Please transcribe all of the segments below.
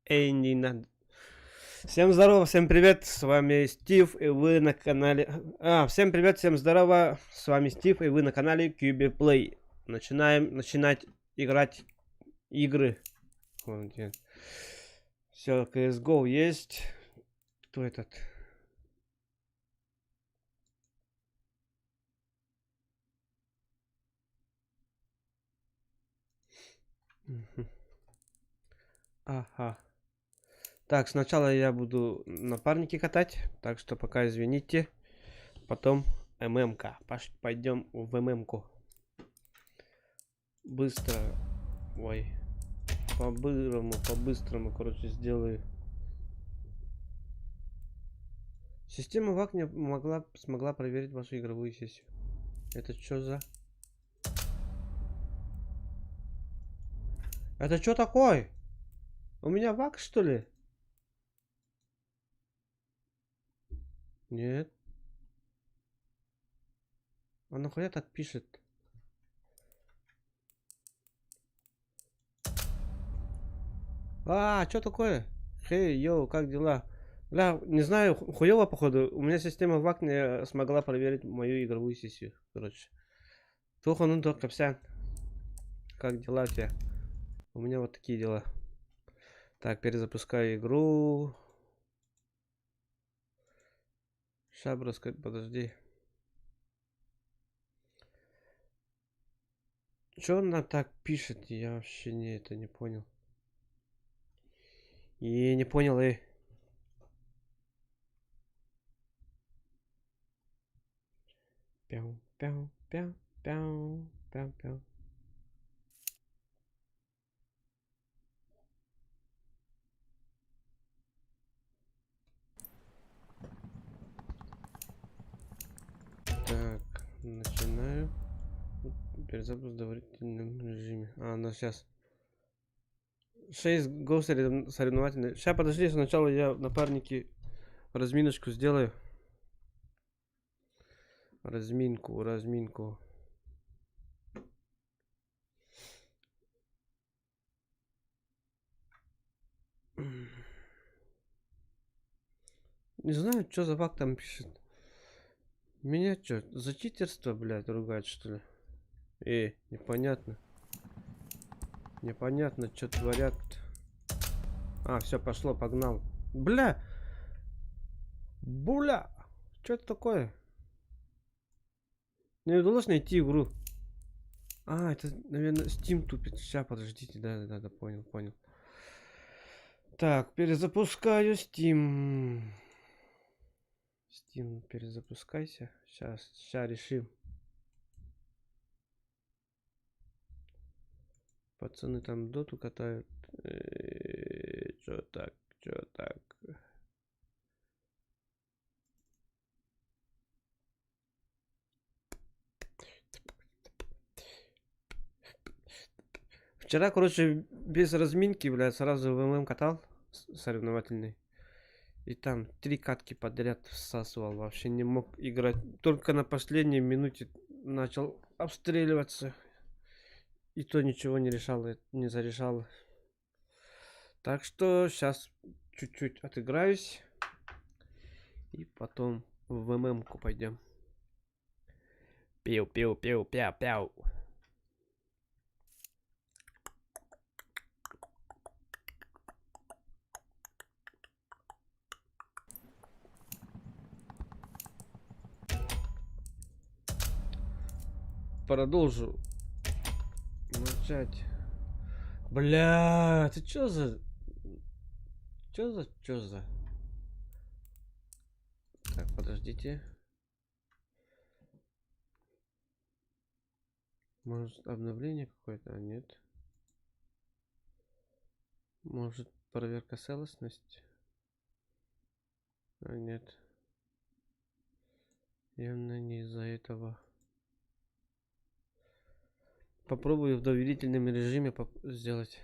Эй, Всем здорово, всем привет, с вами Стив, и вы на канале... А, всем привет, всем здорово, с вами Стив, и вы на канале QB Play. Начинаем начинать играть игры. Все, CSGO есть. Кто этот? Ага. Так, сначала я буду напарники катать, так что пока извините. Потом ММК. Пойдем в ММК. Быстро. Ой. По-бырому, по-быстрому, короче, сделаю. Система ВАК не могла, смогла проверить вашу игровую сессию. Это что за... Это что такое? У меня вак, что ли? Нет. А нахуя так пишет? А, что такое? Хей, йоу, как дела? Бля, не знаю, хуёво походу. У меня система ВАК не смогла проверить мою игровую сессию. Короче. Туох онун туох кэпсээн. Как дела у тебя? У меня вот такие дела. Так, перезапускаю игру. Шабраска, подожди. Чё она так пишет? Я вообще не это не понял. Я не понял, эй. Пяу, пяу, пяу, пяу, пяу, пяу. Так, начинаю. Перезапуск в доверительном режиме. А, ну сейчас. 6 гол соревновательный. Сейчас, подожди, сначала я в напарнике разминочку сделаю. Разминку, разминку. Не знаю, что за баг там пишет. Меня что, за читерство, блядь, ругать, что ли? Эй, непонятно. Непонятно, что творят. А, все, пошло, погнал. Бля! Буля! Что это такое? Не удалось найти игру. А, это, наверное, Steam тупит. Сейчас, подождите, да-да-да, понял, понял. Так, перезапускаю Steam. Steam, перезапускайся. Сейчас, сейчас решим. Пацаны там доту катают. Чё так, чё так? Вчера, короче, без разминки, блядь, сразу в ММ катал соревновательный. И там три катки подряд всасывал. Вообще не мог играть. Только на последней минуте начал обстреливаться. И то ничего не решало, не зарешало. Так что сейчас чуть-чуть отыграюсь. И потом в ММ-ку пойдем. Пиу, пиу, пиу, пяу, пяу. Продолжу начать. Бля, ты чё за... Чё за... Чё за... Так, подождите. Может, обновление какое-то? А, нет. Может, проверка целостности? А, нет. Явно не из-за этого. Попробую в доверительном режиме сделать.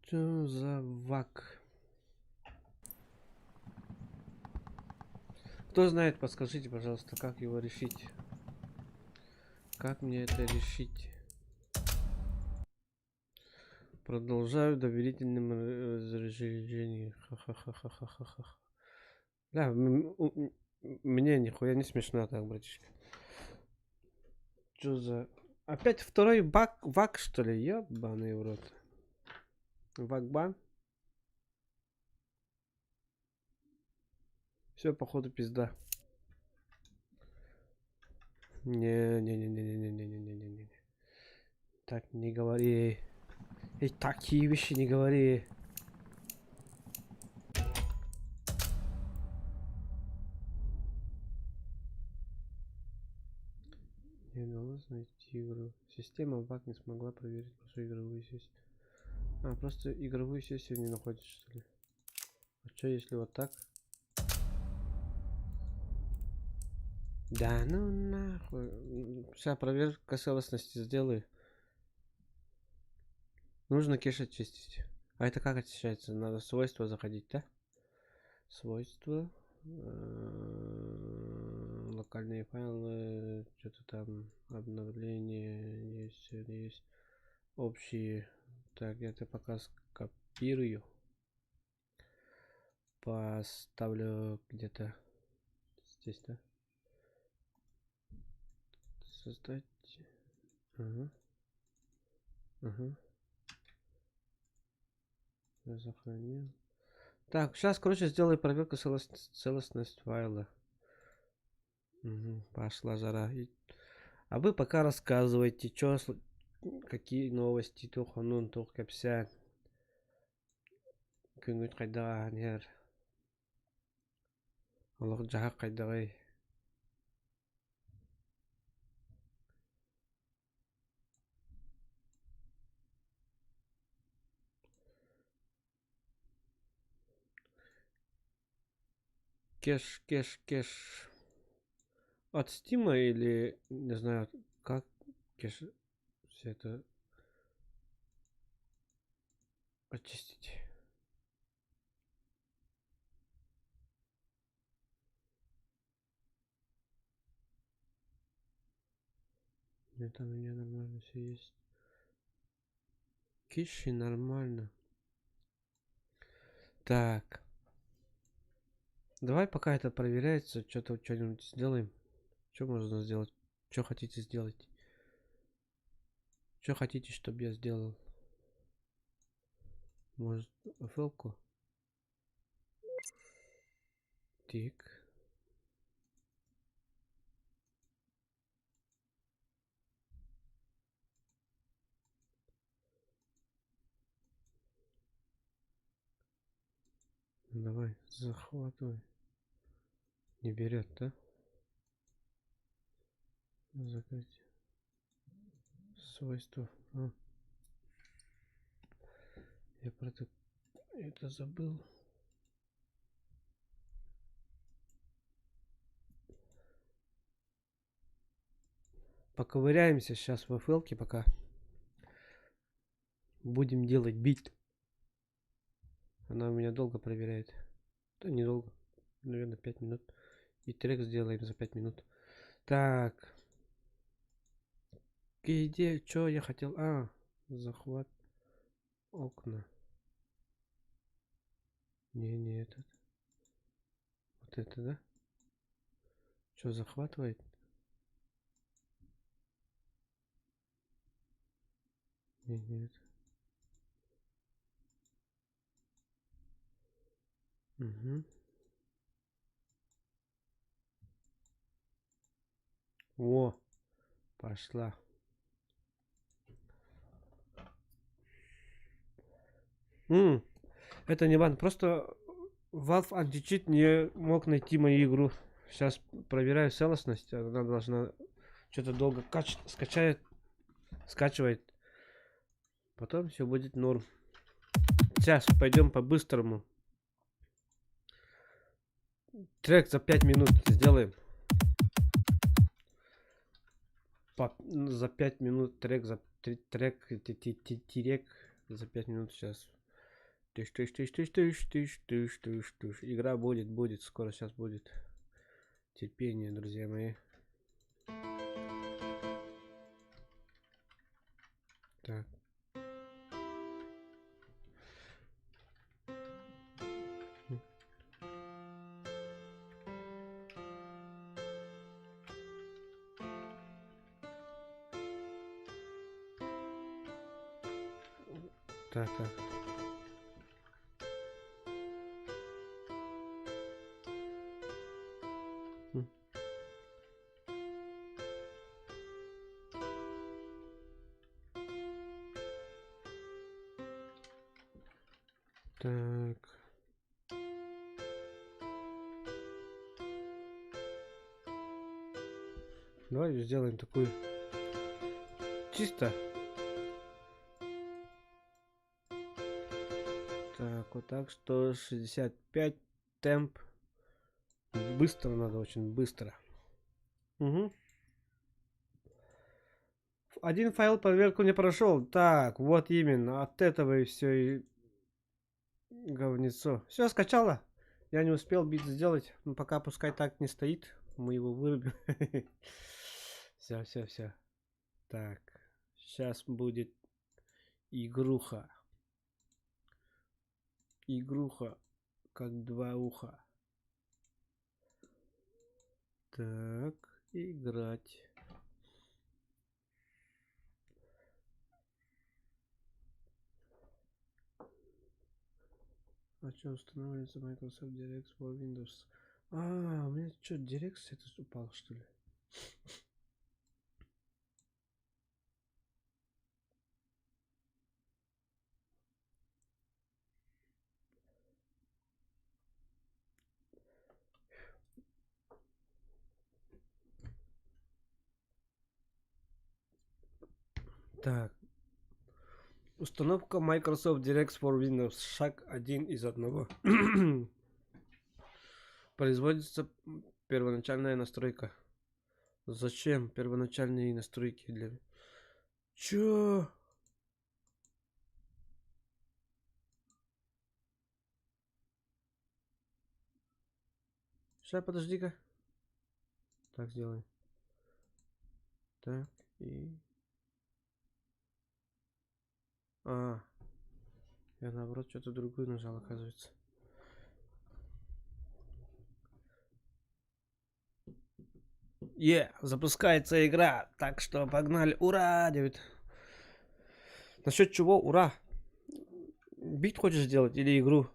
Что за баг? Кто знает, подскажите, пожалуйста, как его решить? Как мне это решить? Продолжаю доверительным разрешением. Ха-ха-ха-ха-ха-ха. Да, мне нихуя не смешно так, братишка. Что за... Опять второй баг, вак, что ли? Ёбаный в рот. Вакбан? Все, походу, пизда. Не-не-не-не-не-не-не-не-не-не. Так не говори. Эй, такие вещи не говори. Не удалось найти игру. Система баг не смогла проверить вашу игровую сессию. А, просто игровую сессию не находит, что ли? А что если вот так? Да ну нахуй. Сейчас проверка целостности сделаю. Нужно кеш очистить. А это как очищается? Надо свойства заходить, да? Свойства. Локальные файлы. Что-то там. Обновление. Есть, есть. Общие. Так, я это пока скопирую. Поставлю где-то здесь, да? Создать. Ага. Ага. Я сохранил. Так, сейчас, короче, сделаю проверку целостность файла. Угу, пошла жара. А вы пока рассказывайте, чё, какие новости, туох оннун, туох кэпсээн. Күҥҥүт хайдах ааһан иһэр? Олох-дьаһах хайдаҕый? Кеш, кеш, кеш. От Стима или не знаю, как кеш все это очистить. Нет, там у меня нормально все есть. Киши нормально. Так. Давай пока это проверяется, что-то что-нибудь сделаем. Что можно сделать? Что хотите сделать? Что хотите, чтобы я сделал? Может, фэлку? Тик. Давай, захватывай. Не берет, да? Закрыть. Свойства. А. Я про это, это забыл. Поковыряемся сейчас в FL пока. Будем делать бит. Она у меня долго проверяет. Да недолго. Наверное, 5 минут. И трек сделаем за 5 минут. Так. Где? Чё я хотел? А, захват окна. Не, не этот. Вот это, да? Чё, захватывает? Не, не это. Угу. О, пошла. Это не бан, просто Valve Anti-Cheat не мог найти мою игру. Сейчас проверяю целостность, она должна что-то долго скачает, скачивает. Потом все будет норм. Сейчас пойдем по-быстрому. Трек за 5 минут сделаем. За 5 минут трек, за трек, трек за 5 минут сейчас. Тыш, тыш, тыш, тыш, тыш, тыш, тыш, тыш, тыш. Игра будет, будет, скоро сейчас будет. Терпение, друзья мои. Так. Так, так. Так. Давай сделаем такую чисто. Так, вот так, 165 темп. Быстро надо, очень быстро. Угу. Один файл проверку не прошел. Так, вот именно. От этого и все и говнецо. Все, скачала. Я не успел бит сделать. Но пока пускай так не стоит. Мы его вырубим. Все, все, все. Так, сейчас будет игруха. Игруха, как два уха. Так, играть. А что устанавливается Microsoft DirectX for Windows? А, у меня что, DirectX это упал, что ли? Так. Установка Microsoft DirectX for Windows. Шаг один из одного. Производится первоначальная настройка. Зачем первоначальные настройки для... Чё? Сейчас, подожди-ка. Так, сделаем. Так, и... А, я наоборот что-то другое нажал, оказывается. Е, запускается игра. Так что погнали. Ура, Дэвид. Насчет чего? Ура. Бит хочешь сделать или игру?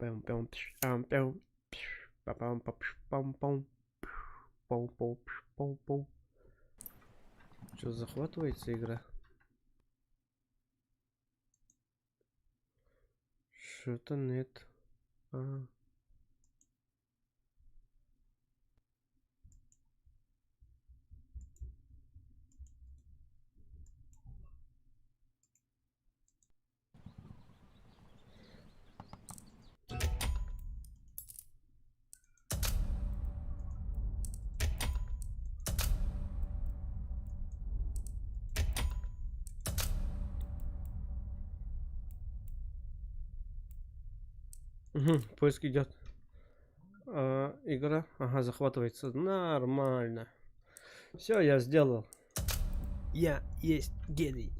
Пям пям пям пям пам пам пам пам пам пам пам пам. Что, захватывается игра? Что-то нет. А. Угу, поиск идет. А, игра, ага, захватывается. Нормально. Все, я сделал. Я есть гений.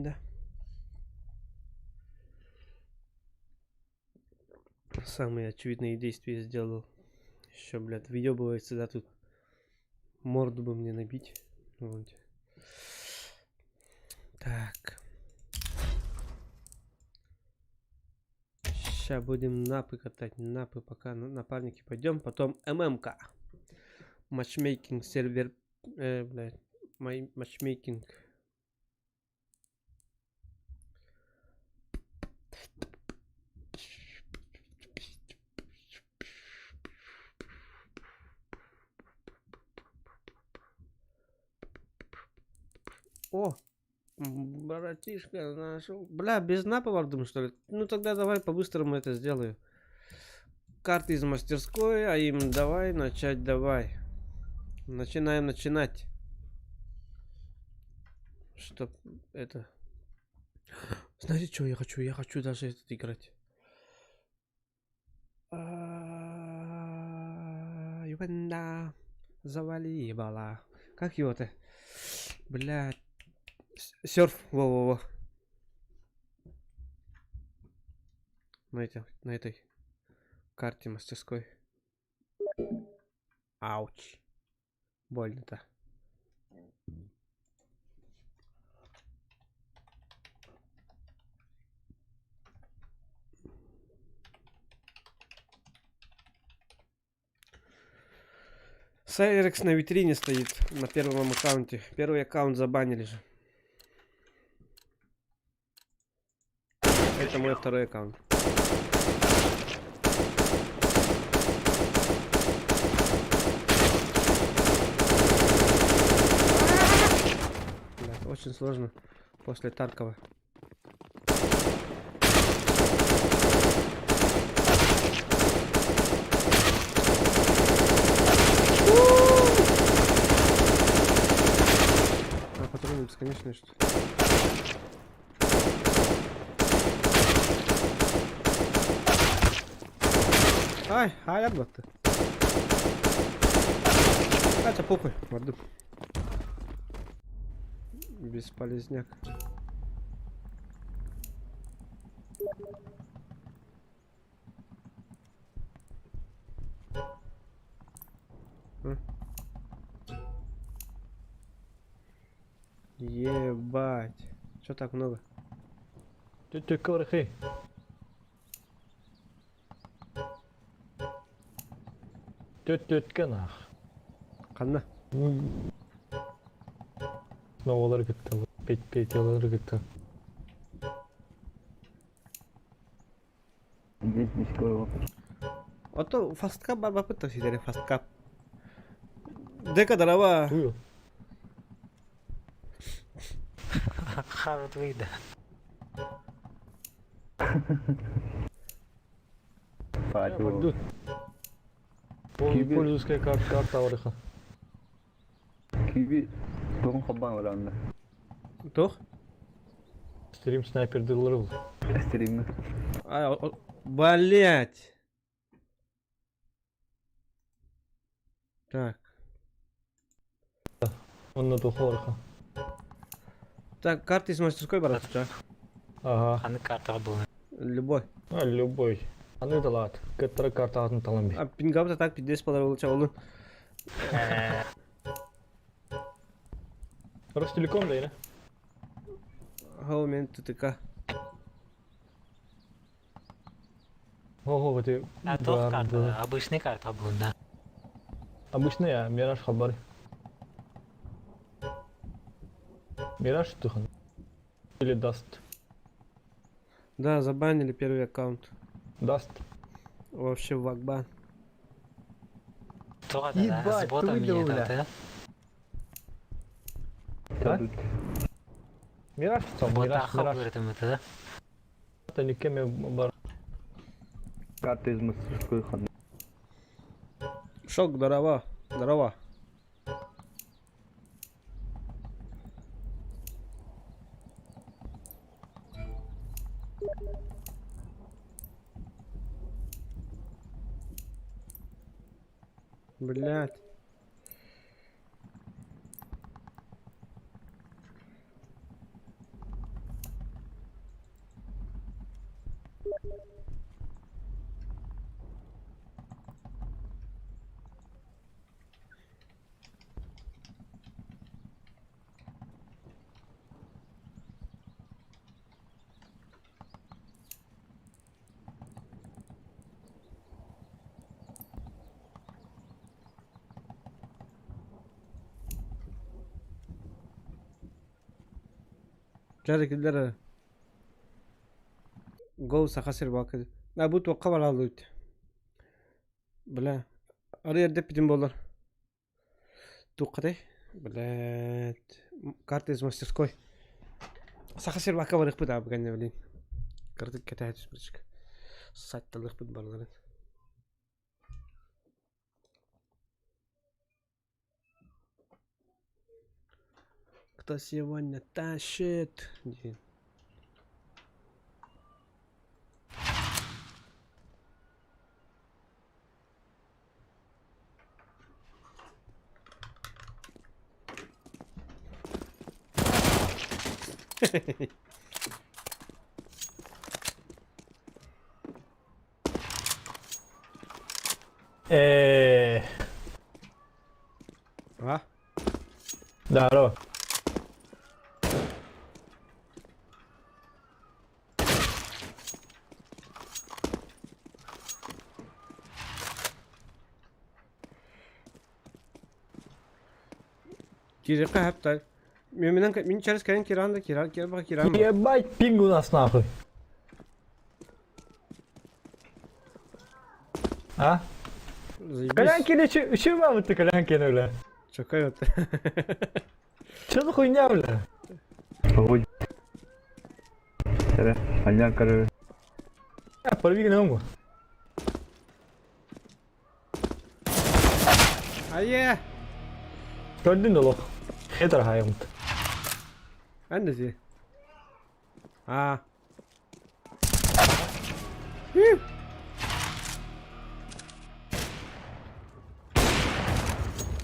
Да. Самые очевидные действия сделал. Еще, блядь, выебывается, да, тут. Морду бы мне набить. Вот. Так. Сейчас будем напы катать. Напы пока на напарники пойдем. Потом ММК. Matchmaking сервер. Блядь. Matchmaking. О, братишка нашел. Бля, без напа вардум, что ли? Ну тогда давай по-быстрому это сделаю. Карты из мастерской, а им давай, начать давай. Начинаем начинать. Чтоб это... Знаете, что я хочу? Я хочу даже этот играть. Ивана заваливала. Как его-то? Блядь. Серф, во-во-во. На, этой, на этой карте мастерской. Ауч. Больно-то. Сайрекс на витрине стоит на первом аккаунте. Первый аккаунт забанили же. Это мой второй аккаунт. Да, очень сложно после Таркова. А патроны бесконечные, что ли? Ай, ай, атбатты. Это похуй, бардым. Бесполезняк. Ебать. Чё так много? Түттүккэ Түт-түткэ нах. Ханна? Новалары кытта, петелары кытта. Ото фасткап бар бапыт сидери фасткап. Дека дарава. Туйу. Хард выйда. Пойду. Пользовательская карта, карта Ореха. Киви тоҕун холбоон баранна. Туох? Стрим снайпер дылларыл. Стриммэ. А, блять. Так. Онно туох Ореха. Так, карты из мастерской барат, Ага. Ханнык картаҕа буолан. Любой. А, любой. Аны талаат. Кыттара картаатын талан би. А пингап-то так пиздец подорвал, олун. Ростелеком да, или? Хоу, мен ТТК. Ого, ты. А туох карта, обычный карта буолан, да. Обычный, а Мираж хабар. Мираж тухан. Или даст. Да, забанили первый аккаунт. Даст. Вообще вакбан. Туох да, Ебать, с ботом ты меня бля. да? А? Мираж там, Бота Мираж, Мираж. хабыр это, да? Это никем бар. Карта из мастерской ханна. Шок, здорово. Здорово. Блять. Жарик киллер. Go саха сир бакы. А бу туохха бараллыбыт. Бля. Арый эрдэ эппитим буоллар. Туоххатай? Блядь. Карта из мастерской. Саха сир бакка барыахпыт аа бу кэннэ блин. Кыратык кэтэһэ түспүт Сайталыахпыт барыларын. Кто сегодня тащит? диэн. Э, А? Здорово. Кириэххэ сөп Мин мин через кэлин киран да киран кирбах киран. Ебать, пинг у нас нахуй. А? Заебись. Колянкины че вам ты Колянкины, бля? Чакай вот. Че за хуйня, бля? Ой. Сэрэ, аньян көрөр. А, порви гному. Айе! Көрдүн да лох. Хетер хайымт. Анна А.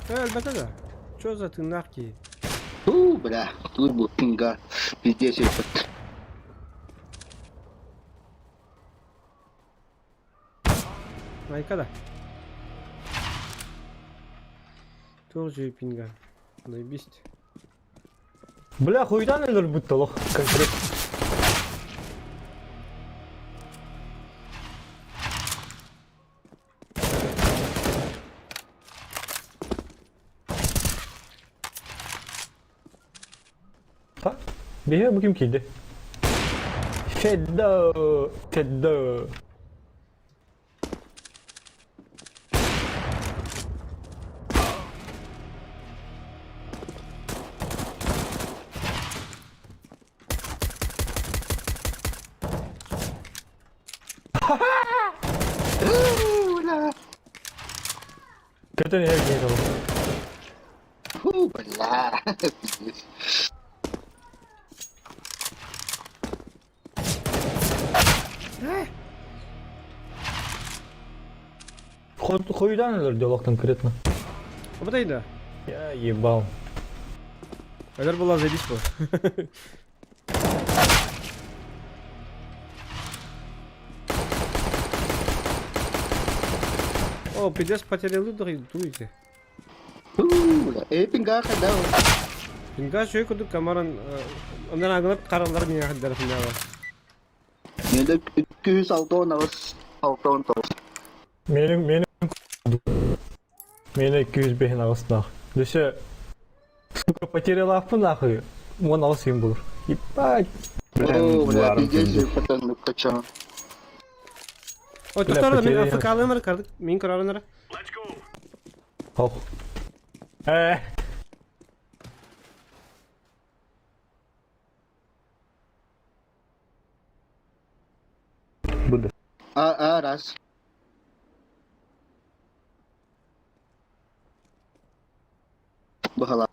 Өлбөтө да. Чё за тыыннаах киһи? Уу, бля, турбо пинга, пиздец ебать. Майка да. Тоже пинга. Заебись. Бля, хуйдан өлөр будто лох. Конкретно. Ха? Биһи бу ким киирди? Федо, Федо. Уу, бля. Көтөн иһэр киһи толук. Уу, бля, пиздец. Хуйдан өлөр диолог конкретно. Оботай да. Я ебал. Өлөр була заебись бу. О, пиздец потерял дуете. Уу, бля. Э, пинга хада. Пинга шөй кудук камаран ондан агылып каралар миңа хаддар финала. Менде 206 ағыз, 69. Менин менин Мени 205 аҕыс нах. Дөсө сука потерялаахпын нахуй. Уон аҕыс им булur. Ебать. Оо, бля, пиздец ебать, качан. Ой, Бля, тоқтар, мен потерял. АФК-лымар кардык, мин көрөрүнөр. Ох. Э. Буду. А, а, раз. Бахала.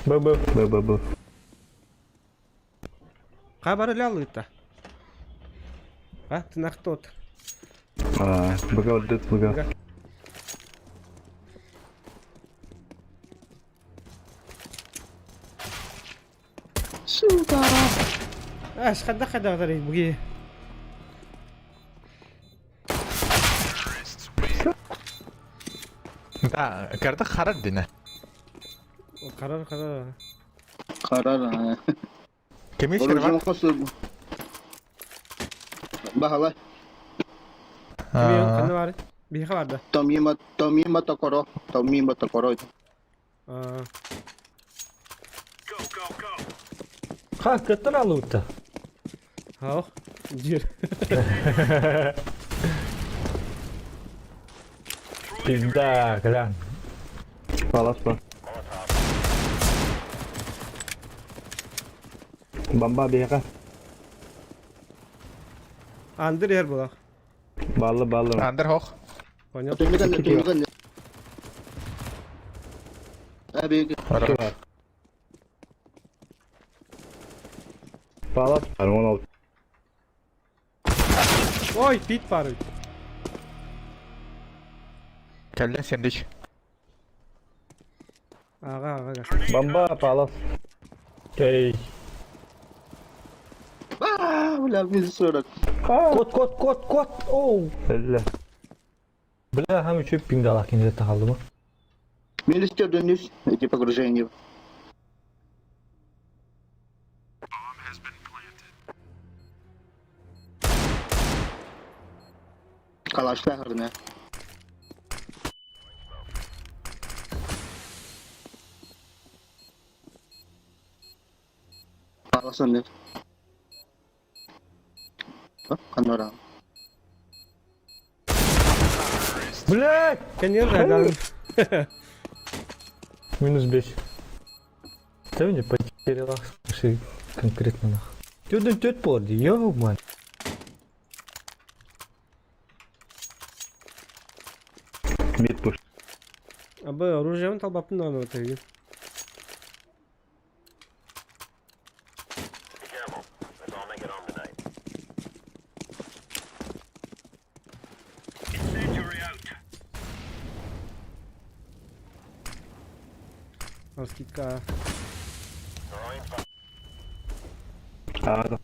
Б Б. Б Б Б. Кабар эле алыта. А, тынактот. А, Б дыт Б. Сука. Аш, хада хада гарай буги. Да, карта харар дина. Карар карар. Карар. Кеми Оружие шерват? хосу. Бахала. Кими каны бар? Биха бар да. Томима, томима токоро. Томима токоро. А, Ха, кыттыр алуутта. хау. Жир. Пизда, клян. Палас па. Бомба бега. Андыр ер була. Баллы баллы. Андер хох. Понял. Томиган, томиган. Беги. Хорош. Палас бар, 16. Ой, пит пары. Кэллин сэндвич. Ага, ага. Бомба, палас. Эй. А, бля, минус 40. Кот, кот, кот, кот. Оу. Элле. Бля, хам үчү пиңдалах кинде тахалды ма. Минус 4 эти погружения. Калаштахарна. Паласаны. Канора. Блядь! Конечно, да. Минус 5. Ты мне потеряла, слушай, конкретно нах. Тёден тёт борди, ё-мать. Мид пуш. Абы оружием талбапын да аны өтөйгүн. Скидка. А,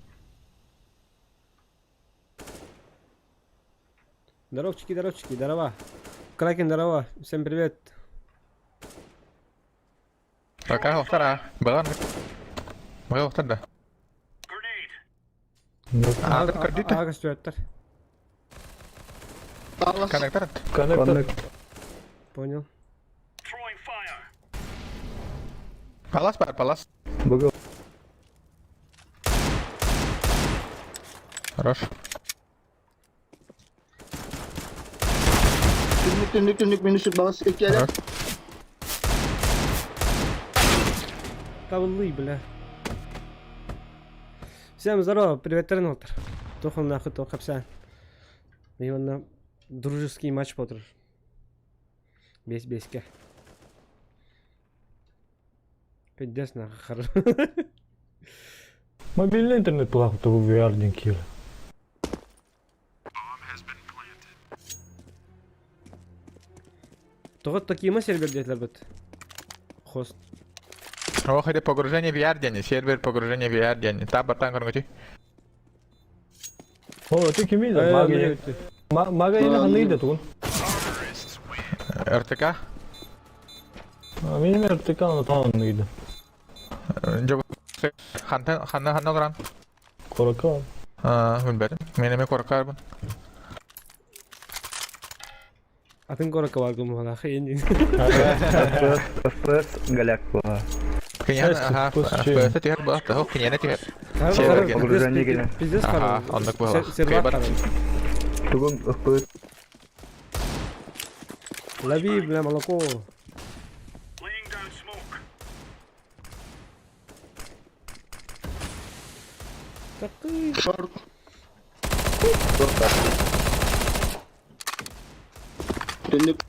Здоровчики, здоровчики, здорово. Кракен, здорово. Всем привет. Пока вторая. Была. Была вторая. А, так кредит. Ага, стюаттар. Палас. Коннектор. Коннектор. Коннект. Понял. Палас бар, палас. Бугал. Хорош. Түнлүк, түнлүк, түнлүк, минус балас 2 Хорош. Тавлы, бля. Всем здорово, привет, Тернотер. Тохон нахуй, то хапса. Именно дружеский матч потр. Бес беске. Пиздец нахуй, хорошо. Мобильный интернет плохо, то VR ден кийл. Тоҕо такие сервер диэтилэр бит. Хост. Ох, это погружение в VR день, сервер погружение в VR день. Та бартан көрүҥүтүй. О, ты кими да? Мага. Мага или ханны да тугун. РТК. Мин РТК на тон да. Жоб хантан ханна ханна олоран. Корака. Аа, билбэтим. Мен эме коркарбын. Атын горокка бар гумала хейни. FPS, FPS, голяк була. Киньян, ага, FPS түһэр буолла. Хох, киньяна түһэр. Сервер ген. Погружение ген. Пиздец Ага, хорош. оннук буолла. Сервер Кыйбат. хорош. Тугун FPS. Лови, бля, молоко. Такой. Шорт. Түнлүк.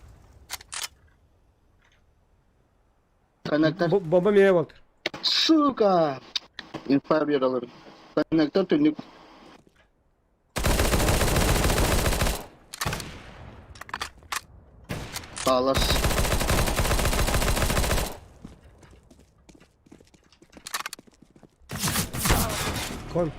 Коннектор. Бомба меня Волтер. Сука! Инфа бералар. Коннектор түнлүк. Палас. Кон.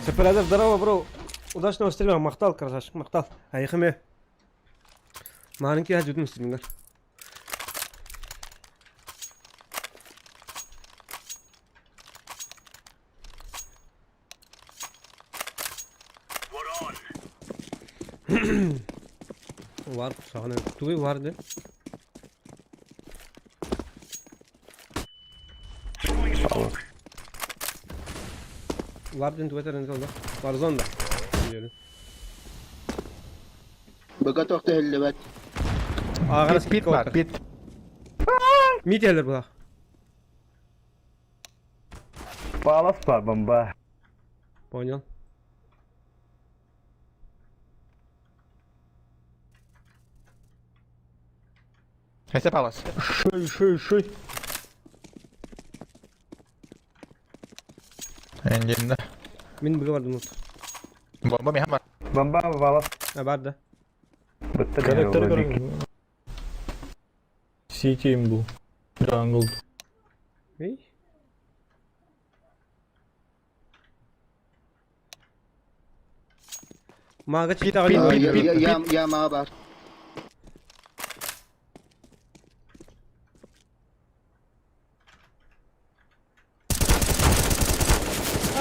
Сепарадов, здорово, бро. Удачного стрима, махтал, красавчик, махтал. Айхаме. Маленький ажудым стримингер. Var сағына туй var de. Var den Twitter'ın oldu. Warzone da. Diyorum. Бага тоқты хеллебет. Ағара Пит бар, пит. Мителер була. Палас бар бомба. Понял. Это палас. Шей, шей, шей. Эндинна. Мин быга бардым вот. Бомба миһа бар. Бомба палас. А бар да. Бытта Коннектор көрүҥ. Сити им бу. Jungle. Эй. Мага читаҕын Пит, Я, пит, я, пит, я, пит. я мага бар.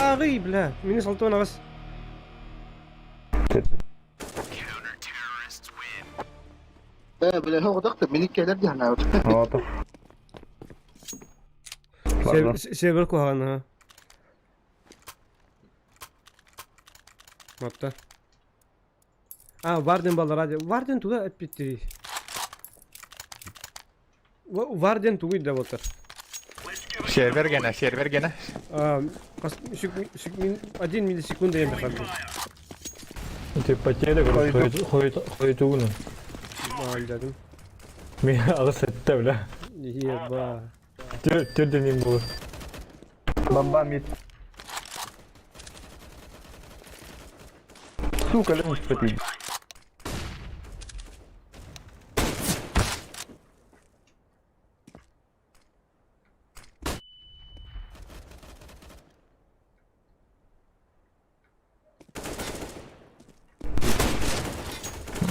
Ааҕый, бля, мини салтуон аҕыс. Э, бля, хоҕудахта мини кэлэр диһанаабыт. Ото. Сервер куһаҕан аха. Матта. А, Варден баллара диэн. Варден туга эппиттирий? Варден тугуй да буолтар? Сервер гена, сервер гена. Один миллисекунда я механизм. Ты потеря, хойтугуну. Дедим. Мен аҕыс сэттэ, бля. Еба. Түрденин буолар. Бомба мид. Сука, лень спати.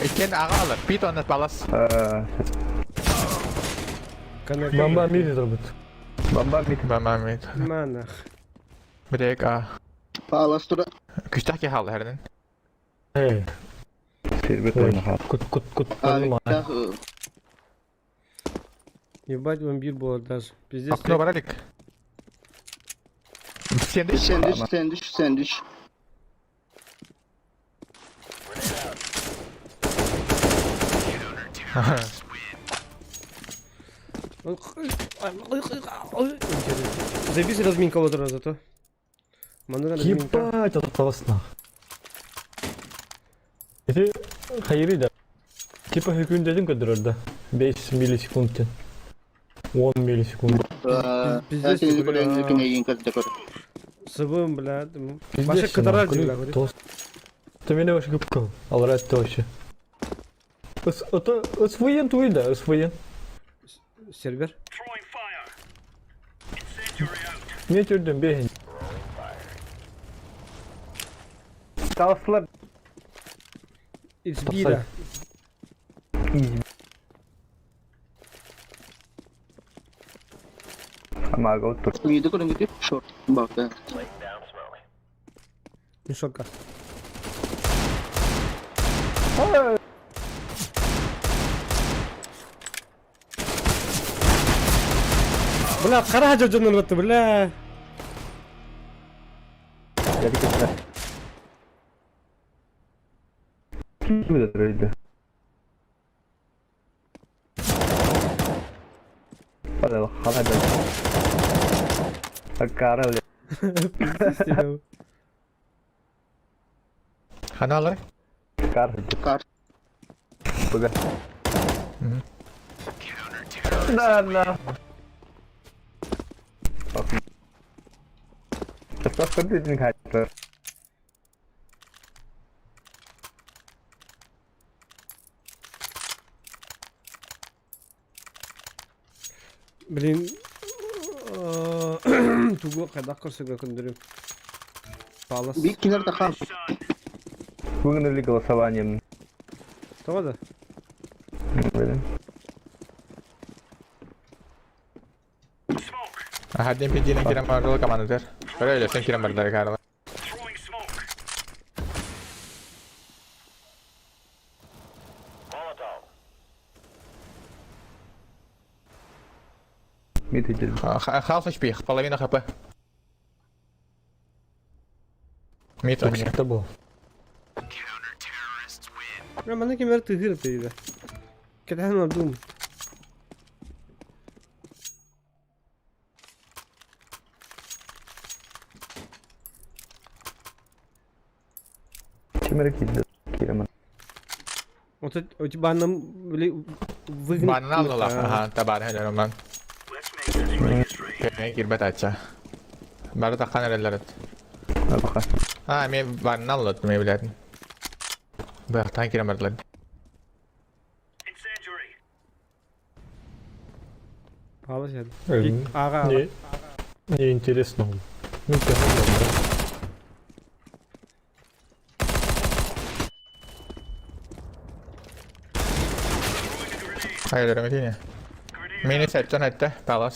Иккен аҕа алар. Пит онно палас. Бомба мид турбут. Бомба мид. Бомба мид. Манах. Брек а. Палас тура. Күстэх ки хаалла herinin. Эй. Сервер тойнаха. Кут кут кут. А, Ебать вампир было даже. Пиздец. Окно баралик. Сен Sen düş, sen düş, sen düş. Забись разминка вот зато. Манна разминка. Ебать, это классно. Ити хайыры да. Типа хүкүндедин көдөрөр да. 5 миллисекунд. 10 миллисекунд. Пиздец, Сыбым, бля. Баша кытарар бля. Ты меня вообще купкал. Алар это вообще. Это СВН твой, да, СВН. Сервер. Не түрден бехин. Талслар. It's бира. Амага отур. Миди көрөнгө дип шорт бакта. Мешокка. Бля, қара жонор батты, бля. Ким Кара, бля. Пиздец тебе. Ханалар? Кар. Кар. Бага. Да, да. Что ж ты не Блин. Тугу қайда көрсөге күндірім. Палас. Бик кинер тахан. Выгнали голосованием. Того да? Блин. Хадин пидин кирем бар командир. Көрөйлө сен кирем бар Карла. Мид идет. Халф HP, половина хп. Мид у меня. Это был. Бля, мана кемер тыгыр тыйда. Кэтэн алдым. Ким эрэ киирдэ. Киирэмэн. Вот у тебя нам выгнать. Банан аллалах. Аха, табаар хелер Кэнэ кирбет ача. Бары таххан эрэллэр. Абаха. А, мен банан аллат, мен билетін. Быахтан кирен бардылар. Палас я. Эм, Ага. Не, не интересно. Ну, ты да. Хайыр этине. Мени сәттен әтті, палас.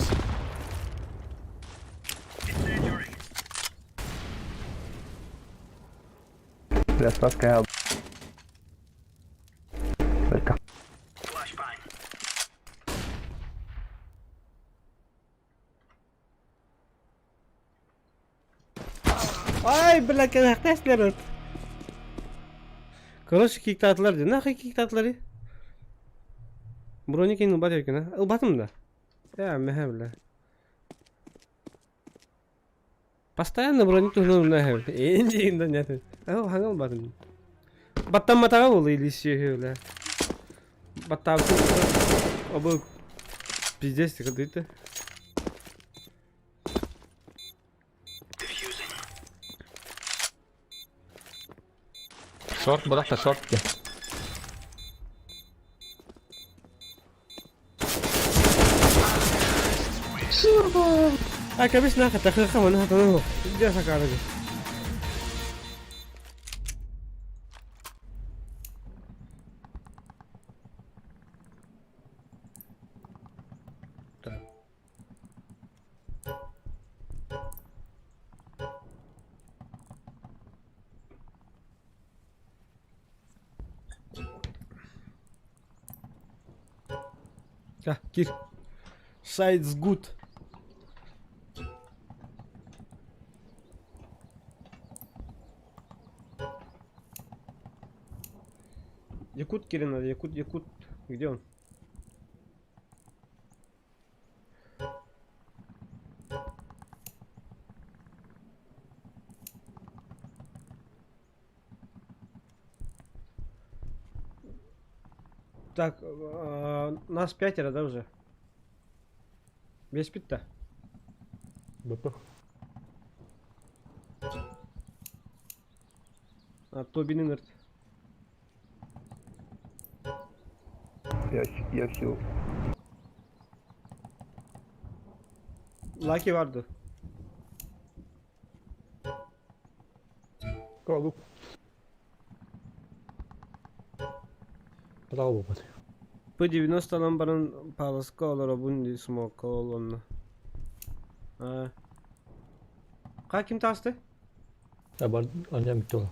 Бля, Саска Только. Ай, бля, кәнәхтәсләр. Короче, киктатлар ди. Нахуй киктатлар. Броникин ылбат екен, а? Ылбатым да. Я, мәһә, бля. Постоянно броник туһунан нахуй. Энди инде нет. Ау, хаңал батым. Баттан матага булды или сүйе, бля. Баттан Обы пиздец, ты Шорт бұлақ та шорт де. А, кабис нахуй, тахыха, мана хатану. Где сакарыгы? А, кир. Sides good. Якут Кирин надо, Якут, Якут. Где он? Так, нас пятеро, да, уже? Весь пит-то? БП. А, Тобин инерт. Я все. Лаки vardı. Калу. Право бат. P90 ламбарын паласка олар обун смок олонна. А. Ка ким тасты? Я бар аням битти ол.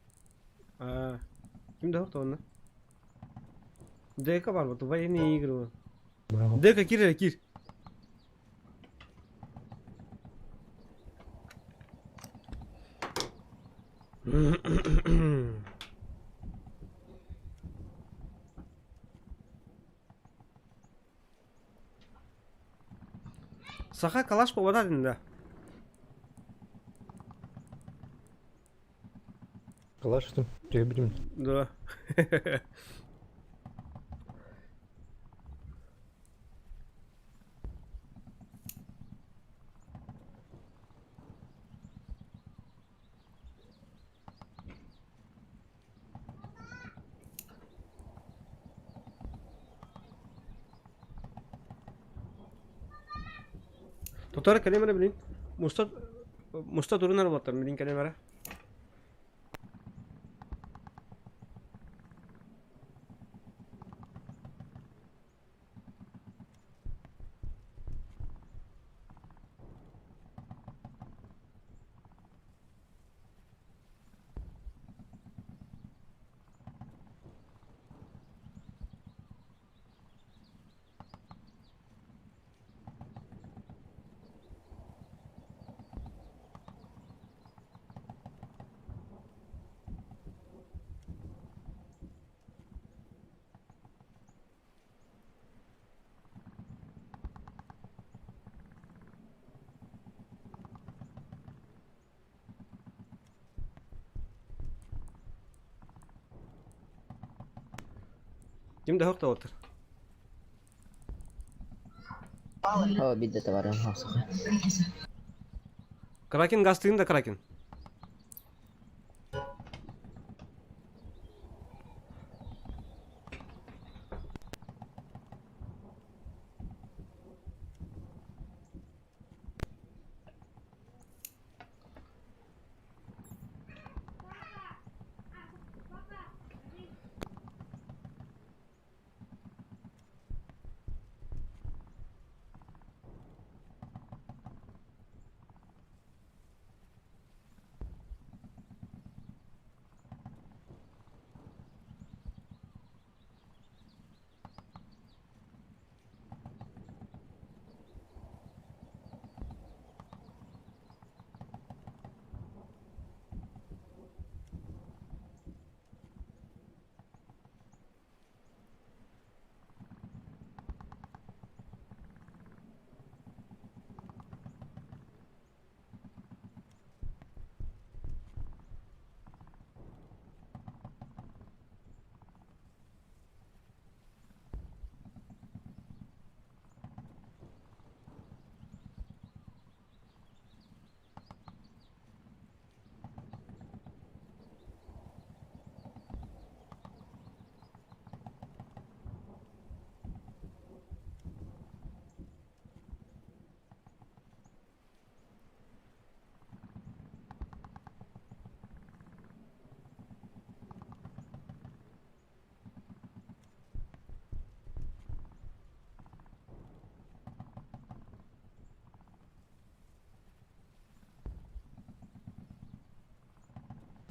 А. Ким да онна? ДК бар вот военные игры. Браво. ДК кир кир. Саха калаш повода да. Калаш что? Тебе Да. Тотара калемера блин. Муста Муста турунар болаттар блин калемера. Ким да суох да отыр. О, бидде товарым хавсаха. Кракен гастыын да Кракен.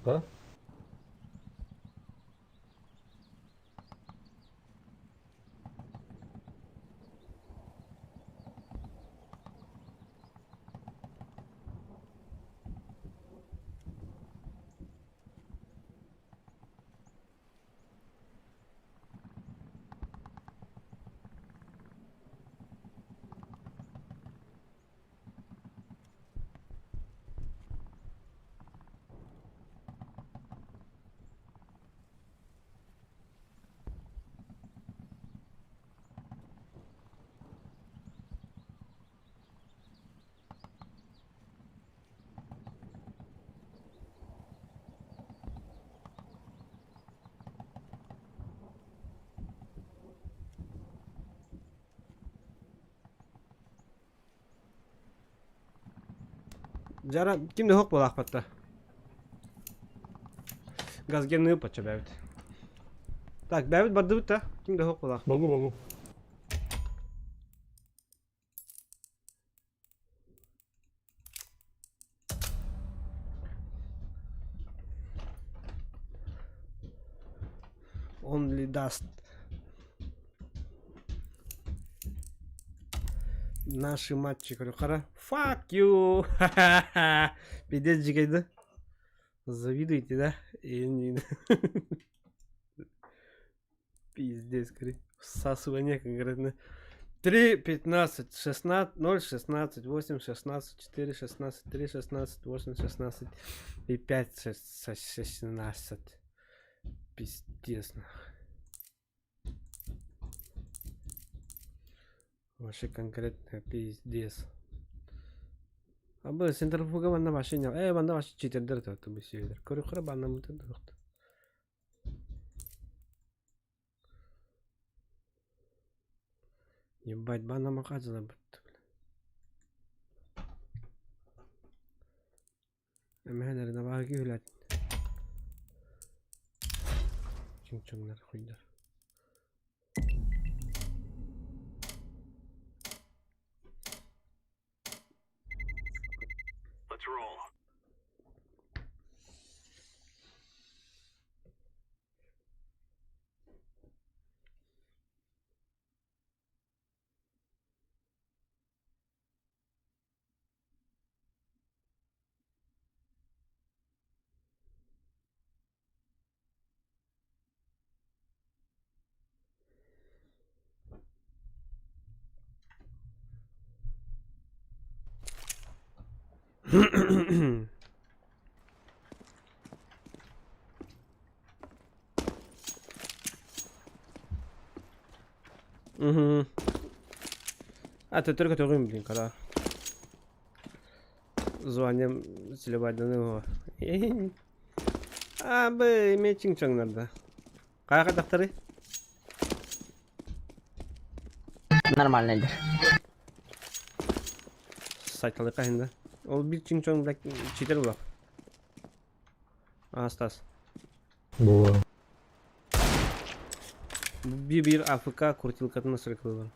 Да? Жара ким да суох буолаахпатта. Газгенныыр бачча бэбит. Так, бэбит бардыбыт да? Ким да суох буолаах. Могу, могу. Only dust. Наши матчи, говорю, хара. Fuck you! Пиздец, дьикэй да? Завидуете, да? И Пиздец, говорю. Всасывание конкретно. 3, 15, 16, 0, 16, 8, 16, 4, 16, 3, 16, 8, 16 и 5, 6, 16. Пиздец. Вообще конкретно пиздец. А бы центрифуга манна вообще не... Э, манна вообще читердер то бы север. Көрү банна мутер Ебать, банна махазана бит. Эмэһэн эрэ күүһүлэт. Чуҥ-чуҥнар хуйдар. Угу. А ты только көтөҕүм, блин, когда званием целевайдан А, бы, мечиң чоңнарда. Каяка дактары? Нормально элдер. Сайталыка хинда. Ол бир чиң-чоң, блядь, читер булак. Астас. Була. Bir AFK крутилкатын настройкалар.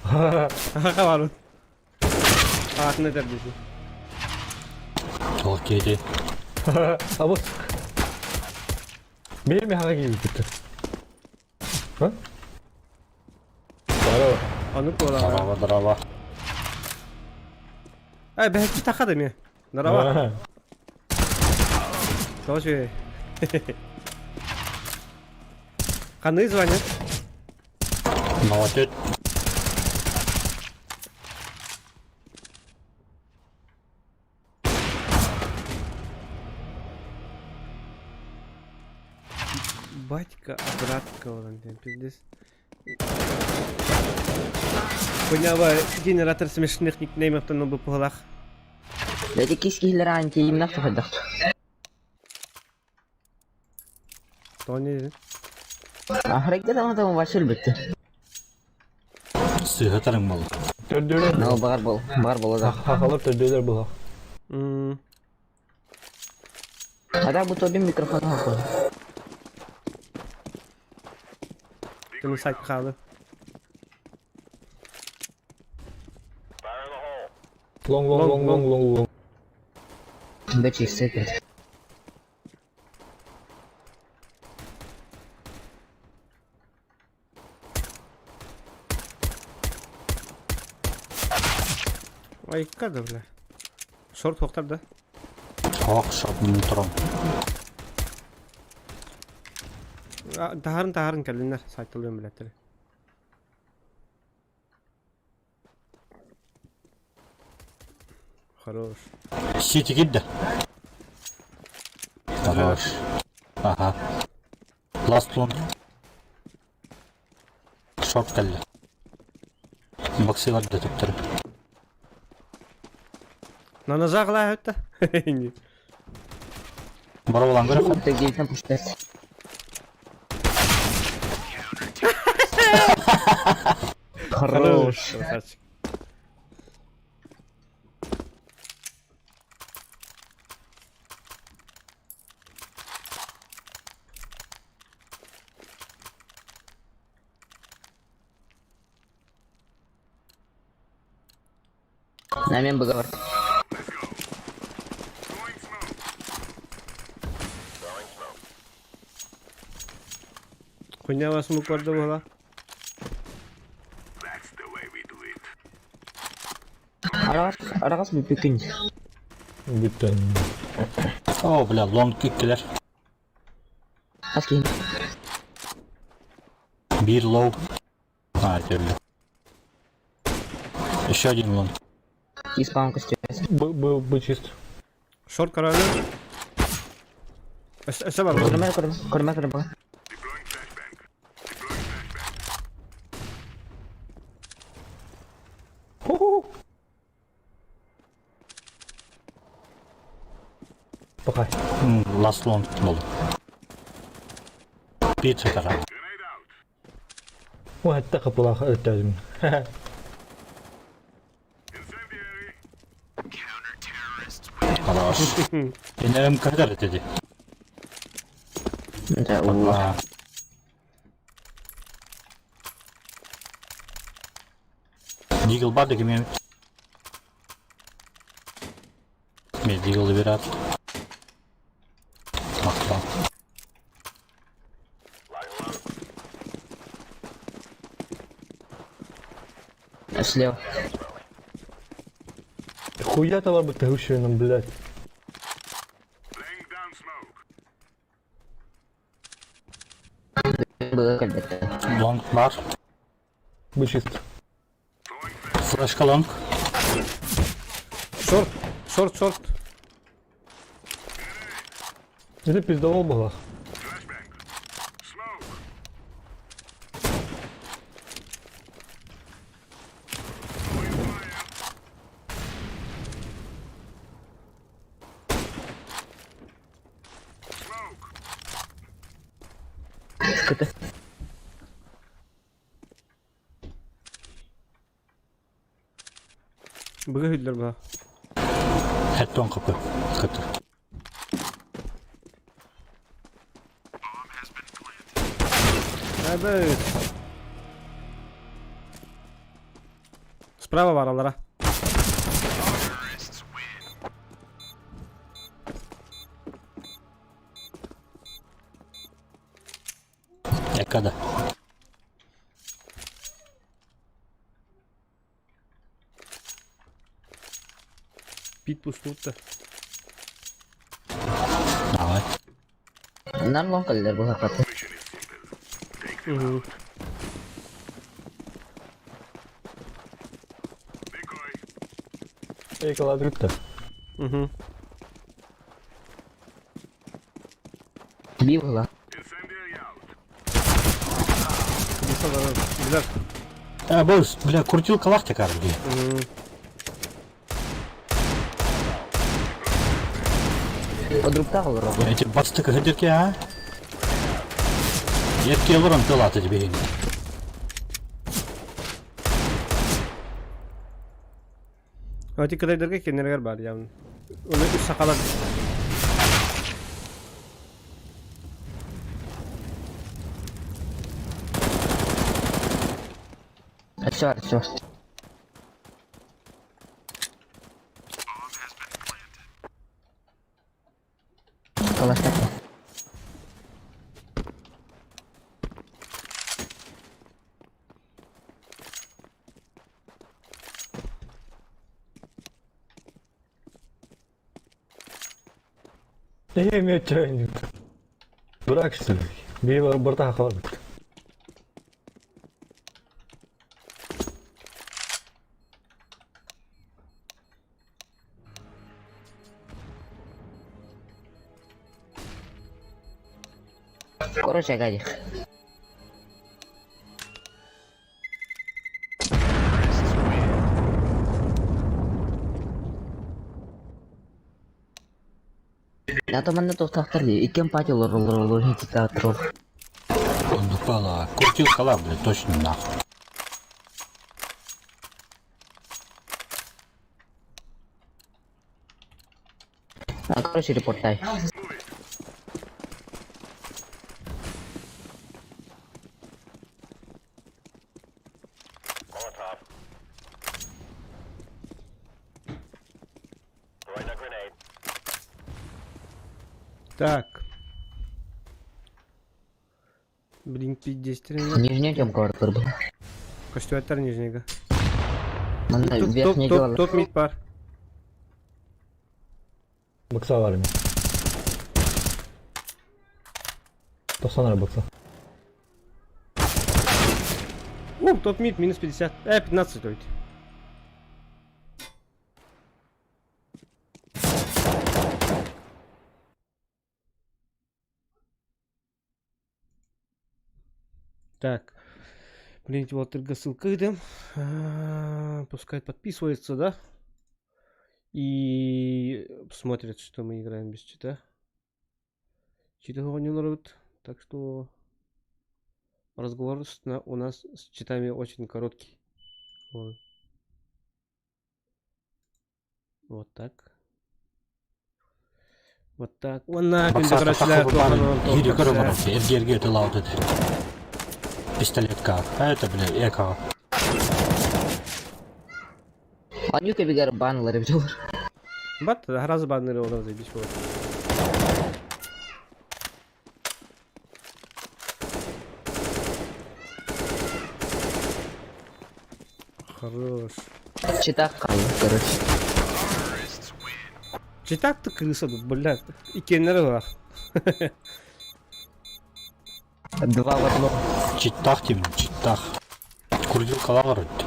Хабарбыт. Аатын этэр дии. Туох киһи Абыс. Бэйэм миэхэ киирбиттэр. А? Здорово. Ону куолаҕа. Здорово, здорово. Ай, бэһэччи таха да эмиэ. Здорово. Тоҕо үчүгэй. Ханныгы звание? Молодец. Батька, обратка олорон диэн пиздец. Хуйнява генератор смешных никнеймов-тан ылбыт быһыылаах. Эти кис киһилэр аан тиийимнэх тухайдах. Тоҕо не дедин? Ахрайга даҕаны вообще өлбүттэр. Сыыһа тарыҥ буолла. Төрдүөлэр. Ну, баҕар бол, баҕар буола да. Хахалар төрдүөлэр буолар. А так бу тобин микрофон хахыл. Кини сайт хаалы. Long long long long long long. Бэ чистый опять. Айка да, бля. Шорт хуохтар да? Ох, шорт туран. Таһарын таһарын кэллиннэр сайтылыам билэттэри. Хорош. Сити кирдэ. Хорош. Ага. Last one. Short кэллэ. Боксилар да төптөрү. На ножах лагают-то? Бара булан көрө. Ты где там пуштать? Хорош. Красавчик. Намен быгар. Хуйня вас мук барда буола. Араҕас, араҕас бүппүккүн. Бүтэн. О, бля, long иккилэр. Хас киһи. Биир low. А, это Еще один long. Испан костюм. Б, б, б чист. Шорт король. Өссө бар. Көрмө, көрмө, көрмө, көрмө. Пока. Last long болду. Пицца тара. Ой, это капылах өттөдүм. Хорош. Энем кадar dedi. Да, у. Deagle бар деген мен. Мен Deagle'ды берет. Мақтан. Слева. Хуя товар бы ты блядь. Было кэлбэттэр. Long баар. Бу чисто. Флешка long. Short, short, short. Это пиздовал была. Кыты. Быга хүллэр баа. Хэттон капы. Кыты. Әбәт. Справа баралара. Экада. Пит пустутта. Давай. Нан long кэллэр бу хакаты. Угу. Эй, каладрыпта. Угу. Би была. Билер. А, бос, бля, крутилка лахтя карги. Угу. Подругта олорор. Эти бастык хадирки, а? Ерке олорон тылаты тебе. Ати кытайдарга кенергер бар явно. Оны үс сакалар. Все, все. Калашников. Я имею чайник. Дурак, что ли? Бери борта хватит. Короче, гадик. Ято манна тохтахтар ли, иккен пати олор олор олор хититаатыр ол. Дупала. Крутилка лах, блядь, точно нахуй. А, короче, репортай. Так. Блин, 50 Нижняя темка бар был. Костюаттар нижнего. Манна Топ, верхняя топ, делала. топ, мид пар. Боксовали. Тоқсан бокса. О, топ мид минус 50. 15 стоит. Так. Блин, вот ссылка идем. Пускай подписывается, да? И смотрит, что мы играем без чита. Чита не народ. Так что разговор у нас с читами очень короткий. Вот. Вот так. Вот так. Уонна күндү көрөөччүлэр Гири көрө эргерге тылаут эти. Пистолетка. А это, бля, эко. Анюка бигар банлары билер. Бат, раз баннеры олар заебись вот. Хорош. Читак калды, короче. Читак ты крыса тут, блядь. И кеннер бар. Два в одном. Читтах деймін, читтах. Курдилкалар өтті.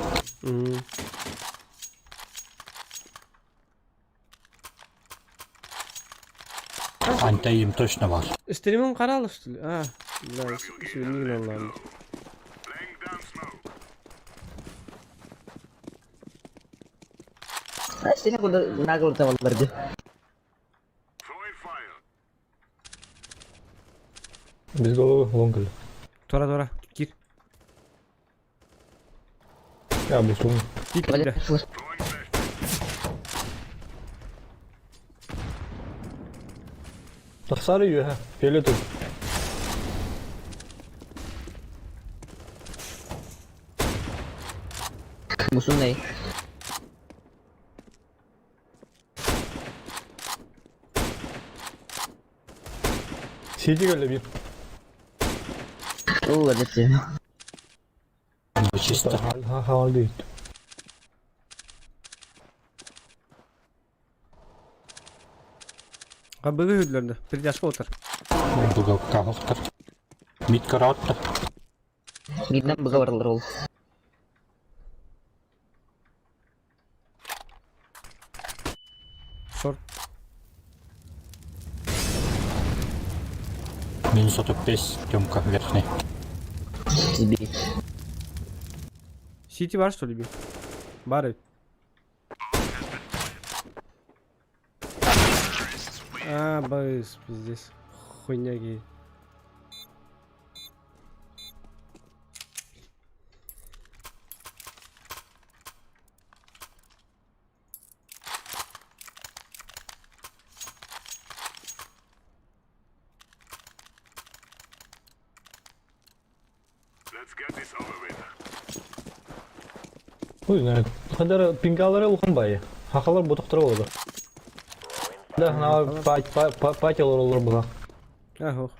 Антайым точно бар. Стримим каралы, что ли? А, да, сегодня ладно. Сені куда нагло табалар ди. Без головы лонг Тора, тора, кир. Я бустун. Кир, бля. Тахсары юха. Фиолетовый. Мусунай. Сиди гөлі bir. Ол әдетте. Чисто. Халды дейді. Кабыгы хүдлерді. Передяшка отыр. Буга кахохтар. Мид караотта. Миднен бұға барылар ол. Шорт. Минус 35, Тёмка, верхний. Тебе. Сити бар, что ли, би? Бар ведь. А, быс, пиздец. Хуйня гей. Ой, знает. Хадара пингалары улхан байы. Хахалар ботоқтыр болады. Да, на патилар олар бұға. Ах, ох.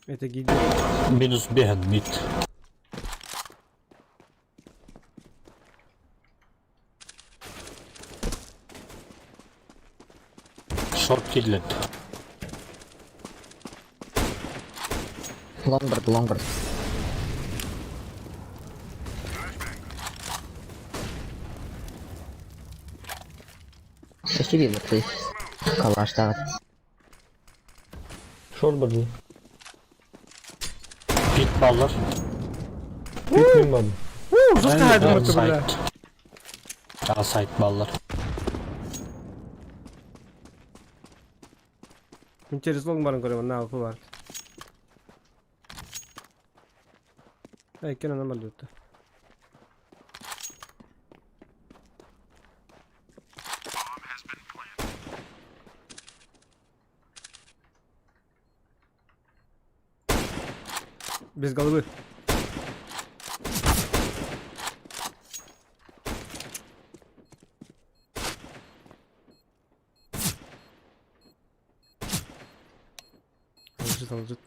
Это гиди. Минус беген, мид. Шорт киллет. Лонгбард, лонгбард. Спасибо, ты. Калаш тағат. Шорт бар бұл. Пит баллар. Пит мен бардым. Жестко хайдым это, бля. А сайт баллар. Мен через лонг барын көрем, на АВП бар. Ай, кен нормально өтті. Без головы. Лежит, он лежит.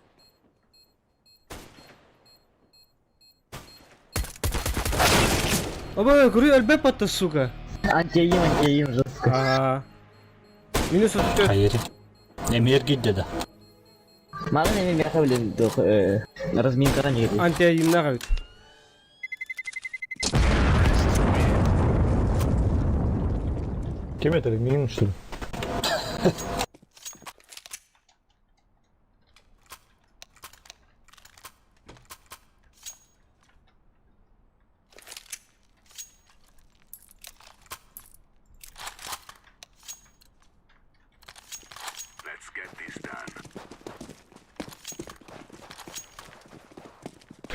Оба, говорю, ЛБ под сука. Антиаим, антиаим жестко. А. Минус 34. Хайри. Эмир деді. Маған эми мяха билен разминкадан жегет. Антиаимнаға ведь. Кем это? Минин, что ли?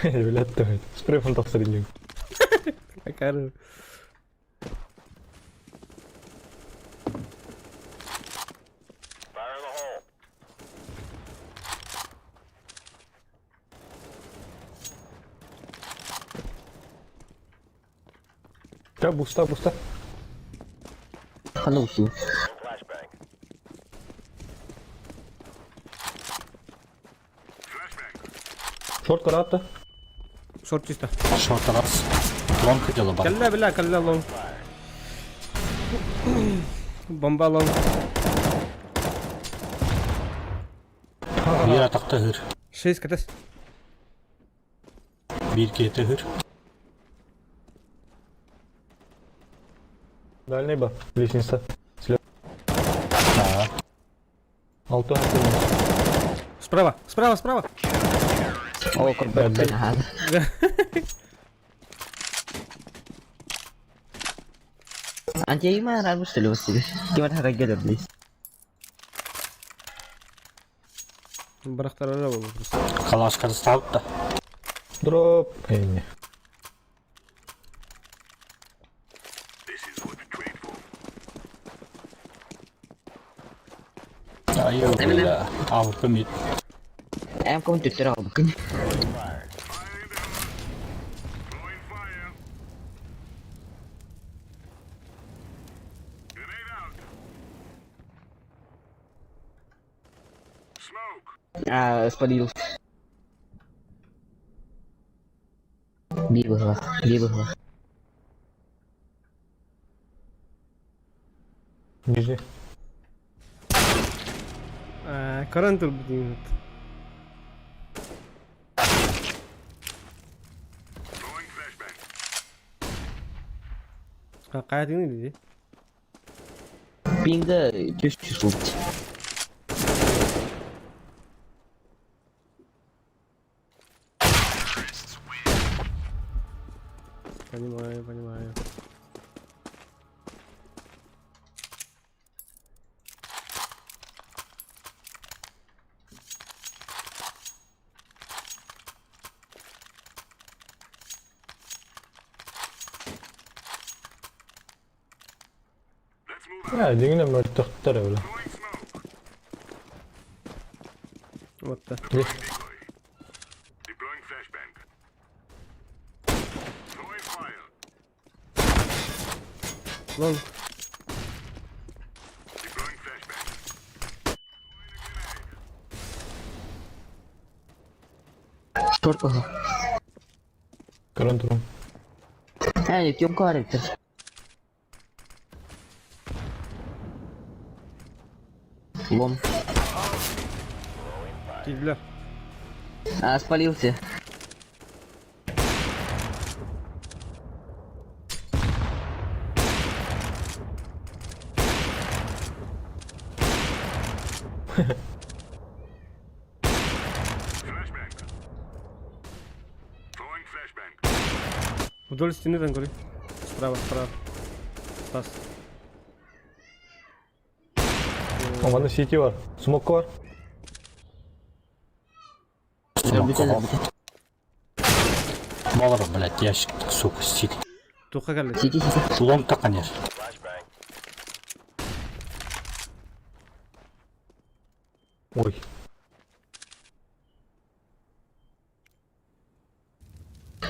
Блядь, давай. Спрей фонтан средний. Акары. Да, буста, буста. Хана усу. Шорт каратта. Шорт чисто. Шорт раз. Лонг дело бар. Кэллэ, бля, кэллэ long. Бомба long. Биир атахта ыһыр. Шесть кэтес. Биир киһи ыһыр. Дальний бар. Лестница. Слева. Аа. Алты Справа, справа, справа. О, корбет ага. Anjay mah ragu что ли вас Gimana harga dah beli? Бырахтарара буолуо просто. Калашка ставт да. Дроп. Эй, Айы, бля. АВП мид. Em không tuyệt rồi kinh. А, спалил. Бибыла, бибыла. Нижний. Көрөн турбут. Хайа дии? Пинга чувствует. Понимаю, понимаю. А, дьиҥинэн мөлтөхтөр бля. Вот так. Long. Short баха. Көрөн турун. Э, кем каректер? Лом. Киирдилэр. А, спалился. Вдоль стены там, говори. Справа, справа. Стас. Манна CT баар. Смок баар. Бүтэ, бүтэ. Балар, блядь, ящик, сука, сити. Туха кэллэ. CT, CT. Лонг-то, конечно. Ой.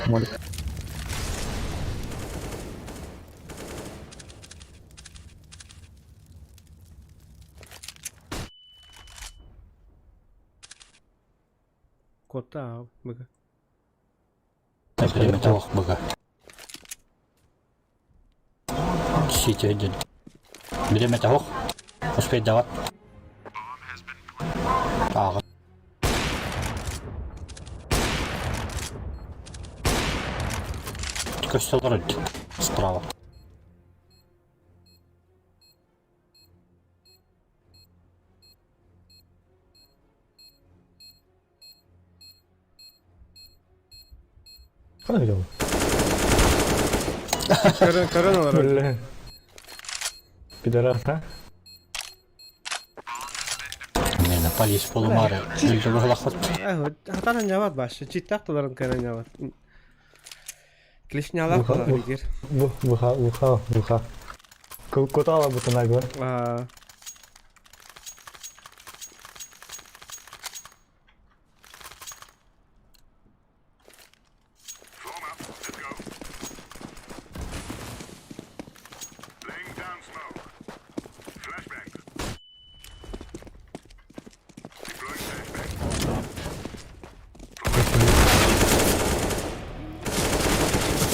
Молик. Кота, быга. Время того, быга. CT один. Время того. Успеть давать. Ага. Костел вроде справа. Ханна видел? Көрөн олорор. Бля. Пидорас, а? Не, полис полумары. Или выглохот. Хатан няват баш. Читтак толарын көрөн няват. Клешнялар Выха- толар егер. ВХ, ВХ, ВХ. Кутала будто нагло. А,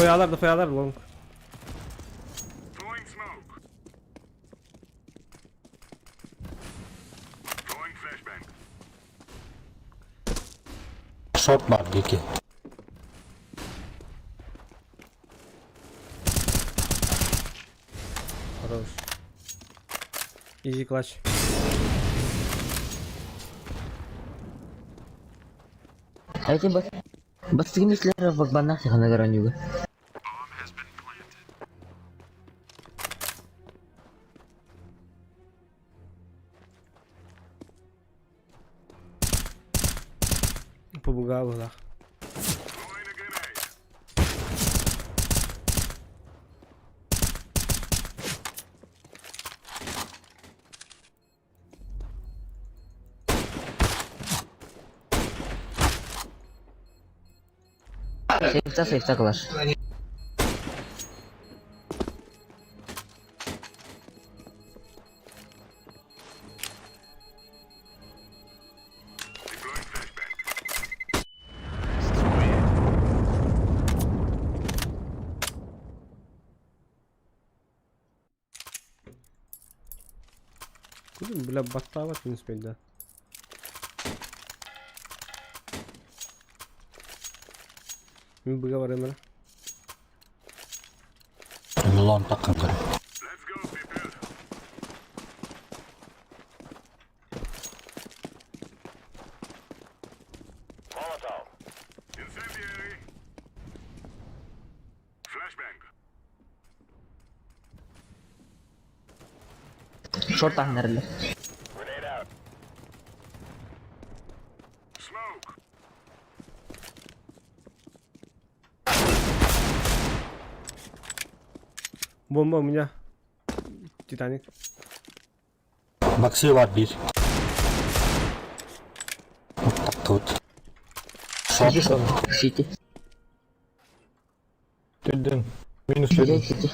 Фоялар да фоялар long. Short бар диэки. Хорош. Easy clutch. Эти бас бастыгы мислер вагбанах сихана гаранюга. Побугал, да. Сейфта сейфта кылаш. Куда, бля, баттавать не успеть, да? Мин быга барым Long таққан көрі. Шорт ахнарлар. Бомба у меня. Титаник. Баксы бар бір. Тут. Short. Сити. Түрден. Минус Сити түрден. сити.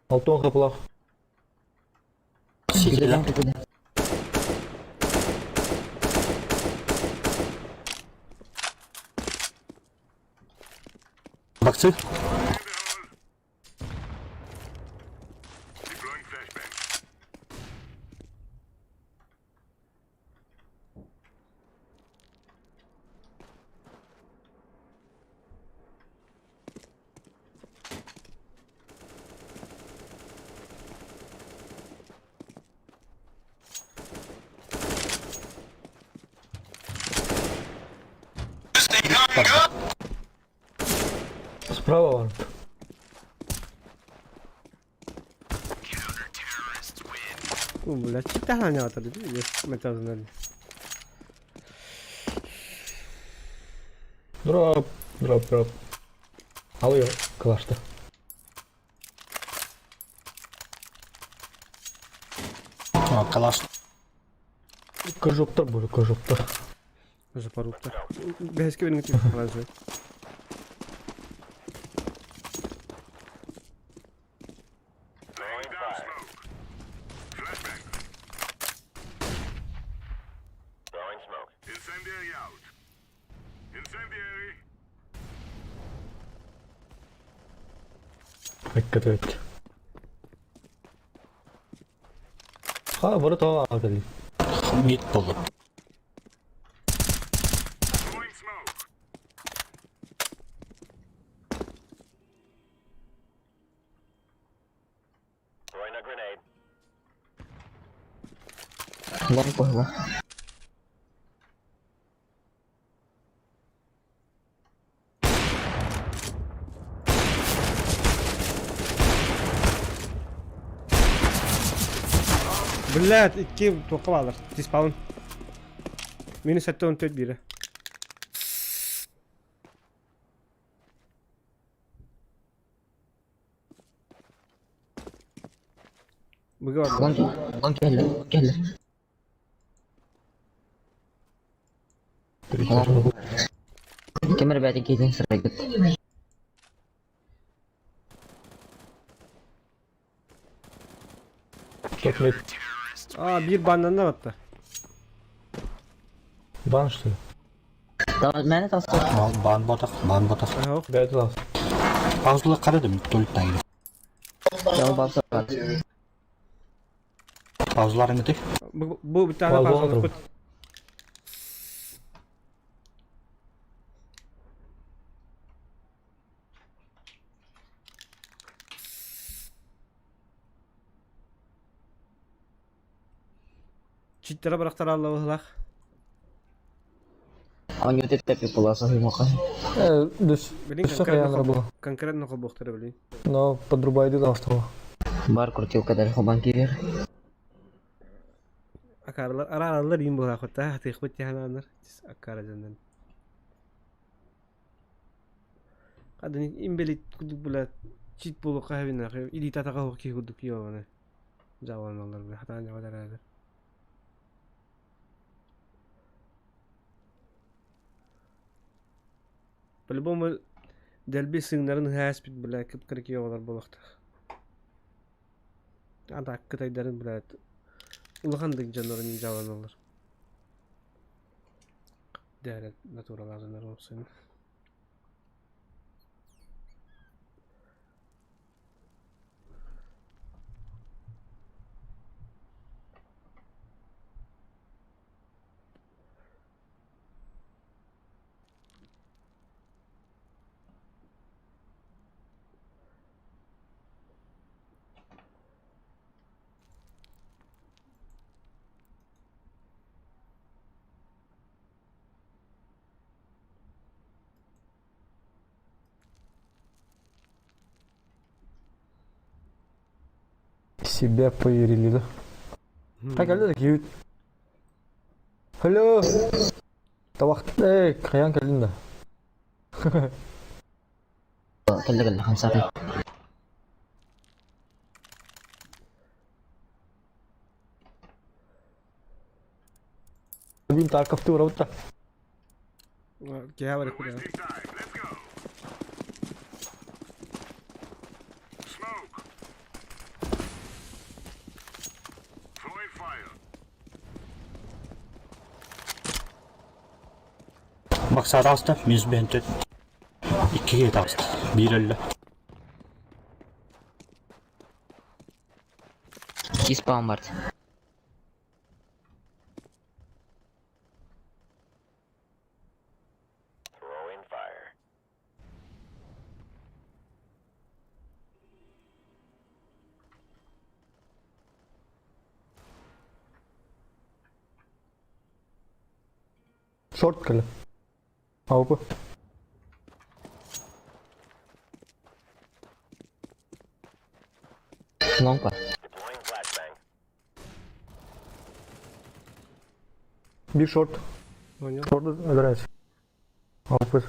Алтын қапылақ. Сити да. Баксы. Справа бар. О, бля, чита не атады, металл Дроп, дроп, дроп. Алый кылашты. Калаш. Кожоптар бұл, кожоптар. Жапаруктар. Бәске берін кетіп қалады. Өккөтөт. Ха, бары тава алды. Мид болды. Лонг қойла. Блядь, икки тоқып алыр. Диспаун. Минус 74 бири. Быга бар. Лонг лонг келді. Келді. Кемер бәті кейден сырай кет. Топ мид. А, bir бандан батты. Бан что ли? Мені тасты. Бан ботақ, бан ботақ. Ага, Бәті лас. Паузалар қарадым, толиттан келе. Я бабса бар. Паузаларың өте. Бу bir tane Пауза пауза алып. кут. Читтера бырахтар аллабыһылах. Он өтеп тепи буласа хуймака. Дүс. Билин Өссө хайаанара була. конкретно хобохтара билин. Но подрубайды да автоға. Бар крутилка даже хобан кирер. Акаралар аралар им була хотта тыхбыт яхананар. Акара жандан. Кадын имбелит кудук була чит болу кахабина или татага хоки кудук йоны. Жаваналар бile хатан жавадар. По-любому дэлби сыҥнарын ыһааспит бля кып-кыракый оҕолор буолуохтаах. Ата кытайдарын бля улахан дьоннорун дьааланаллар. Дээрэ натуралаазанар уопсайын. Себя поверили, да? Так, әлі күйет. Алло. Табақ, эй, қаян кәлін да. Кэллэ кэллэ хамсаатын. Блин, Тарковты ураута. Киһэ барык бля. Максат алыста, минус бен төт. Иккиге алыста. Бир өллө. Тиспаун бар. Шорт кәлі. Аупы. Лонг бар. Bir шорт. Понял. Шорт өлірәс. Аупы.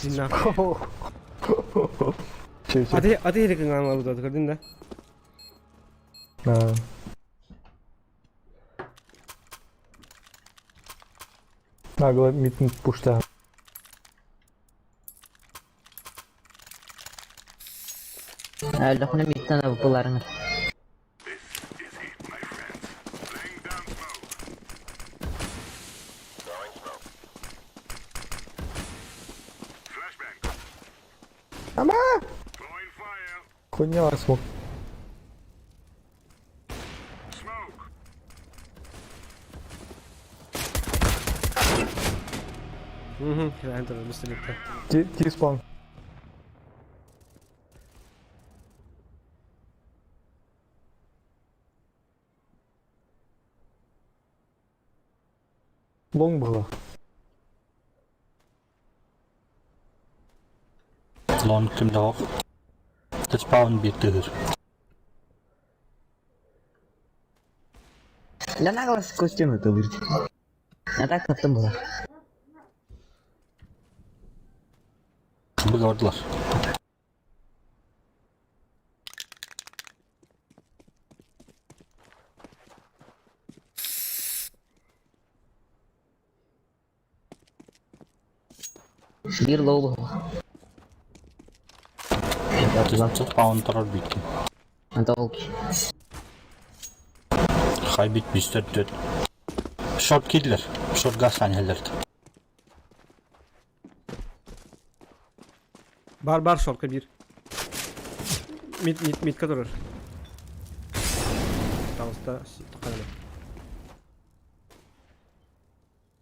Дина. Че, че. Аты аты хэрэг аналар удаад көрдүн да. А. Нагло митинг пушта. Әлі миттен буларыңыр. Ама! Хуйня смог. Мгм. Антон, быстрее. Ти спаун. Лонг было. Лонг кимде ок. Спаун бир тыгыр. Ля наглас костюм это вырт. А так таптым була. Быга бардылар. Бир лоу була. Спаун тұрар биткен. Долгий. Хайбит мистер Дөт. Шорт киллер. Шорт газ санелерді. Бар бар шорка бир. Мид мид мидка турар. Пожалуйста, тоққанына.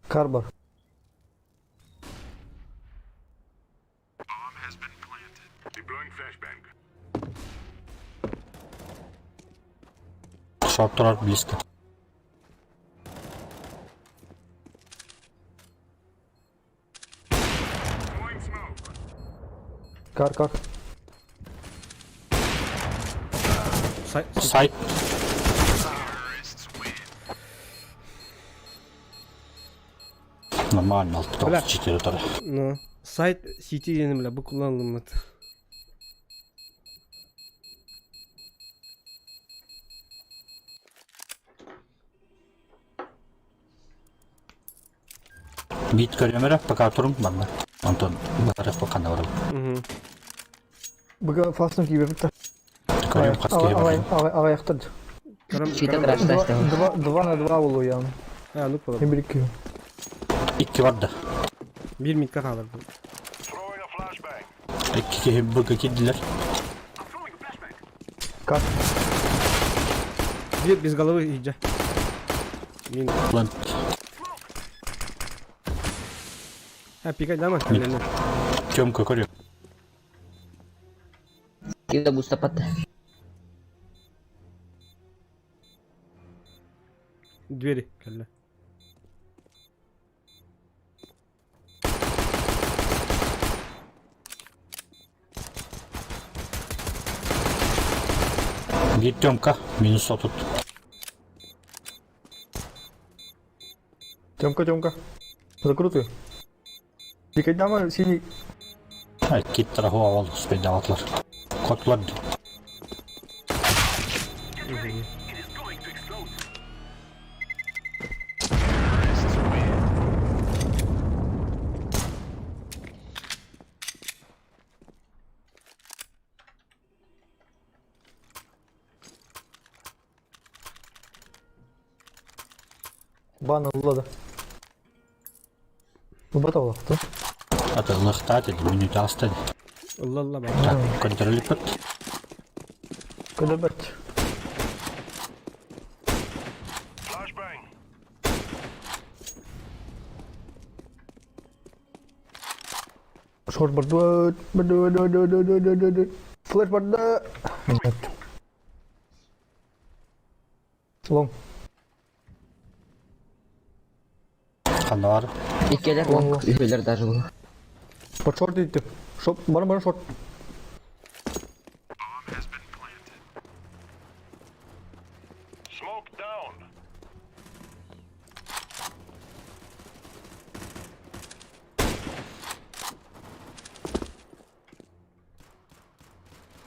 Кар бар. Шорт турар близко. Кар кар. Сайт. Нормально, 64 турар. Ну, сайт сити диэн бля бу кулланылыммыт. Бит көрөмөрө, пока турум манна. Онтон барах ханна барабын. Мгм. Быга фастын киибэбит. Көрөм хас киһи бар. Аҕыйахтар. Көрөм- Чита көрөм- краш Два, два, два на два болу ян. А, ну Мен бір екі. Икки барда. Бир минутка хаалар. Икки киһи быга киирдилэр. Кар. Бир без головы иджа. Мин. Плент. А, пикай дама. Тёмка көрүө. Кида буста патта. Двери. Кэллэ. Биир Тёмка минус 30. Тёмка, Тёмка. Закрутую. Дикайдама синий. Ай, кит тараху авал успейдаватлар. Котлар. Бан ыллада. Убата олақты. Ата лыхта dedi, минут аста dedi. Ылла ылла бар. Так, контролипет. Көдөбөт. Шорт барды. Барды, барды, барды, барды, барды. Флеш барды. Нет. Лонг. Ханна бар. Иккилэр лонг, үһүөлэр даже было. Под шорт идти. Шорт, бар, бар, шорт.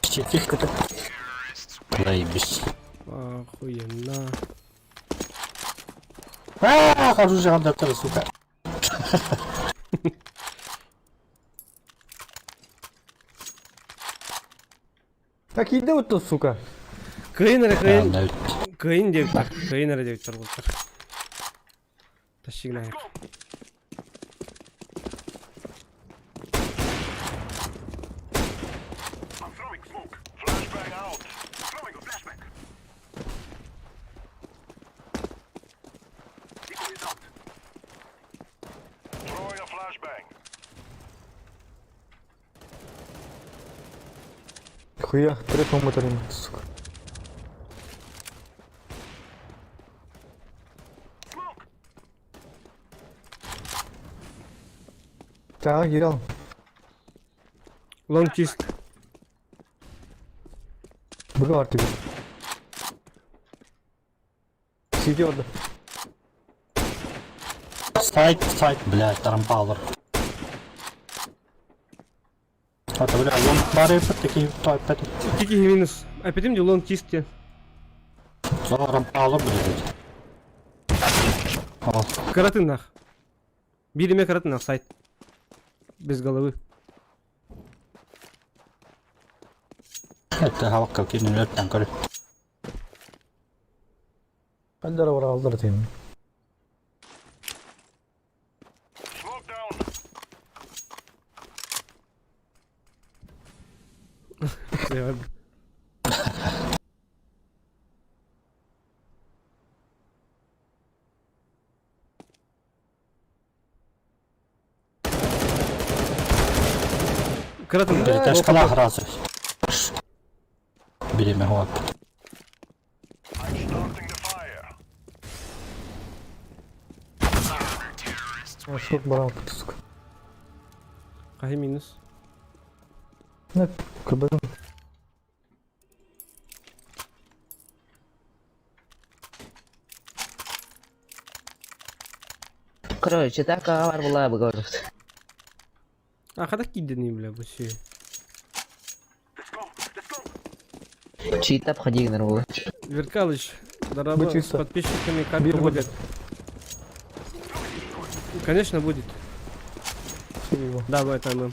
Четик. Заебись. Охуенно. А, хожу же андертер, сука. Так иди вот тут, сука. Кыйын эрэ кыйын. Анда Кыйын диэбиттэр. Кыйын эрэ диэбиттэр буолтар. Тащигнай. Хуя, три моторин, сука. Так, Кирилл. Лонг чист. Быга бар тебе. Сиди орда. Сайт, сайт, блядь, тарампалар. Это, бля, лонг бары такие, то опять. Тики минус. Опять им лонг чист те. Тарампалар, блядь. О, Каратын нах. Бириме каратын нах сайт. Без головы. Это халка кинилерден көрө. Ханнара бараллар дейм. Кратом. Ташкала разы. Биреме хуап. Шот барал сука. Кахи минус. Не, көрбөдүм. Короче, так бар була говорит. А когда киданы, бля, вообще? Чита обходи нормально. Веркалыч, здорово, Вы с чисто. подписчиками как Бир будет? Конечно будет. Его. Да, в этом.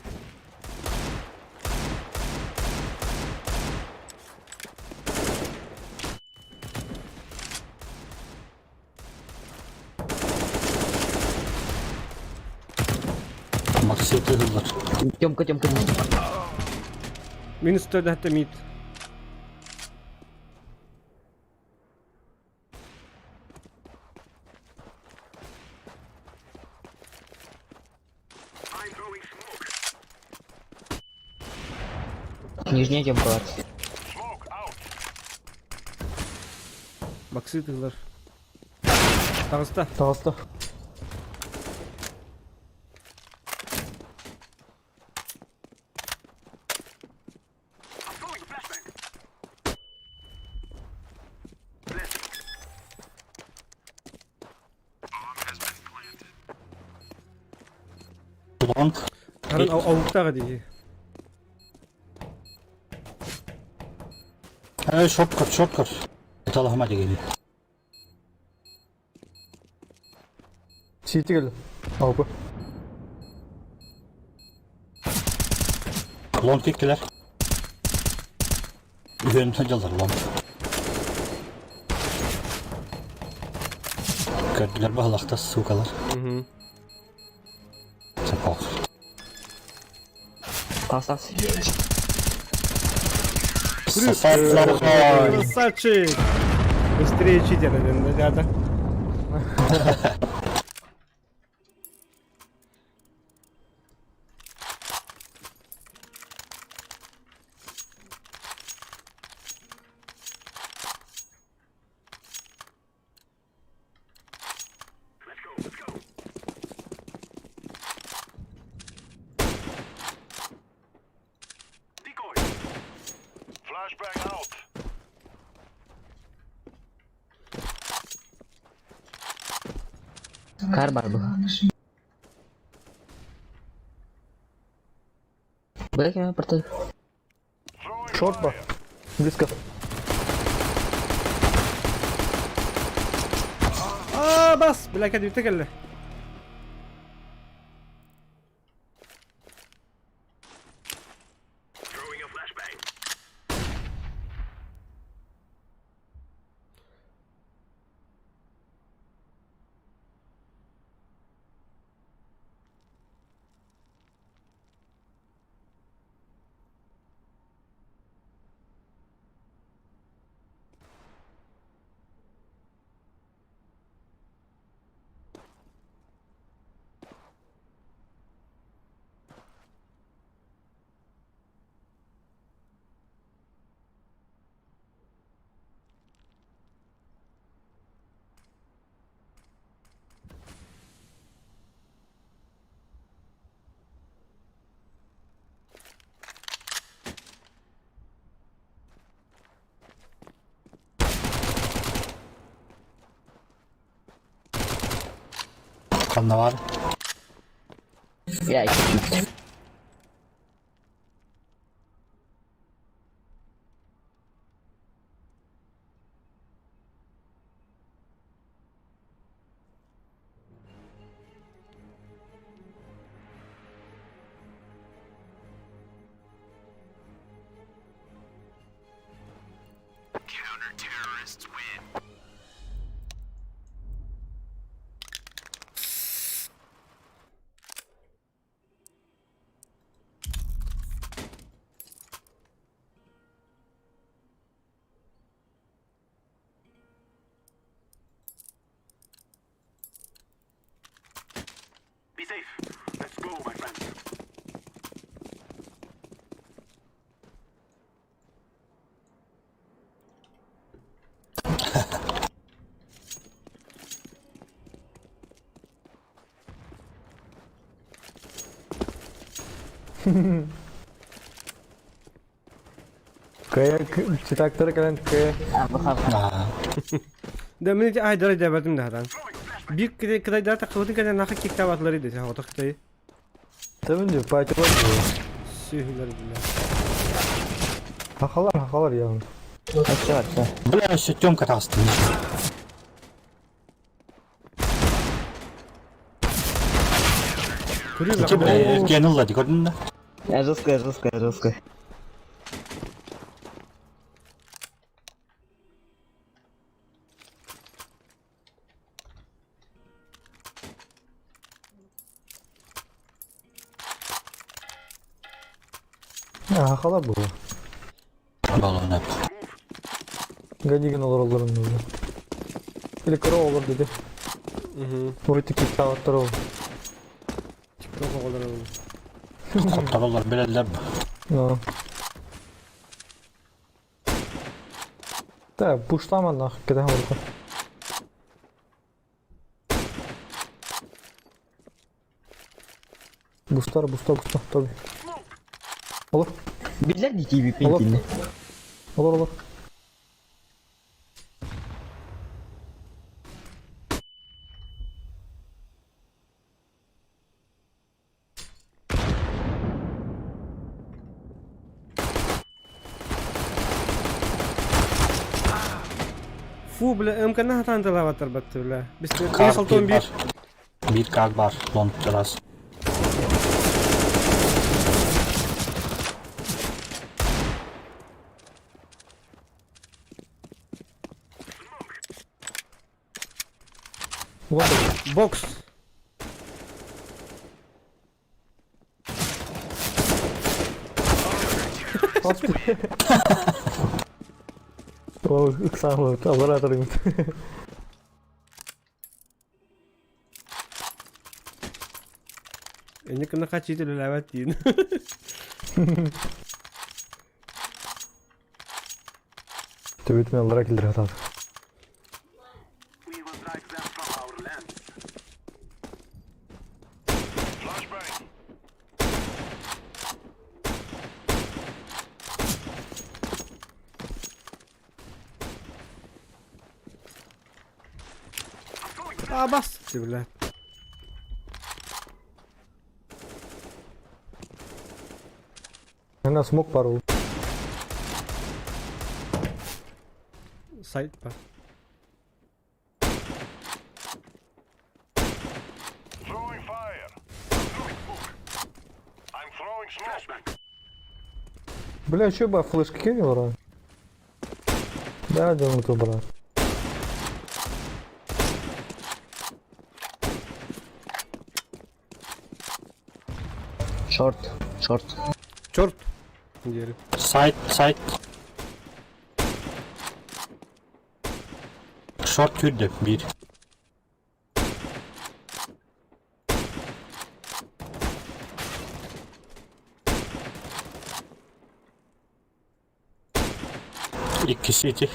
Макситы hızlar. Тёмка, Тёмка. Минус 100 это мид. Нижняя Тёмка. Баксы тылар. Тағыста. Тағыста. Long. Қарын ауықтағы дейді. Эй, шорт көр, шорт көр. Талахма деген. Сити келди. Алпы. Long кеккелер. Үйен жалдар long. Көрдүлөр баалакта сукалар. Угу. Сапок. Тас, тас. Сасатлар хой. Красавчик! Быстрее читер, ребята. Кар бар был. Бля, я просто. Шорт бар. Близко. А, бас! Бля, кәді бітті келді. Канна бар. Я чуть-чуть. Кыайа читактары кэлэн кыайа. Да мин ити айдара дебатым да хатан. Бир кытайдар тахсыбытын кэннэ наха киктаабатылар десе оҕото кытайы. Тэбин дии патилар дии. Сүһүлэр билэр. Хахалар хахалар явно. Оччо оччо. Бля, өссө Тёмка таҕыстым. Көрүү Ити бля, эргиэн ылла дии көрдүн да? Жесткая, жесткая, жесткая. Хахалар бу. Баллон Гадигин олороллорун дуу. Или кыра олор диди. Ой тикиттаабаттар ол. Тикток оҕолоро Хоттороллор билэллэр. Ну. Да, пуштама нах, кэтэһэн олорго. Бустар, буста, буста, Тоби. Олор, Биллэр дии TV Олор. пинтинне. олор, олор. Фу, бля, МК-на хатаан тылаабаттар батты, бля. Кар Бес bir бар. Bir kar бар. Long раз. Вот. Бокс. О, ыксаамы, лабораторы. Инник кына хачыты үлэлээбэт диин. Төбөтүн аллара килдире хатаат. А бас, бля. Она смог пару. Сайт бар. Бля, что бы флешки кинул, ра? Да, да, ну брат. Шорт, шорт. Черт. Диэри. Сайт, сайт. Short күүрдэ биир. Икки сити.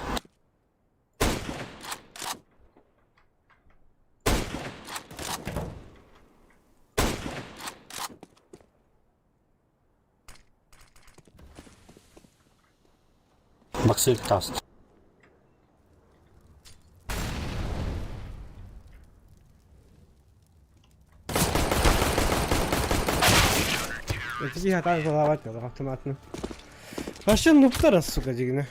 Баксык таст. Эти хатаан тылаабат автоматны. Вообще нуптара, сука, дигинэ.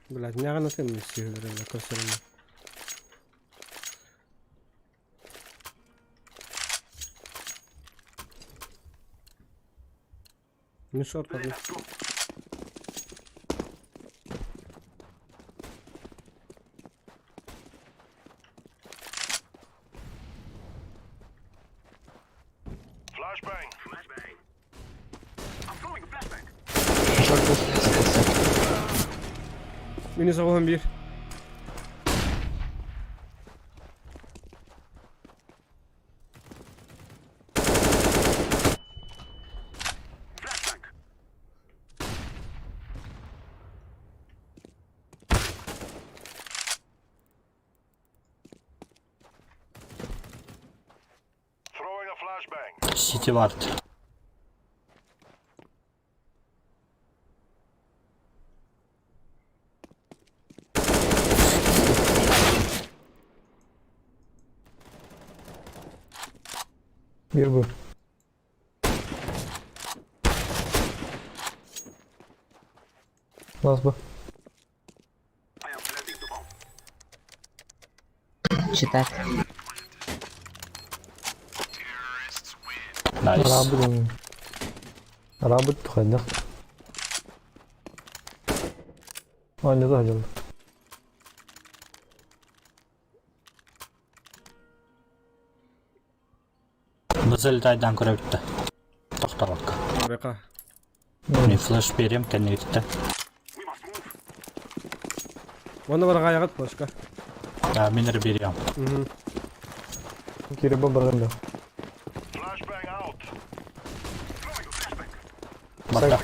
Блядь, няҕына тым сүһүлэрин көрсөрүн. Не шорт одну. Минус 11. Сити вард. Бир бу. Лас бу. Читак. Найс. Арабы Арабы тухайдах. А, не заходил. Бу залетайдан көрөбүттэ. Тохтобокко. Бека. Мин флеш берем кэннигиттэн. Оны бар гаягат флешка. Да, мин эрэ берем. Угу. Кире барган да. Барда.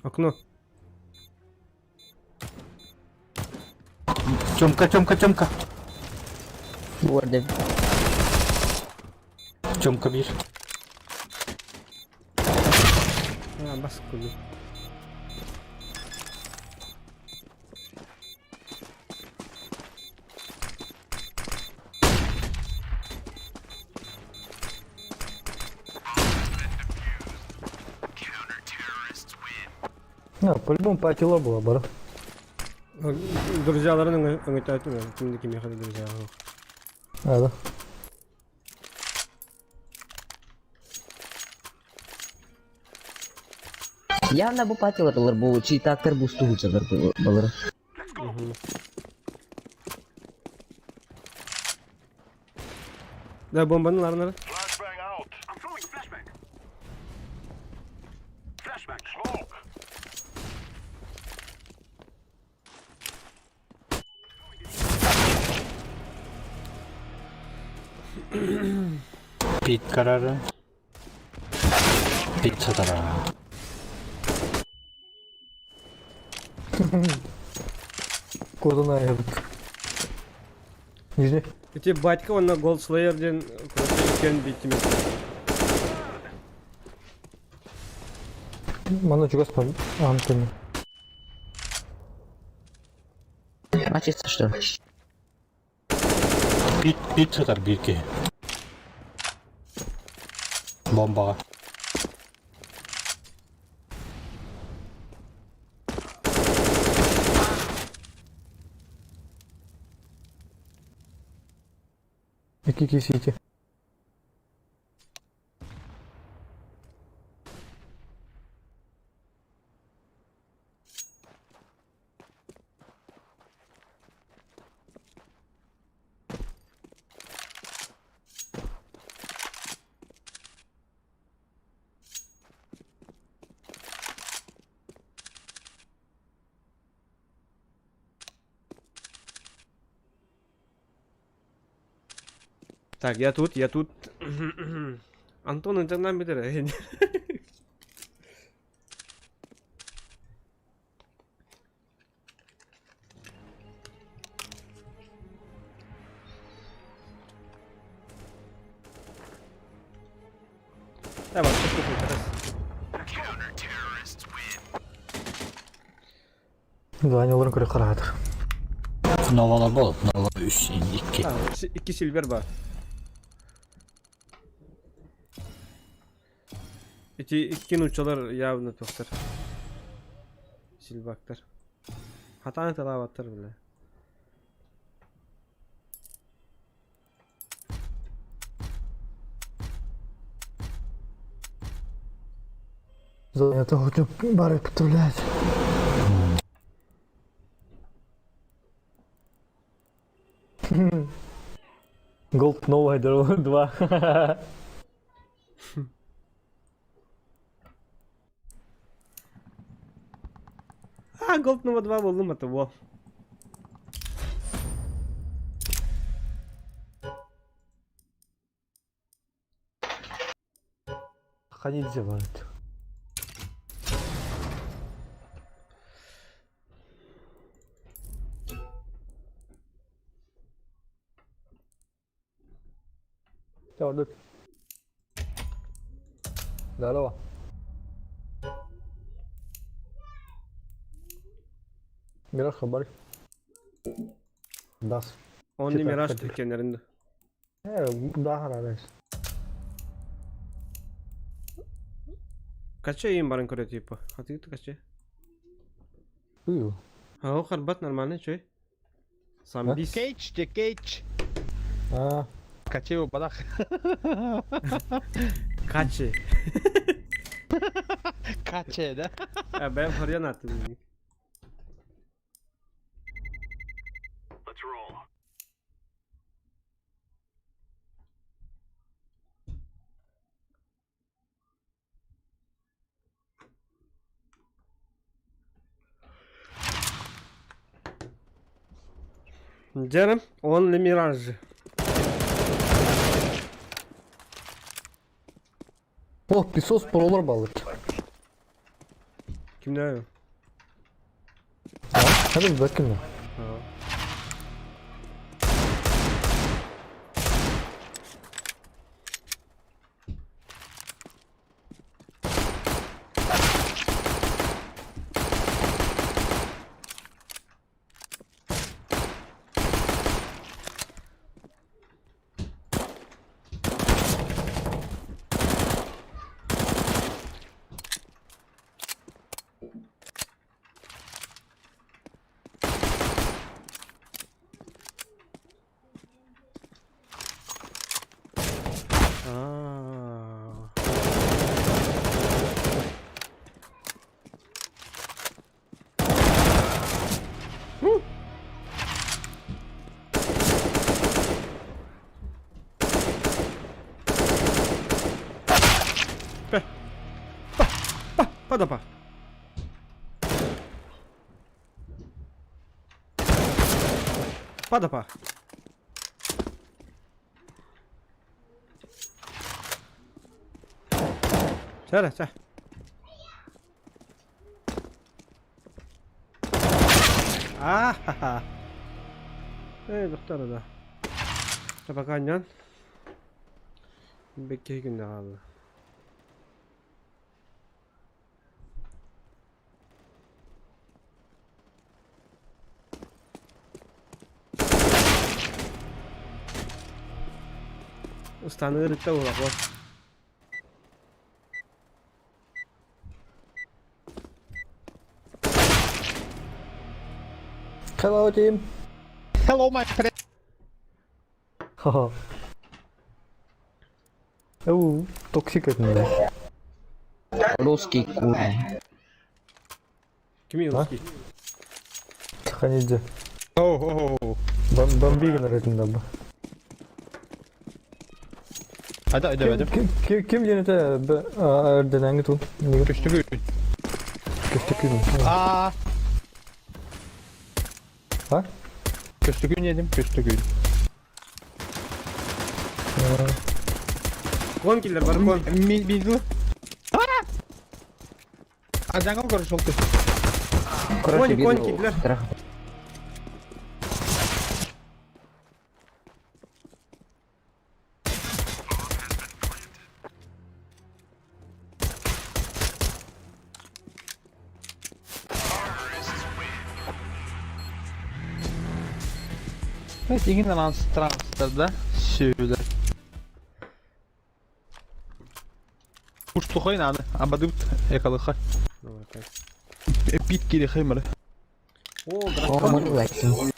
Окно. Тёмка, Тёмка, Тёмка. Борды. Тёмка бир. А, бас куду. А, по-любому патила была, бара. Друзьяларын өңөтөтүм, кимди ким яхады друзья. А, да. Явно бу патилар бу читактар бу стугучалар балар. Да, бомбаны ларнары. Пит карары. Пит сатара. Кодана этот. Нижний. Эти батька он на Gold Slayer ден короче кен биттиме. Мана чугас по Антони. Мачится что? Пит, пит сатар бирки. Бомбаға. Икики Сити. Так, я тут, я тут. Антон интернат битер. Давай, раз. Да, они лорын көрө караатыр. Новалар бол. Нова 3, 2. Икки сильвер бар. Ити икки нууччалар явно туохтар. Сильвактар. Хатаан талаабаттар бile. Это хоть бары потрулять. Голд новая 2. А, Голд номер 2 буоллум это во. Ходить зевают. Ордук. Здорово. Мираж хабар. Дас. Онly Читак Мираж ходили. түркенеринде. Да, радость. Кача им барын көрө типа. А ты кача? Ую. А о харбат нормальный чой? Самбис. Кейч, те кейч. А, Качево бадах. Каче. Каче, да? А бэм хорьян аты. Дьэ, Only Mirage. О, песос пролар балык. Кимде? Hadi bir bakayım. Ha. Аа. Пе. Па. Па. Падапа. Падапа. Чара, ча. А-ха-ха. Эй, доктор, да. Табаканьян. Бекке күнде қалды. Ыстаны ырытта олақ. Hello team. Hello, my friend. Ха-ха. Оу, токсик это Русский кур. Кими русский? Ханидзе. Оу, оу, Бомби генератор да. Hadi hadi hadi. Ким ким ким женете эрденеңи ту? Көстүгү. Көстүкүн. Аа. А? Көстүгүн yedim, көстүгүн. Кон киллер бар, кон. Мидл. А жаңыл көрүш болду. Короче, Конь, конь, видно, кидлер. страх. Evet, ingin transferda sürüler. Уштухай надо. Абадыбыт экалыха. Давай, так. Пит кирихай мары. О, О, можно лайкнуть.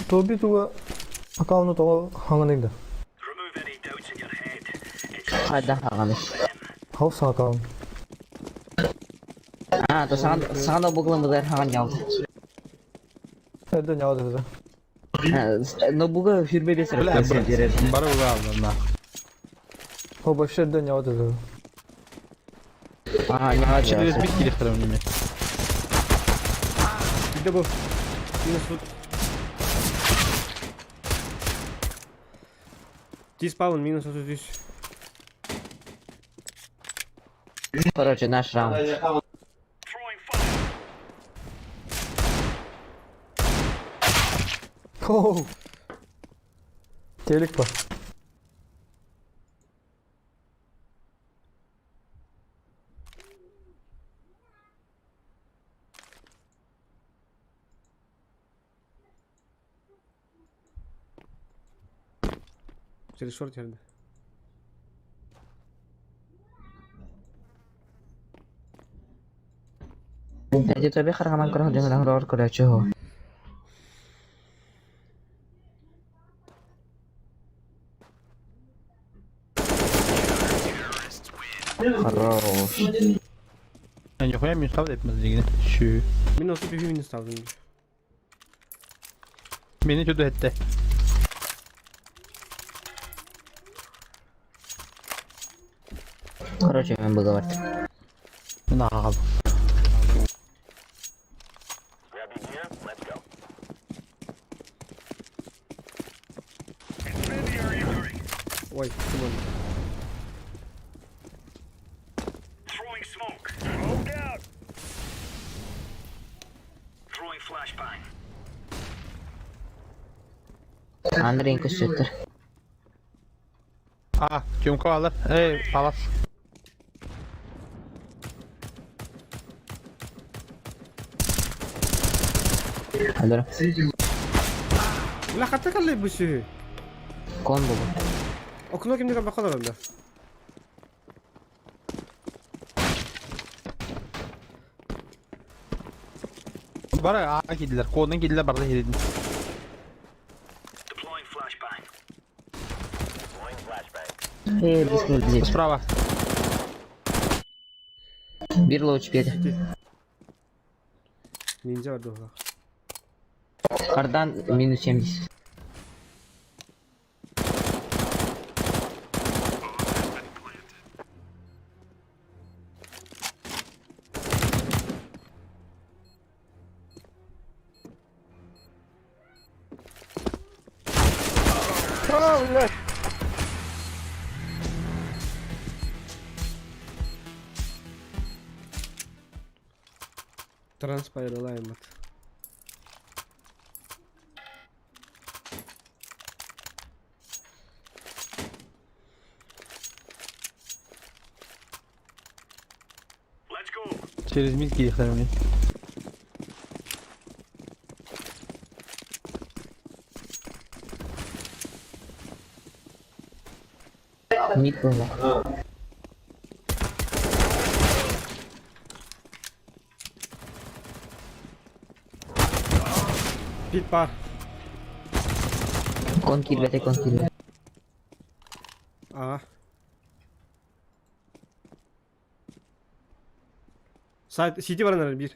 Тоби туга аккаунту тоҕо хаҥаный да? Хайда хаҕаны. Хаус аккаунт. А, то саҥа саҥа ноутбугламмытыгар хаҕан ньаалта. Эрдэ ньаҕа дэтэ. Ноутбуга хүрбэ бес Бля, FPS берер. бары угааллар. О, вообще эрдэ ньаҕа дэтэ. А, ньаҕа Через дьаалта. бит кирихтер неме. Где был? Минус тут. Ти спаун, минус вот здесь. Короче, наш раунд. Оу. Телек па. Через шорт ярды. Эти тебе харгаман көрөх дьоҥ рор көрөөчү хо. Хорош. Нихуя минус таб этмез дигин. Şu. Минус тут минус ставлю. Мени чуду этте. Короче, мен было барт. Мен ағал. Ой, Симон. Андрей көстөттөр. А, Тюмка алыр. Эй, палас. Алло. Бля, хата калли бүсү. Кон болу. Окно кимдеген бакалар анда. Бары а кидилер. Колдан кидилер барды хиридин. Эй, бисмилла. Справа. Бир лоуч бери. Ниндзя бар духа. Кардан минус 70. Транспайралаймат. Через мид кирихтер мне. Мид было. Пит пар. Кон кирбете, кон кирбете. Ага. Сайт сити бар наверное, бир.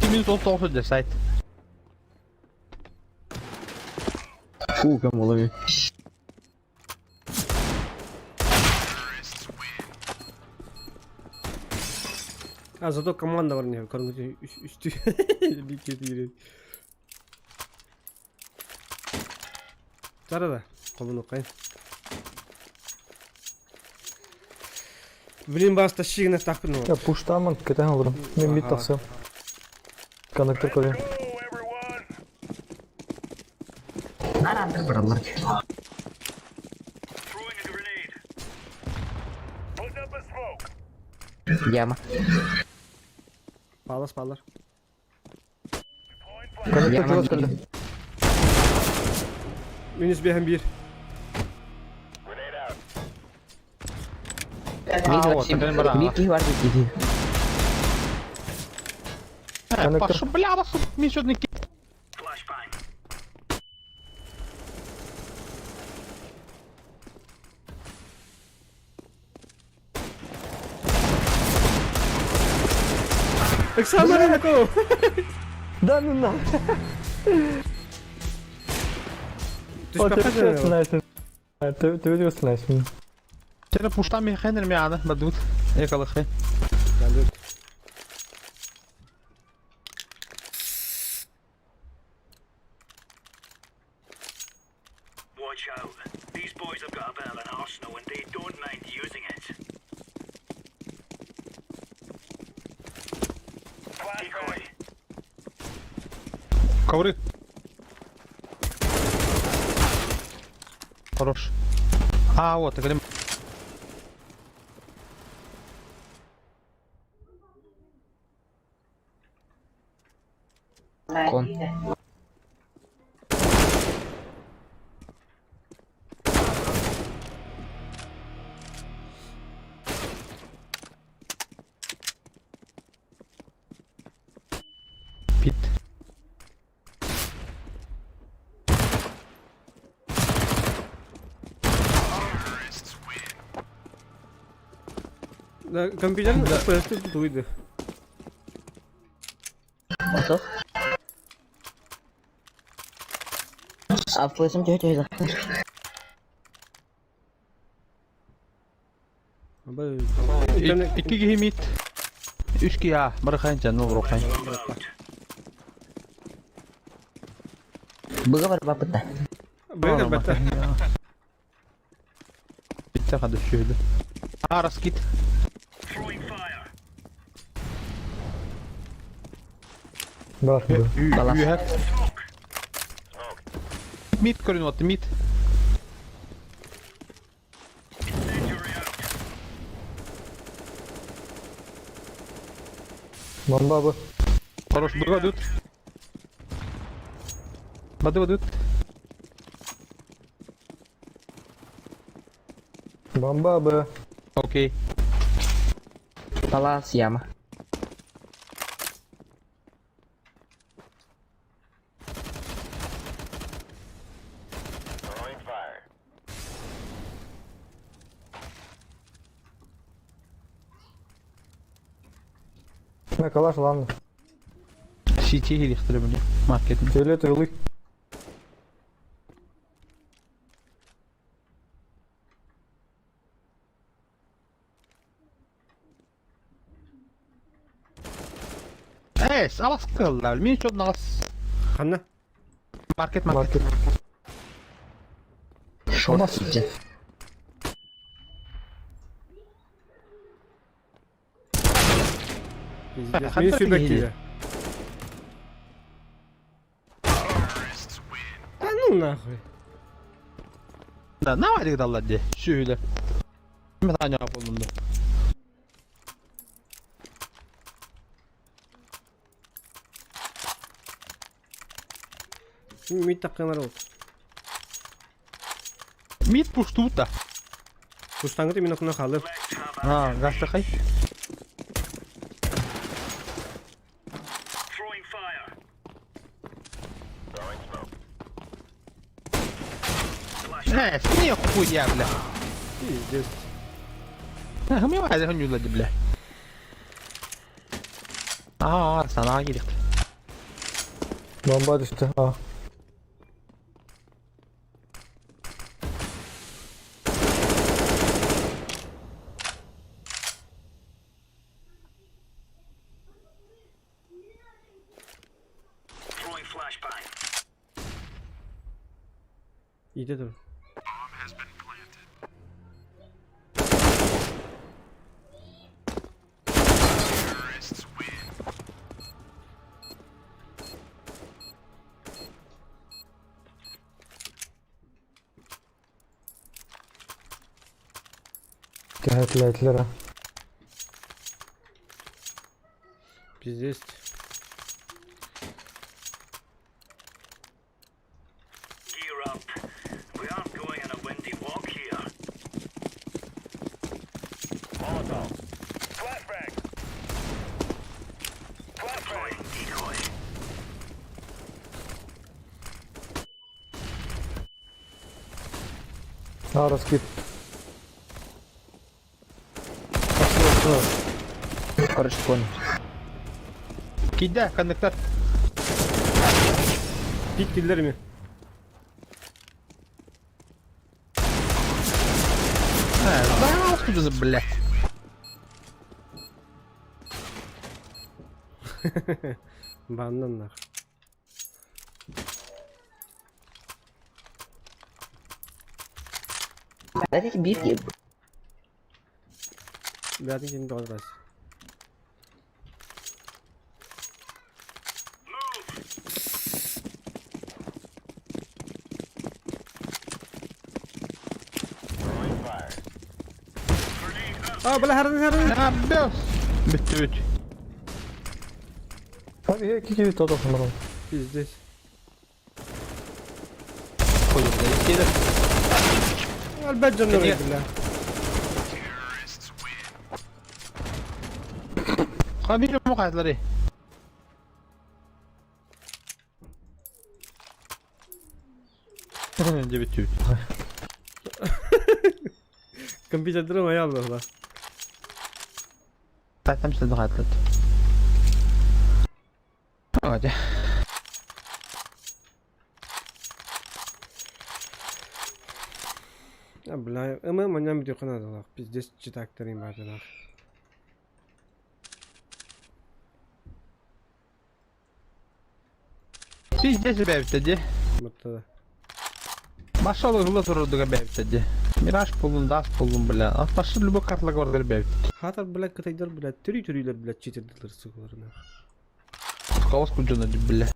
Минус 39 ödüler сайт. Фу, кем болу. А зато команда бар не, кәдімгі үсті бекет үйрен. Тарада, қолын оқайын. Блин, баста шигіне тақпын Я пуштамын, кетен алырым. Мен бит тақсам. Коннектор көрем. Нарандыр бұралар. Яма. Палас палар. Коннектор чугас көрдө. Минус бэһэн биир. Биир киһи бар киһи. Коннектор. Бля, вас мин сюда не Александр Рыбаков! Да ну на. Ты ж показывал? Ты ты видел слайс? Тена пуштами хенер мяна, бадут. Экалахе. Watch out. These boys have got a bit of an arsenal and they don't mind using it. Decoy. Ковры. Хорош. А, вот, ты Кон. Пит. Да, компьютер да. тут выйду. Готов? А флешем чё чё Икки киһи мид. Үс киһи А. Бары хайын чан, ол хайын. Быга бар бапыта. Быга бата. Битте хады шөйлі. А, раскид. Throwing fire. Бар. Балас. Үйәк. Мид көрін отты, мид. Incendiary out. Бомба бу. Хорош, быга дут. Бады бадут. Бомба б. Окей. Палас яма. На калаш ладно. Сити хилихтірі біле. Маркетинг. Фиолетовый лык. Эс, алас кылдар. Мен чөп нағас. Ханна. Маркет, маркет. Маркет. Шорт киджи. Пиздец. Ханна Минус киһи. юбек Да ну нахуй. Да, навадик далла де. Шөйлі. Мен таня болдым. Мид таққанар ол. Мид пуштута. Куштаңгы мен окна халып. А, гастахай. Throwing fire. Эс, не хуя, бля. Пиздец. Ми вайда ханюла бля. А, сана килихт. Бомба düştü. А. Throwing flashbang. Иди тур. Кәһәтләтләр. Пиздец. А, раскид. Короче, понял. Киирдэ, коннектор. Пик киллерми. Да, откуда, блядь. Баннан нах. Дайте биир Бәтин ким доҕор А, бля, харын, харын. А, бес. Бүттүбүт. Abi iki gibi tadı sanırım. Пиздец. Альберт Джоннер, бля. Хабир му кайтлары. Дьэ бүттүбүт. Компьютердерим аялла. Тайтам сылды кайтлат. Ага. А, бля, ММ маням бит Пиздец, читактарым бар нах. Пиздец бэбитте ди. Вот Машал ыла турдуга бэбитте ди. Мираж пулун, дас пулун, бля. Башы любой карталага бардар бэбит. Хатар, бля, кытайдар, бля, түрүй-түрүйлер, бля, читердилер, сукалар, нах. Хаос куджана ди, бля.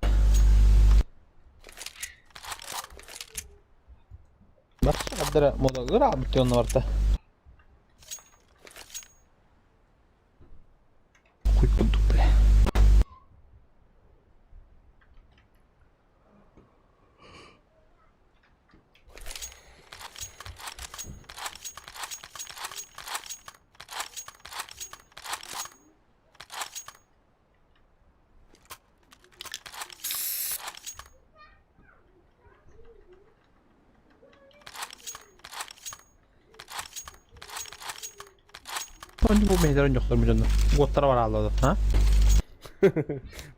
Башы каддара мода ыра бүтөн барта. Хуй курдук, бля. Önce bu meydan yoktur mu canım? Gottara var ağladı. Ha?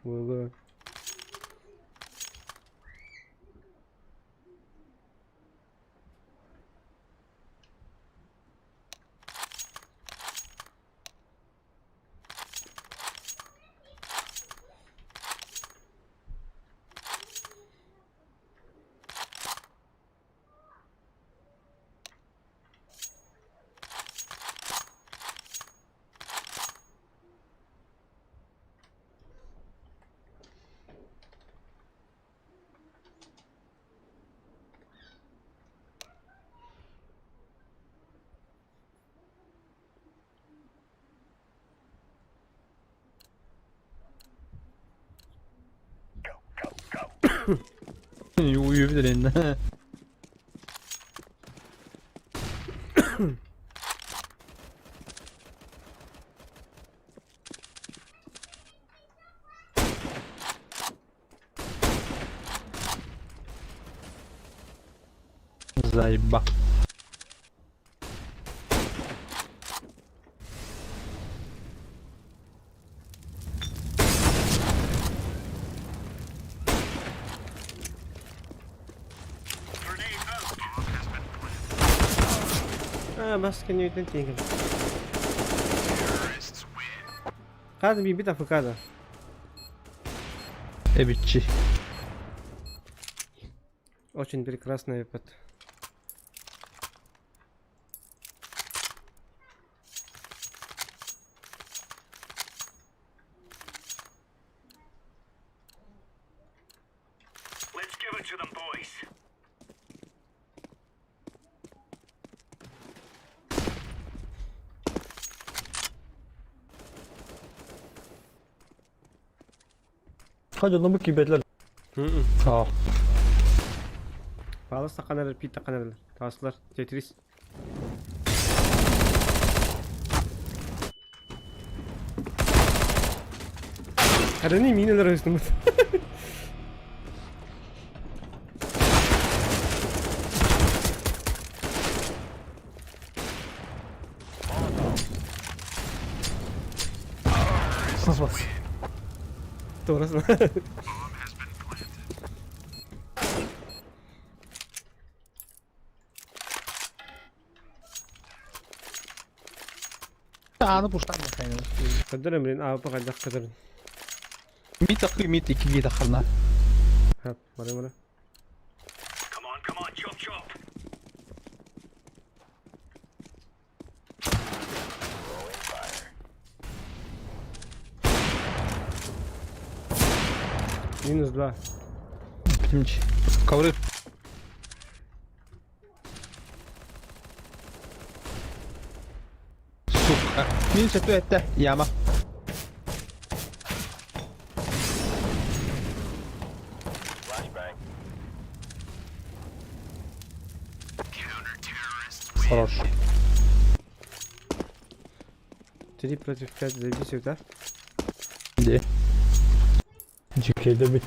Было. Uyuyabilir elinde. Заеба. А, баска не өтен теңгел. Қады би бит АФК-да. Эбитчи. Очень прекрасный выпад. Let's give it to them, boys. Hadi onu bu kibetler. Aa. Палас тақанар, пит тақанар. Таслар, Тетрис. Харани минелер өстіміз. Бас. Туорасына. Ааны пуштан бахайын. Көдөрөм блин, АВП хайдах көдөрүн. Мит акы мит икки тахарна. Хап, бары бары. Come on, come on, chop chop. Минус 2. Птимч. Ковры. Сука. Мин сөтү этте. Яма. Хорош. 3 против 5 заебись, да? Где? Дьүкэйдэ бит.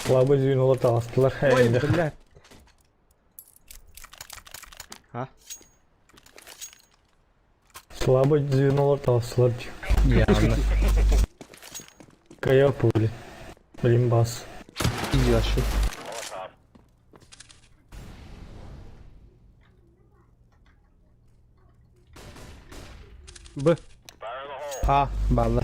Слабый звенолар таҕыстылар. Ой, Эйдэх. блядь. А? Слабый звенолар таҕыстылар дии. Явно. Кая пули. Блин, бас. Иди вообще. Б. А, балла.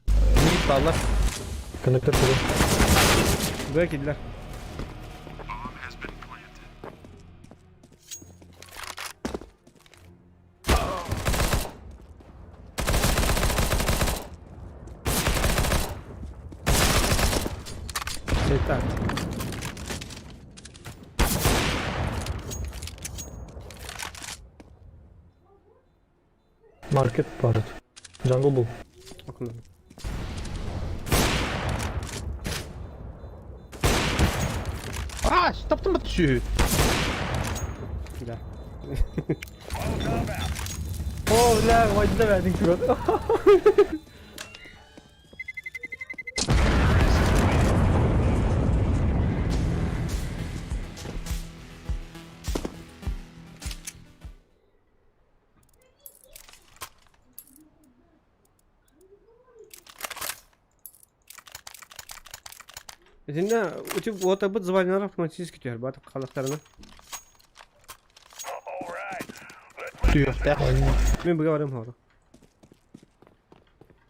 Мид балла. Коннектор кэлэн. Б киллер. Так. Маркет барыт. Джангл был. Окно. А, таптым бат сүү. Да. О, бля, вайда бәдин күрәт. Итиннэ утюг уотабыт званнар автоматически түһэр баатып халахтарына. Түйөхтә. Мин быга барым хору.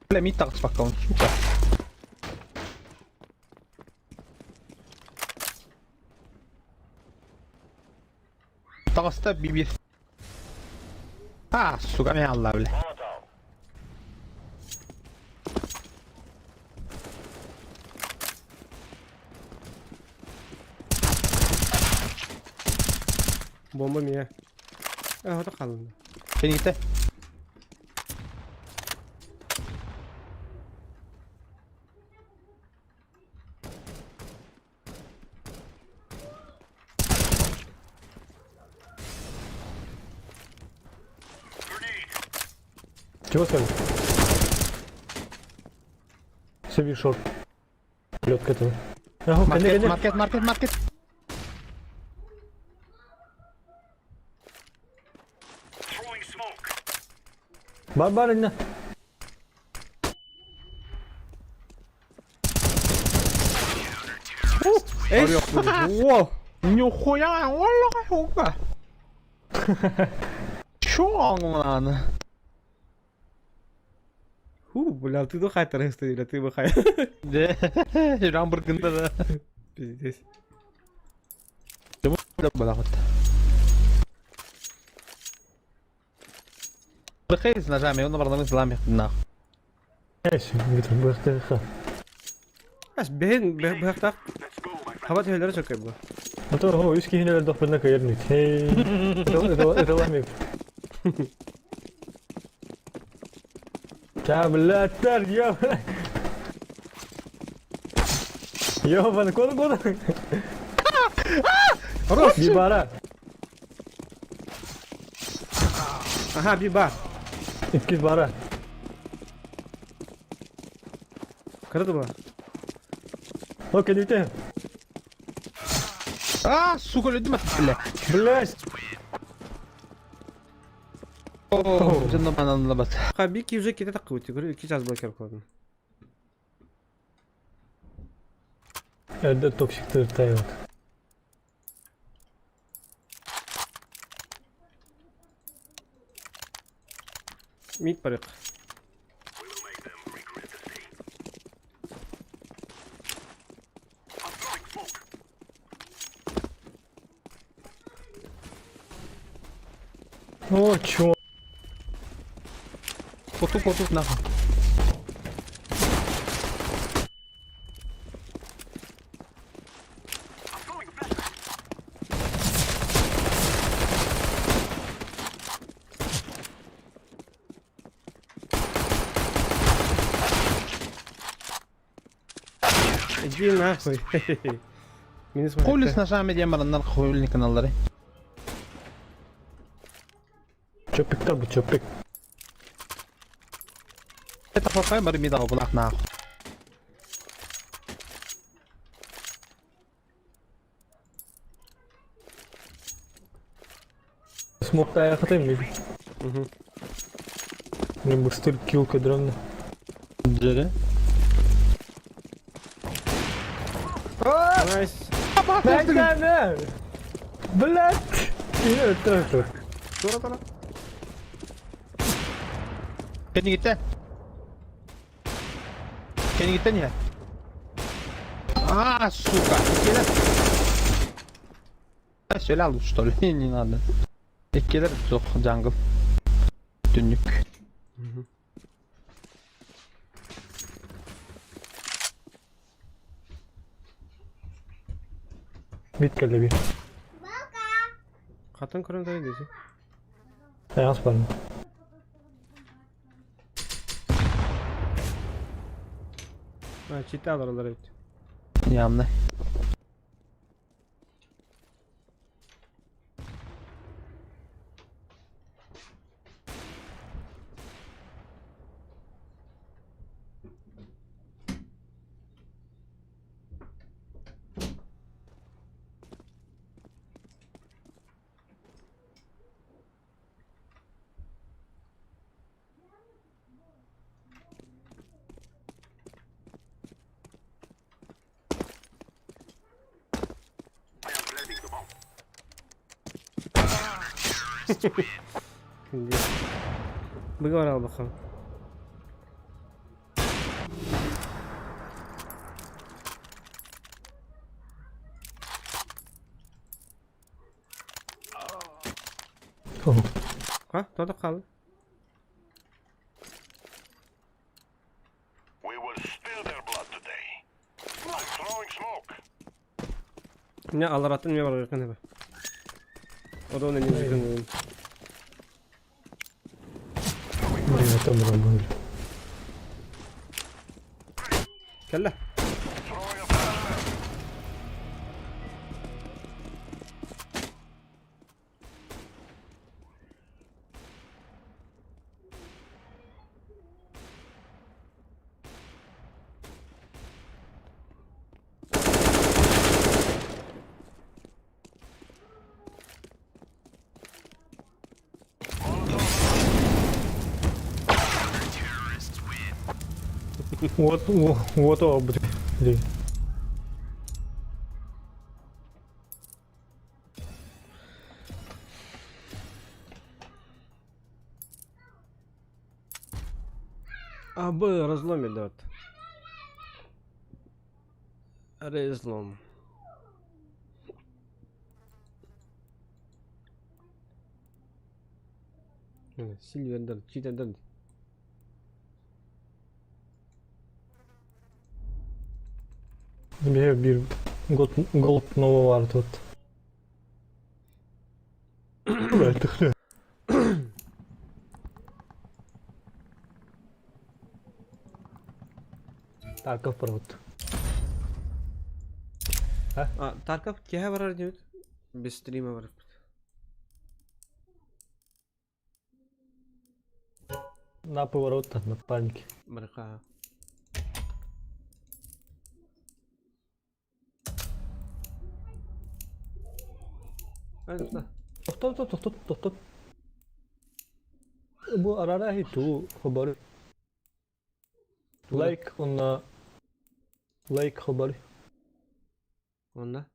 Бля, мид тагыс бакка он, сука. Тагыста бибир. А, сука, мен алла, бля. Бомба мия. Э, хото қалынды. Кенигите. Чего сказал? Сиби шорт. Лед к этому. Ага, Маркет, кene, маркет, маркет, маркет. Throwing smoke. Бар бар инне. Эй, Во! Нихуя, ола, сука. Чё он, Ху, бля, ты духай тарыхты, бля, ты бухай. Да, Рамбургында да. Пиздец. Бля, вот. Бхей с ножами, он наверное, злами нахуй. Эс, бит быхты. Ас бэһин бэхтах Let's go, my friend. хаба төһөлөрө чөкөй бу. А то о, үс киһинелер дохпына каернит. Хей. Это это ламик. Та, блядь, тар, ёб. Ёбан, куда, куда? Хорош! Бибара. Аха, биба. Икки бара. Кырды ба. О, кените. А, сука, людьми, бля. Блядь. О, дьонно бананлабат. Ха, бики уже ките таккыбыт, көрү 2 час блокер кылдым. Эрдэ токсиктар тайбат. Мид барык. О, чё? Потуп, потуп, нахуй. Иди нахуй. Минус Хули с ножами диэн бараннар хули каналлары. Чөппүктэр бу чөппүк. Это хохай бары мида булах нахуй. Смок таякатайм мид. Мгм. Мен быстыр килл көдөрөм. Джере. Найс. Блядь! Блядь! Кире өттөр. Тура тура. Кенигиттен. Кенигиттен я. А, сука. Келер. Söyle al что ли? Не надо. Келер жоқ jungle. Түннүк. Мгм. Мид келди бир. Хатын көрөн тай десе. Аяс бар. А, чита алар эбит. Явно. Быгар ал бахан. Ха, тода калды. We will spill their blood today. I'm throwing smoke. Не аларатын мен бар якын эбе. Орон эне жүгүн. Блин, это было. Кэллэ. Throwing a flashbang. Вот, вот, о, блин. А, Б разломе дат. Разлом. Сильвер читер. Бир бир год голд нового бар тут. Блядь, ты Тарков провод. А, Тарков кеһэ барар диэбит? Без стрима барар. На поворот, на панике. Барка. А, да. Тоқтат, тоқтат, тоқтат. Бу арараһи туу хобор. Лайк онна лайк хобор. Онна?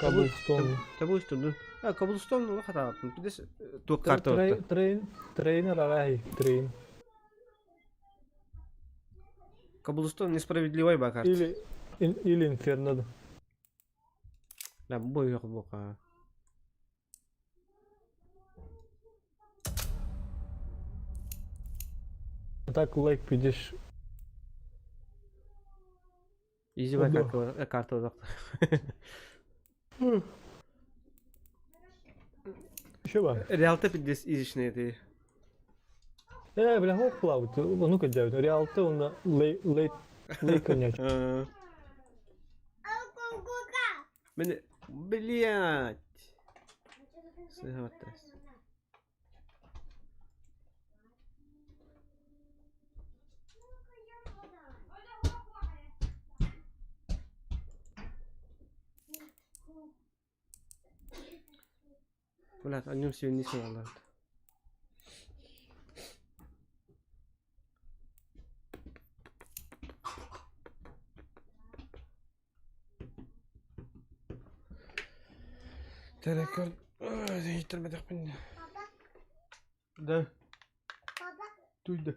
Cobblestone. Cobblestone. А, Cobblestone хатааппын. Бидес туох карта Трейн, трейн, трейн арараһи, трейн. Cobblestone несправедливай ба карта. Или или Инферно. Да, бой бока. А так лайк пидешь. Изи карта карта Еще ба. Реалты пидес изичный ты. Бля, хоп, плавает. Ну-ка, дядя, реалты он на лей лей лей коньяч. Мен, блядь. Сыгатас. Блядь, о нем сегодня не снимал. Терекер. Итермедехпин. Да. Туйда.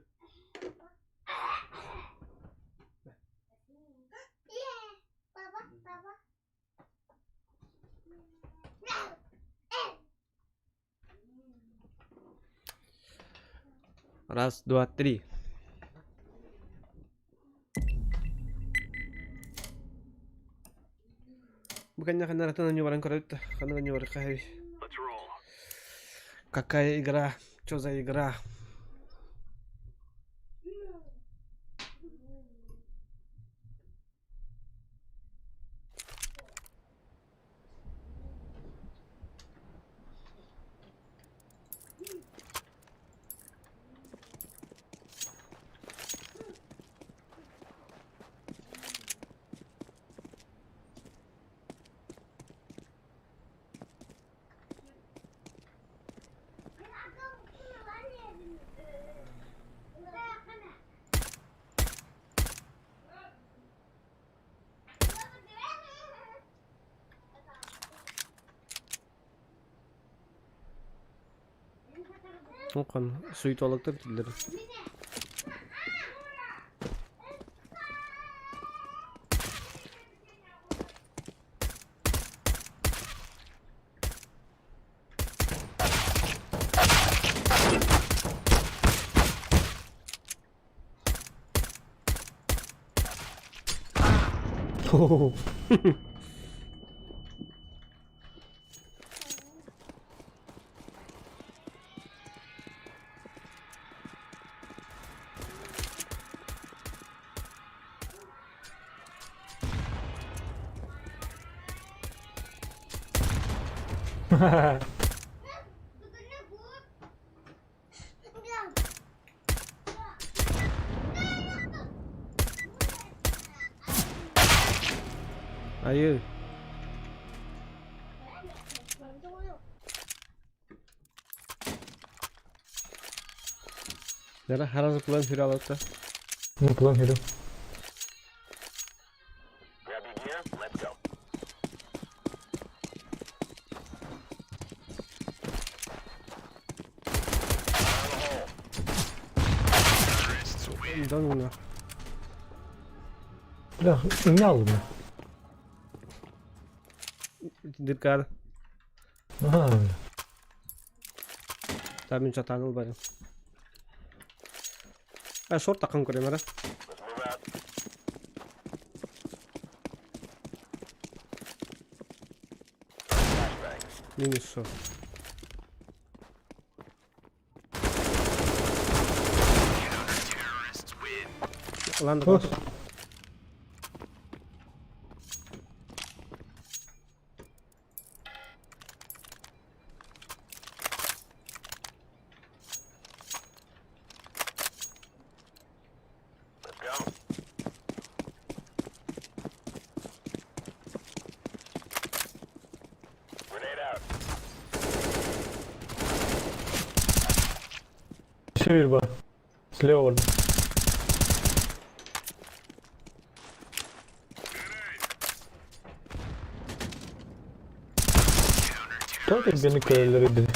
Раз, два, три. Бу кэннэ ханнаратан онньуу көрөт ханна онньуу баран Let's roll. Какая игра? Чё за игра? Оқан суетологтар тілдер. Айы. Нера харазы план хүрі алады. Ну, план херю. Grab your gear, let's go. Да ну на. Бля, не алдым. Диркар. Ага, бля. Та мен жатаныл барым. А шорт тақын көрем ара. Let's move out. Минус шорт. Ладно, Ох. Let's go. Grenade out. Өссө биир бар. Слева барда. Тоҕо түргэнник көрөллөр эбит.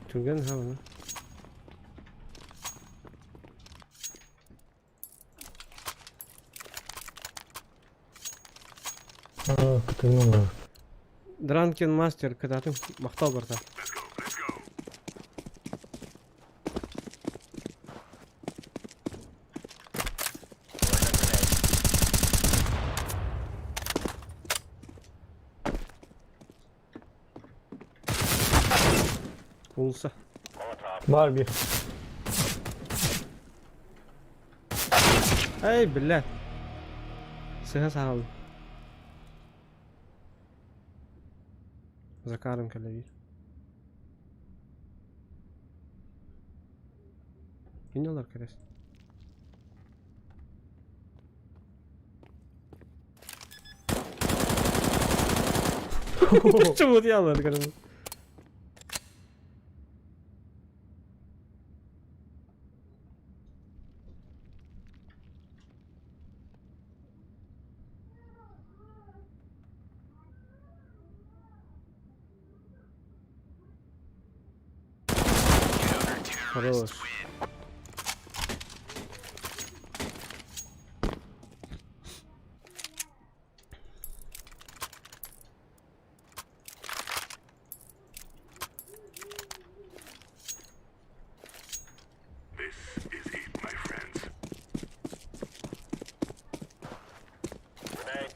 Түргэн хаалана. Аа, кытыгын бар. Дранкен мастер кытаатым махтал барта. Улса. Бар биир. Эй, бля. Сыһа саҕалым. Закарым кэлэбиир. Кини олор кэрэс. Чумутуялар кэрэ. Хорош. This is it, my friends. Grenade.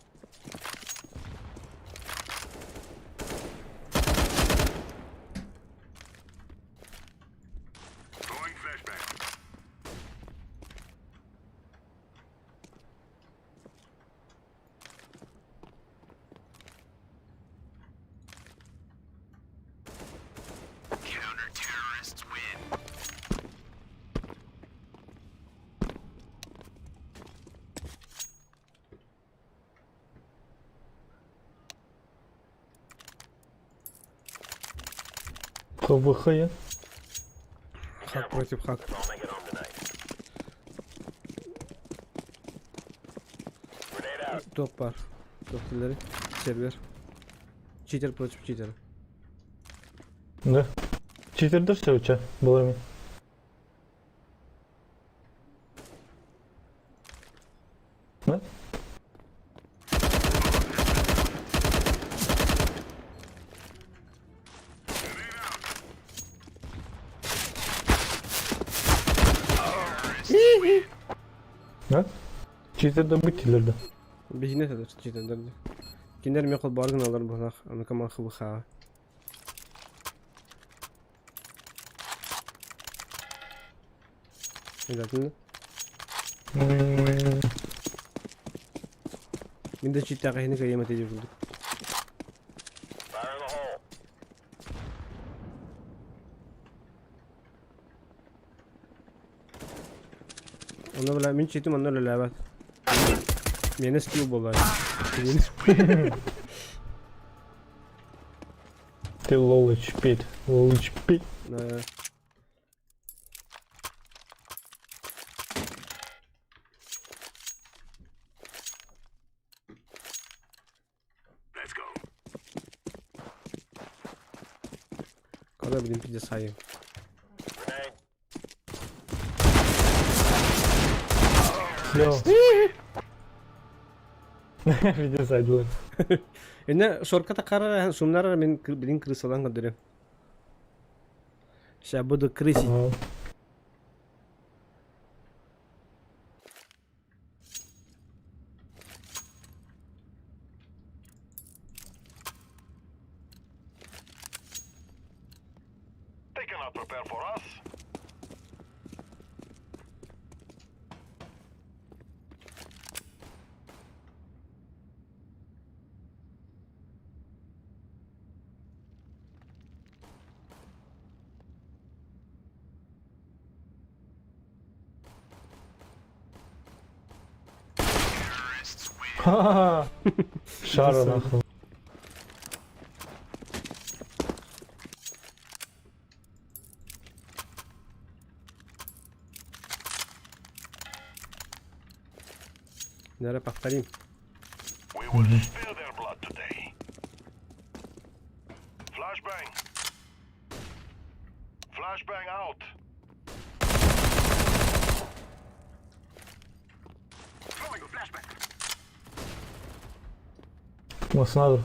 Throwing flashbang. Counter-terrorists win. КВХ я. Хак против хак. Топ бар. Топ Сервер. Читер против читера. Да. Читердер сөүчэ булар Да? Да? Читердер бутилер да. Биһине этэр читердер. Кинилэр эмиэ холбоору гыналлар быһалаах, аны коман ХВХ-ҕа. Обязательно. Мин да чииттээх киһини кыайыам этэ диир курдук. Онно бля мин читим онно үлэлээбэт. Миэнэ скилл буолла. Ты лолыч пить, лолыч пить. Да. Let's go. Когда будем пить сайым? Все. Видео сайдылар. Эне шорка такара сумнара мен билин крысалан көрдөрөм. Сейчас буду крысить. They cannot prepare for us. Ха-ха-ха. Шара нахуй. Наверное, повторим. We will spill their blood today. Flashbang. Flashbang out. Throwing a flashbang. Маснадыр.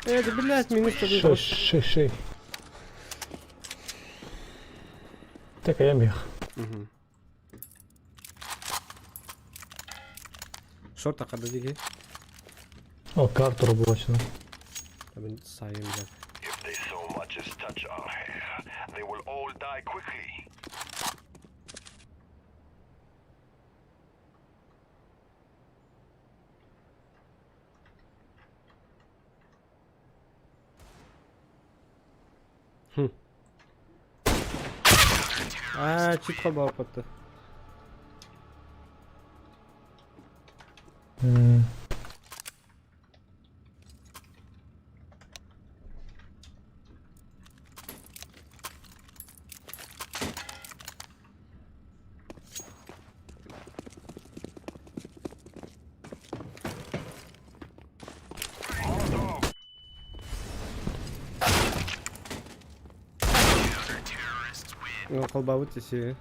Это, блядь, минус Шей, шей, шей. Так, я мех. Угу. Шорта қада деге. О, карту рабочую. Сайын, блядь. If they so much as touch our hair, they will all die quickly. А, чуть қалбауып кетті. Қалбауыт десе.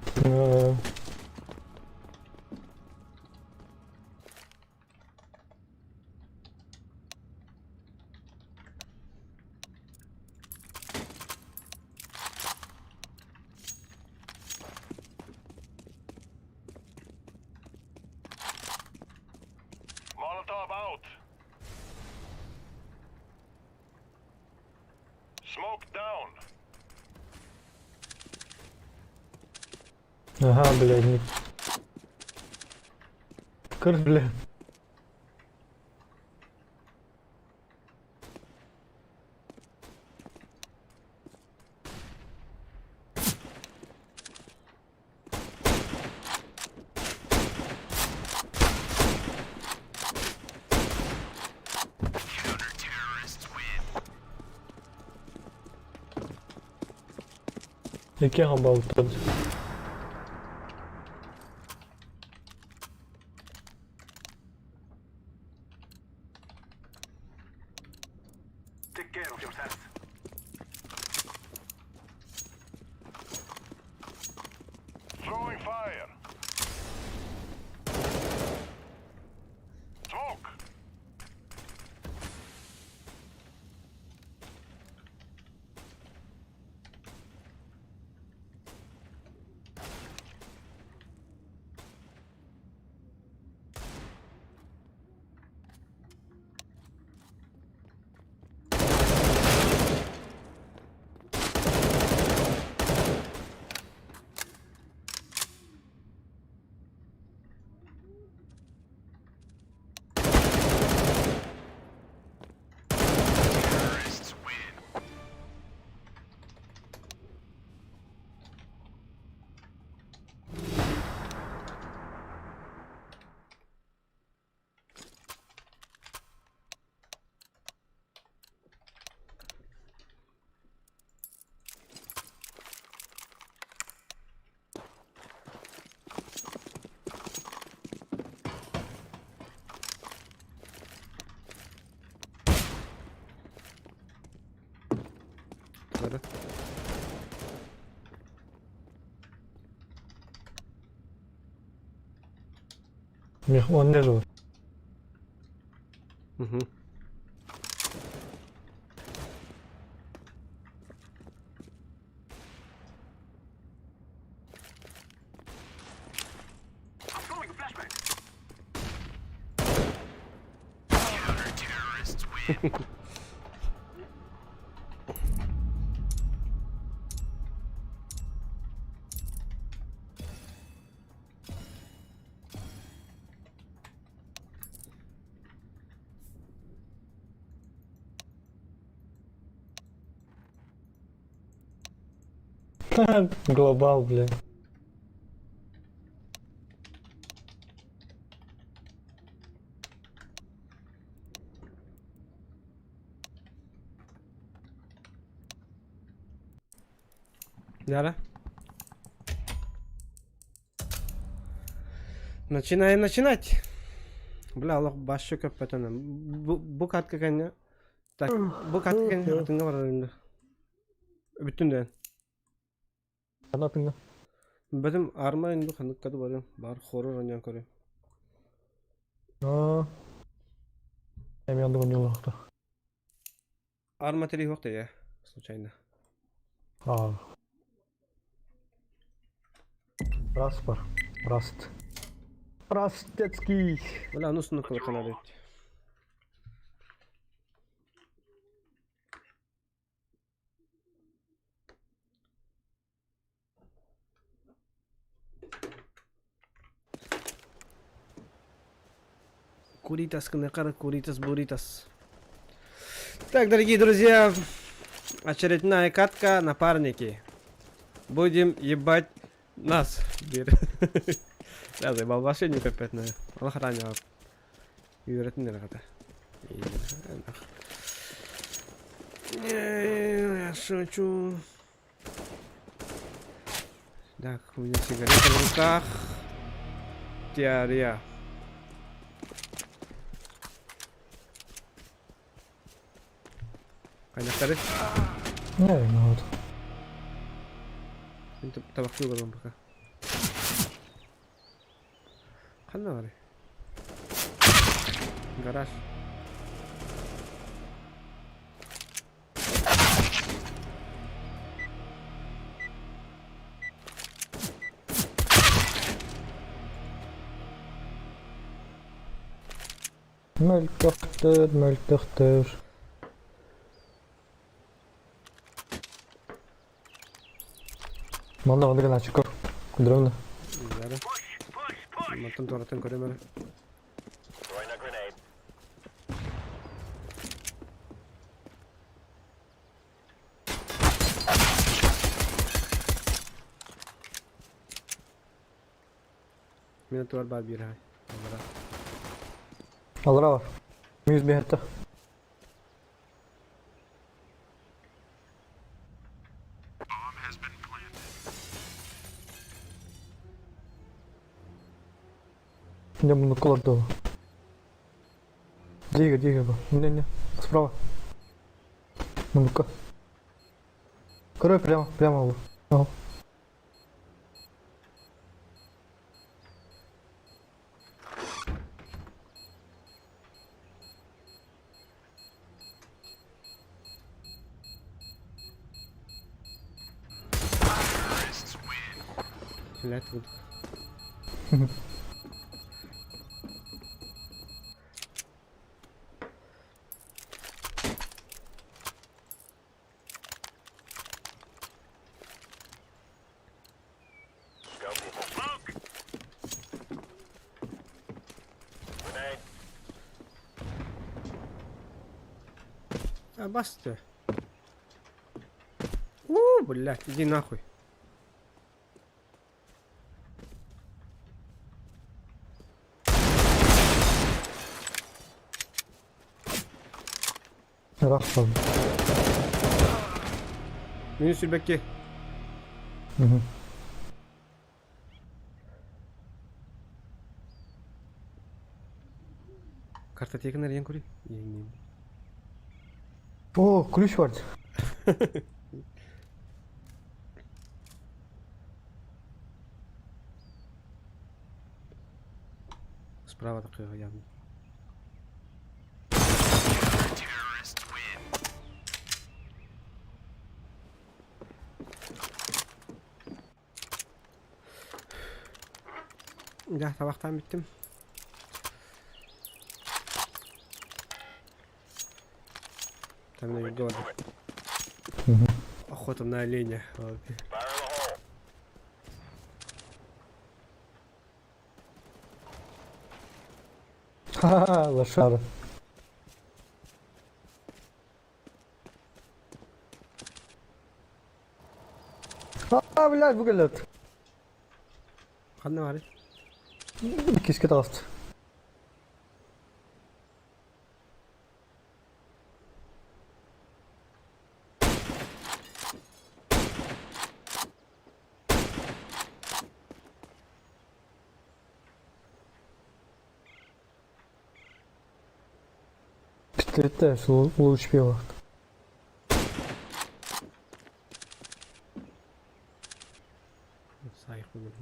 Molotov out. Smoke down. Ага, блядь, не... Кыр, бля. Яке габал тут? Take care of yourselves. Throwing fire. Smoke. Бары. Мех, он не жив. Угу. I'm throwing a flashbang. Глобал, бля. Яра. Начинаем начинать. Бля, олох башы көппөтөнө. Бу, бу катка кэннэ. Так, бу катка кэннэ атыҥҥа барарым да. Бүттүн дэн. Анатыңа. Бөтүм арма инду ханыкка да барыам. Бар хоррор оонньоон көрүм. Аа. Эми оннук оонньуулаахта. Арма три суох да случайно. Аа. Раз бар. Раст. Растецкий. Бля, ну сунук кылыккана эбит. Куритас, кынакара, куритас, буритас. Так, дорогие друзья, очередная катка напарники. Будем ебать нас. Я заебал вообще опять на. Аллах ранее. Үөрэтин эрэ Я шучу. Так, у меня сигарета в руках. Теория. Хайдахтары? Не, ну вот. Мин табахтыы олоробун пока. Ханна барый? Гараж. Мөлтөхтөр, мөлтөхтөр. Манна онно гына чукор. Күндүрөҥ да. Мантан туораттан көрөм эрэ. Мин туар баар биир аай. Аллара. Аллара бар. Мүйүз биһэтте. Дьэ муннукка олордо. Диэги, диэги бу. Не, не. Справа. Муннукка. Көрө прямо, прямо ол. Ага. Блядь, тут. А баста. У, блядь, иди нахуй. Ыраах Мин сүрбэкки. Картотеканы эрийэн көрүй. О, ключ бар. Справа такой явно. Дьэ, табахтаан бүттүм. Там на юго Охота на оленя. Ха-ха, лошара. блядь, бу кэллэт. Ханна баарый? Иккискэ таҕыста. Бүттэ, лучше пиво. Сайық бүгін.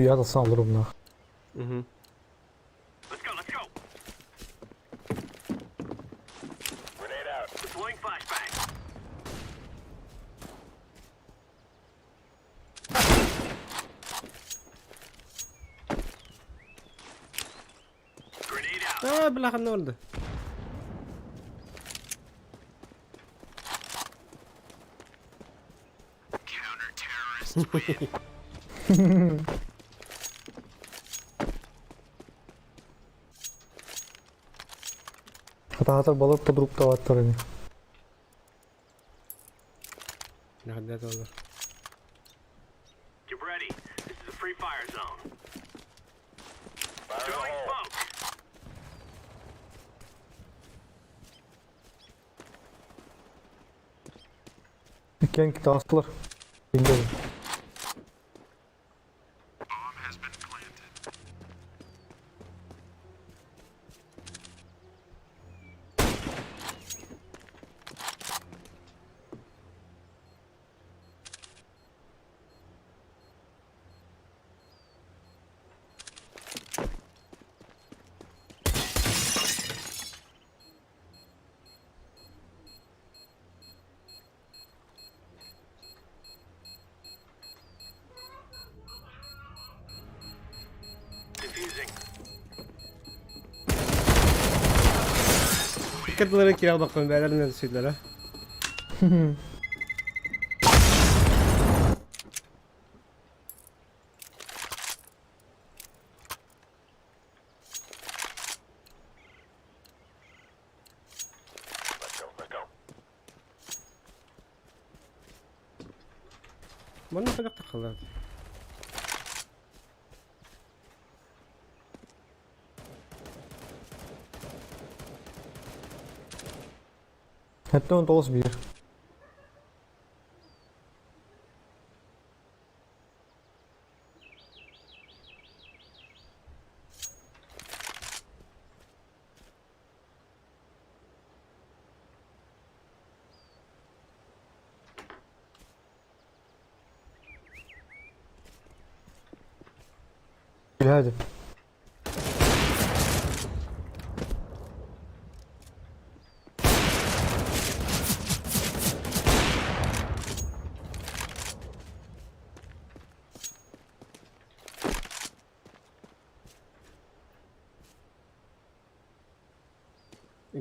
Я сам ровно. Угу. Let's go, let's go. Grenade out. Deploying flashbang. Grenade out. Аа, бля, ханна барда? Хата балар подруктаваттар ини. Нахадда олар. Get ready. This is a free fire zone. Throwing smoke. Иккиэн таҕыстылар. Билбэт. Defusing. Кырдылары кире албаккан бээлеринен сүйлөр, а. Let's go, let's go. Манна хайдах тахалар? Хэттэн тоҕус биир. Hadi.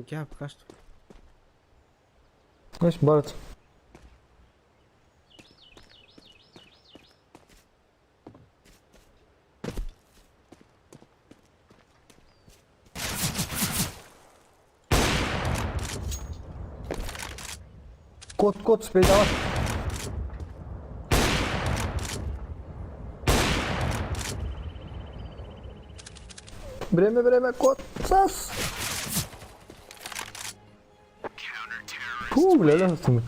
Я пока что. Значит, Барт. Кот, кот, спей, давай. Время, время, кот, сас. Фу, бля, ля, там.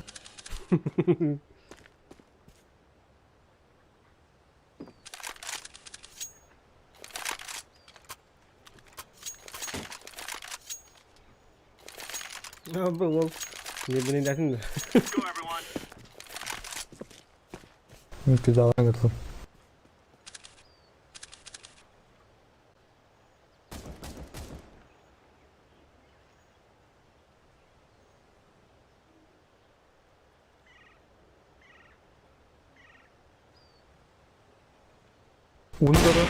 А, был ол. Не блин, дәтін. Let's go, everyone. Ну, пизда, ладно. Ундары.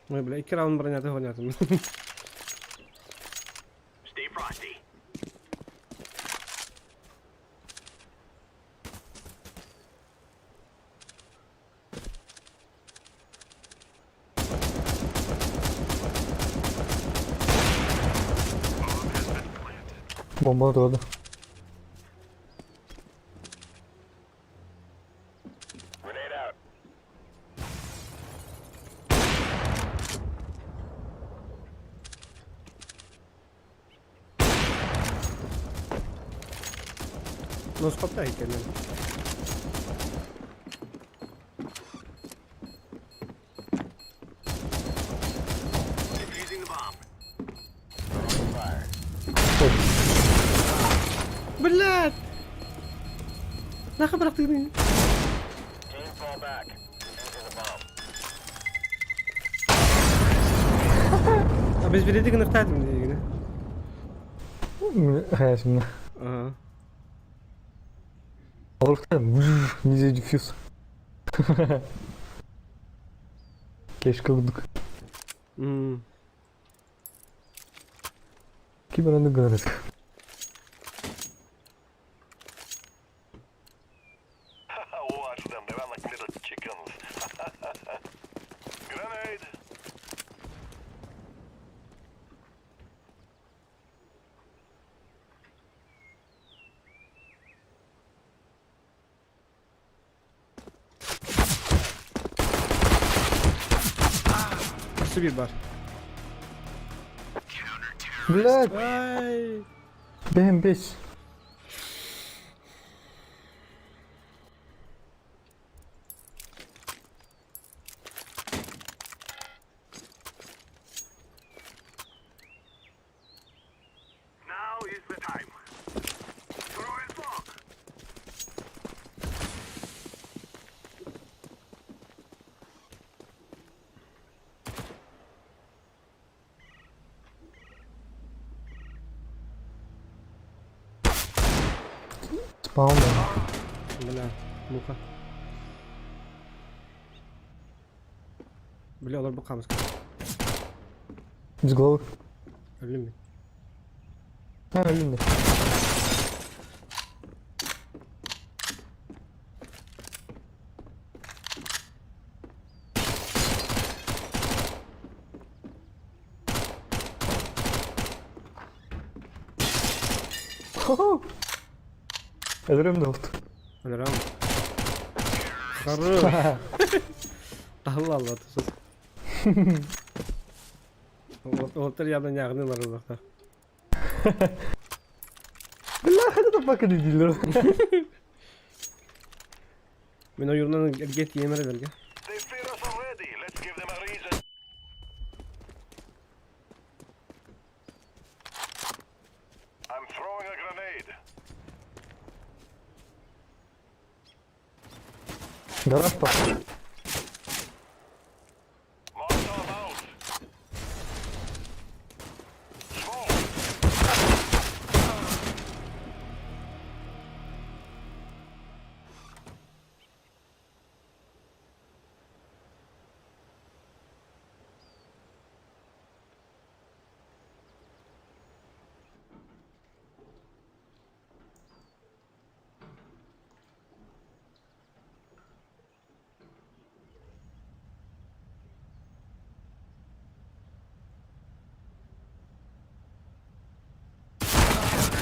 Ой, бля, икки раунд бронята гонятым. Stay frosty. Bomba doğdu. Grenade out. Ну, скоптай кэлэн. Defusing the bomb. Блядь! Нахуй бырахтыгын? Team fall back. Defusing the bomb. А без билети гыныктаатым дигини. Хайасымна. Ага. Алырықтан неде диффьюз. Кешке курдук. М. Ким аны гынарык. Watch them. They run like little chickens. Grenade. Себе бар. Блядь, Ай! бэм бес. Now is the time. Throw in smoke. Спаун. Бля, муха. Бля, олар бакамыз. Без головы. Өлүм. А, өлүм. Өлөрөм да болду. Өлөрөм. Хорош. Allah Allah тусыз. Олтер ядан ягынылар улакта. Бля, это пока не дилер. Мен оюрунан эргет емер берге. They fear us already. Let's give them a reason. I'm throwing a grenade. Гараж па. Molotov out.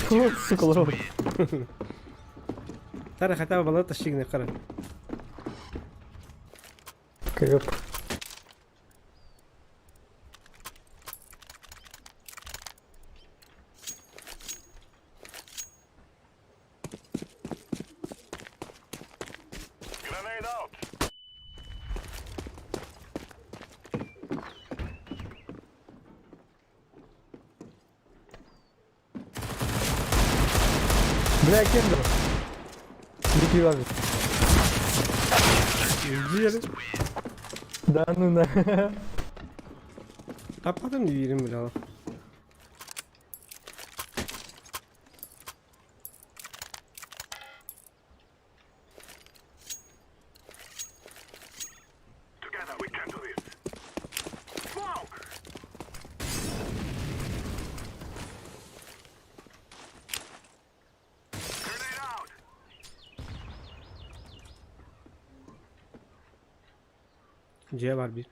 Smoke. Сука, лоров. Тара хотя бы балата щигне кара. Кайып. Grenade out. Бля, кем да? Дикий лазер. Жер. Да ну на. Таппадым дибирим бля. Дьиэ бар биир.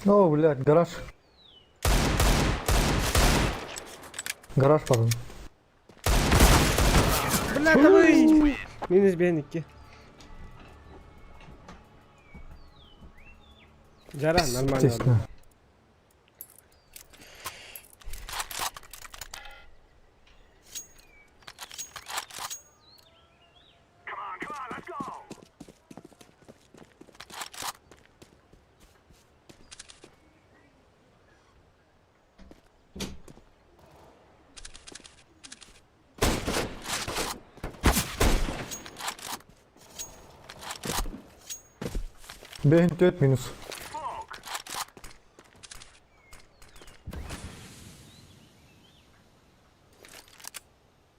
О, блядь, гараж. Гараж pardon. Бля, давай! Минус бен икки. Жара, нормально. Естественно. Come on, come on, let's go. Бен 4 минус. Smoke.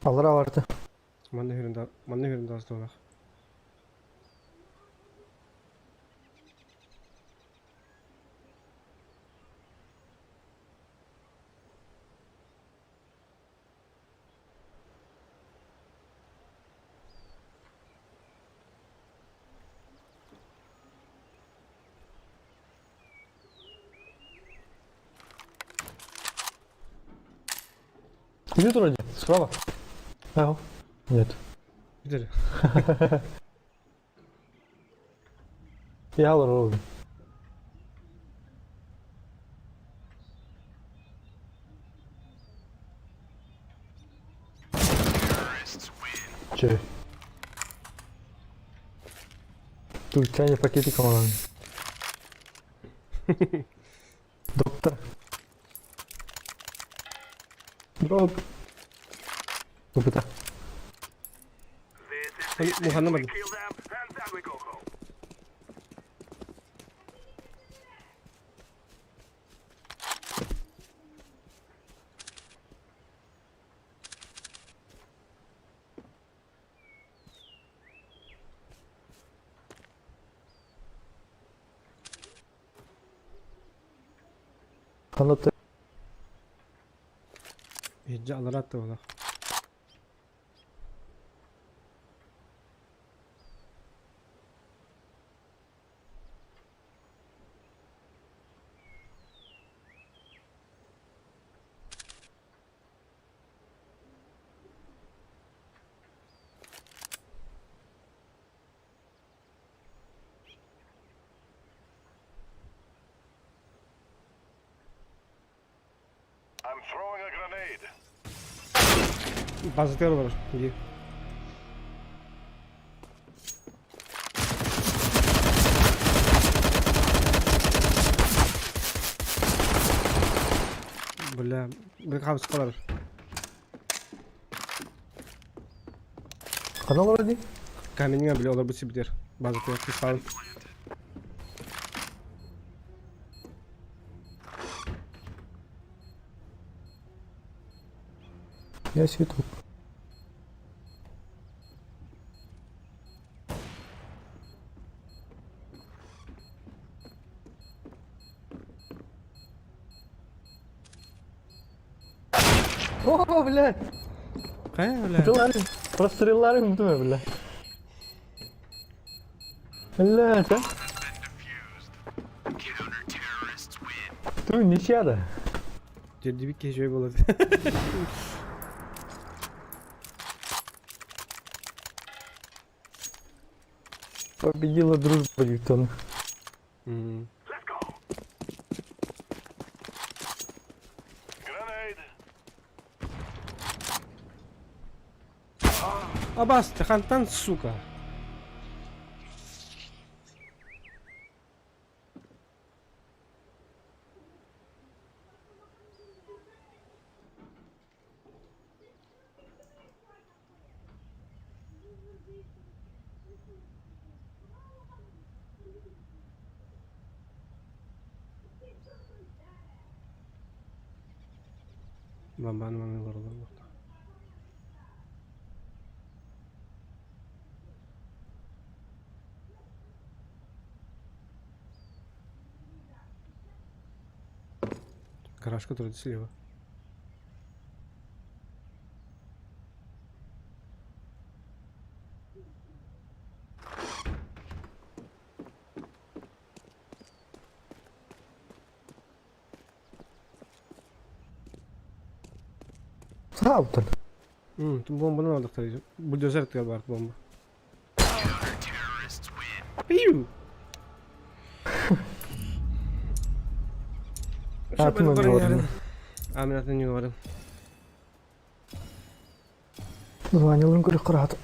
Аллара барды. Манна хүрүн манна хүрүн даастылах. Идут вроде, справа. Ага. Нет. Бүтэр. Я алар Че? Тут чайный пакетик он. Доктор. Дроп. Опыта. This is it. Муханна We барды. kill them and then we go home. Канаты. Иджа алара туолах. I'm throwing a grenade. Базатер бар. Иди. Бля, бір қабыс қалар. Канал вроде. Каменьга, бля, олар бітсе бітер. Базатер, қисқалын. Я свету. О, блядь! Қая, бля? Стрелали. Прострелали в бля. Блядь, а? Ты ничья, да? Жердебик кешөй болады. Победила дружба, Ньютон. М. Let's go. Grenade. Абас, хантан, сука. Бамбан мамилар олар. Гараж, который слева. Саабыттан. Бомбаны алдыктар. Бульдозер тыгар бар бомба. Пиу! Атын говорим. А, мен атын не говорим. Звонил көрүк кырат.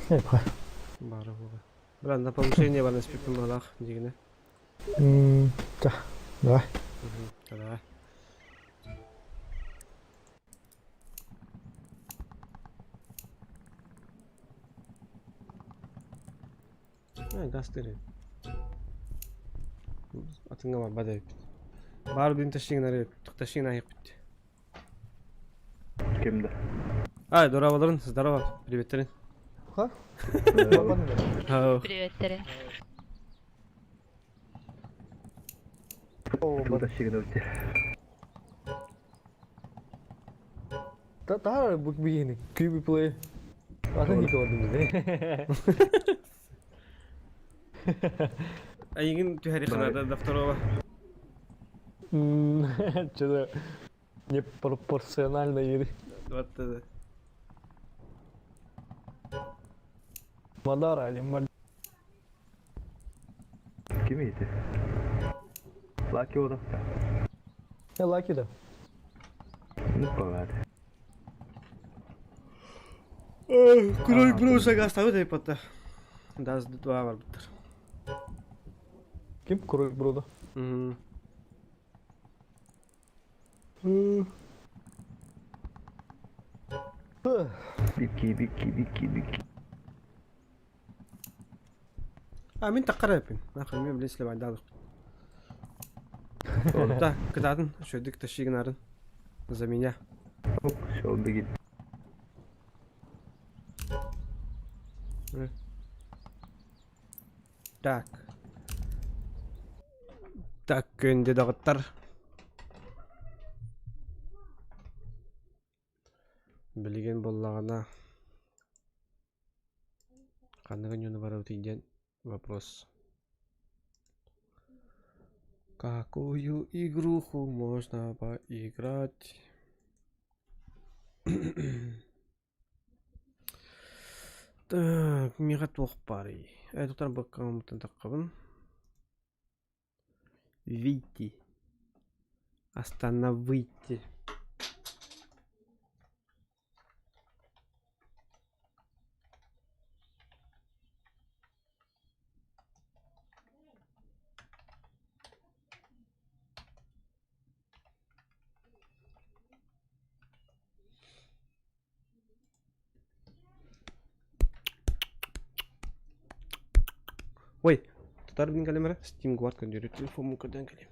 Эпха. Бары буга. Брат, на повышение бар наспеппин балах дигине. Да. Давай. Давай. А, газ тыры. Атыңа бар бада бит. Бар бин ташиң нары, ташиң нары бит. Кимде? Ай, здорово, здорово, приветтерин. Ха? Приветтере. Та бу бигини кюби плей. Атын не көрдүм биз. Айгин түһәри ханада до второго. Что-то непропорционально ери. Вот это. Мадара или Мад... Ким ити? Лаки ода. Я лаки да. Ну погады. Курой бруса гаставы деп атта. Даз два бар буттар. Ким Курой Бруда? Бики, бики, бики, бики. А, мен таққар әппин. Нахуй, мен білесілі байдадық. Да, кытатын, шөдік ташигін За меня. Оп, все, беги. Так. Так, күнде дағыттар. Билеген боллағына. Қанығы нені бар өтейден вопрос. Какую игруху можно поиграть? Так, миға туох барый. Ай, тоқтар баққамытын таққабын. Выйти. Астана выйти. Ой, татар бин калемера Steam Guard көндөрү телефон көрдөн калем.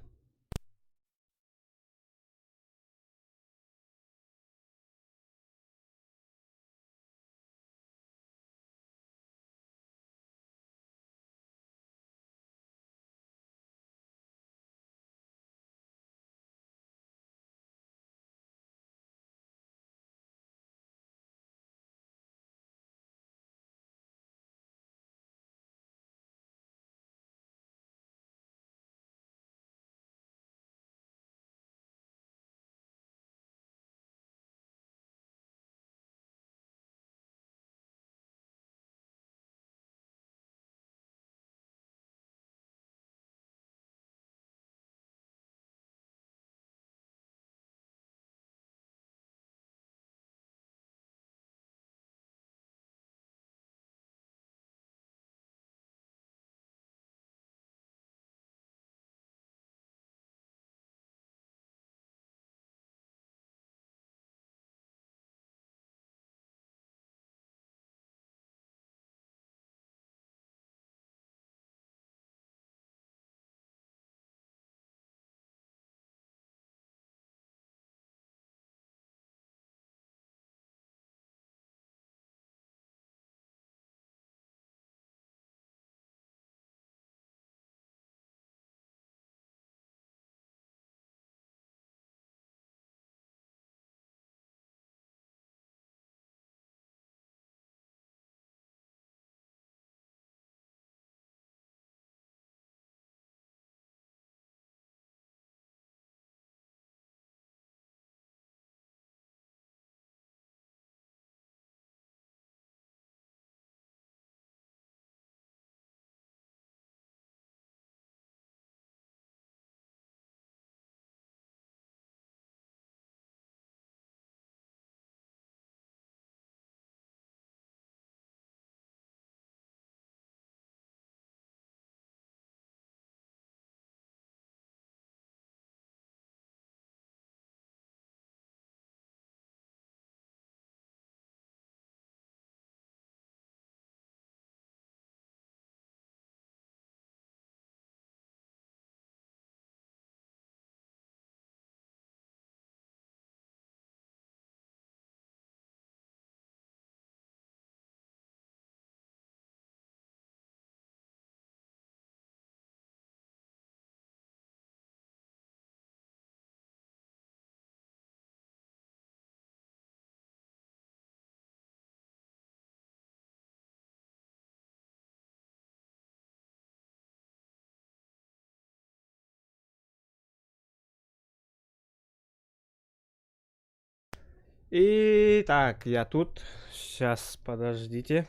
Итак, я тут. Сейчас, подождите.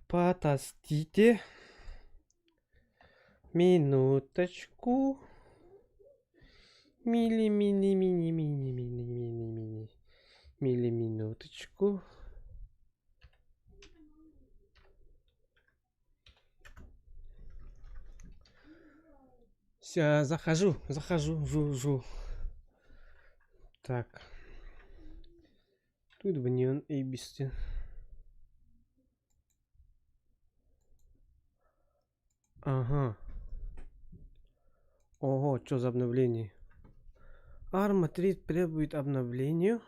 Потостите. Минуточку. Мили, мини, мини, мини, мини, мини, мини. Мили, минуточку. Сейчас захожу, захожу, жу, жу. Так. Тут в Neon Abyss. Ага. Ого, что за обновление? Arma 3 требует обновлению.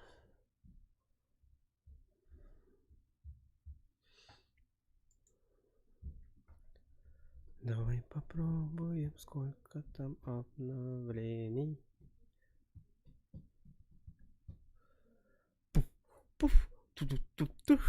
Давай попробуем, сколько там обновлений. Пуф, пуф, ту-ту-ту-ту.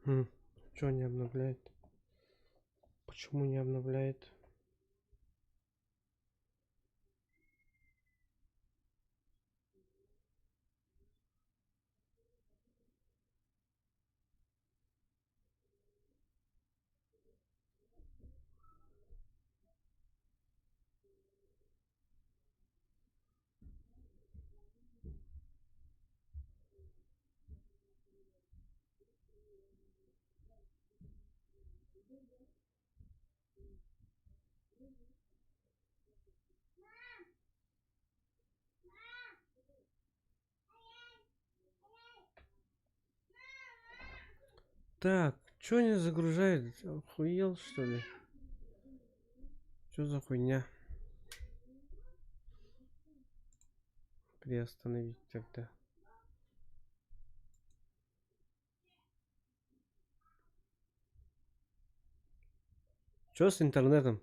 Хм, чё не обновляет? Почему не обновляет? Так, чё не загружает? Охуел, что ли? Чё за хуйня? Приостановить тогда. Чё с интернетом?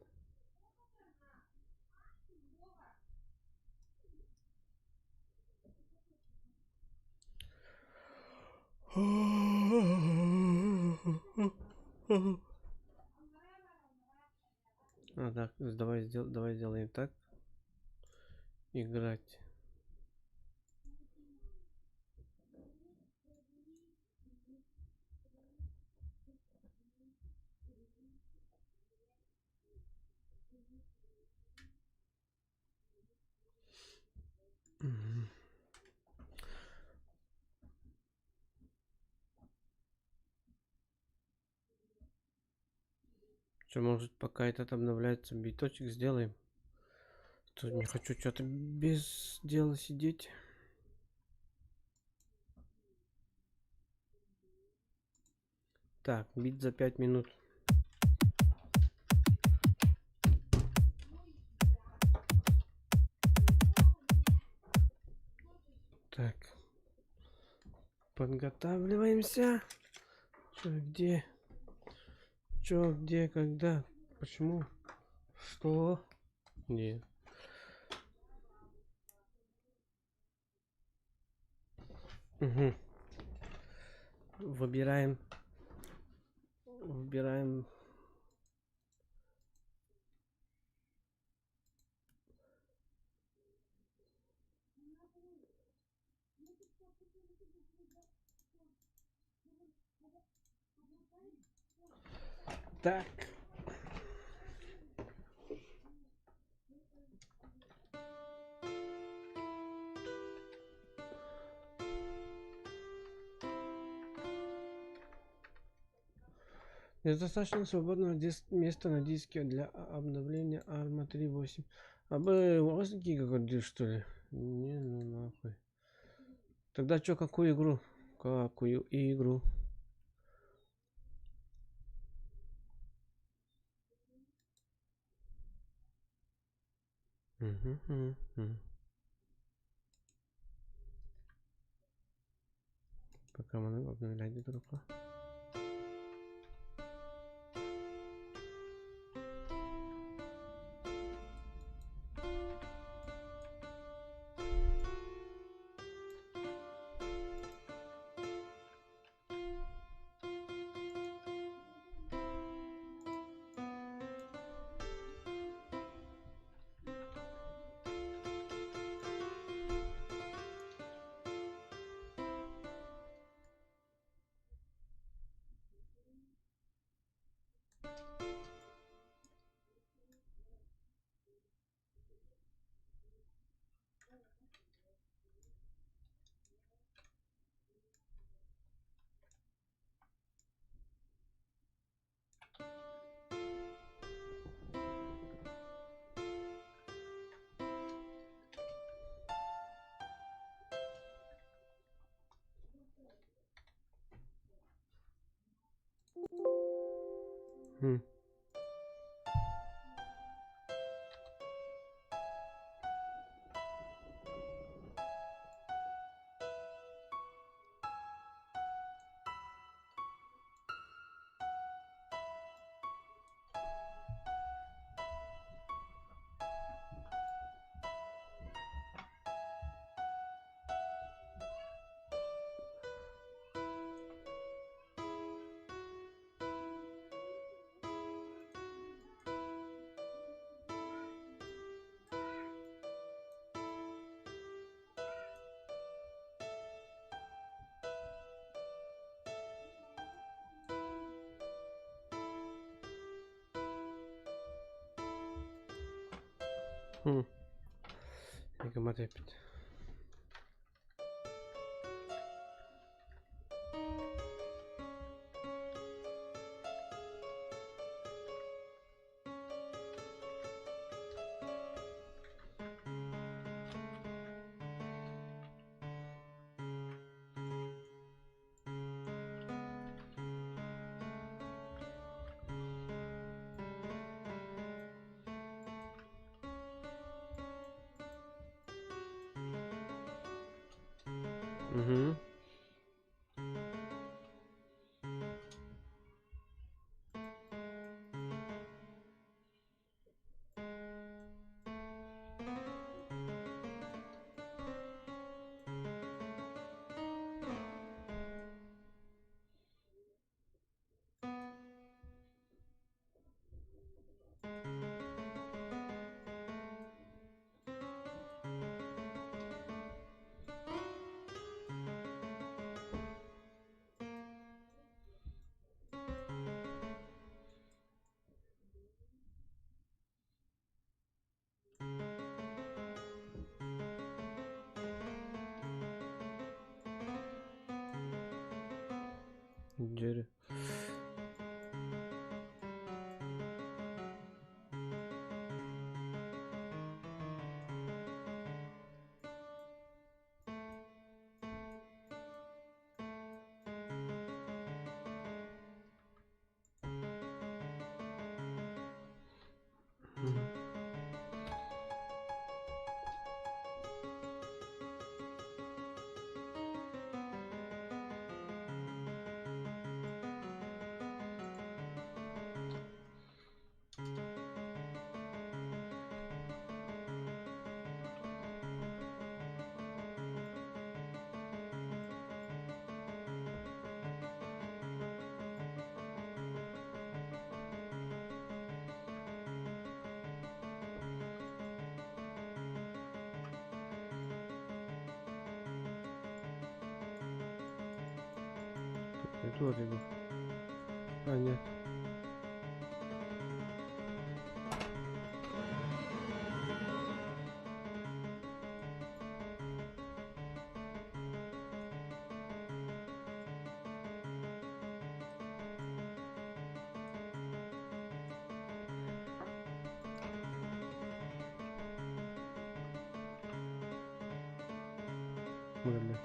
А, так, давай, сдел давай сделаем так. Играть. Мгм. Что, может, пока этот обновляется, биточек сделаем? Тут не хочу что-то без дела сидеть. Так, бит за 5 минут. Так. Подготавливаемся. Чё, где? Чё, где, когда? Почему? Что? Нет. Угу. Выбираем. Выбираем. Так. Недостаточно свободного места на диске для обновления Arma 3.8. А бы у вас гига что ли? Не, ну нахуй. Тогда чё, какую игру? Какую игру? Мгм. Пока маны обновлять туруха. Мат эппит. Угу. Джерри. Это рыбу. А, нет. Бля.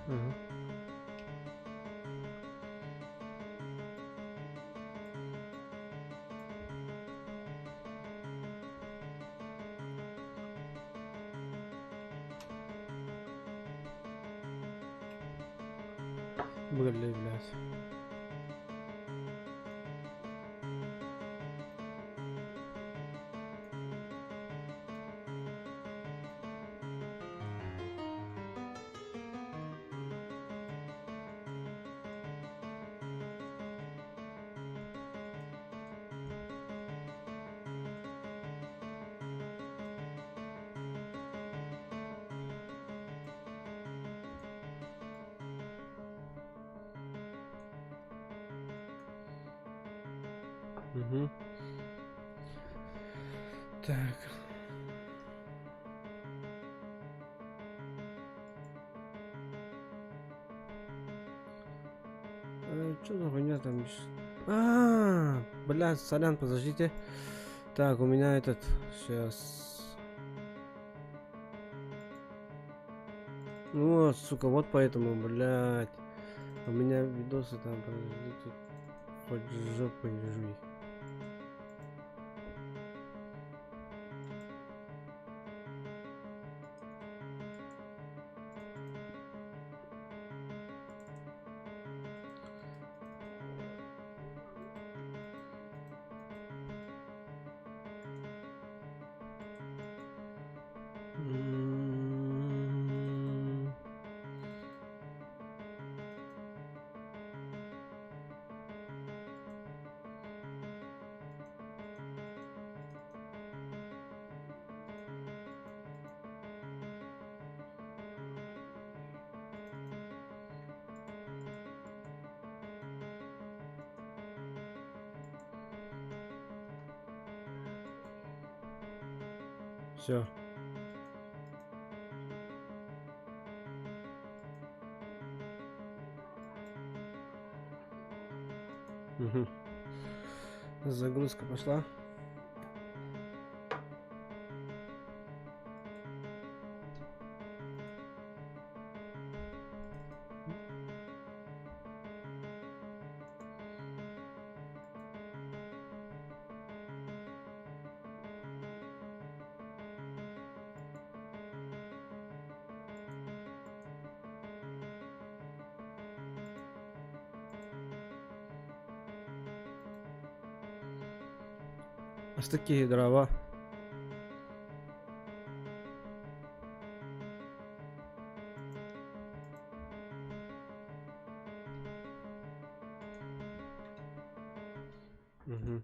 Угу. Бля, блядь. Угу. Так. Что за хуйня там? А, блядь, сорян, подождите. Так, у меня этот сейчас. Ну, сука, вот поэтому, блядь. У меня видосы там, подождите. Хоть жопой жуй. М. Все. Угу. Загрузка пошла. Астыки дрова. Угу.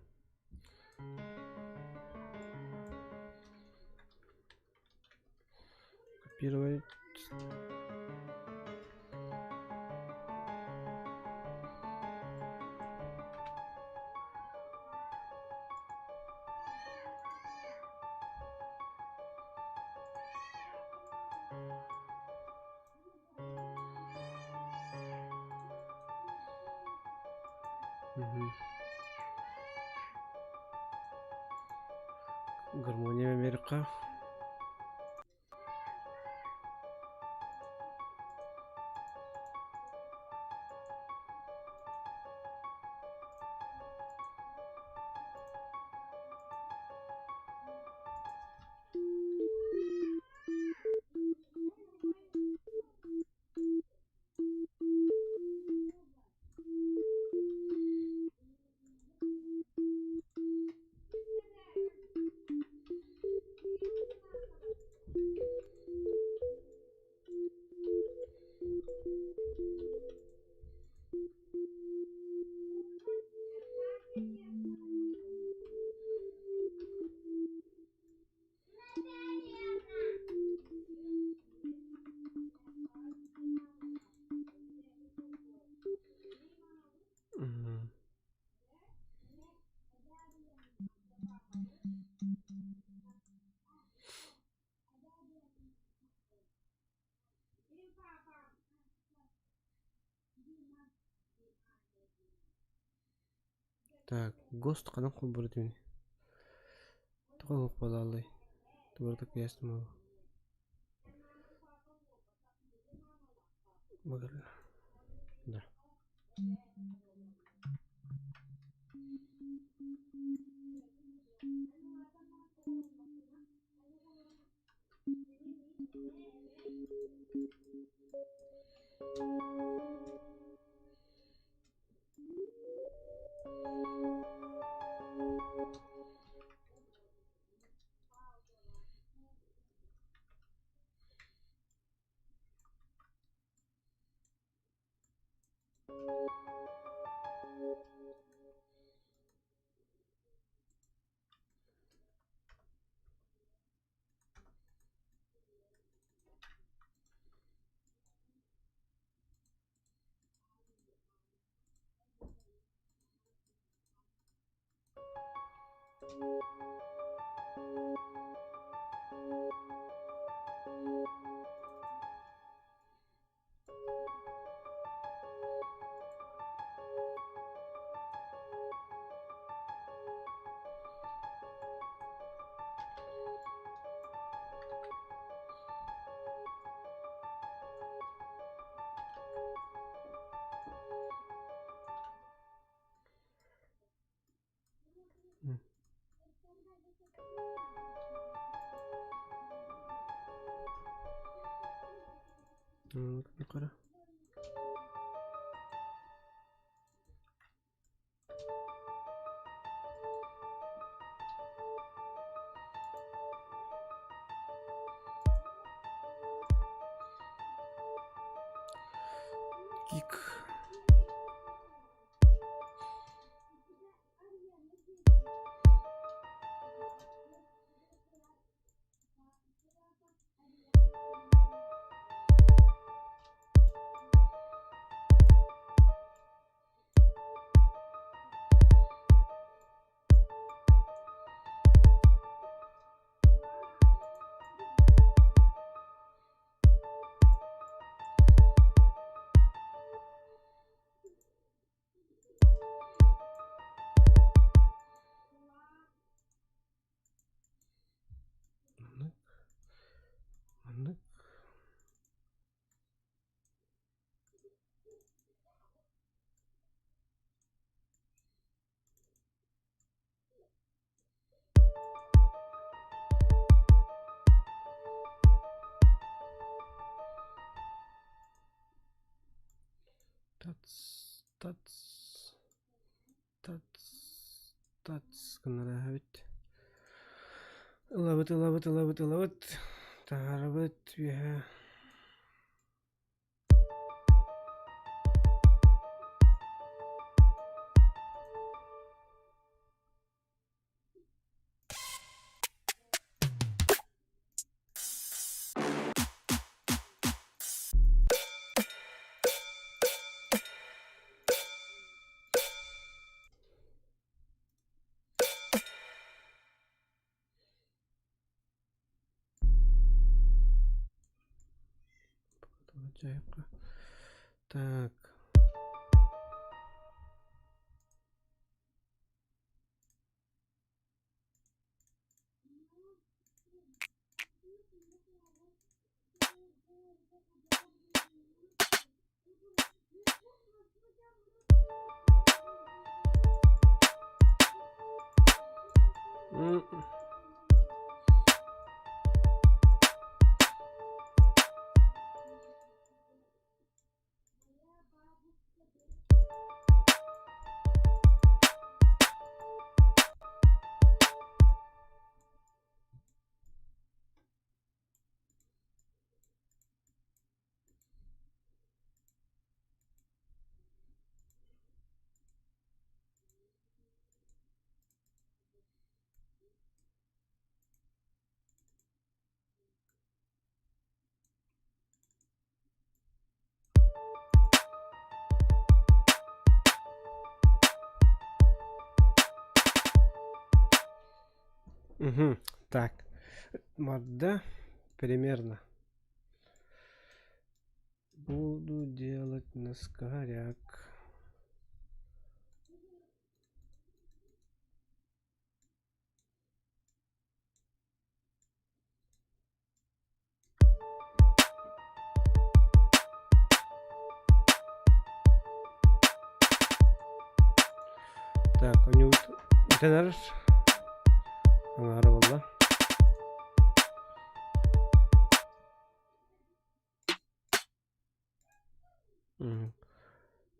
Копировать. Угу. Гармония Америка. Мгм. Так, ГОСТ ханан холбуур этибиний? Тоҕо суох буолааллай? Тугу так ясно. Да. Yukarı. Кик. Маннык. Маннык. Тац, тац, тац, тац гыннара эбит. Ылабыт, ылабыт, ылабыт, ылабыт. Таһаарабыт үөһэ. Так. Угу. Так. Да, примерно. Буду делать наскоряк. Так, онньуубут бүтэн эрэр. Аҥаара буолла.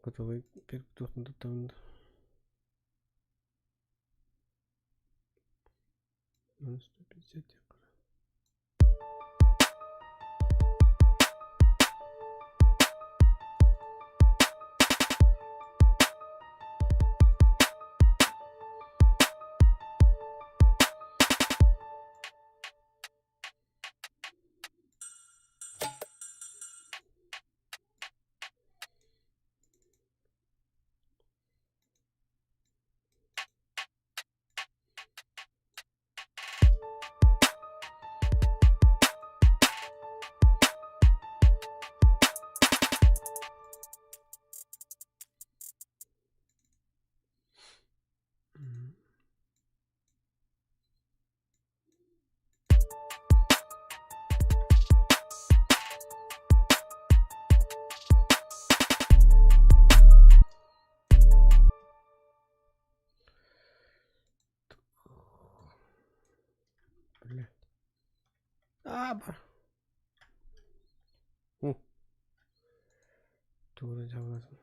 Готовый туохтан туттабын 150. Бля. Аба. О. Тура жабылатын.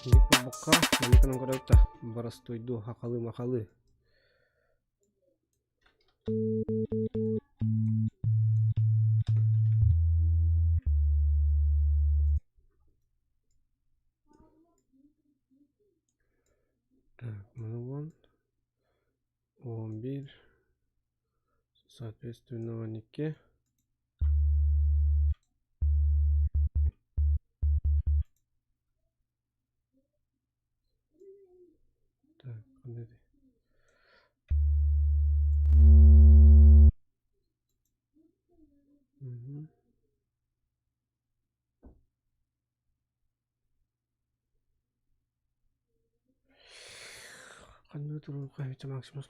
Ник буолбакка, манныкынан көрөбүт да, боростуойдуу хахалы-махалы. Так, маны вон 11, соответственно, 12. Так, подожди. Угу. Ханна туруохха эбитэ Максимус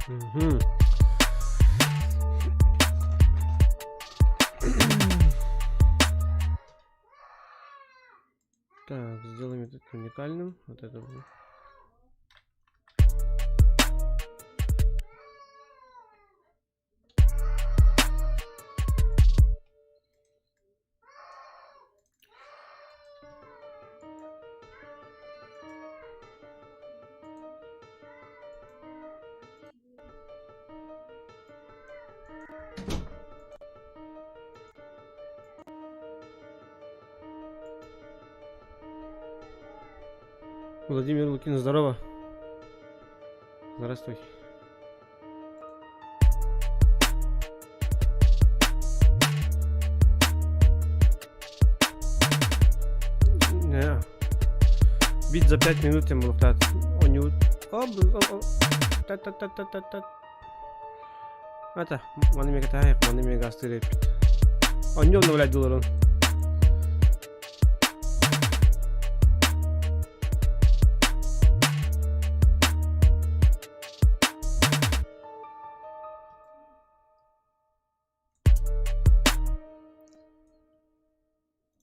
Мгм. Так, сделаем этот уникальным. Вот это вот. Владимир Лукин, здорово. Здравствуй. Не. Бит за 5 минут им луктат. Оню. Оп, оп, та та та та та та. Ата, маны мега тайып, маны мега астыр эпит. Оню обновлять долларын.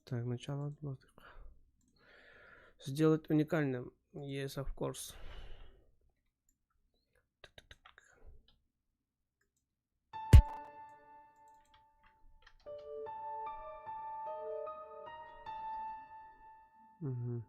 Так, начало отладок. Сделать уникальным. Yes, of course. Угу.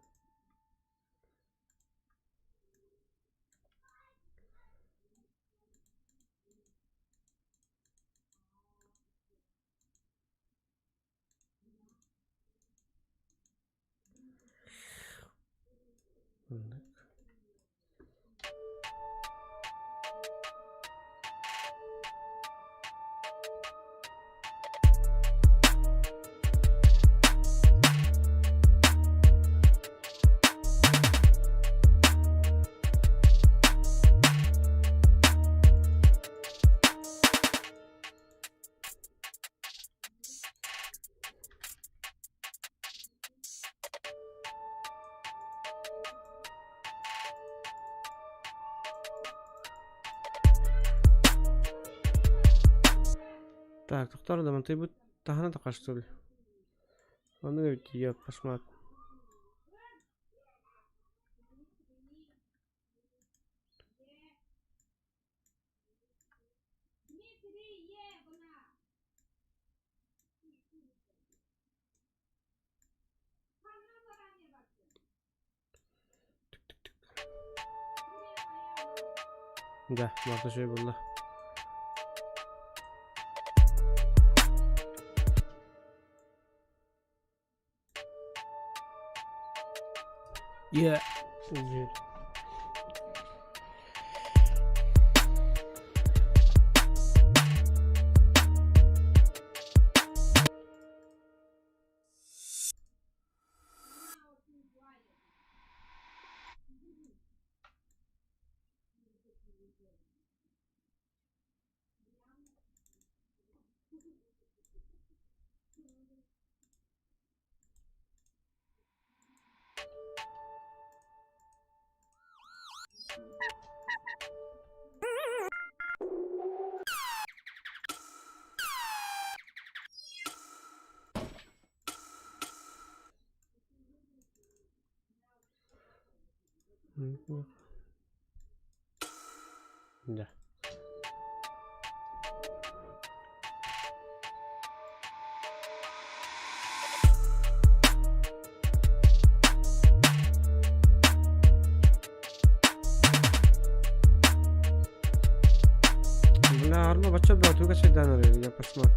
Так, тоқтар да ты бу таһана тақаштыр. Аны ведь я пошмат. Да, марта şey булла. Yeah. Yeah. Да. Бля, арма бача бля, туга шайданар я пошмат.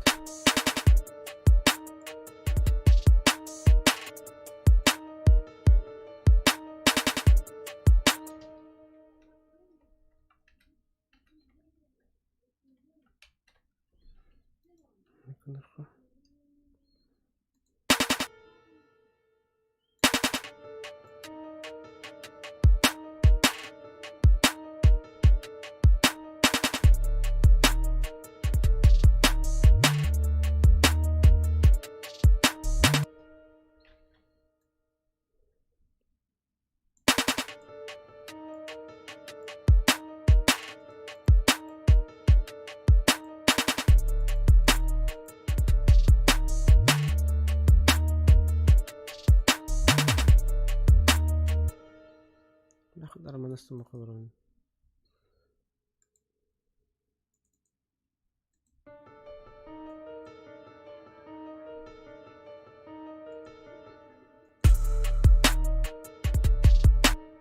Арманастым олоробун.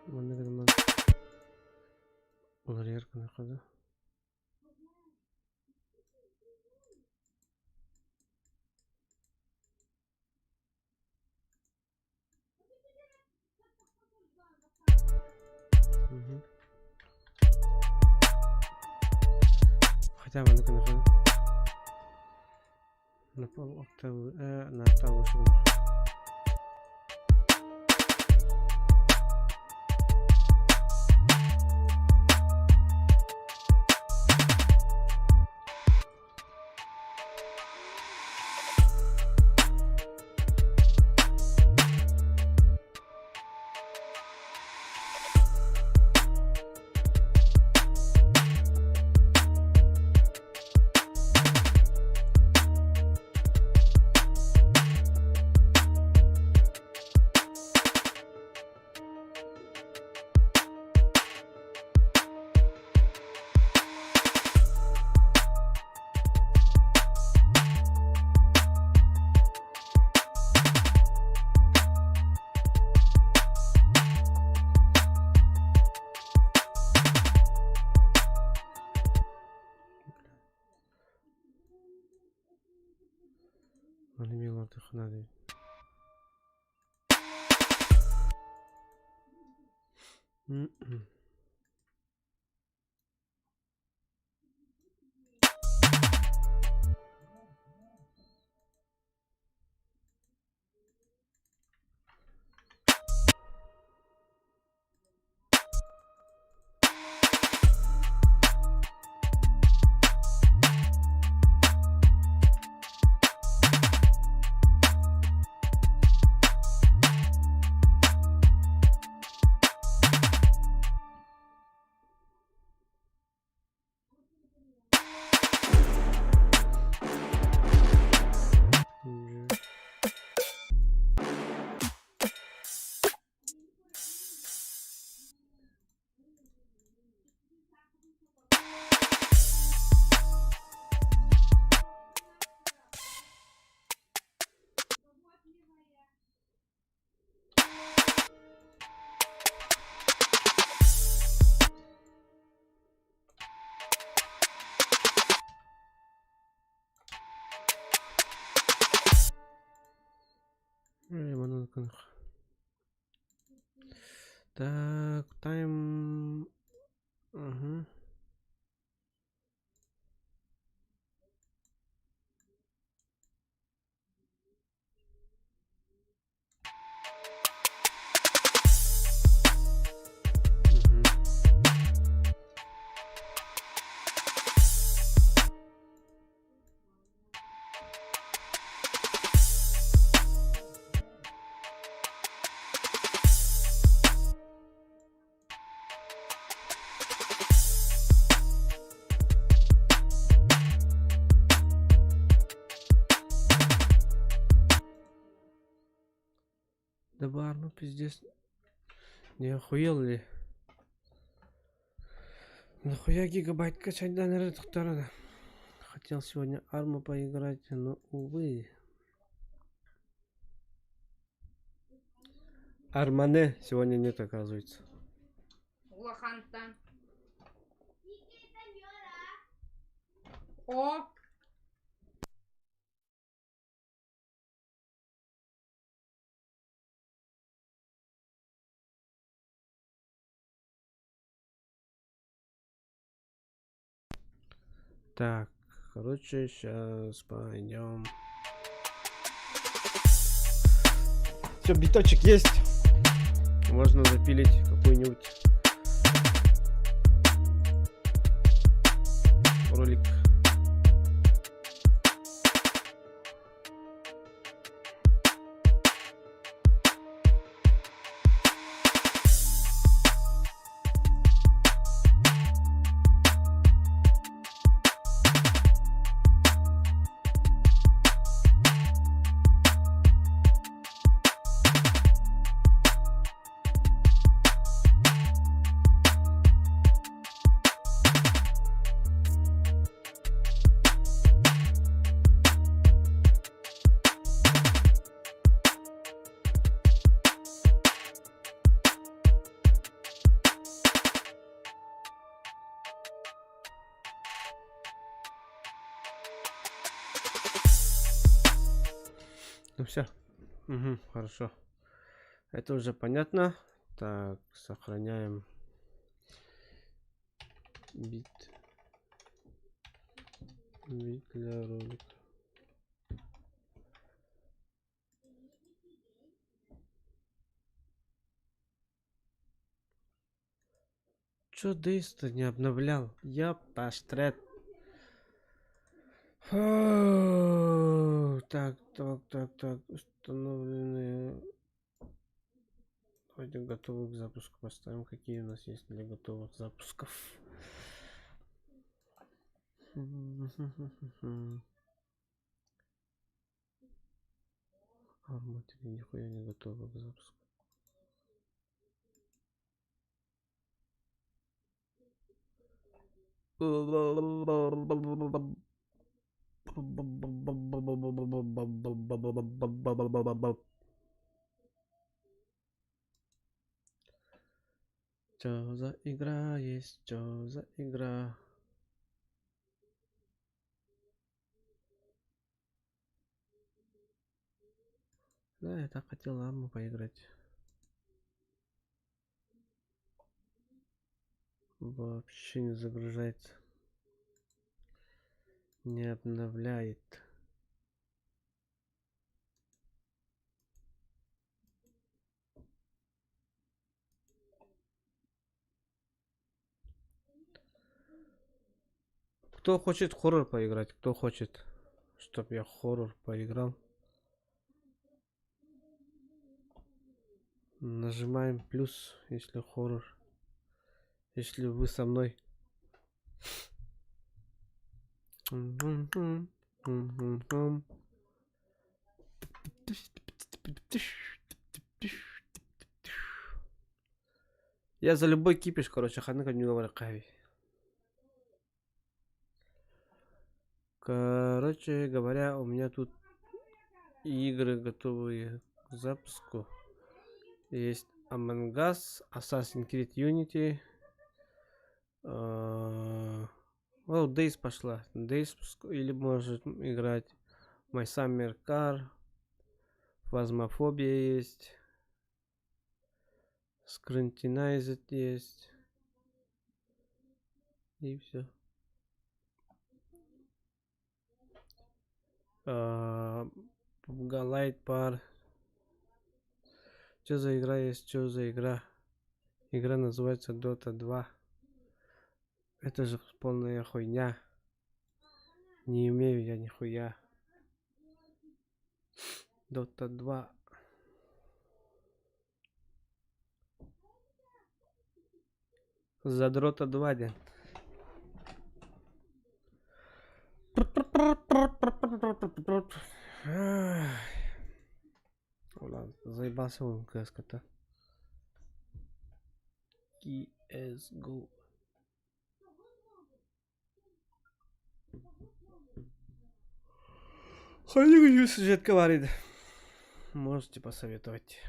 Манна гынан уларыйар гыныахха да. Мгм. Хотя бы на гыныахха. На пол октаву, на октаву выше гыныахха. Маны эмиэ олордуохха наада эбит. Так, тайм. Угу. Да бар, ну пиздец. Не охуел ли? Нахуя гигабайт качать да? Хотел сегодня арму поиграть, но увы. Армане сегодня нет, оказывается. Улахантан. О! Так, короче, сейчас пойдем. Все, биточек есть. Можно запилить какой-нибудь ролик. Ну все. Угу, хорошо. Это уже понятно. Так, сохраняем бит. Бит для ролика. Чё Дейс-то не обновлял? Я паштрет. Так, так, так, так. Установленные. Давайте готовы к запуску поставим. Какие у нас есть для готовых запусков? Арма 3 нихуя не готова к запуску. Чё за игра есть? Чё за игра? Да, я так хотел Арму поиграть. Вообще не загружается. Не обновляет. Кто хочет хоррор поиграть? Кто хочет, чтоб я хоррор поиграл? Нажимаем плюс, если хоррор. Если вы со мной. Я за любой кипиш, короче, ханнык не говорю кави. Короче говоря, у меня тут игры готовые к запуску. Есть Among Us, Assassin's Creed Unity. О, Days пошла. Days или может играть My Summer Car. Phasmophobia есть. Scrutinized есть. И все. Light Bar. Что за игра есть? Что за игра? Игра называется Dota 2. Это же полная хуйня. Не умею я нихуя. Dota 2. Задрота 2, ден. Ладно, заебался он КС-то. CSGO. Ханнык сюжетка баар. Можете посоветовать.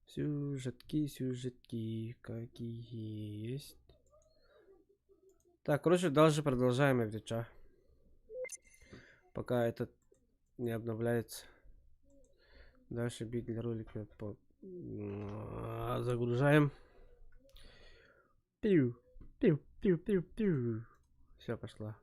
Сюжетки, сюжетки, какие есть. Так, короче, дальше продолжаем, ребята. Пока этот не обновляется. Дальше бит для ролика по... загружаем. Пиу, пиу, пиу, пиу, пиу. Все, пошла.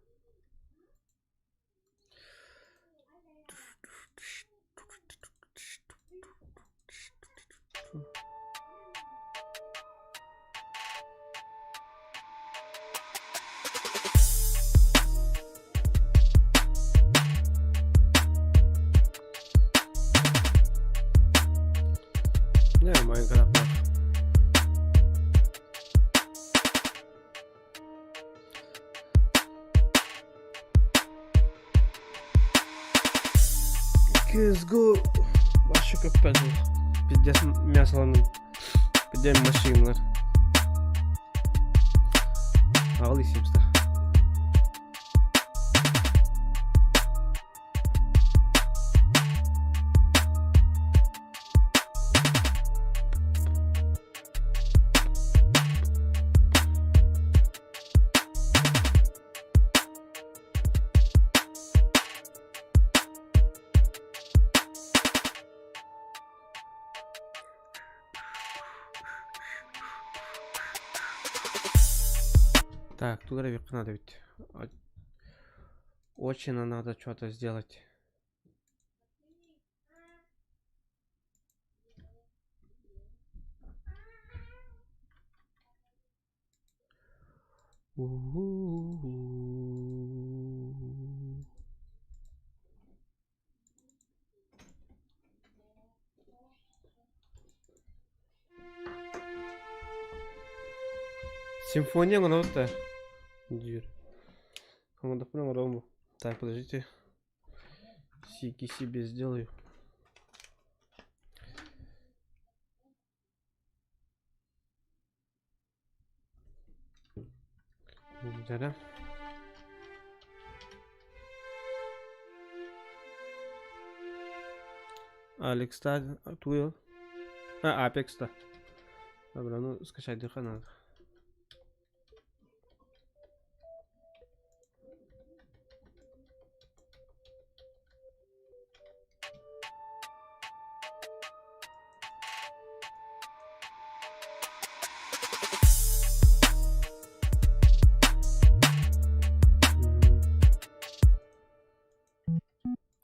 Не, Майнкрафт. CSGO вообще капец. Пиздец мясо Пиздец машиналар. Ағыл Симста. Так, тугу эрэ надо ведь. Очень надо что-то сделать. Симфония оҥоробут диир. Оҥордохпуна оҥоробун бу. Так, подождите. Сики себе сделаю. Да-да. Алекс та тугуй А, Apex та. Добре, ну скачать дыха надо.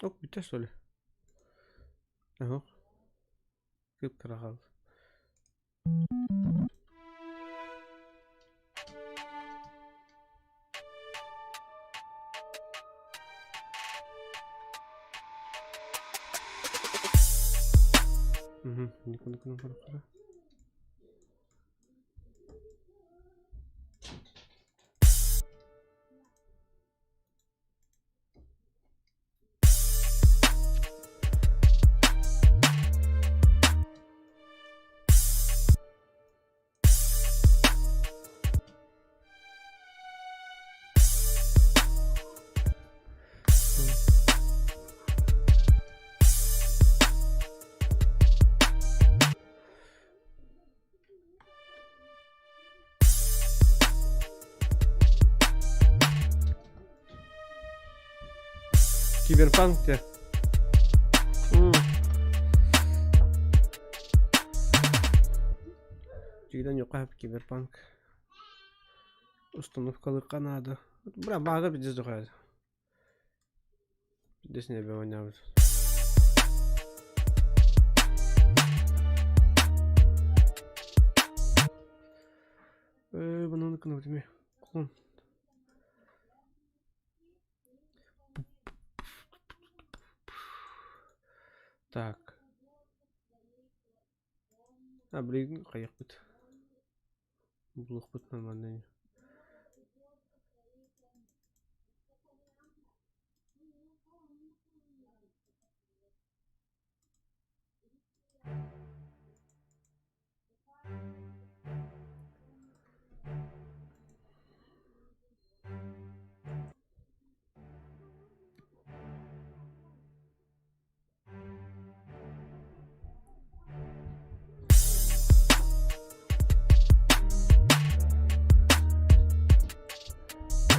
Ок, бүтэ что ли? Ага. Кып-кыра хаалла. Угу, Киберпанк те. Дьиҥинэн юха киберпанк. Установкалыахха наада. Бра баага пиздец дохуя. Пиздец не оонньообут. Э, бананы кынабытым Клон. Так. А, блин, хайахпыт. Булуохпут нормально.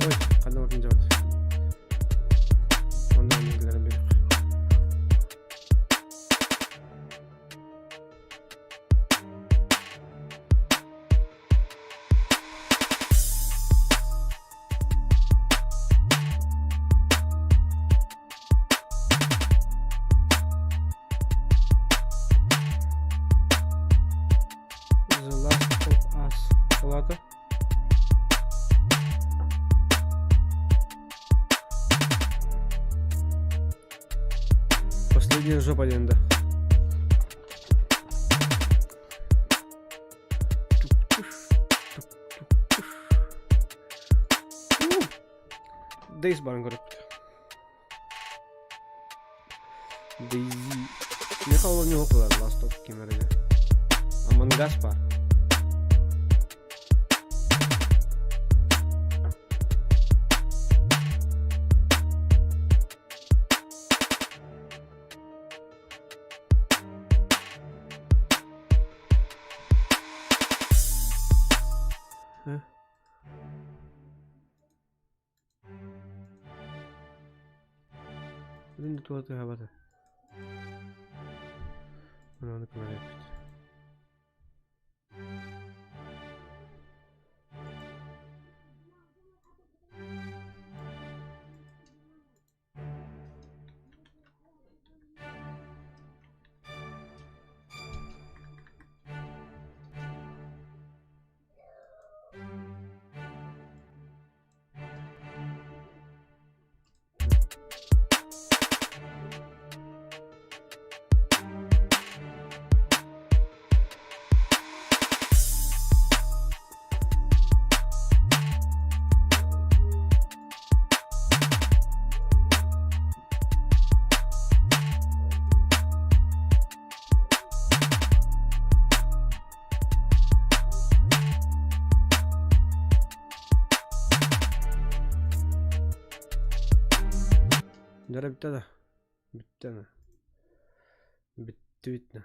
Ой, ханна бардын дьабыт. Онно онно билэр. The Last of Us. Ладно. Последняя жопа да. Days барын көрөппүт. DayZ. Миэхэ ол не окулар Last of кемерге. Among Us бар. Э? Блин, туга тыаһаабата. Ону көрөппүт. Күннэрэ бүттэ да? Бүттэ на. Бүттүбүт на.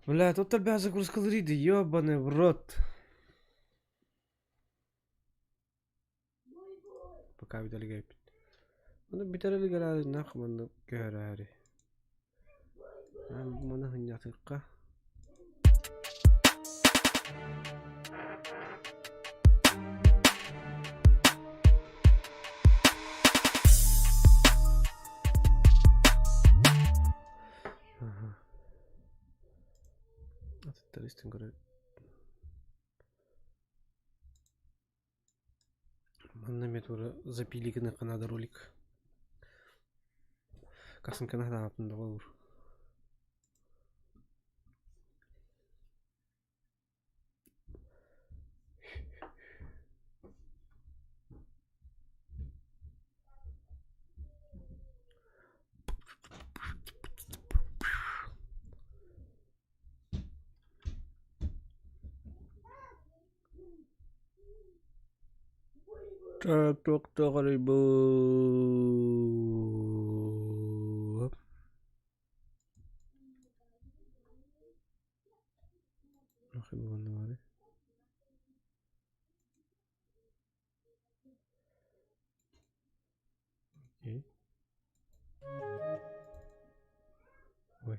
Бля, тут элбэх загрузкалар иди, ёбаный в рот. Пока бүтэлгэйбит. Ону бүтэр илик нах маннык көһөрөөрү. Маны хынньатыахха. Аттар истэн көрө Манна эмиэ туора запили гыныахха наада ролик. Касынканы санаабытым доҕоор. Туох арыйбыт Окей. Ой.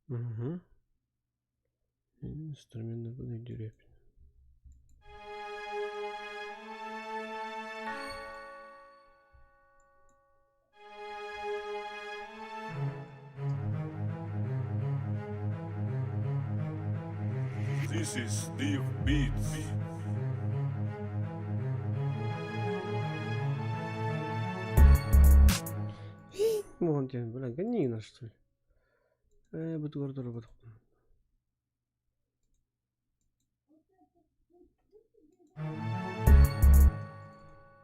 Угу. Инструменты деревья. This is Steve Beats. Вон тебе, бля, гони нас, что ли? Буду гордо.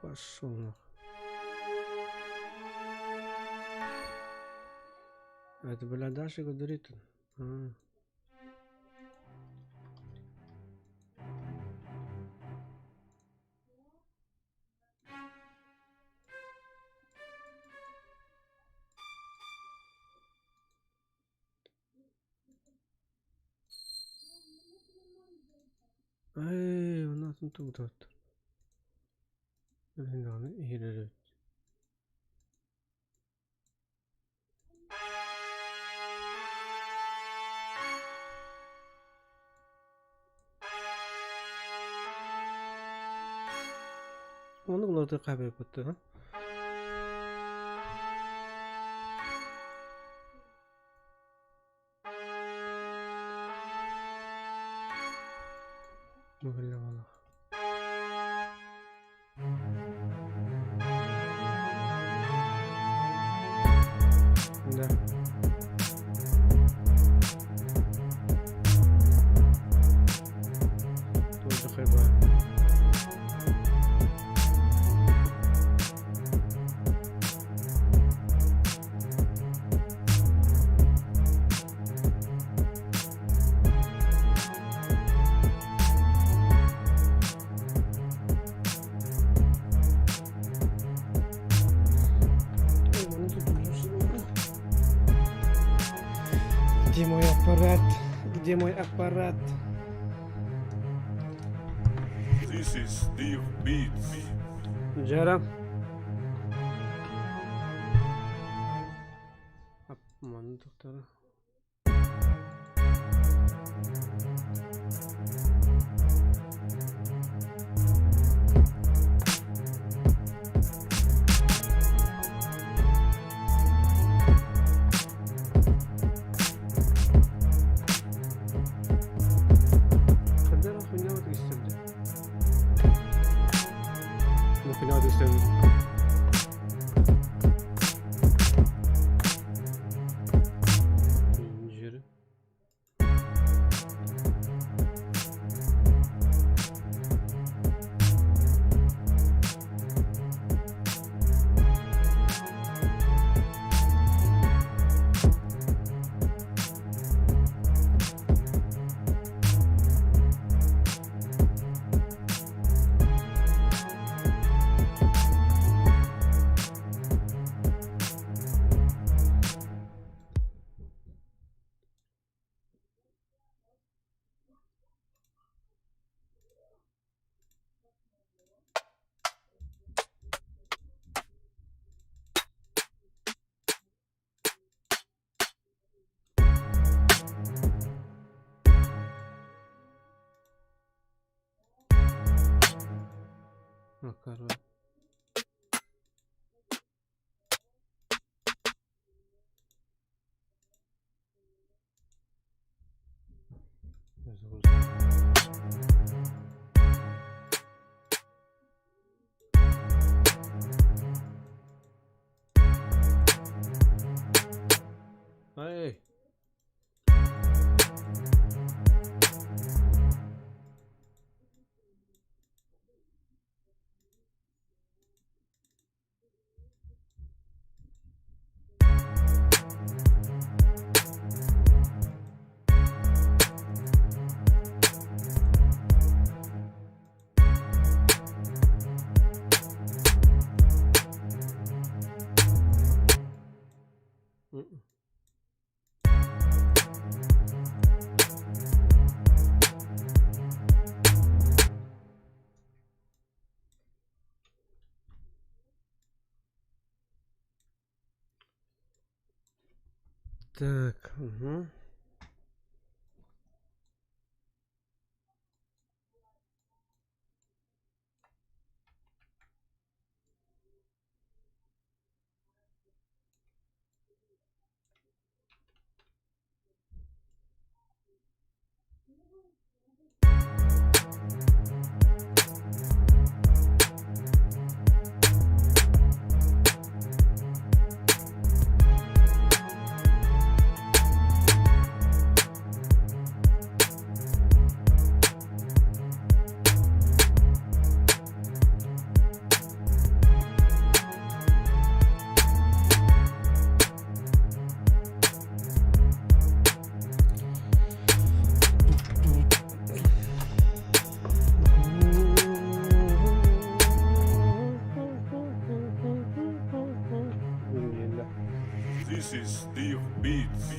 Пошел нахуй. А это, бля, Даша говорит. А. Эй, у нас тут вот. Блин, Оны уларды кабы бутты, ha? Могилявалах. Да. Тоже хайба. Где мой аппарат? Где мой аппарат? This is Steve Beats. Жара. Макарова. Эй! Так, угу. This is Steve Beats.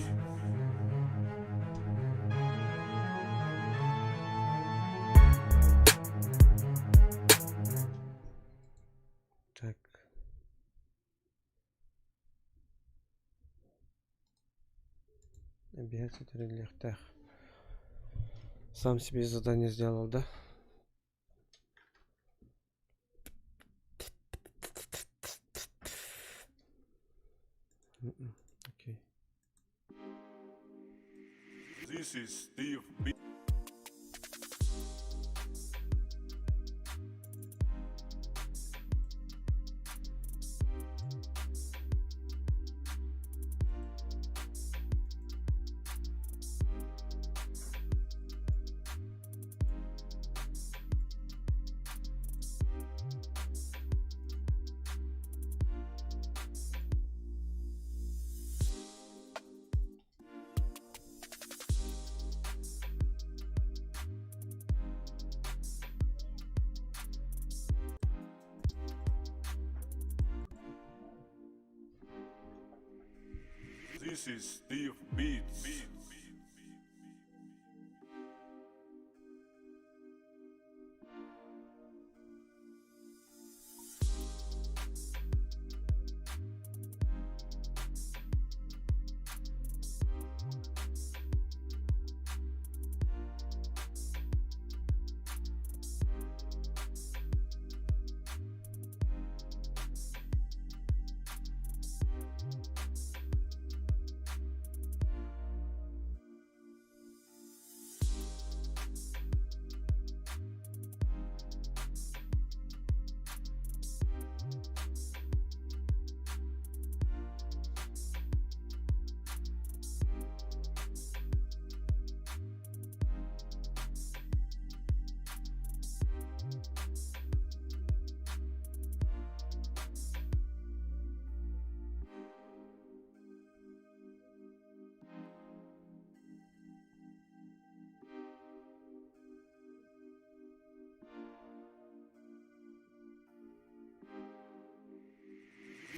Так. Обязательно релихтах. Сам себе задание сделал, да? Окей. This is Steve Beats. This is Steve Beats.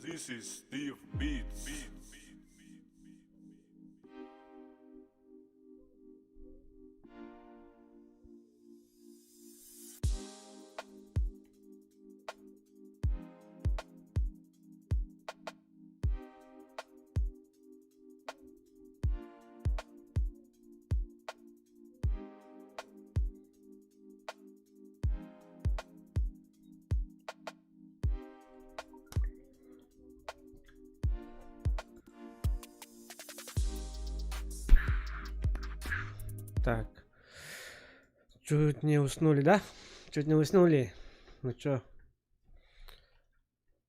This is Steve Beats. Так. Чуть не уснули, да? Чуть не уснули. Ну чё?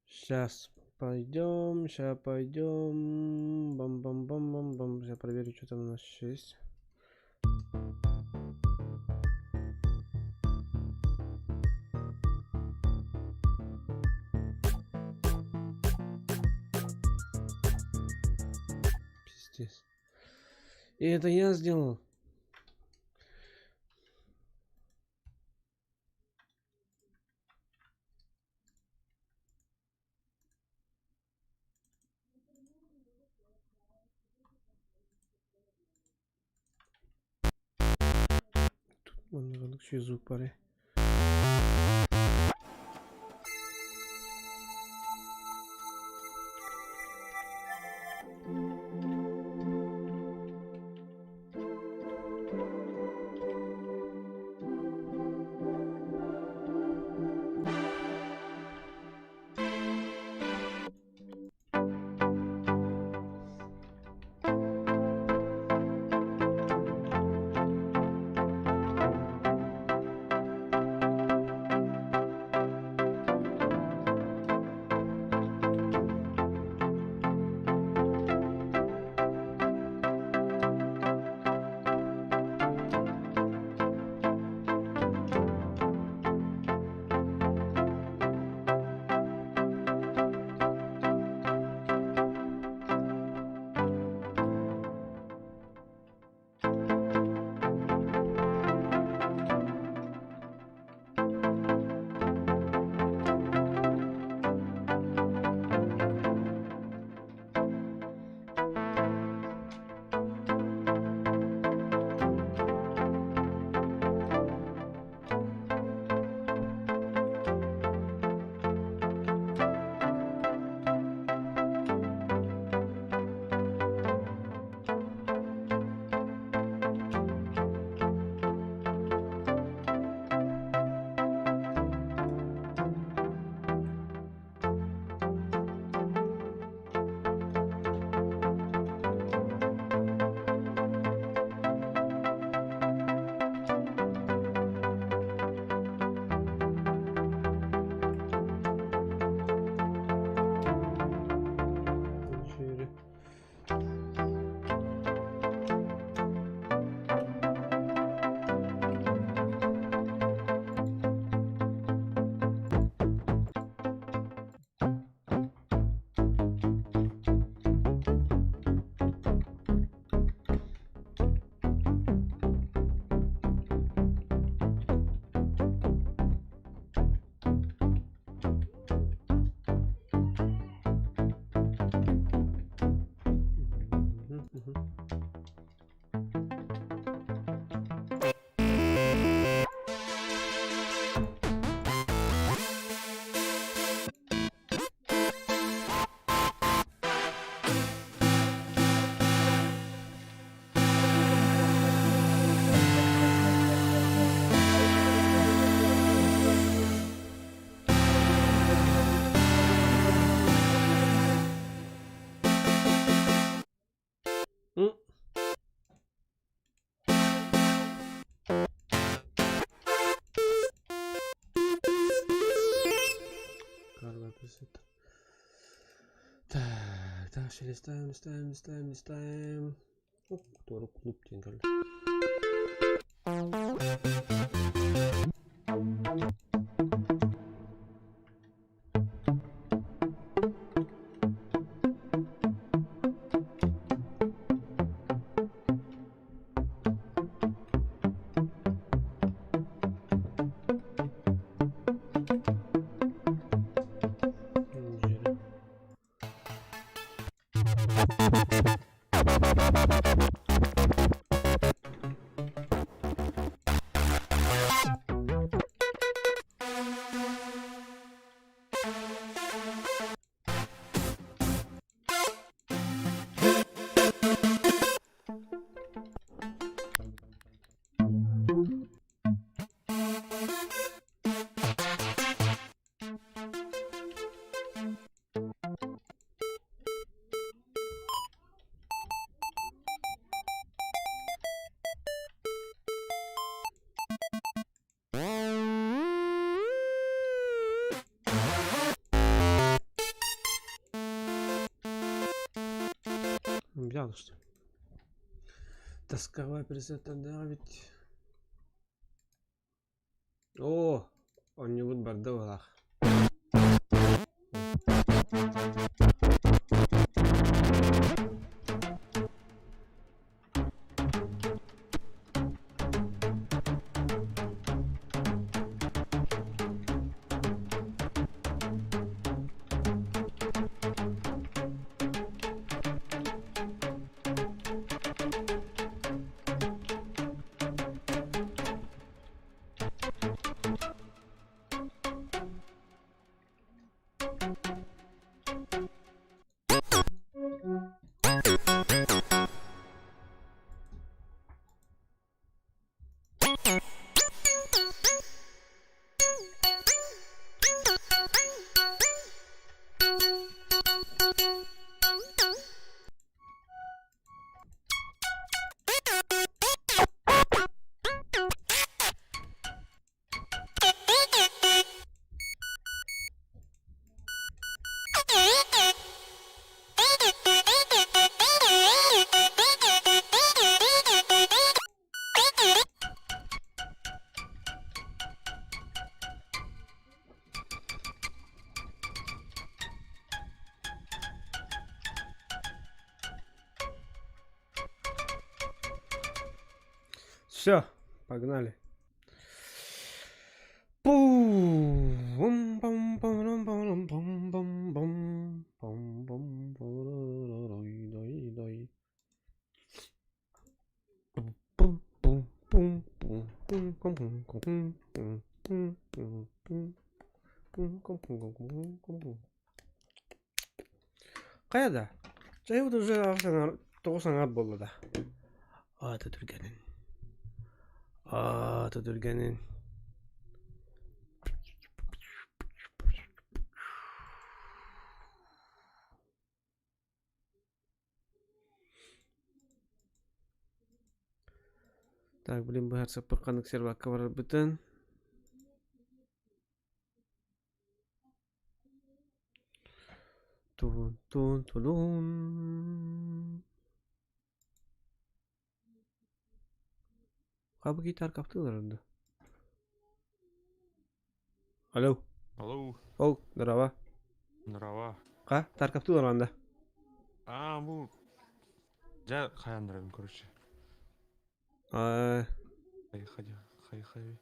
Сейчас пойдем, сейчас пойдем. Бам-бам-бам-бам-бам. Сейчас проверю, что там у нас еще есть. Пиздец. И это я сделал. Манна звук пары. Так, дальше листаем, листаем, листаем, листаем. Оп, который клуб диэн Взял, что ли? Тосковая ведь. Оо, оонньуубут барда быһыылаах. Все, погнали. Хайа да? Чайбыт уже тоҕус аҥаар буолла да. Аата түргэнин. Аата түргэнин. Так, блин, быһаарсыппыт ханнык сервакка барарбытын. Тун тун тулун. Хабы гитар каптылар да. Алло. Алло. Ол, здорово. Здорово. Ха, таркаптылар анда. А, бу... Дьэ, хайандырабын, короче. А, Хай, хай, хай, хай.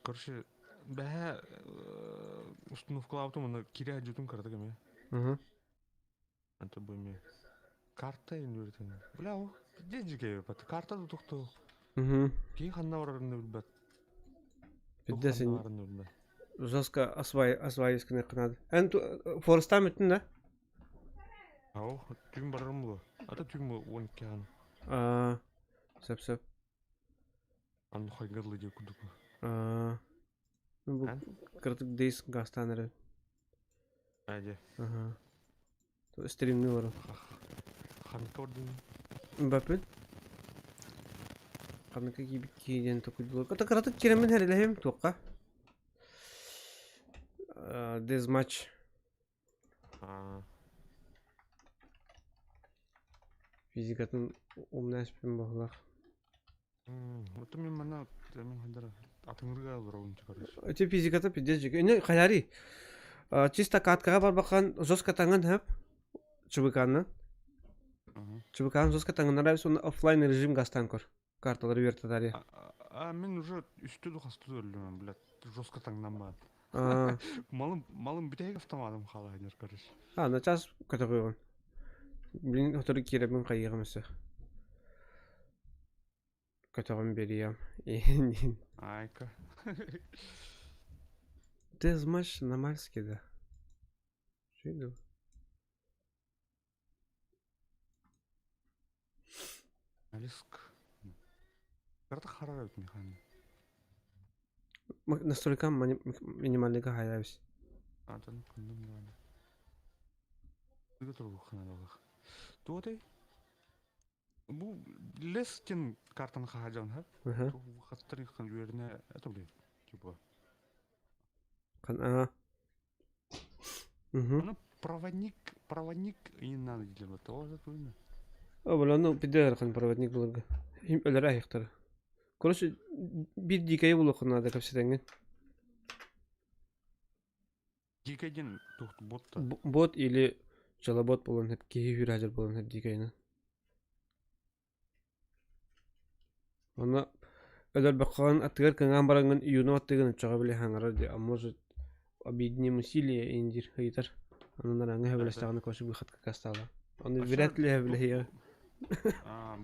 Короче, бэһэ установкалаабытым уонна киирэ сылдьыбытым кыратык эмиэ. Угу. Это бу эмиэ. Карта үөрэтэн. Бля, ол дьэ карта тутукту. Угу. Киһи ханна барарын да билбэт. Пиздец, Ханна барарын да билбэт. жестко осваивать надо. Эн форестам үттүн да? Ау, түүн барарым буо. Ата түүн бу 12 хан. А, сөп сөп. Аны хайгарлы диye курдук. А, ну, бу Эн? кыратык дейс гастан эрэ. Әде. Ага. Стримни бару. Ханка орден. Бапын. Ханныка киибит киһи диэн токуйдулар. Ата кыратык киирэммин хэрилэһим туохха. Дезматч. А, Физикатын умнаспын баһылах. Вот мен мана мен хандар атыңырга алыр короче. Эти физиката пиздец жеке. Не, халяри. Чисто каткаға барбақан жестко таңын хөп. ЧВК-ны. ЧВК-ны жестко таңын нравится, он офлайн режим гастан көр. Карталар вертодари. А мен уже үстү духасты өлдүм, блядь, жестко таңнан ба. А, Малым малым бүтәйг автоматым халайнер, короче. а, на час көтөгөйгөн. Блин, отору киребин кайыгым өсө. Көтөгөн бериям. Айка. Дезматч на Мальске, да. Что Алиск. Карта харар өт механи. Настройка минимальный хайабис. Атын күндүм да. Ыга тургу ханадалах. Туотай. Бу лестин картаны хажан ха. Ага. Хаттары хан жерине это блин. Типа. Кан а. Угу. Ну проводник, проводник и не надо делать. Того же туйна. О, бля, ну пиздец ыарахан проводник буларга. Им өлөрө аһыахтара. Короче, биир дикэйи булуохха наада кэпсэтэҥҥин. Дикэй диэн туох бот да. Бот или челобот буолан сөп, киһи үүрээдьэр буолан сөп дикэйинэн. Онно өлөрбөххөҕүн аттыгар кыҥаан бараҥҥын юну аттыгын оччоҕо били хаҥарар дии, а может объединим усилия индир ыйытар. Онон араҥҥа сөбүлэстэҕинэ короче выход как стала. Ону вряд ли сөбүлэһиэҕэ.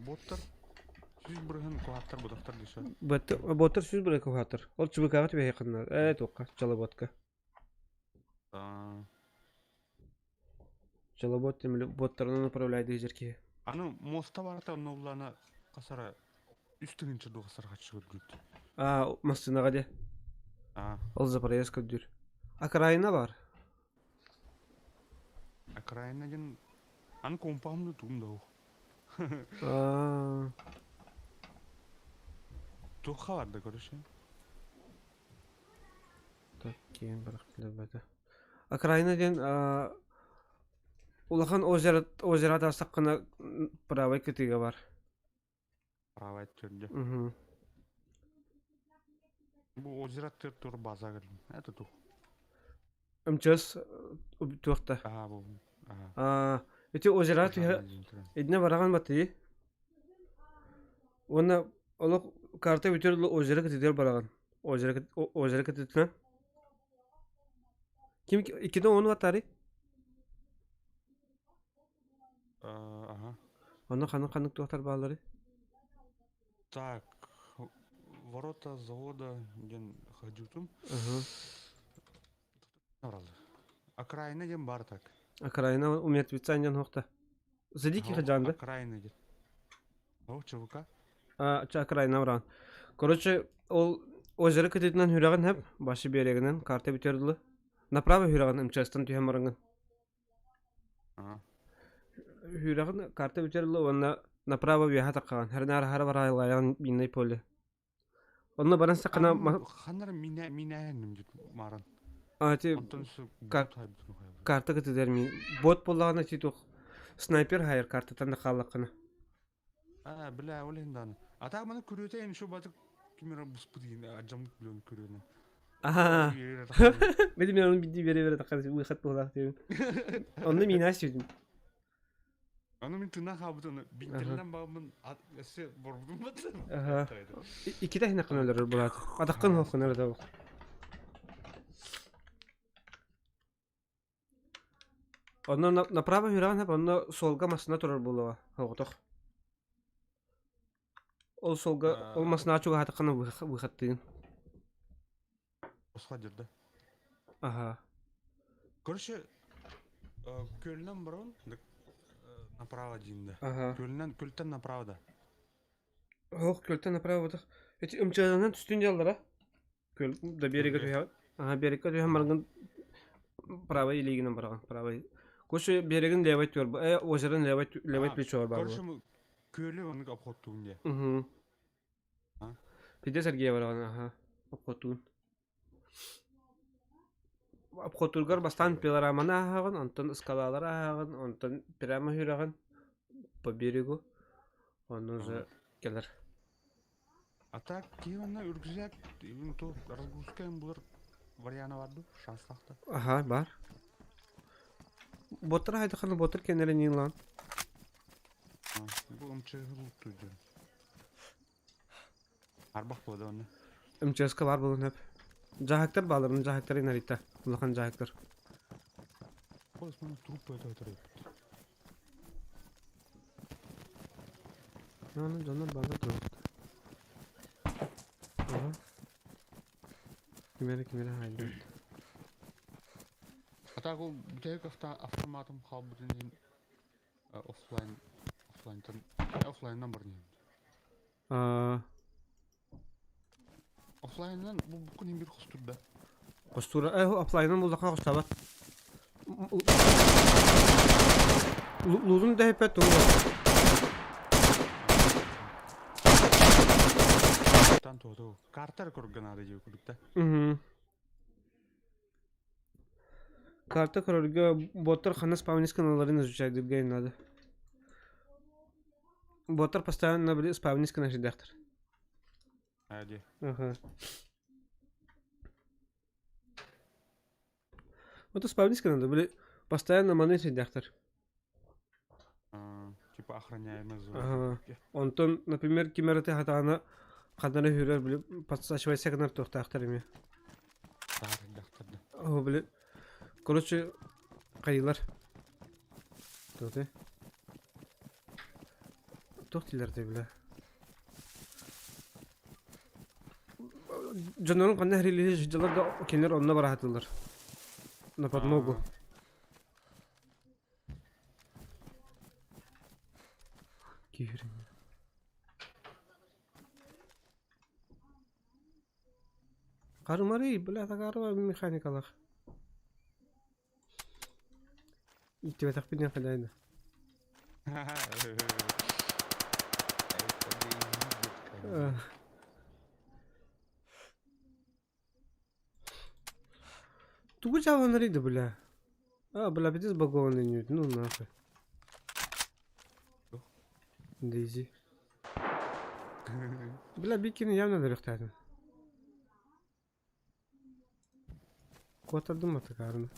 Боттар сүүс бырыһын куһааттар бодохтор дии Боттар сүүс бырыһын куһааттар. Ол чыбыкаҕа түбэһиэххин ээ туохха чалоботка. Чалобот тимили боттарынан управляйдыы сылдьар киһи. Аны муоста барыта онно уллаана хасара үс тыһыынча дуу хасара хаччы көрдүүт. Аа, массыынаҕа дии. Аа. Ол за проезд көрдүүр. Окраина бар. Окраина диэн аны компаһым да тугум да суох. Аа. Туохха барда короче? Так, киэҥ бырахтыларбата. Окраина диэн улахан озеро озеро таастаххына правай кытыыга бар. Правай төрдө. Угу. Бу озеро төр тур база кэллим. Это тух. МЧС туохта. Аа бу. Аа. Аа, ити озеро түһэ итинэ бараҕан батыы. Уонна олох карта бүтэр озеро кытыытыгар бараҕын. Озеро озеро кытыытынан. Ким иккитэ ону атаарый? Аха. Онно ханнык ханнык туохтар баалларый? Так, ворота завода диэн ходьутум. Окраина диэн бар так. Окраина у мертвеца диэн суохта. Зайдите хаджан да? Окраина диэн. О, ЧВК? А, окраина баран. Короче, ол озеро кытыытынан хүрэҕин хэп, башы берегинен карта бүтэр дылы. Направо хүрэҕин МЧС-тан түһэн бараҥҥын. Хүрэҕин карта бүтэр дылы уонна направо үөһэ таххаҕын. Хэрнаар хара бараайлаайаҕын минный поле. Онно баран сахана Ханнара минэ минэһэнним дит маран. А ти карта кытыдер мин бот буоллаҕына ти туох снайпер хайыр картатан да хааллаххына. А, бля, ол иһин А так маны күрүөтэ ин шу батык кимера буспут диин ажамыт билен күрүөнү. Аа. Били мен оны бидди бере бере тахар выход буолаах диэн. Онно миинаа сүдүм. Аны мин тына хаабытын бинтеринен баабын өссө борбутум баттым. Иккитэ иһин аккын өлөрөр булаат. Атаххын хооххун эрэ да Онно направо үрэҕин онно суолга массыына турар буолуоҕа оҕотох. Ол суолга ол массыынаҕа чугаһаатаххына выходтыын. Босхо дьирдэ. Аха. Короче, көлүнэн барабын, направо диин да. Аха. Көлүнэн, көлтөн направо да. Ох, көлтөн направо бутах. Эти МЧС-нан түстүн дьаллара. Көл да береге түһэ. Аха, берегке түһэн баргын правой илиигинэн бараҕын, правой. Короче, берегин левой түөр, озерын левой левой плечо бар. Короче, көлү оннук обходтуун дии. Угу. Пиздец Сергей бараҕын, аха. Обходтуун. Обходтуургар бастаан пилораманы ааһаҕын, онтон скалалары ааһаҕын, онтон прямо үрэҕин по берегу, онно уже кэлэр. А так киһи онно үргүзэк то разгрузка булар вариана бар ду шанслахта. Аха, бар. Боттар хайдахана боттар кеннерин лан. Бу МЧС лутту диэн. Арбах буолда онно. МЧС-ка бар буолан сөп. Дьаһыктар бааларын дьаһыктар инаритта. Улахан дьаһыктар. Ос маны труп это это. Аны дьоннор баалар дуо? Ага. Ким эрэ ким эрэ хаайдыбыт. А так ол бүтэһик автоматым хаалбытын иһин оффлайн оффлайнтан оффлайннан баран иһин. Аа, Оффлайннан бу буккун иһин бир хостурда. Хостуура э оффлайнан буллахха хостаабат. Луутун дэһиппэт тугу Тан туоту. Картар көргө наада дии курдукта. Угу. Карта көрөргө боттар ханна спавнис каналларын изучайдырга надо. Боттар постоянно били спавнис гына сылдьахтар. Аа дии. Аха. Вот спавнис гына били постоянно маны сылдьахтар. Аа, Типа охраняемая зона. Ага. Онтон, например, ким эрэ хатаана ханна эрэ сүүрэр били подсачивайся гынар туохтаахтар эмиэ. Таар сылдьахтар да. Оо, били короче хайыылар. Туох Туох дииллэр бile. Дьоннорун ханна хэрилиһи сылдьаллар да кинилэр онно бара сатыыллар. На подмогу. Киирин. Харымарый, бля, такарва механикалах. Иттибэтэхпин диэн хайдаайда. Тугу дьааланарый да, бля? А, бля, пиздец багованный нють, ну нахуй. Дейзи. Бля, бикини явно өлүөхтээтим. Куотардым атакаарына.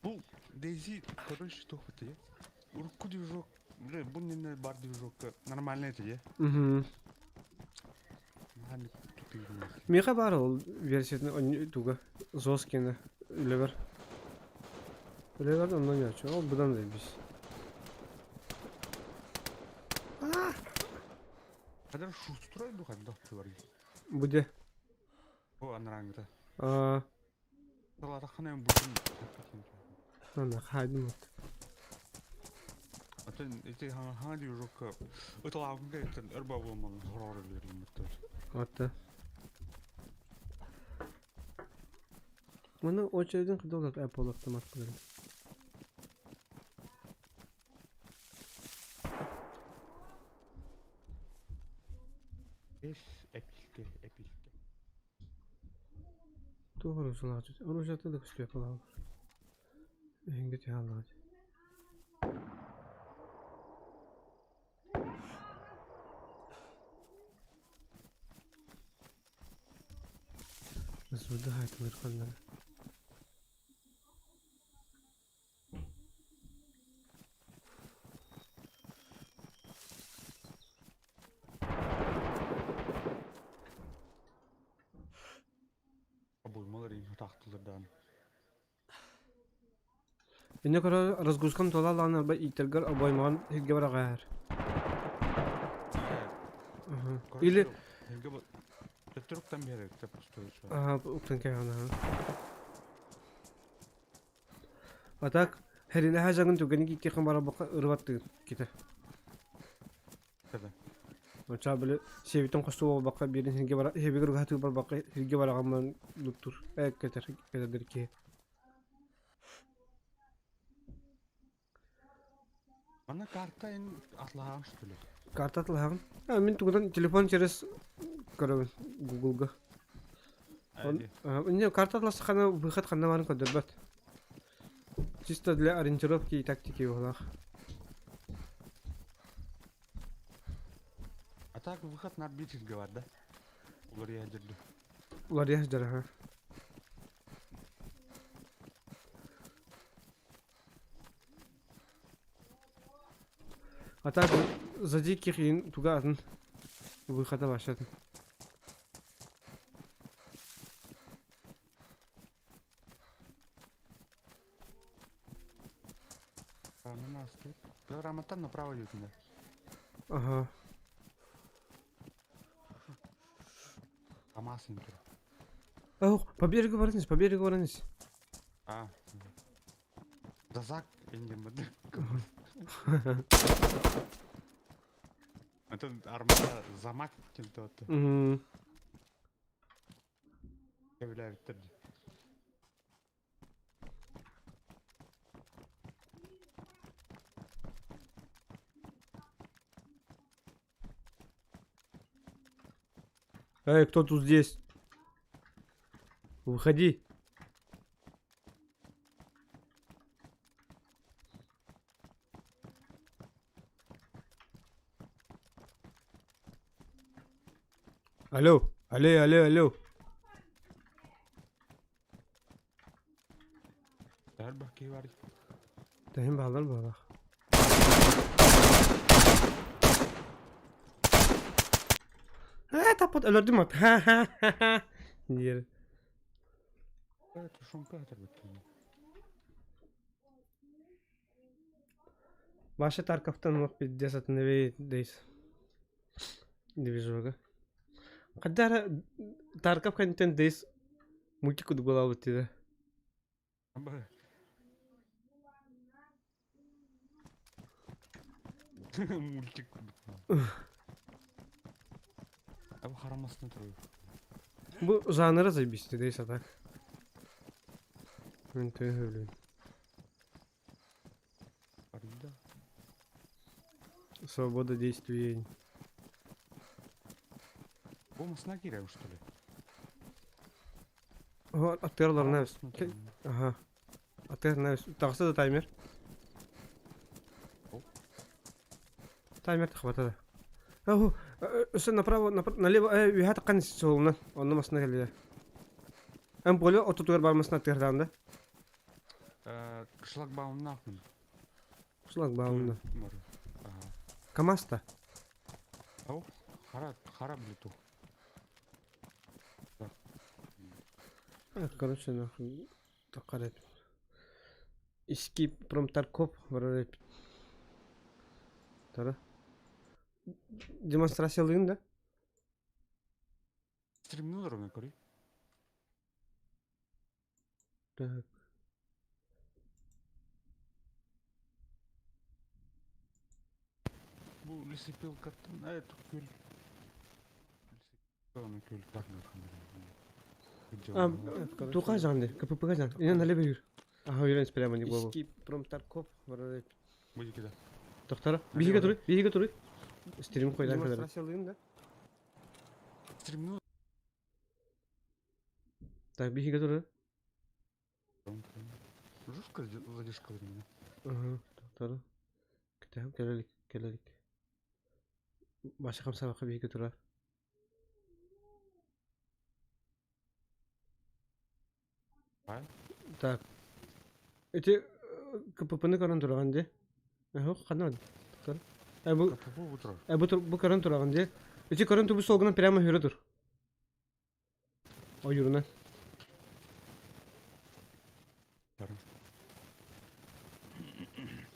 Бу Дейзи, короче, туох бутый. Урукку движок, бля, бу иннинэ бар движокка нормальный этэ дии. Угу. Наһаа тупиирин. Миэхэ баар ол версиятын туга Зоскина үлэбэр. Үлэбэр онно ньоочу. Ол быдан заебись. Хадar шустрой ду хадда бар. Буде. Бу анараңыта. А, Талатахана бутун. ана хайдым вот. Атын ити хаҥа хаҥа движокка ыталаабын кэриттэн өр бабыламан хороор өлөрүм Вот. Маны очередин кыдолар Apple автомат кылар. Эс эпилке эпилке. Туох оружиялаах оружията да көстүө буолалар. Эһиги тиһаллаҕыт. Звуда айтылыр ханнара. Обоймалар иин тахтылардаан. Инне көрө разгрузкам туолаалаҕына арба иитэргэр обоймаҕын сиргэ быраҕаар. Или Төттөрүктэн биэрэр пустой. Ага, уктан кэһэн аха. А так хэрилэһэ дьаҥын түгэни кииттиэххин бара бокка ырыбаттыыр китэ. Оча били сиэбиттэн хостуу буолбакка биирин сиргэ бара сиэбигэр уһатыы барбакка сиргэ бараҕаммын луттур э кэтэр кэтэрдэр киһи. Манна карта ин атлаһаҕын что ли? Карта атлаһаҕын? А, мин тугунан телефон через көрөбүн Гуглга. Он, не, карта атластаххана выход ханна баарын көрдөрбөт. Чисто для ориентировки и тактики буолаах. А так выход на орбите говорят, да? Уларыйа дьэрдэ. Уларыйа сылдьар аха. А так за диких иин туга атын выхода вообще атын. Раматтан направо идет, да? Ага. Амас интер. Ох, по берегу воронись, по берегу воронись. А. Дазак индем. Это армада замак кем-то. Угу. Являют. Эй, кто тут здесь? Выходи. Алло, алло, алло, алло. Элбэх киһи бар. Тэһин баалар буолах. Ээ, таппыт өлөрдүм от. Ха-ха-ха. Диир. Тушенка этэрбит. Ваша Тарковтан мог пиздец остановить дейс. Движога. Хайдара Тарков кэнниттэн дейс мультик курдук буолаабыт дии. Мультик курдук. Таба харамасына турар. Бу жанра заебись дейс а так. Мен төһө блин. Арыйда. Свобода действий. Бу масына киирэр что ли? Атырларына Ага. Атырларына тахса да таймер. Таймер тахбата да. Аху, өссө направо, налево, үһэ таххан суолунан, онно масына кэллилэр. Эн поле ортотугар бар масына тыырдаан да? Шлагбаумнаахпын. Шлагбаумна. КамАЗ-та? Ау, хара, хара блиту. Короче, нахуй, таххар эбит. Иски промтаркоп барар эбит. Тара. Демонстрациялыын да? Стримни олорон көрүй. Так. Бу лесопилкаттан көл. Лесопилканы көл А, туха жанды, КПП жан. Инен налево юр. Ага, уверен, прямо не было. Иски промтаркоп барар эбит. Будет да. Доктора, биһиге туруй, биһиге туруй. Стрим койдан кадar. Да? Стримни Так, биһиге туруй. Жестко задержка времени. Ага, доктора. Китап келелик, келелик. Башы хамсабакка биһиге турар. Так. Эти КППны көрөн тураган ди. Эхо, ханна. Доктор. Э бу КПП утро. Э бу бу көрөн тураган ди. Эти көрөн тубу солгунан прямо хүрө тур. Ойуруна.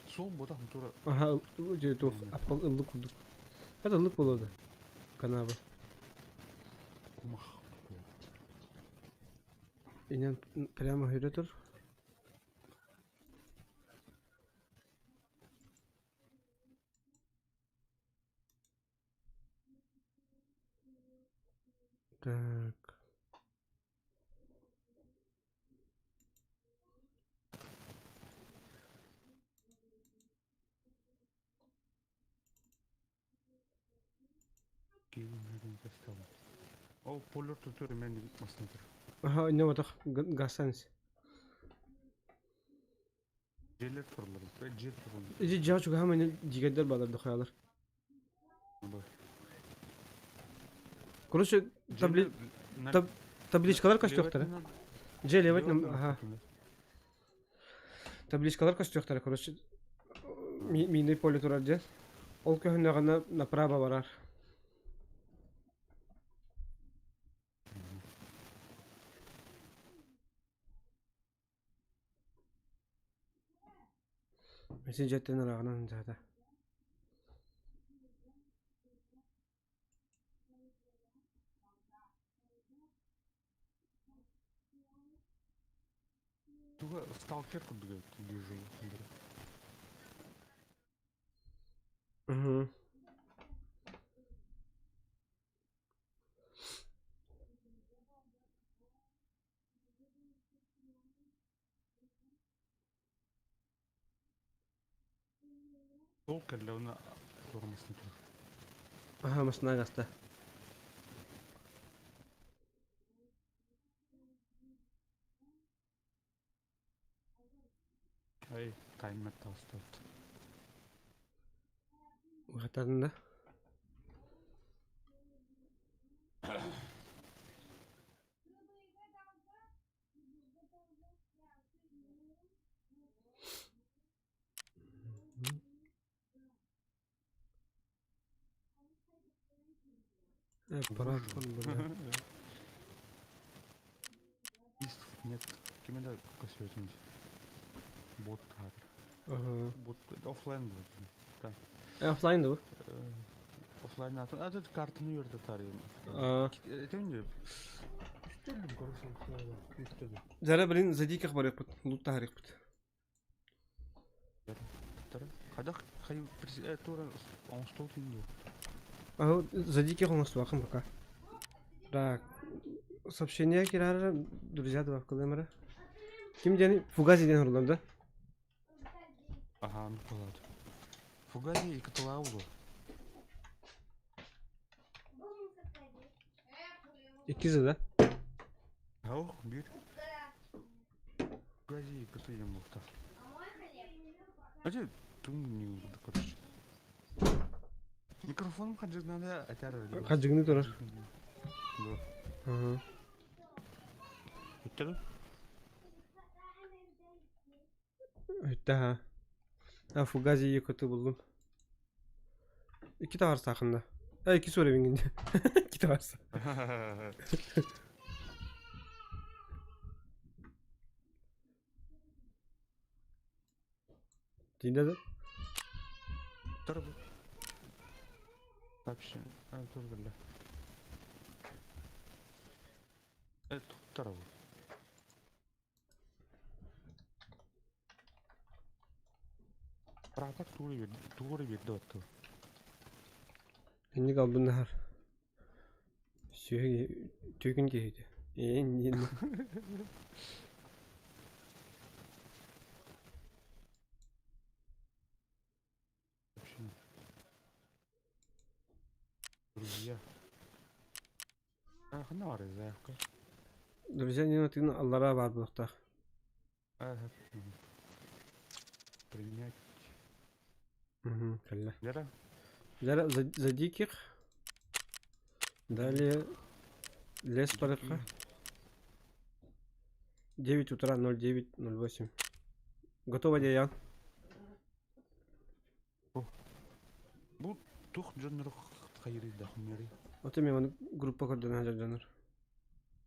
Сол бода тура. Ага, же тух аппал ыллык курдук. Это ыллык болоду. Канаба. Кумах. Инен прямо хүрө тур. Так. Ол полер tutur мен масына тур. Ага, не вот гасанс. Жерлер турлар. Жер турлар. Иди жаа чуга хамын дигендер балар дохаялар. Короче, табли... Таб... табличкалар көстүөхтөрө. Же левать нам, ага. Табличкалар көстүөхтөрө, короче, мини поле турар же. Ол көһүнөгөнө направо барар. Месен жеттен арағынан жата. Туга сталкер курдук движу. Угу. Сол кэллэ уна турамасына тур. Ага, машина гаста. Ай, таймер тастат. Угатадын да. Парашют, бля. Нет, ким да көсөтүн. Бот хатыр. Ага. Бот офлайн бот. Да. Офлайн да? Офлайн атын. А тут картаны юрда тарыйм. А. Этен Үстелдим, короче, үстелдим. Зара, блин, за диких барыппыт, лут таһарыппыт. Хайдах хай тура оҥостуут дуу? А за диких оҥостубаккын пока. Так, сообщение кирара, друзья добавкалымара. Ким диэн Фугази диэн орлар да? Аха, болады. Фугази и Каталаулу. Иккизи да? Ох, бир. Фугази и Каталаулу. Ати, тум не короче. Микрофоном хаджигнада атар. Хаджигны турар. Да. Ага. Үттелі? Үттэ ха. А Фугази екоты булдум. Икки товар сахында. А, икки сура бингин. Икки товар. Тиндә да? Тұр бұл. Вообще, тұр білі. Тұр бұл. Братак тууры берди отту. Энник албын нахар. Сүйе түйкін кейді. Эн не. Друзья. Хана бар заявка. Друзья не тыгын аллара бар булуктах. Принять. Угу, кэллэ. Лера? Лера за, за диких. Далее лес порядка. 9 утра 09.08. Готово, Ян? Бу тух жоннор хайры да хумери. Вот мен группа көрдөн хажар жонор.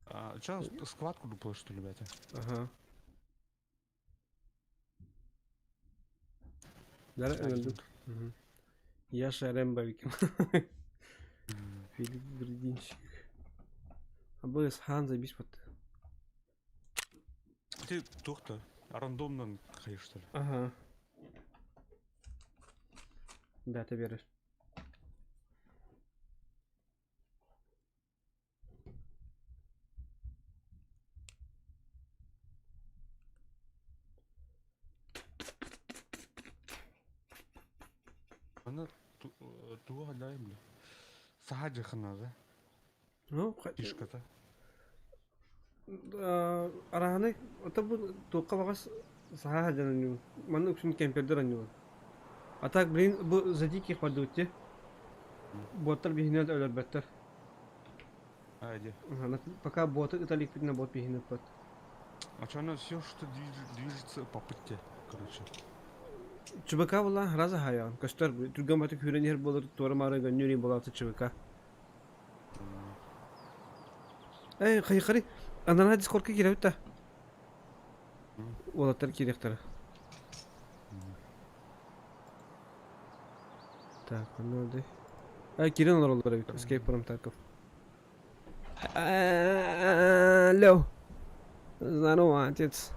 А, ча склад куду что ли, ребята? Ага. Лера өлдүк. Яша Рэмбовик. Филипп Бердинчик. Абы хан забись вот. Ты тух-то рандомно хайр, что ли? Ага. Да, ты веришь. Аны туға дайым бля. Саха жакын да. Ну, Фишката. Араханы, это бу тоққа бағас саха жананю. Маны үксүн кемпердер аню. А так, блин, бу за диких барды Боттар бихинет өлөр беттер. Айди. Пока боты италик на бот бихинет бат. А что оно все, что движется по пути, короче. ЧБК була раза хаян. Көстөр түргөн баты күрен болор, туара мары гөннүри болаты ЧБК. Эй, хай хари. Анана дискордка киребит да. Олаттар киректер. Так, ну да. Ай, кирен олар олар бит. Escape from Tarkov. Алло. Здорово, отец.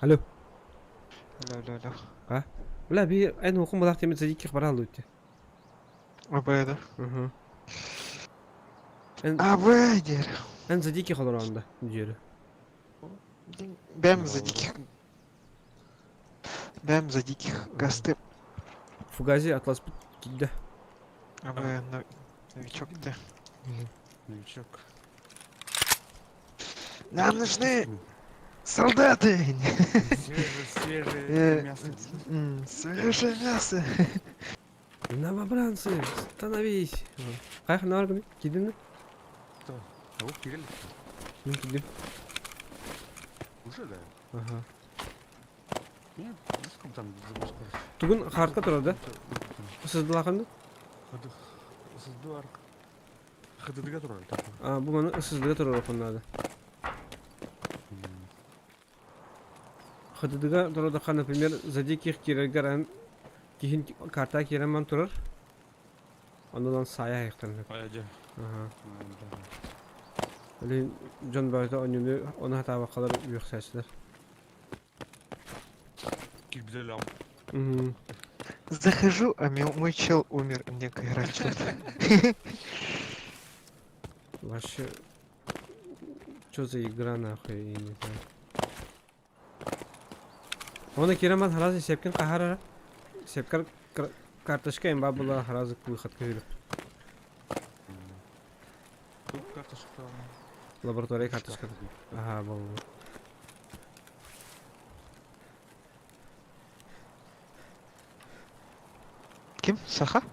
Алло. Алло, алло, алло. А? Бля, би эн оқым балақ темет задиких бара алды өтте. АБ, да? Угу. АБ, дер. Эн задиких олар анда, жері. Бэм за диких. Бэм за диких гасты. Фугази атлас кидді. АБ, новичок ты. Новичок. Нам нужны солдаты! Свежее, свежее мясо. Свежее мясо. Новобранцы, становись! Қайқы нар күні? Кидің Что? О, кирилл. Мен кидім. Уже, да? Ага. Нет, сколько там запускаешь? Түгін хартқа тұрады, да? Сыздылақынды? Сыздуар. ХДД-га турар. А, бу маны ССД-га туруоруккун наада. ХДД-га турардахха, например, за диких киирэргэр эн киһин карта киирэн баран турар. Оннунан саайа айахтарын. Айа Аха. Блин, дьон барыта онньуну ону хатаабаккалар үөхсээччилэр. Кирбизелям. Мгм. Захожу, а мой чел умер, мне играть что-то. Вообще, что за игра нахуй, я не знаю. Оны киреман харазы сепкин кахарара. Сепкар карточка имба была харазы выход күйіліп. Тут карточка. Лаборатория карточка. Ага, был. Ким? Саха?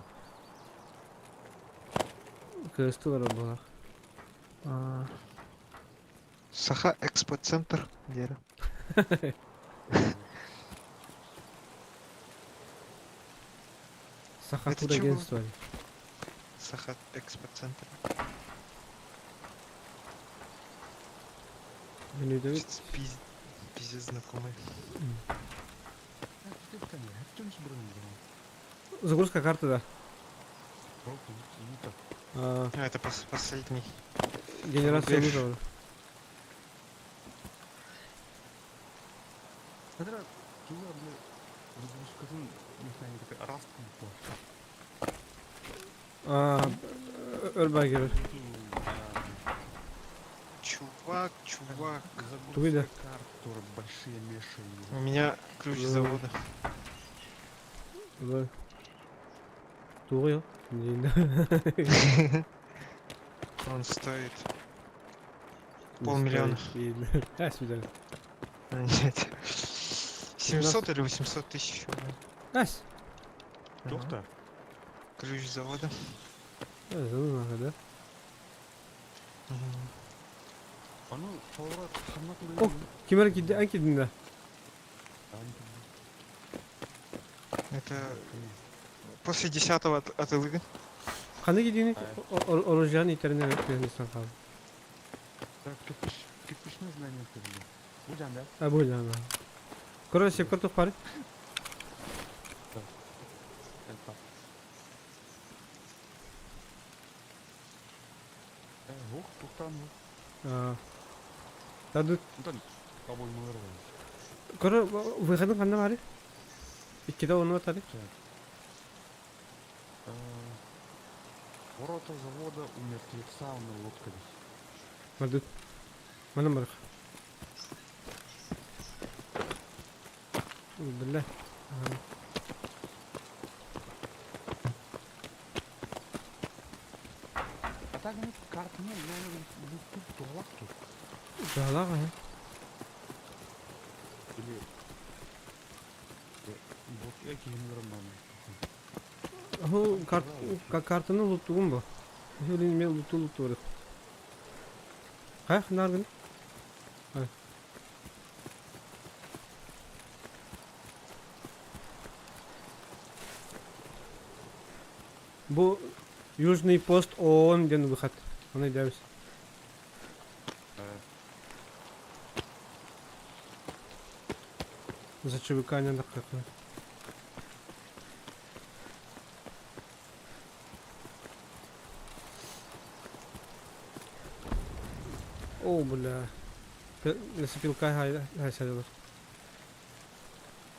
Кыстылар была. А, Саха Экспо Центр. Где? Сахатур Это чего? агентство. Саха Экспо Центр. Пиздец знакомый. Загрузка карты, да. А, А, это последний. генерация Рубеж. вызова. А, Өрбагер. Чувак, чувак. Тугуйда. Большие мешали. У меня ключ Ну. завода. Да. Тугуй. Он стоит. Полмиллиона. А, сюда. Нет. 700 или 800 тысяч. Ась. Доктор? Ключ завода. Да? О, Кимер кидди, ан киддин да. Это после 10-го от Илыга. Қаны киддини оружияны итерине өткенистен қалды. Кирпичное здание. Будем, да? А, будет, да. Короче, сепкар тух пары. Ух, тухтан. Таду. Обоймалар. Короче, выходын қанда бары? Иккиде оны батары. Ворота завода у мертвеца на лодке. Мадут. Мана барых. Бля. А так ну карт не, наверное, тут туалак тут. Туалак, а? Или... Вот я киһини Ху карт картаны луттугум бу. Хүлин мен лутту лутту. Хай хнаргын. Бу Южный пост ООН ден выход. Оны дәбіз. За ЧВК не даққы. О, бля. Лесопилка хай хай садилар.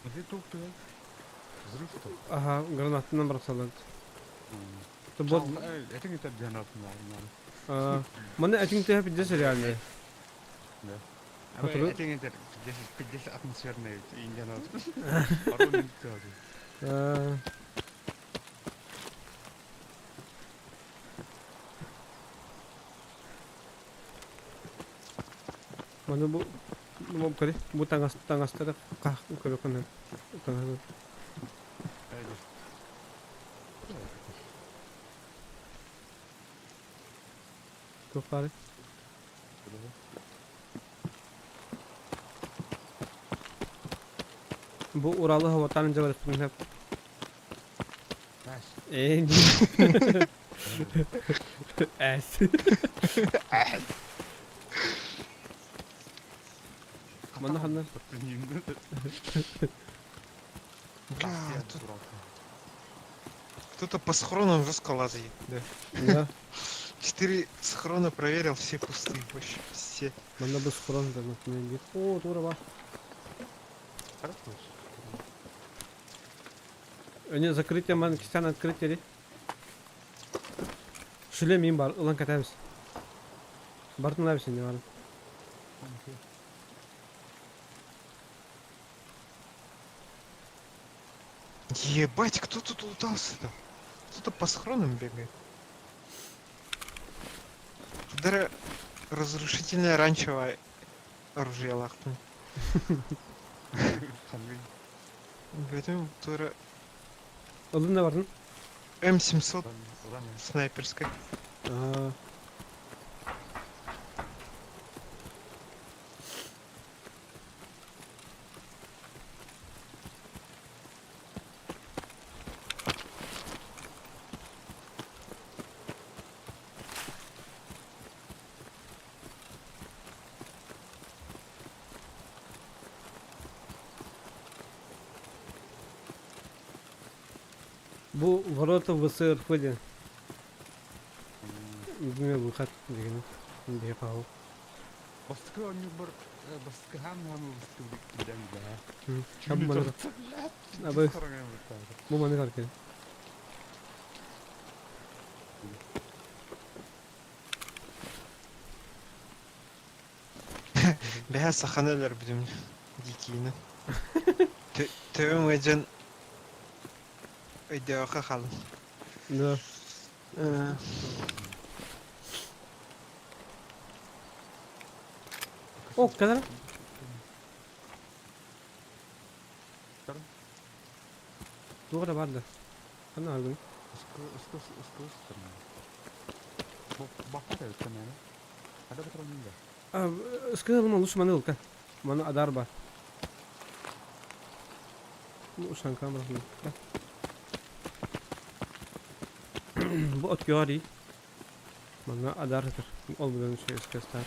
Где тут Взрыв-то? Ага, гранатынан бросалар. То бот. Это не так гранат, наверное. Маны этин тэп пиздец реально. Да. Это не так, 50 атмосферные индианат. Маны бу бу кari бу таңас таңастары ках көрөкөнөн. Таңас. Тух бары. Бу Уралы хаватан жабар хап. Э. Эс. Манна ханна? Бля, тут кто-то по схронам жестко лазает, да. Да. Четыре схрона проверил, все пустые вообще, все. Манна бу схрон да например. О, тура бар. Не, закрытие ман кистан открытие ли? Шүле мин бар, ылан катабыз. Бартын лабыс не бар. Ебать, кто тут лутался-то? Кто-то по схронам бегает. Даже разрушительное ранчевое оружие лахтын. Поэтому тура Ылын да бардын. М700 снайперская. Аа. Бу ворота в СРФ диэн. Бүгүн выход деген. Бе кау. Бастыкы оонньуурбар бастыкы хаан хаан бастыкы билэн бээ. Абы маны. Абы. Бу маны кар керек. Бэһэ саханы өлөрбүтүм дикиини. Төбөм ыалдьан өйдөөҕө хааллым. Да. О, кадара. Туох да бар да. Ханна аргын. Ыскы лучше маны ылка. Маны адар бар. Ну, ушанка бар. Бу от гори. Маны адар тыр. Ол бүгін şey ыскы стар.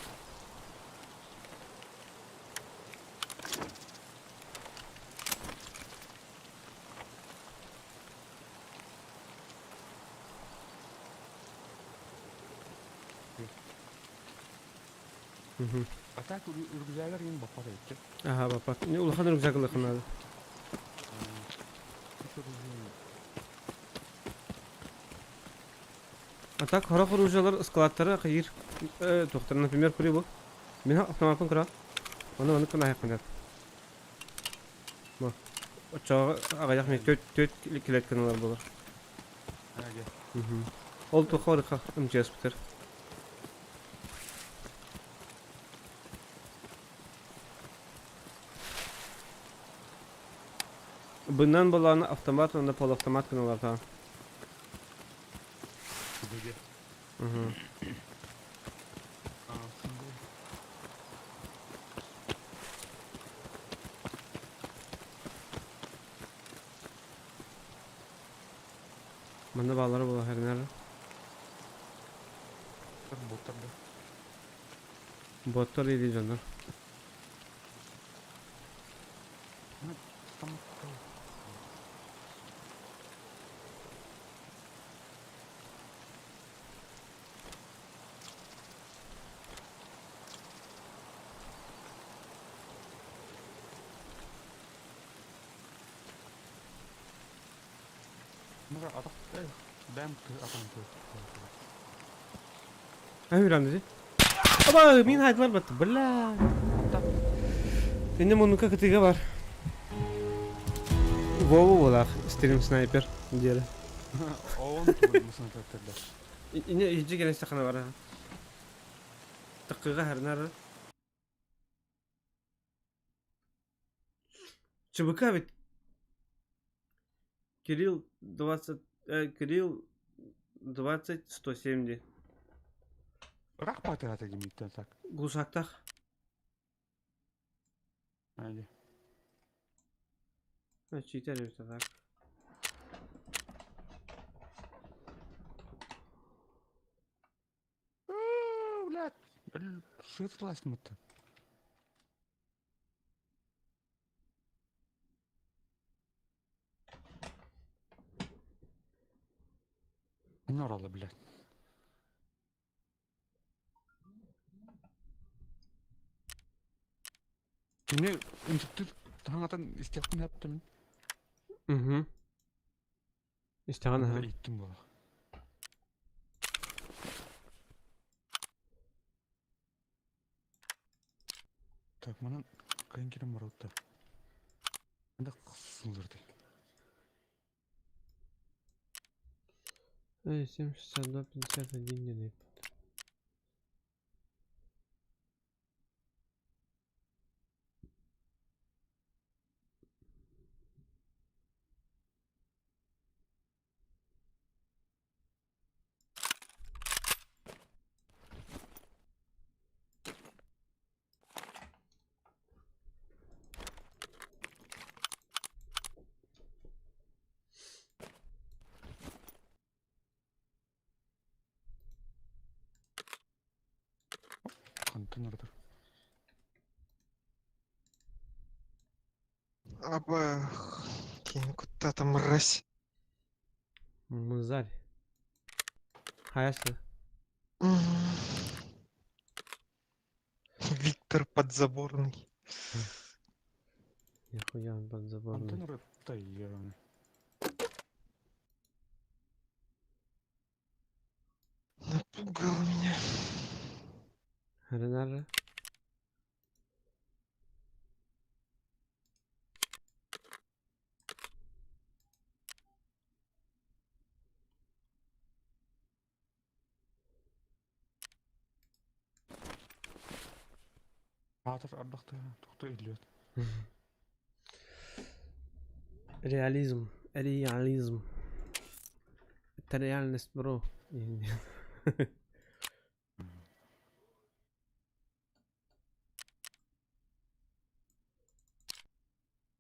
Мгм. А так рюкзагар ең бапар етті. Аха, бапар. Не улахан рюкзак ылыхынады. А так хорох оружиялар складтары кыйыр. Тоқтар, например, кури бу. Мен автоматын кура. Оны оны кына хайкындар. Ма. Очоға ағаяқ мен төт төт келеткеналар болар. Ол тухорыха МЧС битер. Бынан баланы автомат, онда полуавтомат кыналар та. Угу. Мында балалар була хәрнәр. Боттар или жандар. Ай, dedi. Аба, мин хайдлар батты. Бля. Менде мунука кытыга бар. Вова болар, стрим снайпер диэри. Ине иджи келен сахана бар. Тыккыга харнар. ЧБК ведь Кирилл 20 Кирилл 20 170. Рақ батырата кемейттен так. Глушактах. Әлі. Читер это так. Блядь, сыт мытты. Норала, блядь. Кини үнтүктүр таҥатан истиэхпин эптим. Угу. Истэҕин аһа. Иттим буолар. Так, манан кайын кирен барабыт да. Анда сылдырды. Эй, 7, 62, 51 не Хантан ардыр. Аба, кинь куда-то мразь. Мызарь. Хаясы. Виктор Подзаборный. Нихуя он подзаборный. Хантан ырытта ебаный. Напугал меня. Ренара. Аатыр ардахты тухта иллиот. Реализм. Реализм. Это реальность, бро.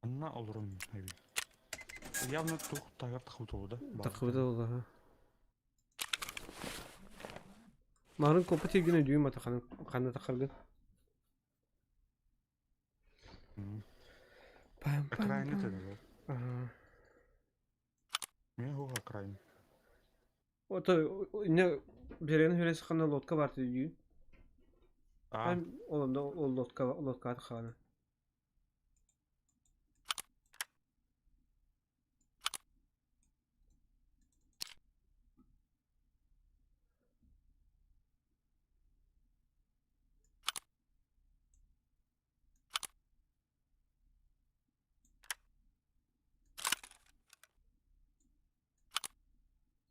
Анна олорун эби. Явно тух тагар тахуту да. Тахыбыта ол аха. Марын копа тиргине дүйүм ата хана тахаргын. Пам пам. Окраины пам. это Ага. Мен хуга окраин. Ото не берен хүрес хана лодка бар дүйүн. А, Hem олонда ол лодка лодка хана.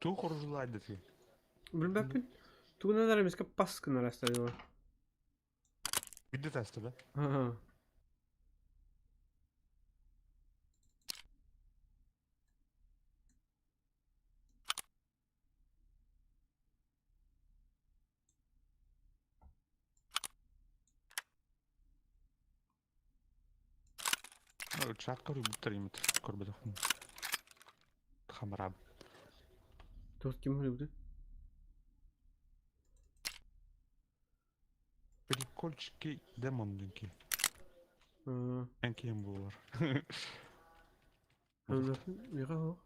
тух оружулайды ти. Билбеппин. Тугуналар эмеске пас гынар астадылар. Бидде тасты да. Ага. Чак көрү буттар имит көрбөдө. Хамраб. Туох ким хүрүбүтү? Прикольчики демон динки. Аа. Энкием булар. Мига хо.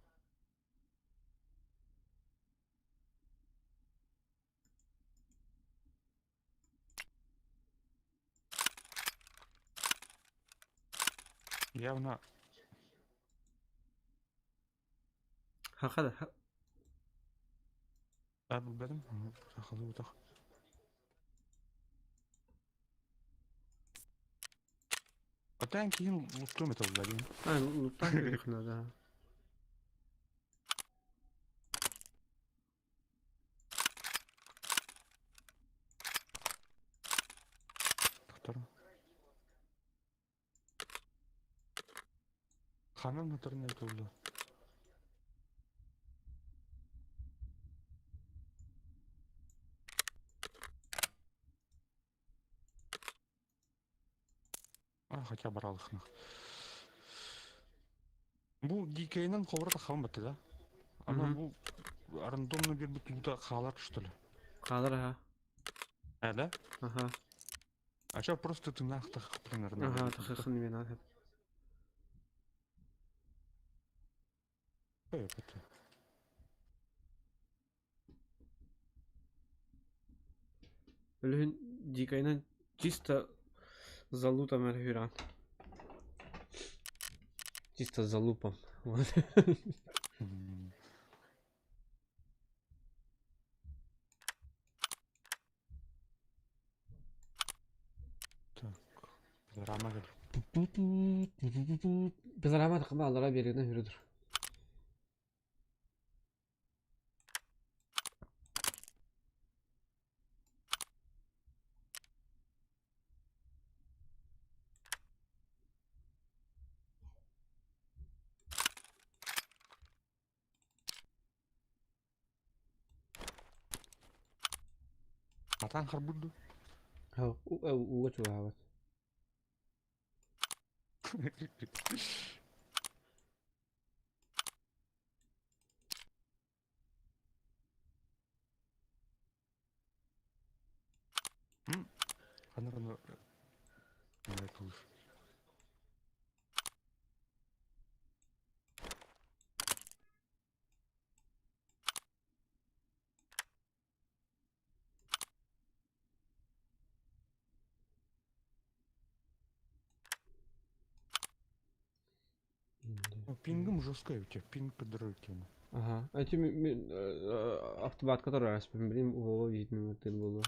Явно Хахада. билбедим. Хахалы утах. Атан кийин луттум это булар. А, луттан көрүхнө да. Тохтор. Ханан моторны это булар. А, хотя баралыхнах. Бу дикейнен холора хам баты да? Ана Мгм. бу рандомно бир бит лута халар что ли? Калар ха. А, да? Ага. А чё, просто ты нахтах, примерно. Ага, тахыхын мен ага. Өлүһүн дикайынан чисто залутом эрэ Чисто залупом. Вот. Так, пилорама кэл. Пилорама тахма аллара берегинен хүрүдүр. Атан харбурду. Ууга чугаабат. Ханар аны кылыш. Пингом жесткая у тебя, пинг подорожает тему. Ага. А ти автомат, который раз, блин, о, видно, ты было.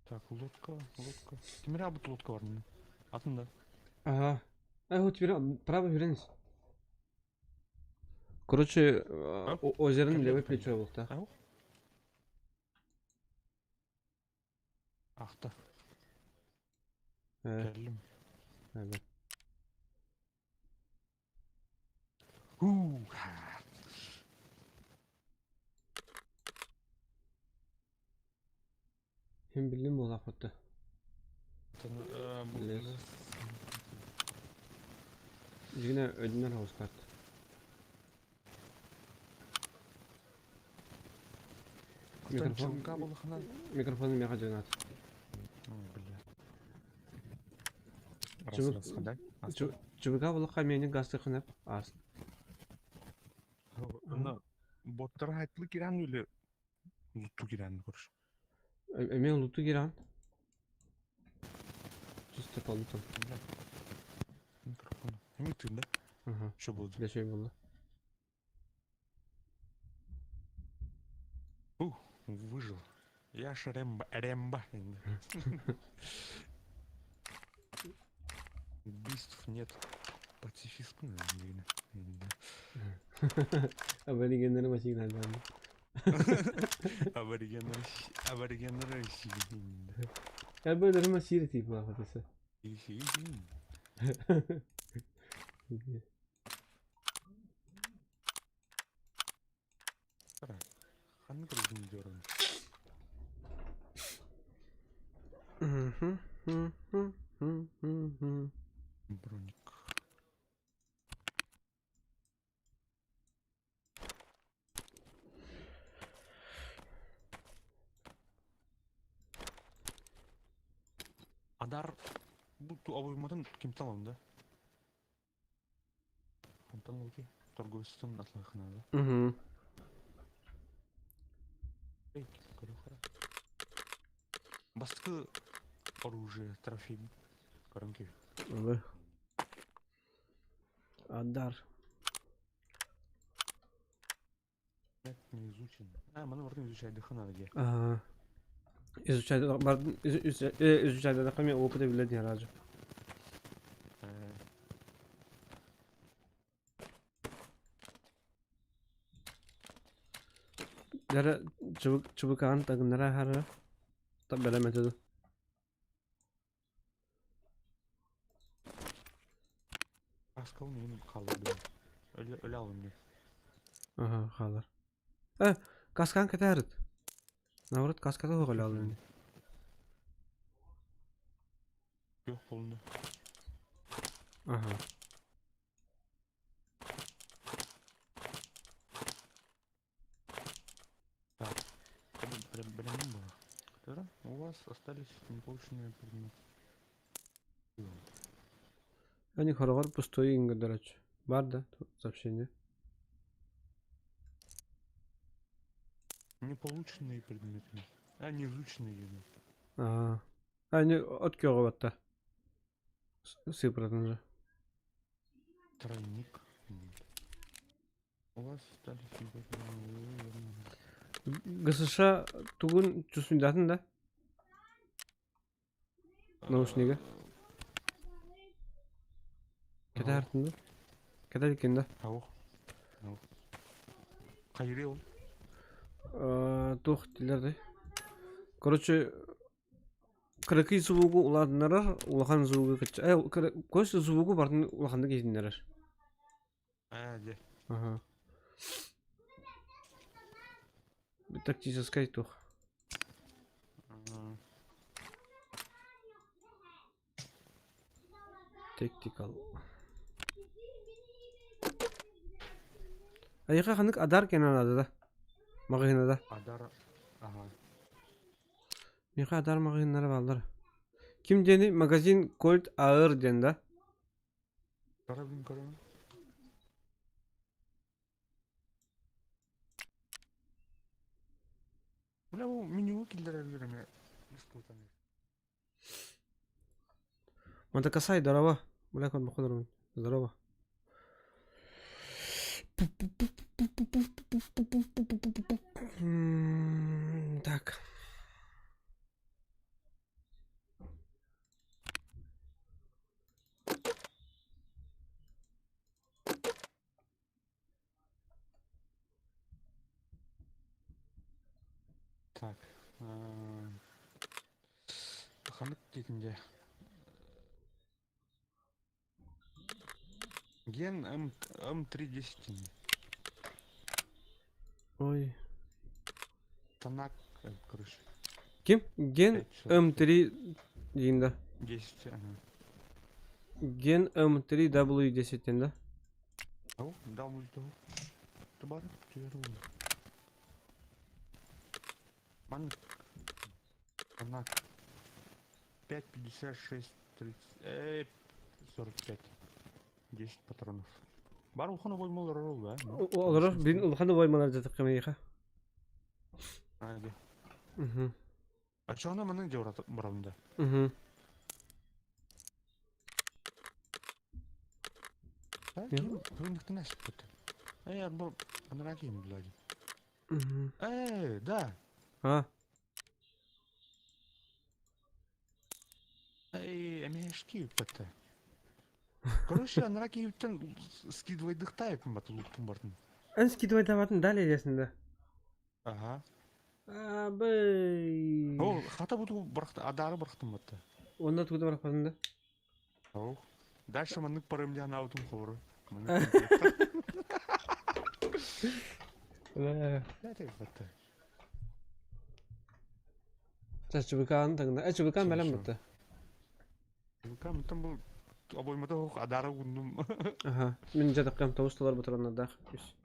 Так, лодка, лодка. Кимре бут лодка бар міне. Атында. Ага. А вот теперь право вернись. Короче, озеро левое плечо был, да. Ахта. Кэллим. Evet. Хуу. Hem bildim bu laf attı. Yine ödünler havuz kart. Микрофон, микрофон меха жонат. Бля. Чубыка булакка мени гасты хынап ас. Аны боттар хайтлы киран или лутту киран көрүш. Мен луту киран. Чисто по лутам. Микрофон. Эми тында. Ага. Что болды? Для чего было? Ух, выжил. Я ж Рэмбо, Рэмбо. Убийств нет. Пацифист, наверное. Аборигеннер машина Аборигеннер, аборигеннер Аборигеннер машина типа вот это. Ханны көрдүм диyorum. Броник. Адар бу обоймадан кимтен алам да? Онтан алды. Торговецтан атлахына да. Угу. Эй, көрө Баскы оружие, трофей. Көрөм Ой. Адар. Не изучен. А, маны бардым изучать дыхана где. Ага. Изучать, изучать дыхание опыта билет не разу. Yara çubuk çubuk an takımlara her Tabi bilemedim. Pascal neyin kaldı? Öyle öyle alın Aha kalır. E, kaskan keterit. Наоборот, каскада öyle alın. Yok kolunu. Aha. Бэлэмин буолар. У вас остались неполученные предметы. Они хороҕор пустой иҥгэрдэрээччи. Баар да сообщение? Неполученные предметы. А, не изученные. Аа. Они от күөҕэ батта. Сыпыратын же. Тройник. Нет. У вас остались неполученные... ГСШ тугун чувствуйдатын да? Наушнига. Кэтэ да? Кэтэ иликкин да? Аух. Аух. Хайырый ол? Туох дииллэр Короче, кыракый звугу улаатыннарар, улахан звугу кычча... Короче, звугу барытын улаханнык иһитиннэрэр. Аа, дьэ. Ага. Тактическай туох. Tactical. Айыха ханнык адар кэнэн наада да? Маҕаһыына да? Адар, ага. Миэхэ адар маҕаһыыннара бааллар. Ким диэни магазин Кольт АР диэн да? Көрөбүн көрөбүн. Бля, бу менюга киллэрэргэр эмиэ беспутанный. Монтакасай, здорово. Бля, кон Здорово. Так. Так. Ханнык диэтинде. Ген М М310. Ой. Танак, короче. Ким? Ген М3 диин да? 10, ага. Ген М3W10 диэн да? Ау, да, мульту. Тубар, Ман... Танак. 5, 56, 30, 45. 10 патронов. Бар улахан обоймалар ол да? Олорор, бин улахан обоймалар жатық кемейха. А, да. Угу. А чё она манын де барамда? Угу. Вы не Эй, бу анраким, блядь. Угу. Эй, да. А. Эй, эмешки пэтэ. Короче, анараки юттан скидывайдыхтайып бат луктун бартын. Эн скидывайдабатын далее десин да. Ага. Абый. Ол хата буту барахта адары барахтым батта. Онда тугуда барахпатын да. Ол. Дальше маннык парым диэн аутум ховору. Батта. Чачыбыкаан тагына. Э чыбыкаан бэлэм бутта. Чыбыкаан там был обоймата ох адара ундум. Аха. Мин жатаккам тоғыз доллар патроннардаах. Үс.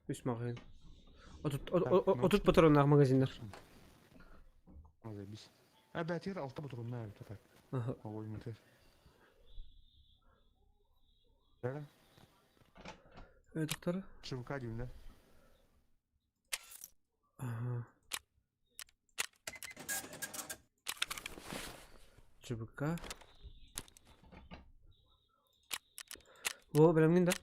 Үс магазин. 30 патроннаах магазиннар. Заебись. А бәтер алта патронна так. Ага. Обоймата. Да? Э, доктор. ЧВК деймін да? Ага. ЧБК. О, бэлэмҥин да?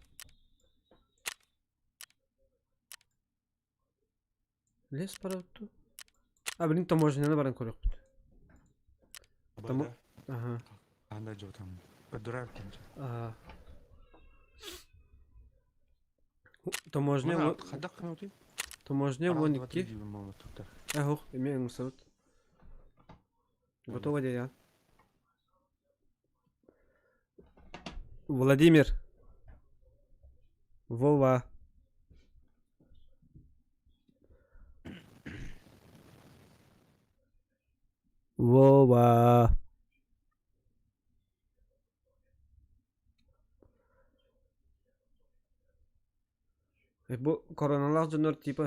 Лес барабыт А, блин, таможняны баран көрөкпүт. Тамо... Ага. Анда жок там. Көдүрөр кенче. Ага. Таможня... Хадак кынути? Таможня вон икки. Эх, эме ыңсыбыт. Готово дядя. Владимир. Вова. Вова. Бу короналаах дьоннор типа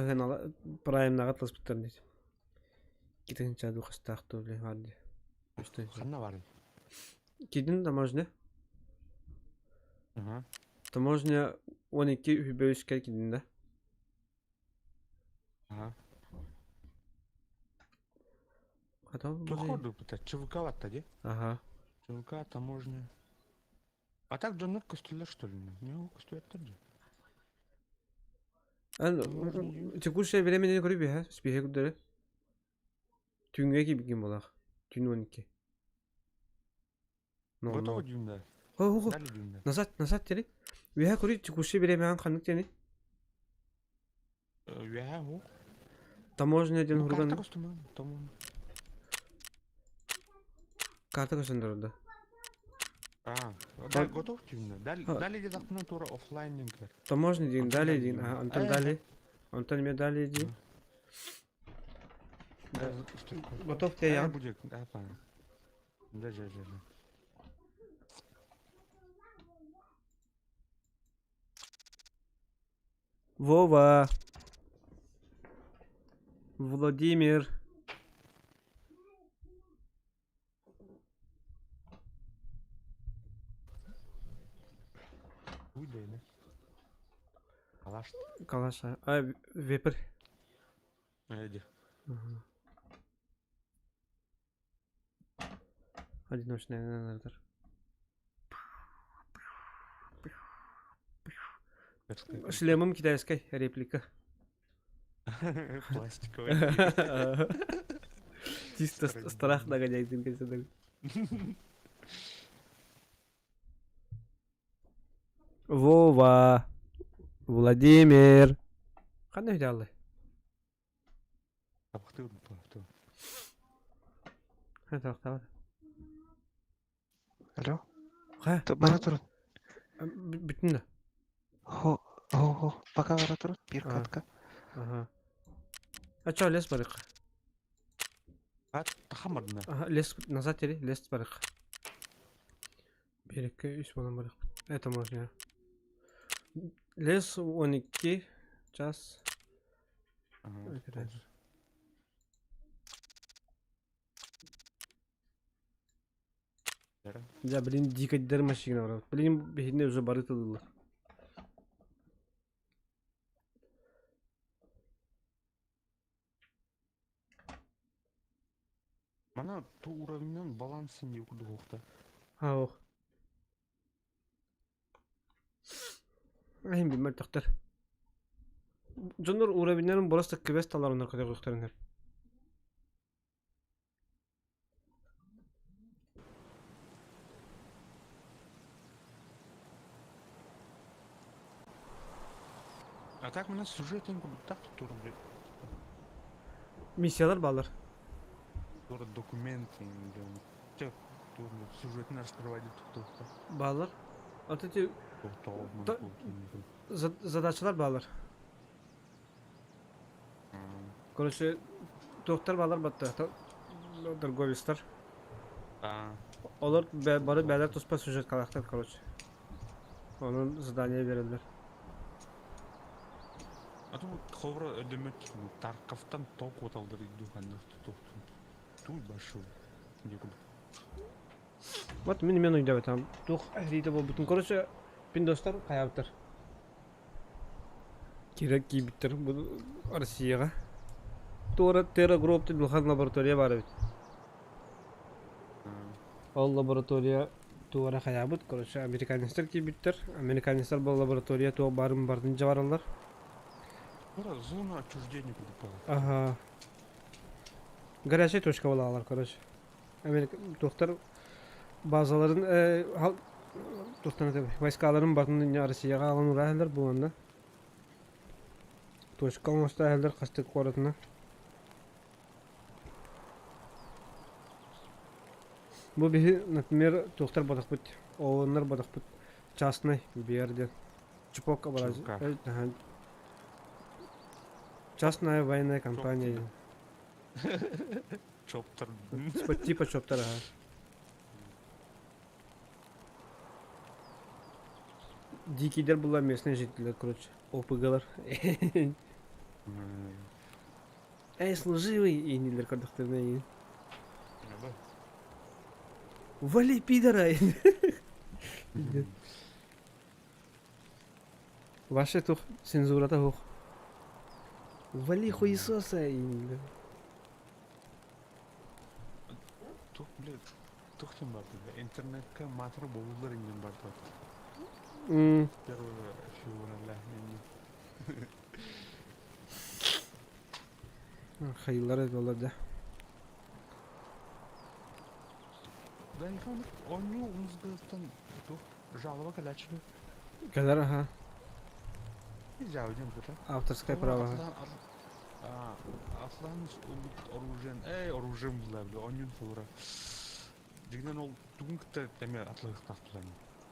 праймнаҕа тылыспыттар дии. Китинча духастаах тули баар дии. Ханна барый? Кидин таможня. Ага. Таможня 12 үбөүскэ кидин да. Ага. Хата Походу, это ЧВК ватта, де? Ага. ЧВК, таможня. А так дьоннор көстөллөр что ли? Не көстүбэттэр же. Ан текущее время не көрү биһэ, спиһэ көрдөрө. Түүҥҥэ киирбиккин буолаах. Түүн 12. No, Готово no. дюнда. Хо, хо, хо. Дали дюнда. Назад, назад тери. Үөһэ көрүй текущее время ханнык тени? Үөһэ ху. Таможня диэн Бу хурган карта көстүмэн. Таможня. карта көстөн турда. А, да, готов дюнда. Дали, А. дали дедахтынан тура офлайн дингер. Таможня диэн Антон далее далее диэн. диэн. Аха, Антон Э. далее. Антон эмиэ далее диэн. Готов ты я. Будет, да, понял. Да, да, да, да. Вова. Владимир. Уйда, да. Алаш. Калаша. А, вепрь. Эди. Ага. Одиночный генератор. Шлемом китайской реплика. Пластиковый. Чисто страх нагоняет им Вова. Владимир. Ханна үдәлі. Табықты табықты. Ха, Алло? Ха. Бара турун. Бүтүн да. Хо, хо, хо. Пока бара турун. Бир катка. Ага. А чё, лес барык? А, тахамадна. Ага, лес назад тери, лес барык. Берекке үс болан барык. Это можно. Лес 12 час. Ага. Я, блин, дико дермашина брат. Блин, бихине уже бары тылдылар. Мана ту уровеньнен балансы не курдук А, ох. Ахим билмер тоқтар. Дьоннор уровеньнерин просто квест аларынар көтөгөхтөрүнөр. А так мына сюжетин курдук туру блин. Миссиялар балар. Тура документы Те туру сюжетин раскрывать тут. Балар. Вот эти задачалар балар. Короче, доктор балар батта. Торговецтар. Олар бары бәлер туспа сюжет калактар, короче. Onun задание берилер. А то ховра өдөмөт Тарковтан ток оталдыр иду ханны токтун. Туй башу. Вот мен мен ойдап там. Тух әриде бол бүтүн. Короче, пиндостар каяптыр. Керек кийбиттер бу Россияга. Тура Терра Групп улахан лаборатория бар бит. Ол лаборатория туара хаябыт, короче, американецтер кийбиттер. Американецтер бу лаборатория туа барын бардын жабаралар. Тура зона отчуждения курдук. Ага. Горячая точка болалар, короче. Америка доктор базаларын тухтан это войскаларын батын Россияга алын урахалар бу анда. Точка оңоста хәлдер кастык коратына. Бу биһи, например, тухтар бодахпыт, ооннар бодахпыт частный биэрден. Чпок образ. ЧВК. Ага. Частная военная компания. Чоптер. Типа, типа чоптер, ага. Дикийдер была местные жители, короче. ОПГлар. Эй, служивый, инилер көрдөхтөрүнэ иин. Вали пидора! Ваше тух цензурата хух. Вали хуесоса инилер. Тух, блядь, тух ким бар бля. Интернетка матыр болулар инген бар бат. Первого февраля инген. Хайылар это да. Да, их он музгастан тух жалоба калячы. Кэлэр аха. Жауден бута. Авторское право. Аслан оружиен, эй, оружием була, бля, онюн фура. Дигнен ол тугун кытта теме атлык тахтылан,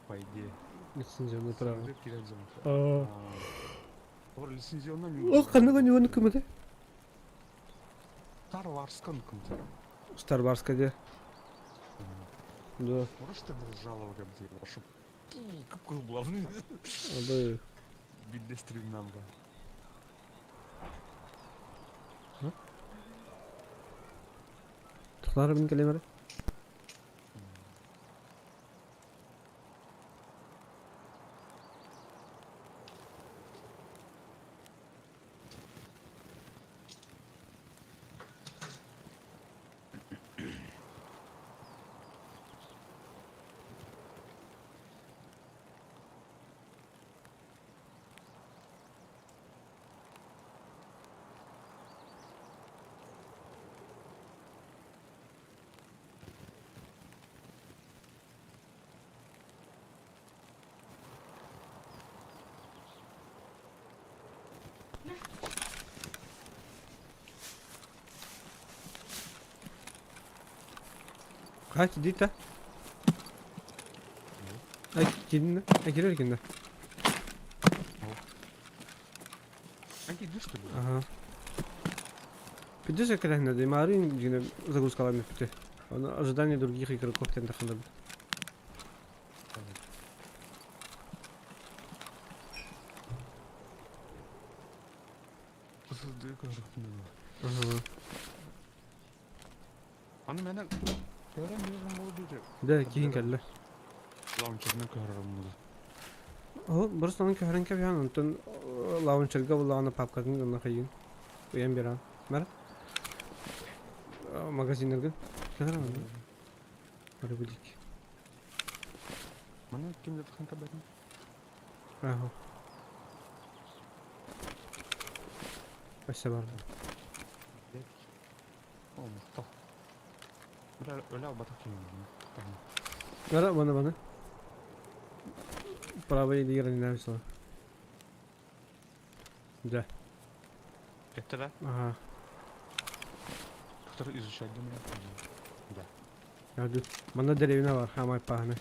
по идее. Лицензионное право. Ор лицензионный. О, ханнык онюн кымыты? Star Wars'ка кымты. Star Wars'ка де. Да. Можешь ты был жалоба кәбде, ошып кып кыл булабын. Абы. Бидде стримнан ба. Тухлары бин келемер. Kaç dita? Ay кидин Ay кирер экен да. Ан кидиш что ли? Ага. Пидеше кэлэхнэ дии маарын дьиҥэ загрузкалаан бүппүтэ. Ону ожидание других игроков диэн тахаллар. Кысылды көрөхтүн. Ага. Аны мене көрөн берген болду диде. Да, киин кэллэ. Лаунчерны көрөрөм буду. О, просто оны көһөрөн кэбиһэн, онтон лаунчерга буллаҕына папкатын гына хайын. Уйан беран. Мэр? Магазиннерге. Кэлэр аны. Бары билик. Маны кимде тахын кабатын? Ага. Өссө бар. О, мактал. Бля, өлө албатак ким. Бара, баны баны. Правый лигер не нравится. Да. Это да? Ага. Который изучать думаю. Да. Яду. Манна деревина бар, хамай пахны.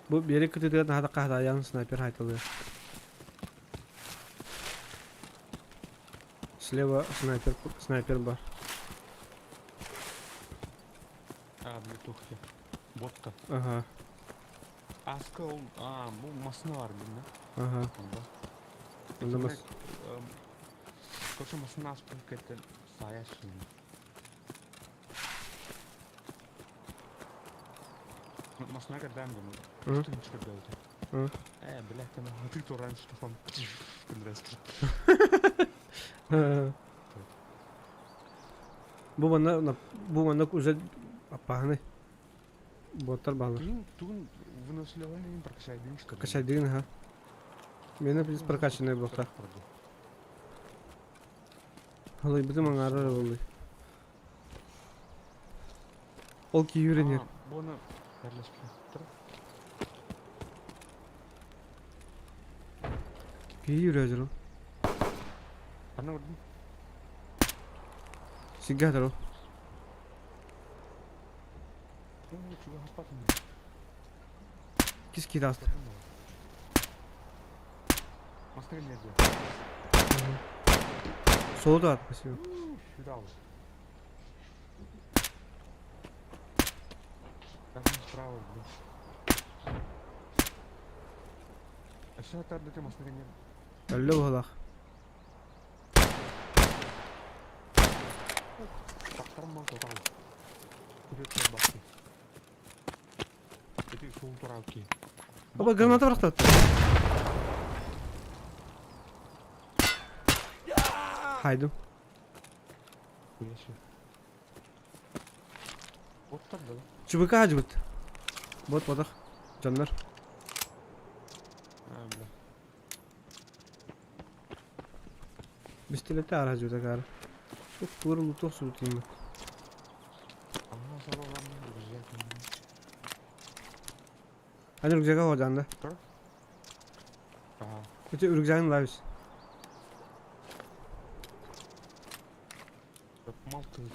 Бу бери кытыдыгар наһаа да хаһаайаан снайпер хайталыа. Слева снайпер снайпер бар. А, бля, тухти. Ботка. Ага. Аска ол, а, бу масына бар бин, да? Ага. Онда. Онда мас. Короче, масына аспын кетен саяшын. Масына кэрдэм гын. Мгм. Что ничего делать? Мгм. Блядь, там ты то раньше там. Бу манна бу манна уже аппаһаны. Боттар баалар. Тугун тугун выносливый прокачай что ли? Качайдыгын ха. Мені плюс прокачанный буолта. Халайбытым аңарар болду. Ол ки үйренер. Буну берлешпей. Ки үйренер ол. Ана көрдүм. Сиггатыр ол. Кис кит аста. Масына келди. Солу да at, спасибо. Сюда. Как он справа, блин. Өссө тардыты масна гэньэн. Өллө быһылаах. Тахтарым мал тотал. Күрөт бакты. Эти суул туралки. Оба граната бырахтат. Хайдым. Күрәші. Оттар да. ЧБК хажыбыт. Бот бодох. Дьоннор. А, бля. Бистилете ар хажыбыт акары. Тур лутох сутуймут. Ага, салалам, рюкзак. Hani рюкзака ходжанда. Ага. Эти рюкзагын лавис. Мал тылы.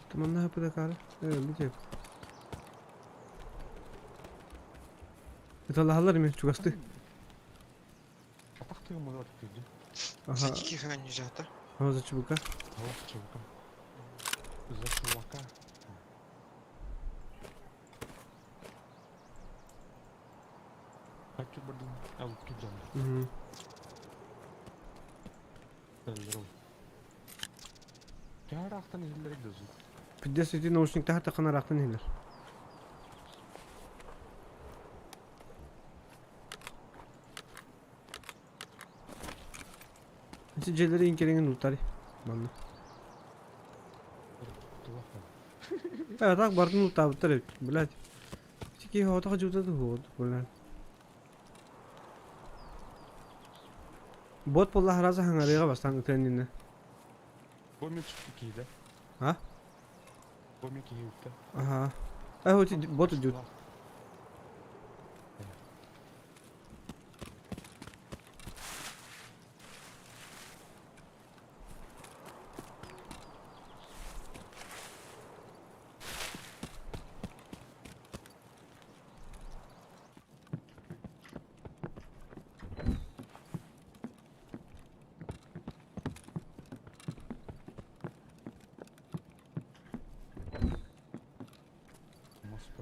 Tamam ne yapıyor akары? Evet bir şey. Эталлахалар эми чугасты. Атақтығы мұны өтіп Ага. За каких она нельзя, да? Ага, за ЧБК. За чувака. За чувака. Хочу бардым. А вот тут жан. Угу. Здорово. Ярақтан елдер дозу. Пиздец эти наушник тахта канарактан хилер. Эти желери инкереген ултари. Манна. Э, так бардын ултабыттар эбит, блядь. Тики хотаха жутады ход, блядь. Бот болла хараза хаңарыга бастан үтенинне. Бомет кейді. А? Бомет кейді. Ага. Э, хоти бот идет.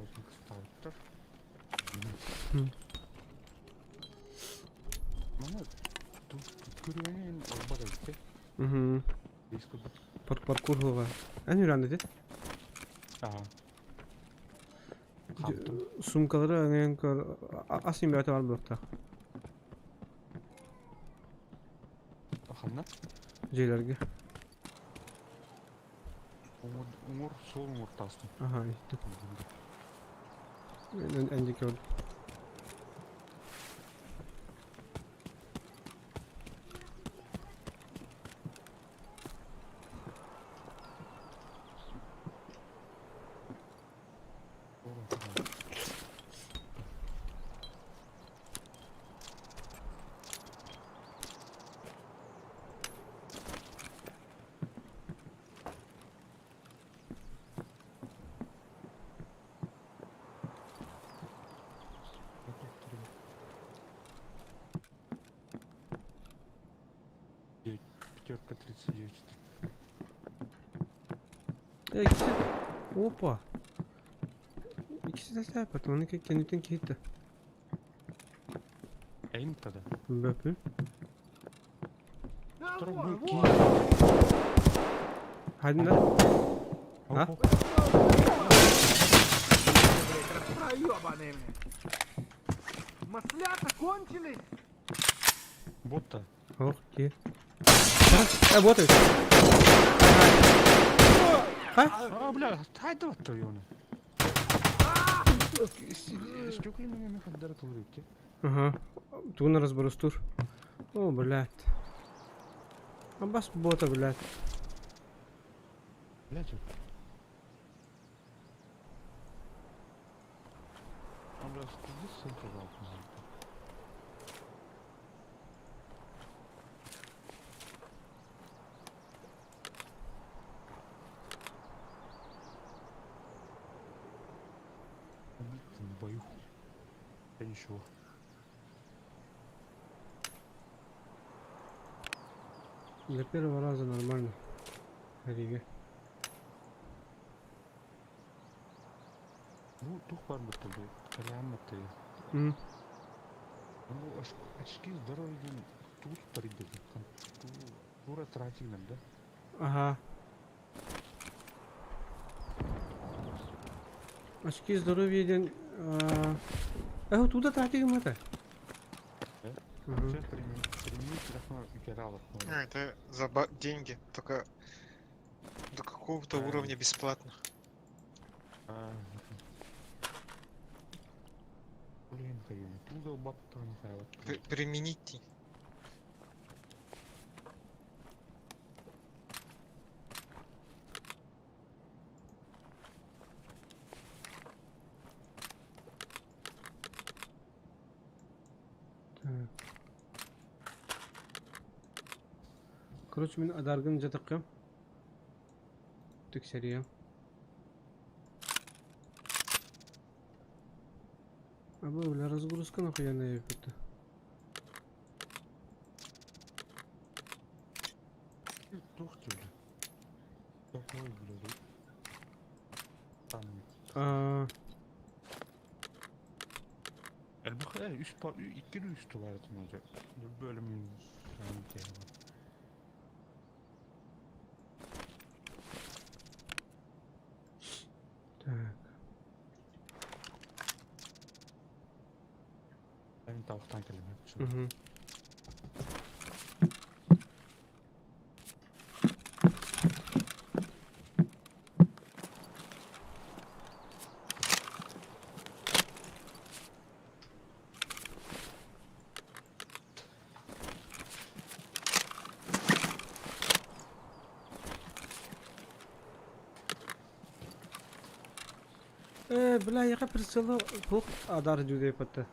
Моспаутар. Мана тут көрген албар өтті. Угу. Диско Пар паркур хова. Ани үрәнде. Ага. Сумкалары аңен көр асым бәте бар блокта. Аханна? Жейлерге. Оңыр, оңыр, сол оңыр тастым. Ага, иттим. Мен энди көрдüm. Пятерка 39. Э, ikisi. Опа. İkisi de sahip atım. Onu kenditten kihitti. Эйн тогда. Бөпү. Хайдын да. А? Маслята кончились! Ботта. Ох, ки. Э, вот это. А? А, бля, хайда вот твою. Стеклянными механдара толрыкте. Ага. Тугун разборустур. О, блядь. Абас бота, блядь. Блядь. А, бля, здесь ссылка В бою. Я ничего. Для первого раза нормально. Рига. Ну, тух бар бутта бу. Калям ты. Ну, очки здоровья тут придет. Тура тратим, да? Ага. Очки здоровья ден... А, туда тратим это. А, это за деньги, только до какого-то уровня бесплатно. Блин, Примените. Так. Короче, мен адаргын жатаққым. Тексерием. А бля, разгрузка нахуя на это. Тух ты, бля. Такой, бля. Там. А, Элбэх үс па икки үс тулар этин Бөлүм так. Мен тавықтан келем. Угу. Бля, я прицела плох адар жүдей патта.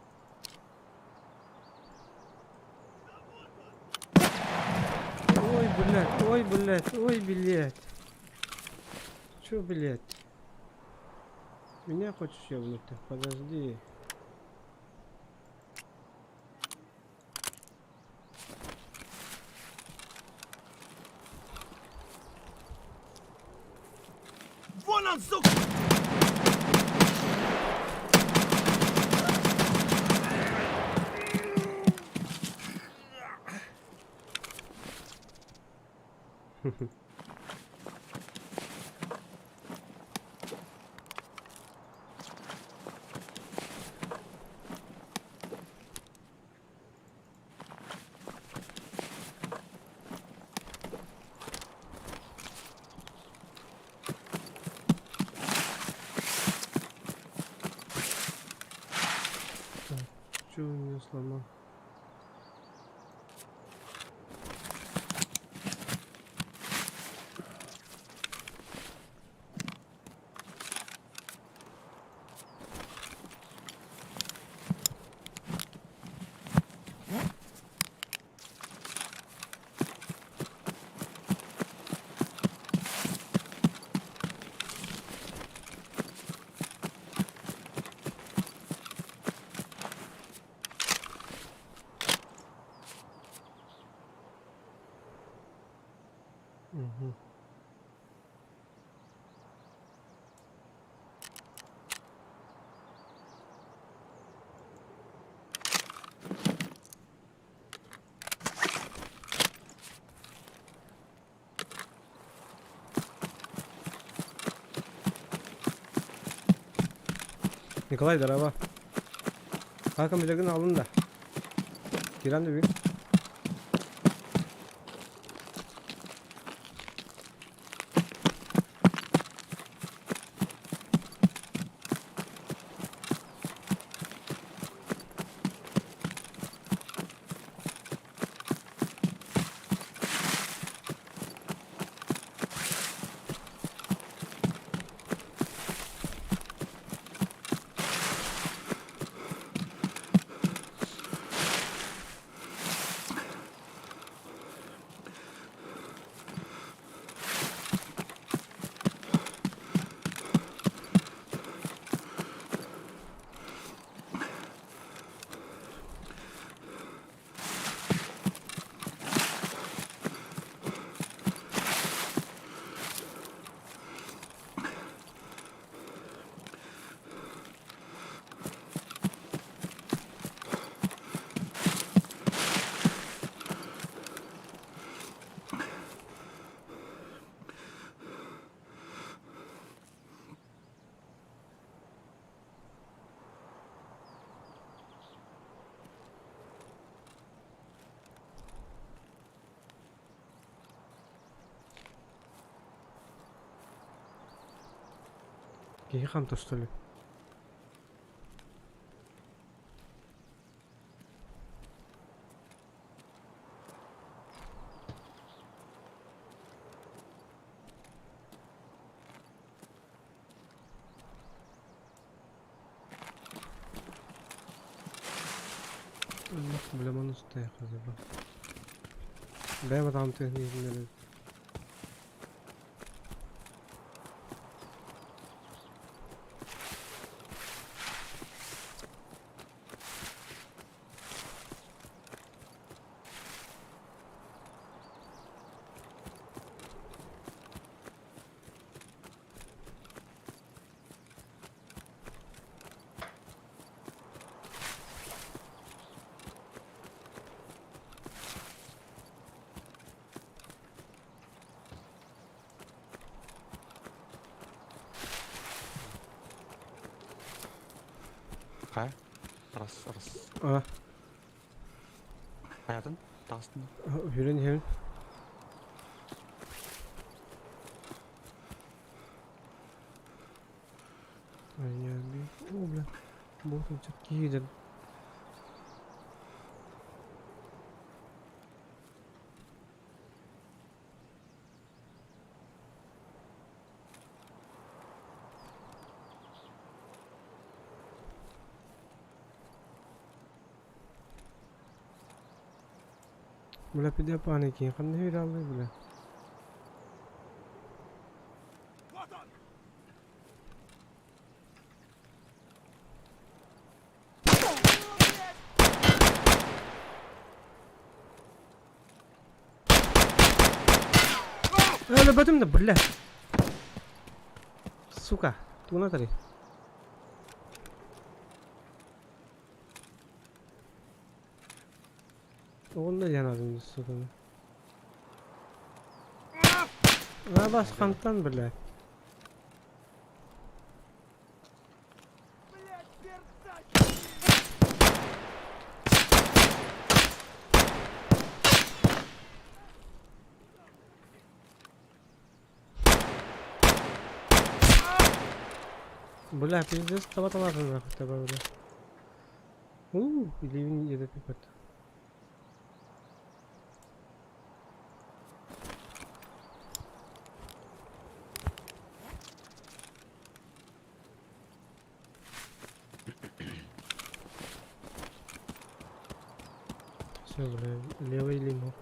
Ой, блядь, ой, блядь, ой, блядь. Чё, блядь? Меня хочешь ёбнуть-то? Подожди. Вон он, сука! Так, чё у меня сломал? Угу. Николай, здорово. Хакам билеген алын да. Киран да. Киһи хамта что ли? Бля, маны стояха заба. Бэйэм атаҕым тыаһын иһитиннэрэн. Хай. Раз, раз. А, Хаятын? Тастын. Хүрэн иһэбин. О, бля. Вот он киирэн. Бля, пиде паники. Ханна хүраллы, бля. Өлбөтүм да, бля. Сука, тугуна тари. Оҕонно диэн сука. А бас хантан, бля. Бля, пиздец, таба талатын нахуй таба, бля. У, или не это пипет. Все, бля, левый лимон.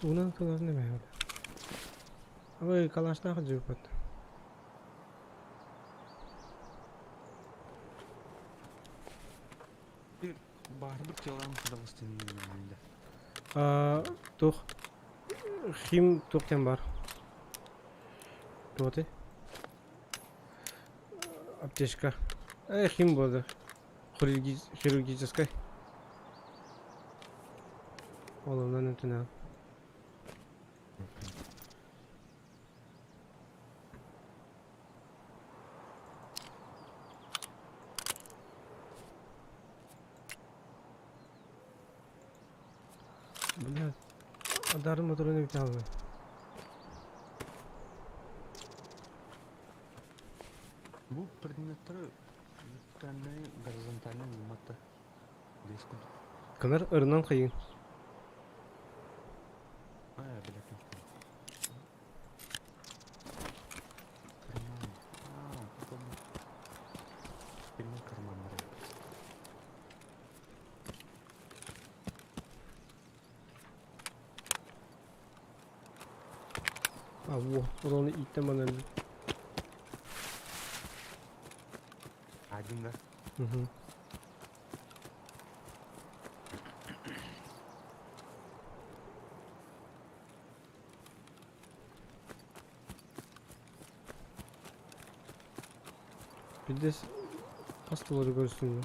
Тугунан кылар неме, бля. Абы калашнах жупат. Бары бір килограмм кыдалыстын енді. А, тух. Хим тухтен бар. Туоты. Аптечка. Хим болды. Хирургическая. Олымнан өтіне. Бля, адарым моторunu бите алмай. Бу предметтер вертикальный, горизонтальный булматта. Деск. Кынар ырынан кыйын. А, бля, Карман. А, походу. Спинной карман, бля. А, во, оны иттен бана. Один, да? Угу. Bir de hastaları görsün.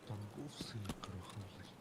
Торговцы, короче, блядь.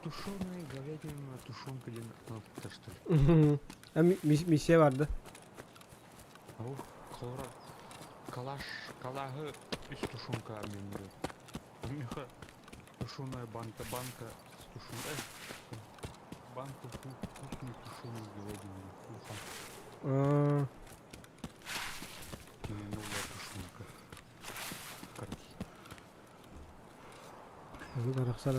Тушеная говядина, тушенка диэн ааттар что ли? А миссия бар да? Ол холоро калаш, калаһы үс тушенка меню. Миха тушеная банка, банка с тушенкой. Банку вкусную тушеную говядину. Уха. Новая тушенка. Короче. Арахсар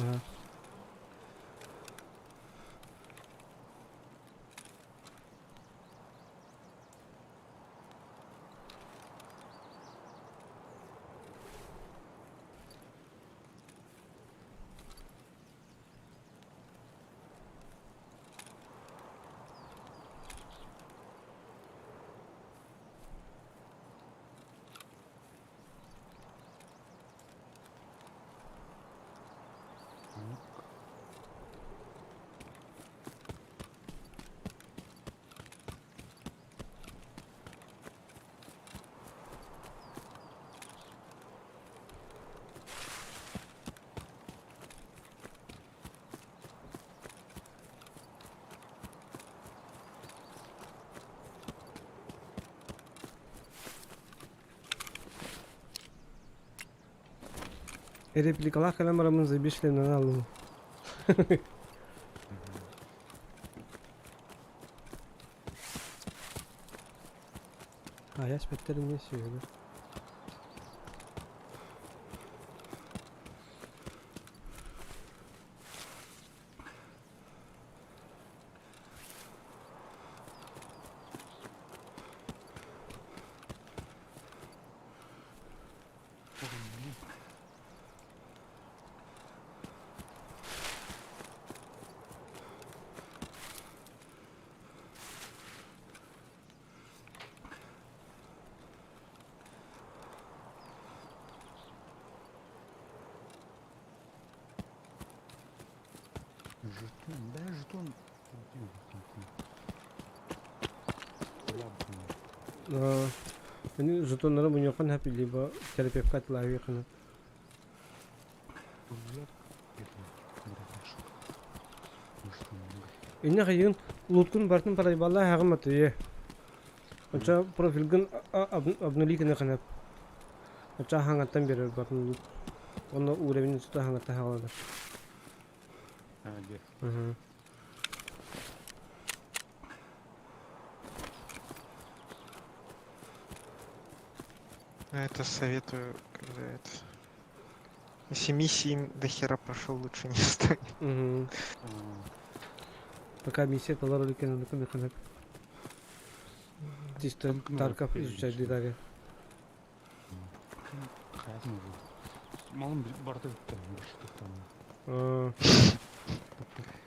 Репликалаах кэлэн бараммын забишлинэн аллым. А я спеттерин не сүйөбү. Жетон, да, жетон. Мин жетоннары муньяхан хэппи либо терапевтка тылаһыахына. Инне хайын луткун бартын парайбалла хагым атые. Онча профилгин обнули кene ханап. Онча хаңаттан берер бартын лут. Онно уровень сута хаңатта хагаланар. А, Это советую, когда это... Если миссии до хера прошел, лучше не станет. Угу. Пока миссия толар өлүкен кene ханап. Чисто Тарков изучать детали. Малым барды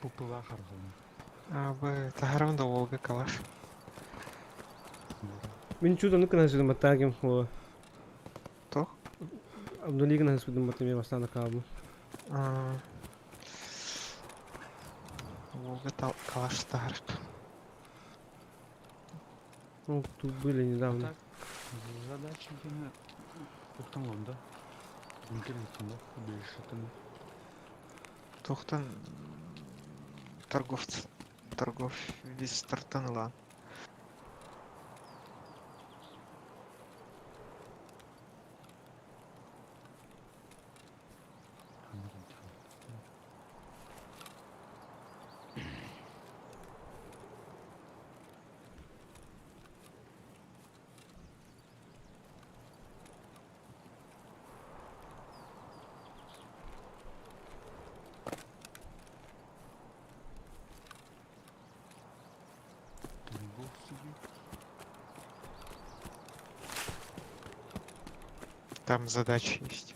Пупыла харган. А, б, Тагарамда Волга калаш. Мин чудо ну кына сүдүм баттагим о. Тох? Обнули кына сүдүм баттами бастана кабы. Волга калаш Тарк. Ну, тут были недавно. Так, задача гена Уктан да? Интересно, да? Бешетен. Тохтан торговец. Торгов весь стартан Там задачи есть.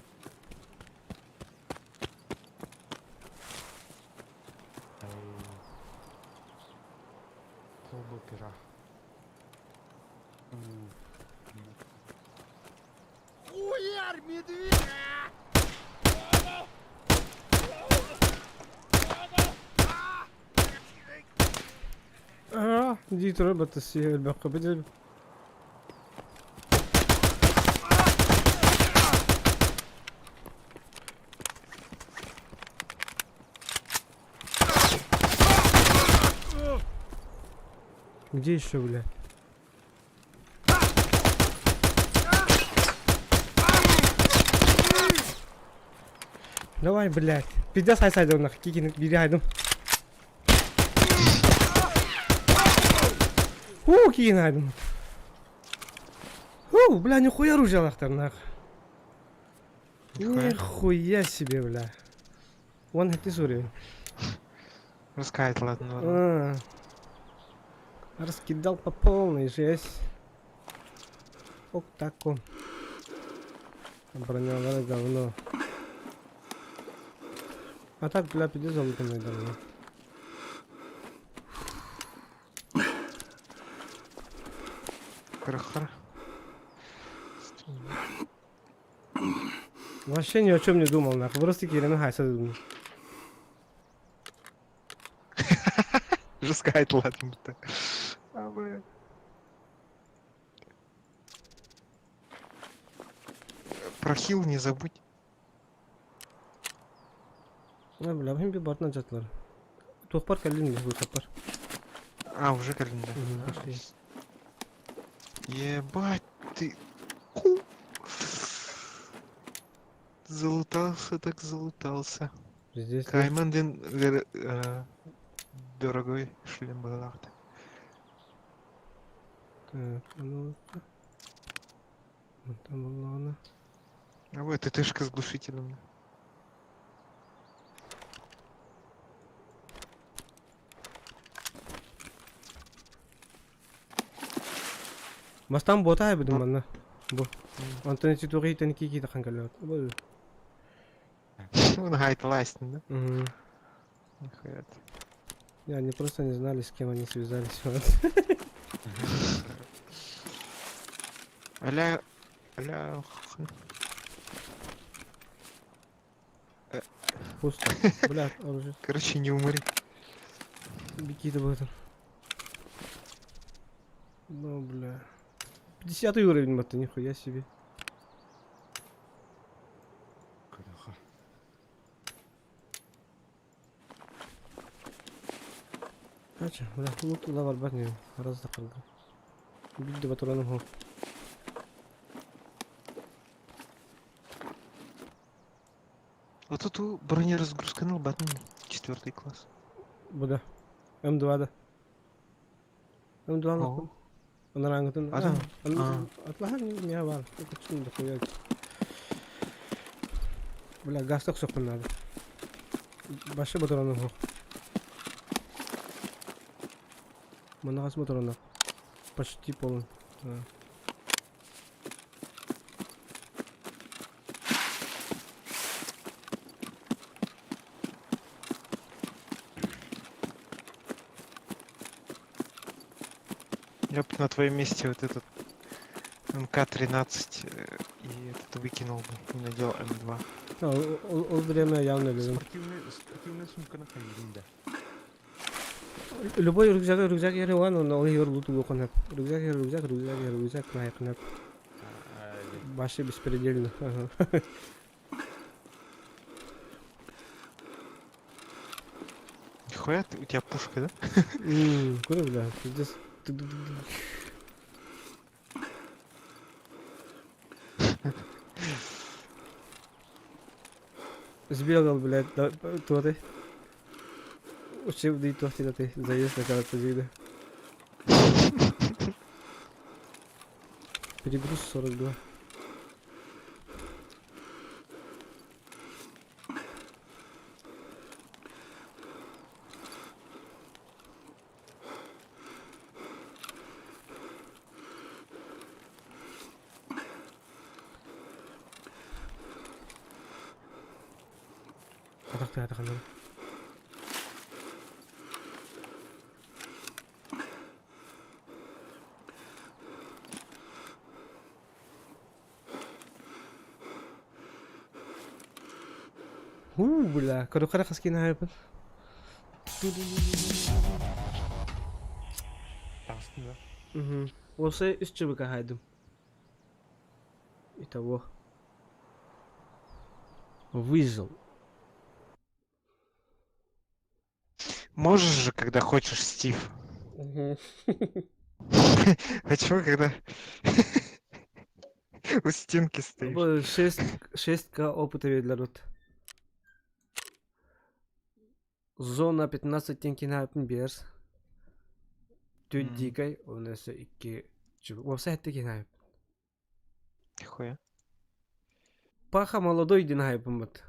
Проба пера. Хуярь, медведь! А, ди турар сиһэр бакка бит. Где еще, блядь? Давай, блядь. Пиздец хайсайды нах. Кикин бири хайдым. Уу, кикин хайдым. Уу, бля, нихуя оружие лахтар нах. Нихуя себе, бля. Вон это уровень. Раскает, ладно, ладно. А. Раскидал по полной, жесть. Ок, тако. Бронялары говно. А так, бля, пиздец залутанное говно. Крахара. Вообще ни о чем не думал, нахуй. Просто кирен хайса думал. Раскает, ладно, будто. А, бля. Про хил не забудь. А, бля, бу би бартна жатлар. Туох кэллин бу саппар. А, уже кэллим, да. Мгм, пошли. Ебать ты. Ху. Залутался так залутался. Здесь. Кайман дин дорогой шлем был. Так, а ну Вот там была она. А вот ТТшка с глушителем. Бастан бота эбидим манна. Бу. Онтон ити тугы итен ки тахан кэллэт. Бу. Ну, гайд ластин, да? Мгм. Нихуя ты. Не, они просто не знали, с кем они связались. Вот. Аля... Аля... Пусто. Бля, оружие. Короче, не умри. Беги в этом. Ну, бля. 50 уровень, мата, нихуя себе. Кыраха. Короче, бля, лут туда барбат не раз закрыл. Бидде батураным хо. Вот тут у бронеразгрузка на лбатный. Четвертый класс. Буда. М2 да. М2 О. нахуй. Онарангытын. А, да? А. Атлахан не бар. Кучун дохуя. Бля, газ так сохран надо. Башы батураным хо. Манагас батурана. Почти полный. Да. Я бы на твоем месте вот этот МК-13 и этот выкинул бы и надел М2. А, ол время явно любим. Спортивная сумка на да. Любой рюкзак, рюкзак ереван, он ол ер луту конап. Рюкзак, рюкзак, рюкзак, рюкзак, на конап. Вообще беспредельно. Ага. Нихуя ты, у тебя пушка, да? Куда, бля, пиздец. Сбегал, блядь, да, то ты. Учебный то ты заезд на карате. Перегруз 42. Атакты атакандар. Уу, бля, көрө хаскин хайпын. Таҥастын да. Угу. Осы үс чыбыка хайдым. Итого. Выжил. Можешь же, когда хочешь, Стив. Мгм. Почему, когда у стенки стоишь? Бу 6, 6к опыта бердилер вот. Зона 15 тенкин берс. Түт Мм. дикай, он өссө икки Уопсай этте кин Нихуя. Паха молодой дин хайпыммыт.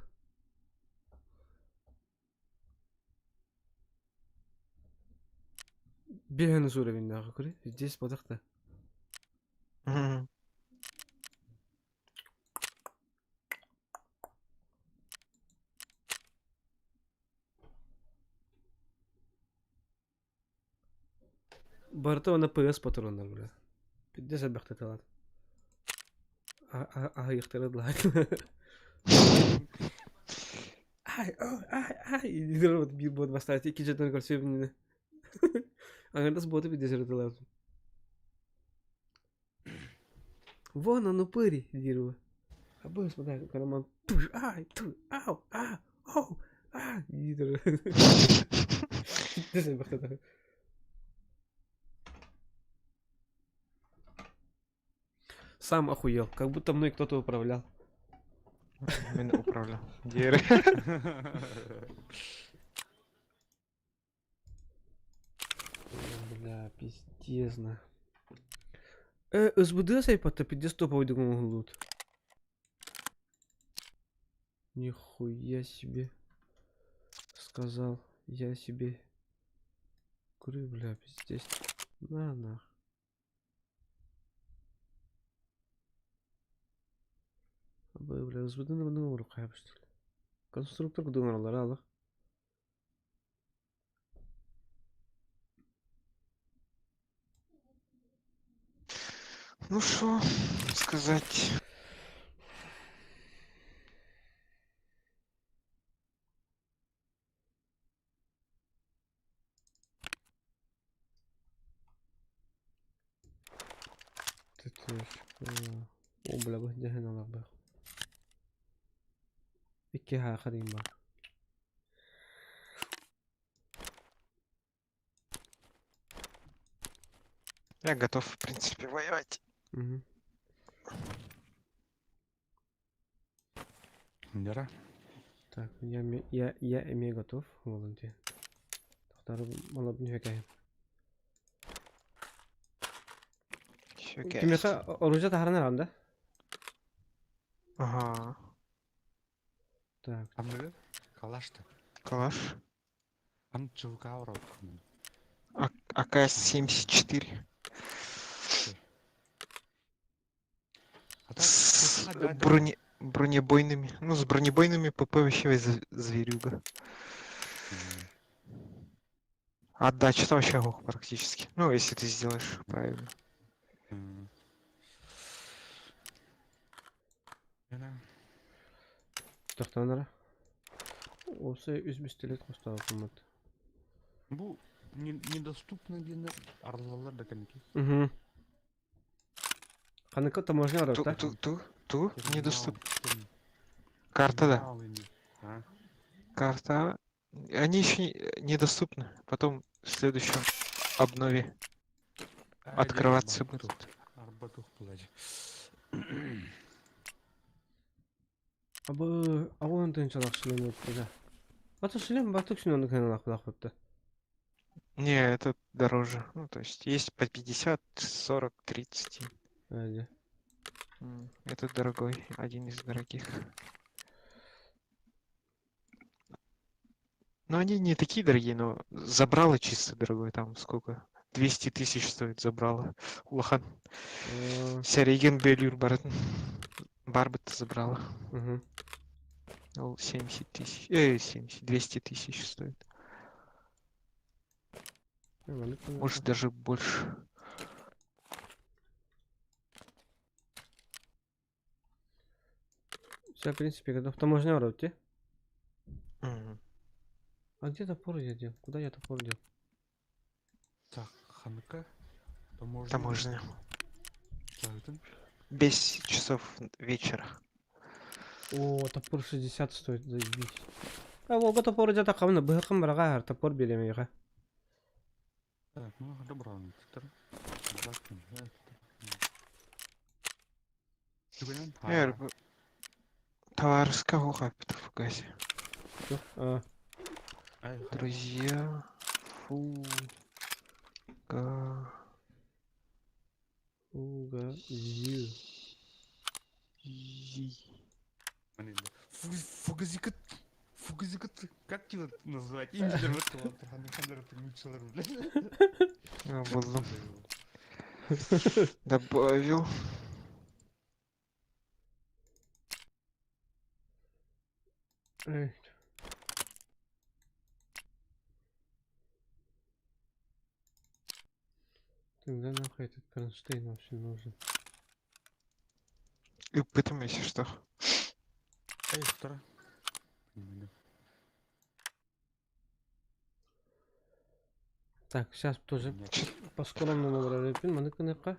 Биһэн уровеннааҕы көрө. Здесь бодахта. Мгм. Барыта уонна PS патроннар бля. Пиздец элбэхтэ талан. Аһыйыхтара длаат. Ай, ой, ай, ай, диир вот биир бот бастаат икки жетон көрсүбүнү. Аҥардас боту пиздец ырытылаат. Вон он упырь, диир бу. Абы, смотри, караман. Туш, ай, ту, ау, а, оу, а, диир. Пиздец элбэхтэ Сам охуел, как будто мной кто-то управлял. Мин управлял. Диэри. Бля, пиздец, на. Э, СБД сайпатта пиздец топовый лут. Нихуя себе. Сказал я себе. Курю, бля, пиздец. На нах. Бля, СБД на Конструктор кудуҥар алах. Ну что сказать. О, бля, бу дьэһэн алах Икки хаахарыым бар. Я готов, в принципе, воевать. Угу. Нера. Так, я, я, я имею готов, волонте. Тохтар малабын хөкәйм. Окей. Кимеха оружие тахаран арам да? Ага. Так. Амны калашты. Калаш. Ан чулка урок. АК-74. С броне... бронебойными. Ну, с бронебойными ПП вообще зверюга. Отдача там вообще ох, практически. Ну, если ты сделаешь правильно. Тохтанара. Осы үс пистолет қостағы Бу недоступны диэн арылалар да кэнники. Угу. Ханыка таможня Ту, арапта. ту, ту, ту, недоступна. Карта, да. А? Карта. Они еще недоступны. Потом в следующем обнове открываться будут. Арбатух плачь. Абы ауан тынчалақ шлем өтті да. Ата шлем батык шын канал ақлақ бопты. Не, это дороже. Ну, то есть есть по 50, 40, 30. Әде. Это дорогой, один из дорогих. Но они не такие дорогие, но забрало чисто дорогой, там сколько? 200 тысяч стоит забрало. Улахан. Сәреген бөлүр баратын. Барбыт забрала. Угу. Ол 70 тысяч. 70, 200 тысяч стоит. Может даже больше. Все, в принципе, готов. Таможня арапты. Мгм. А где топор я дел? Куда я топор дел? Так, ханыка. Таможня. Таможня. Таһытын. 5 часов вечера. О, топор 60 стоит, заебись. А, волга топор где-то камна, быхакым барага, топор берем я. Так, ну добро. Эр, товарска хуха фугасе. А, Друзья. Фу. Га. Уга. Зю. Фугазикат. Фугазикат. Как тебя назвать? Имя Буллум. Добавил. Эй. Тогда нахуй этот кронштейн вообще нужен? И потом если что. Эй, второй. Так, сейчас тоже по скромному брали. Маны кыныкка.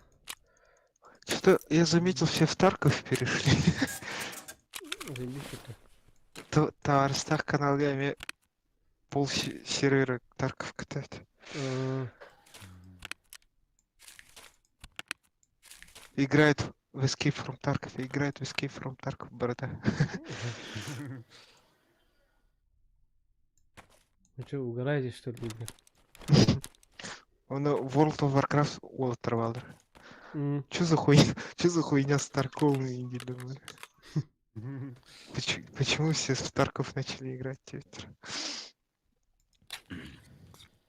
Что-то я заметил, все в Тарков перешли. Заебись это. Товарстах канал я пол сервера Тарков катает. А, Играет в Escape from Tarkov, играет в Escape from Tarkov, борода. Вы что, угораете, что ли, блин? Он World of Warcraft ол оторвал. М, Чё за хуйня? Чё за хуйня с Тарковым и бля? Почему все в Тарков начали играть теперь?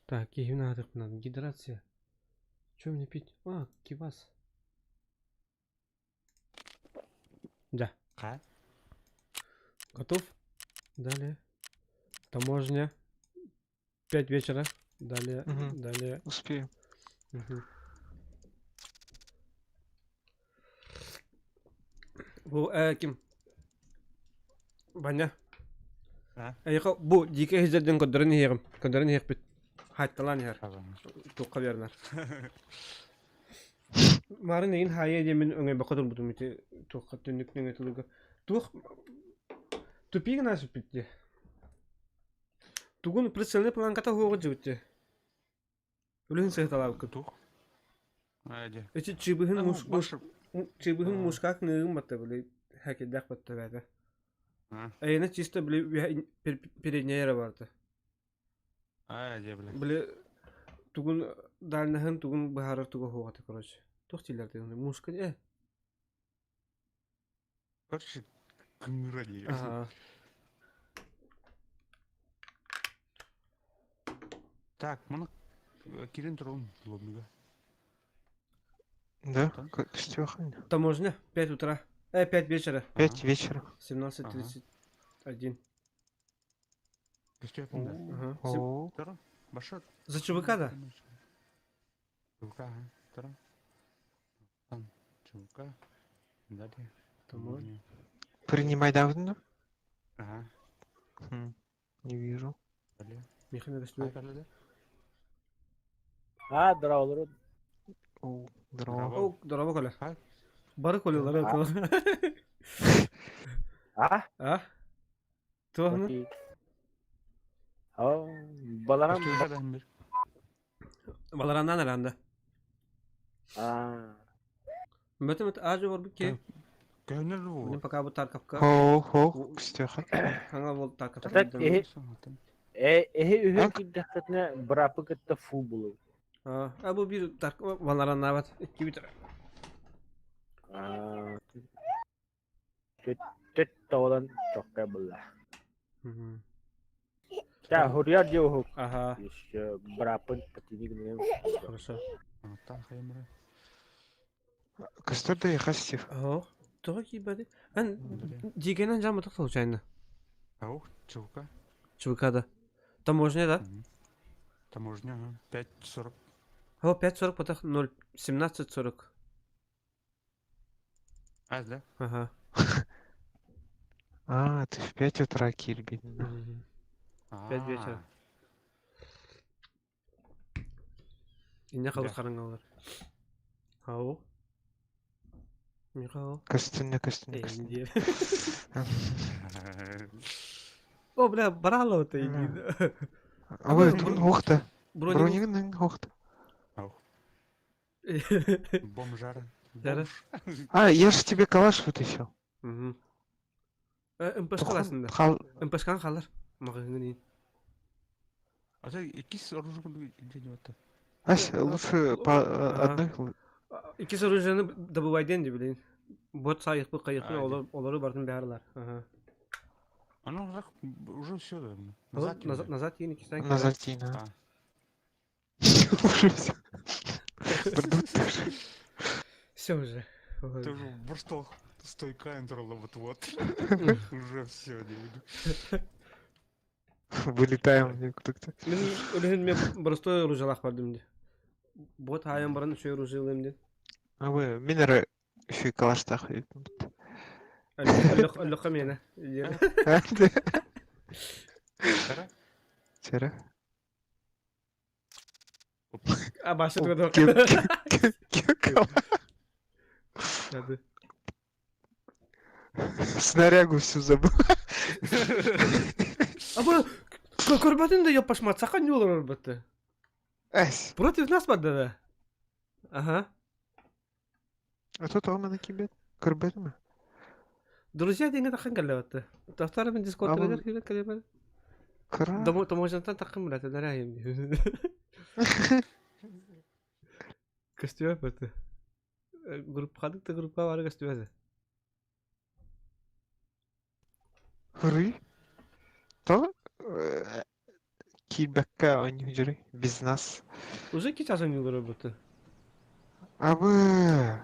Так, надо, надо. Гидрация. Что мне пить? А, кивас. Да. Ка? Готов? Далее. Таможня. 5 вечера. Далее, Мгм. далее. Успеем. Мгм. Бу, ким? Баня. А? Эйха, бу дикэ хизерден көдөрөн иһиэҕим. Көдөрөн иһиэхпит. Хайталаан иһэр. Туохха биэрнэр. Марын эйин хаайа диэмин өҥөйбөккө турбутум ити туохха түннүк нөҥүө тылыга. Туох тупик гына сүппүт дии. Тугун прицельный планката хуоҕу дьыбыт дии. Үлүһүн сыһыталаабыккын. Туох? Айде. Ити чыбыһын Ну, муж муж башы. чыбыһын А. мушкаак ныгын батта били хакедах батта бээтэ. А. Эйна чисто били передняя эрэ барда. Айде, бля. Били тугун дальнаһын тугун быһаарар туга хуоҕата короче. Туох дииллэр дии мушка э. Короче, кыңыра дии. Ага. Так, маны кирен турун лоббига. Да? Там? Как Стёха? Таможня 5 утра. 5 вечера. 5 вечера. 17:31. Көстөпүн да. Ага. О, Тура. Башы. За ЧВК да? ЧВК, ага. Тура. Там ЧВК. Далее. Таможня. Принимай давно? Ага. Хм, Не вижу. Далее. Михаил Ай, Васильевич. далее. А, здорово, О, здорово. О, здорово, Коля. А? Бары Колялар А? А? Туохну? О, баларам. Көстөпүн да бир. Балараннан аранда. А. Бөтөмөт ажы бар бу ки. Көөнөр бу. Мин пока бу Тарковка. Хо, хо, Стёха. Хаңа бол Тарковка. Так, э, э, э, үһү Ак? киддахтатына брапы кытта фу булу. А, а бу бир Тарков балараннабат. Икки битер. А. Төт төт тавалан чокка булла. Та хурьяр дио Ага. Еще брапын патиник не. Хорошо. Там хаймра. Көстөр да яха Стив. О, тоҕо киирбэти? Эн дьиэгэнэн дьаамматах случайно. Ау, ЧВК. ЧВК да. Таможня да? Таможня, ага. 5.40. О, 5.40 потах 0, 17.40. А, да? Ага. А, ты в 5 утра кирбин. Мгм. 5 вечера. Инне халыс Да. харангалар. Ау. Михаил. Көстүнне, көстүнне, Эй, көстүнне. не. О, бля, барало ты. Ой, тут охта. Броник. Бронигнын охта. Бомжара. Дара. Бомж. А, я же тебе калаш вытащил. Мгм. МПшка ласында. Хал... МПшкан халар. Магазинге дейін. А ты иккис оружие где это? Ась, лучше по Ага. одной... Иккис оружиены добывайден деп билейин. Бот сайықпы қайықпы А, олар олары бардын бәрілер. Ага. А ну так уже все, да. Назад. Назад, назад кейін иккистен Назад тина. А. Уже все. Брдут тоже. Все уже. Ты уже просто стойка энтерла вот-вот. Уже все, не буду. Вылетаем кто-то. Мен өлүһүн мен простой оружиялаах бардым ди. Бот айан баран үчүй оружиялыйм ди. А вы, минеры еще и калаштах. Өлөккө мена. Тера. А башы тугада. Снарягу всю забыл. А бу көрбөтүн да ёппашмат сака не олор бытты. Ась. Против нас барды да. Ага. А тут он на кибет. Көрбөтүмү? Друзья деген такын келебетти. Тафтар мен Дискорд А бу- тренер келет келебет. Кыра. Домо томожантан такын билет, нарайым. Костюм бытты. Группа хадык та группа бар костюм. Хыры. То кибекке они жүрү без нас. Уже ки часом не олор бытты. Абы.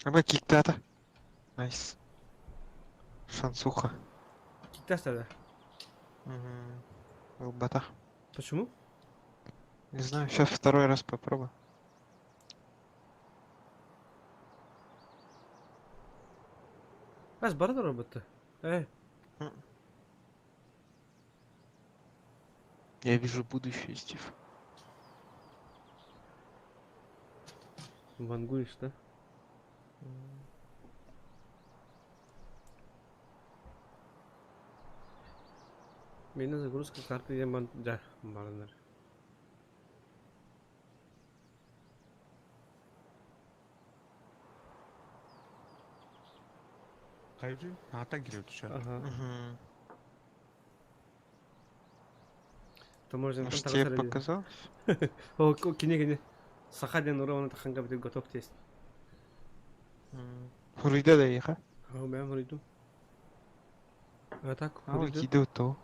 Абы киктата. Найс. Шансуха. Киктаста да. Угу. Бата. Почему? Не знаю, сейчас второй раз попробую. Аз бар да бытты. Э, Я вижу будущее, Стив. вангуешь, да? Мені загрузка карты яман да барынар. Кайжи? А так гирет еще. Ага. Угу. Таможня Может, тебе показалось? О, кине кине. Саха ден ура таханга бит готов тест. Хуруйда да иха. А, мен вроде. А так, А, киду то.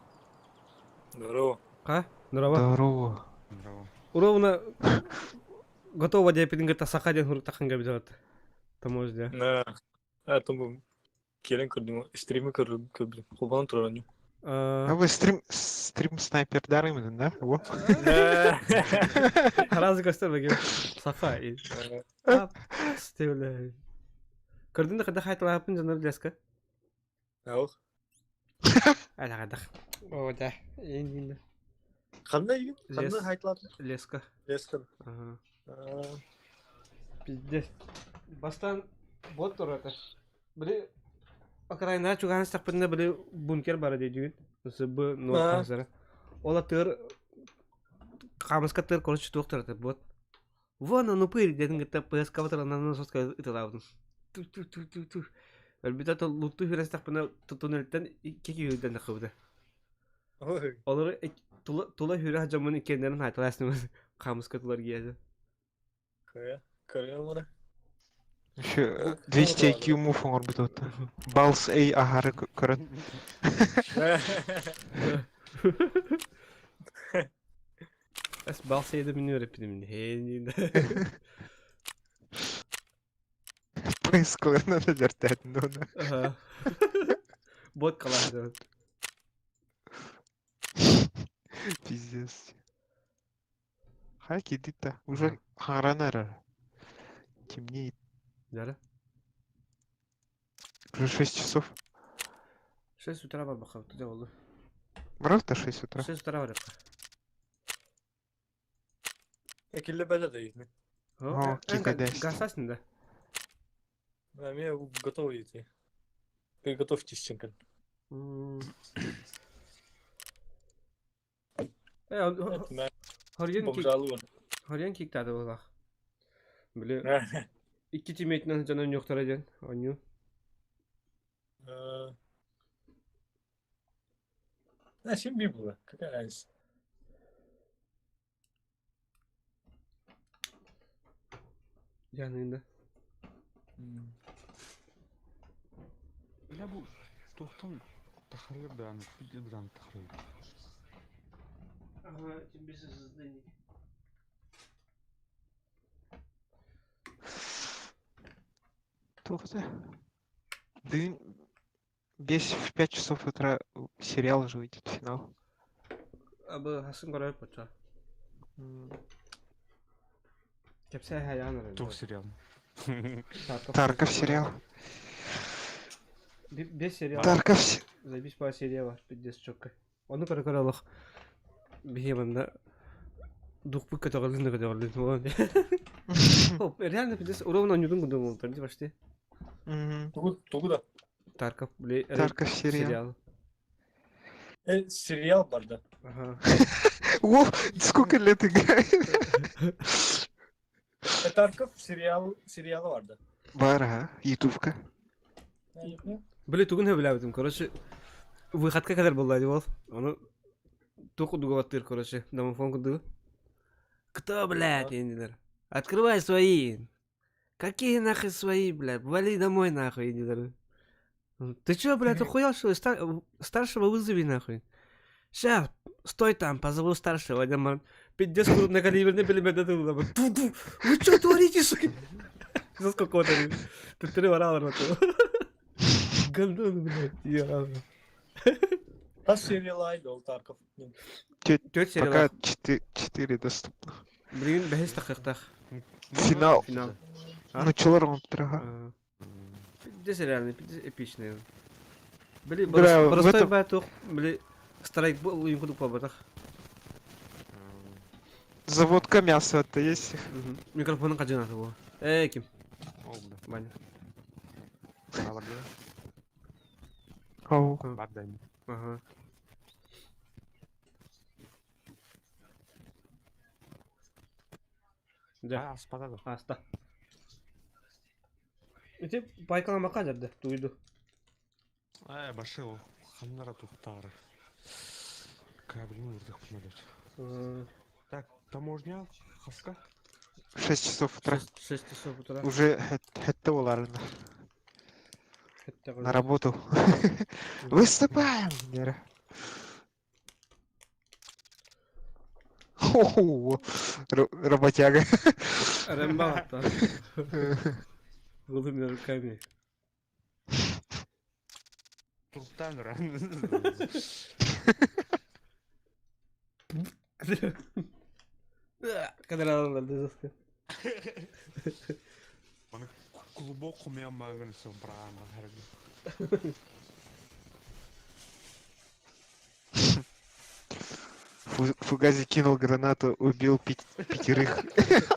Здорово. Ка? Здорово. Здорово. Здорово. Уровна готова деп пингата саха ден хурук таханга бит вот. Таможня. Да. А, там келен көрдүм, стримы көрдүм, көрдүм. Холбанан турар А вы стрим стрим снайпер дарымын, да? Во. Разы көстөр беги. Саха. Стевле. Көрдүң да када хайталапын жанар леска. Ау. Ала кадах. О, да. Енді. Кандай ген? Кандай хайталап? Леска. Леска. Ага. Пиздец. Бастан бот турата. Били окраина чуган стакпында били бункер бар дейдүгүн. СБ нор казара. Ола тыр камыска тыр короче туох турата бот. Вон он упырь дедин гыта ПСК батыр анан соска ытылабын. Ту ту ту ту ту. Өлбүтө то лутту хүрен стакпына туннелтен кеки хүрден кыбды. Ой. Олар тула тула хүрэ жамын икеннерин айталасың. Камыска тулар кияды. Кая, кая мына. Еще 200 IQ муф оңор бут. Балс эй ахары көрөн. Эс бал сейді мен өреппін. Хей, Поискларына да жертәтин оны. Ага. Бот қалады. Пиздец. Хай кидит-то. Уже хаңранар. Темнеет. Жары. Уже 6 часов. 6 утра бар баққа, туде болды. Правда 6 утра? 6 утра бар. Киллэ да идти. О, кикадес. Гасасın да. А мне готовы идти. Приготовьтесь, Ченкин. Хорген Бомжалуын. Хорген киктады булах. Били икки тимейтинен жанан жоктор эден. Оню. А, чем би было? Какая разница? Жанында. Бля бу тохтон тахарыр да аны бир тахарыр. Ага, тебе создание. Тух ты. Дын... Весь в 5 часов утра сериал же выйдет, финал. Абы хасын карап патша. Кепсе хаян. Тух сериал. Тарков сериал. Без сериал. Тарков Заебись по сериала, пиздец чётко. Оны көрө Бихеманда духпы көтөҕөлүн да көтөҕөлүн буолан. Реально пиздец ровно ньудун кудум болтар ди почти. Тугу, тугу да. Тарков, бли, Тарков сериал. Сериал бар да. Ага. О, сколько лет играет. Тарков сериал, сериалы бар да. Бар, ага, ютубка. Били тугун хөбүлээбитим, короче, выходка кадar болла ди бол. Оны тух дугаваттыр, короче, домофон кудугу. Кто, блядь, индилер? Открывай свои. Какие нахуй свои, блядь? Вали домой нахуй, индилер. Ты чё, блядь, охуел, что ли? Старшего вызови нахуй. Ща, стой там, позову старшего. Дема, пиздец крупнокалиберный пулемет. Ту-ту. Вы чё творите, суки? За сколько вот они? Ты три орал, рот. Гондон, блядь, я. Та сериал айды ол Тарков. Тётя Пока сериал. 4 доступно. Блин, бәһес тақиқтақ. Финал. Финал. Ну, чолар он ага. Пиздец реально, пиздец эпичный. Били, Бля, в простой этом- байтух, били, страйк был, им куду побатах. Заводка мяса-то есть? Микрофонын қажын аты бұл. Эй, ким? Ваня. Ау. Ага. Да. Аспада. Аста. Ити байкаламакка жарды, туйду. Э, башы ол ханнара тухтары. Кабрин урдык пулемет. Так, таможня, хаска. 6 часов утра. 6 часов утра. Уже хетте оларына. На работу. Выступаем, Гера. Хо-хо, работяга. Рэмбо, да. Голыми руками. Туртан Кадралар жестко. Маны клубок хумя магын все брама харгы. Фугази кинул гранату, убил пятерых.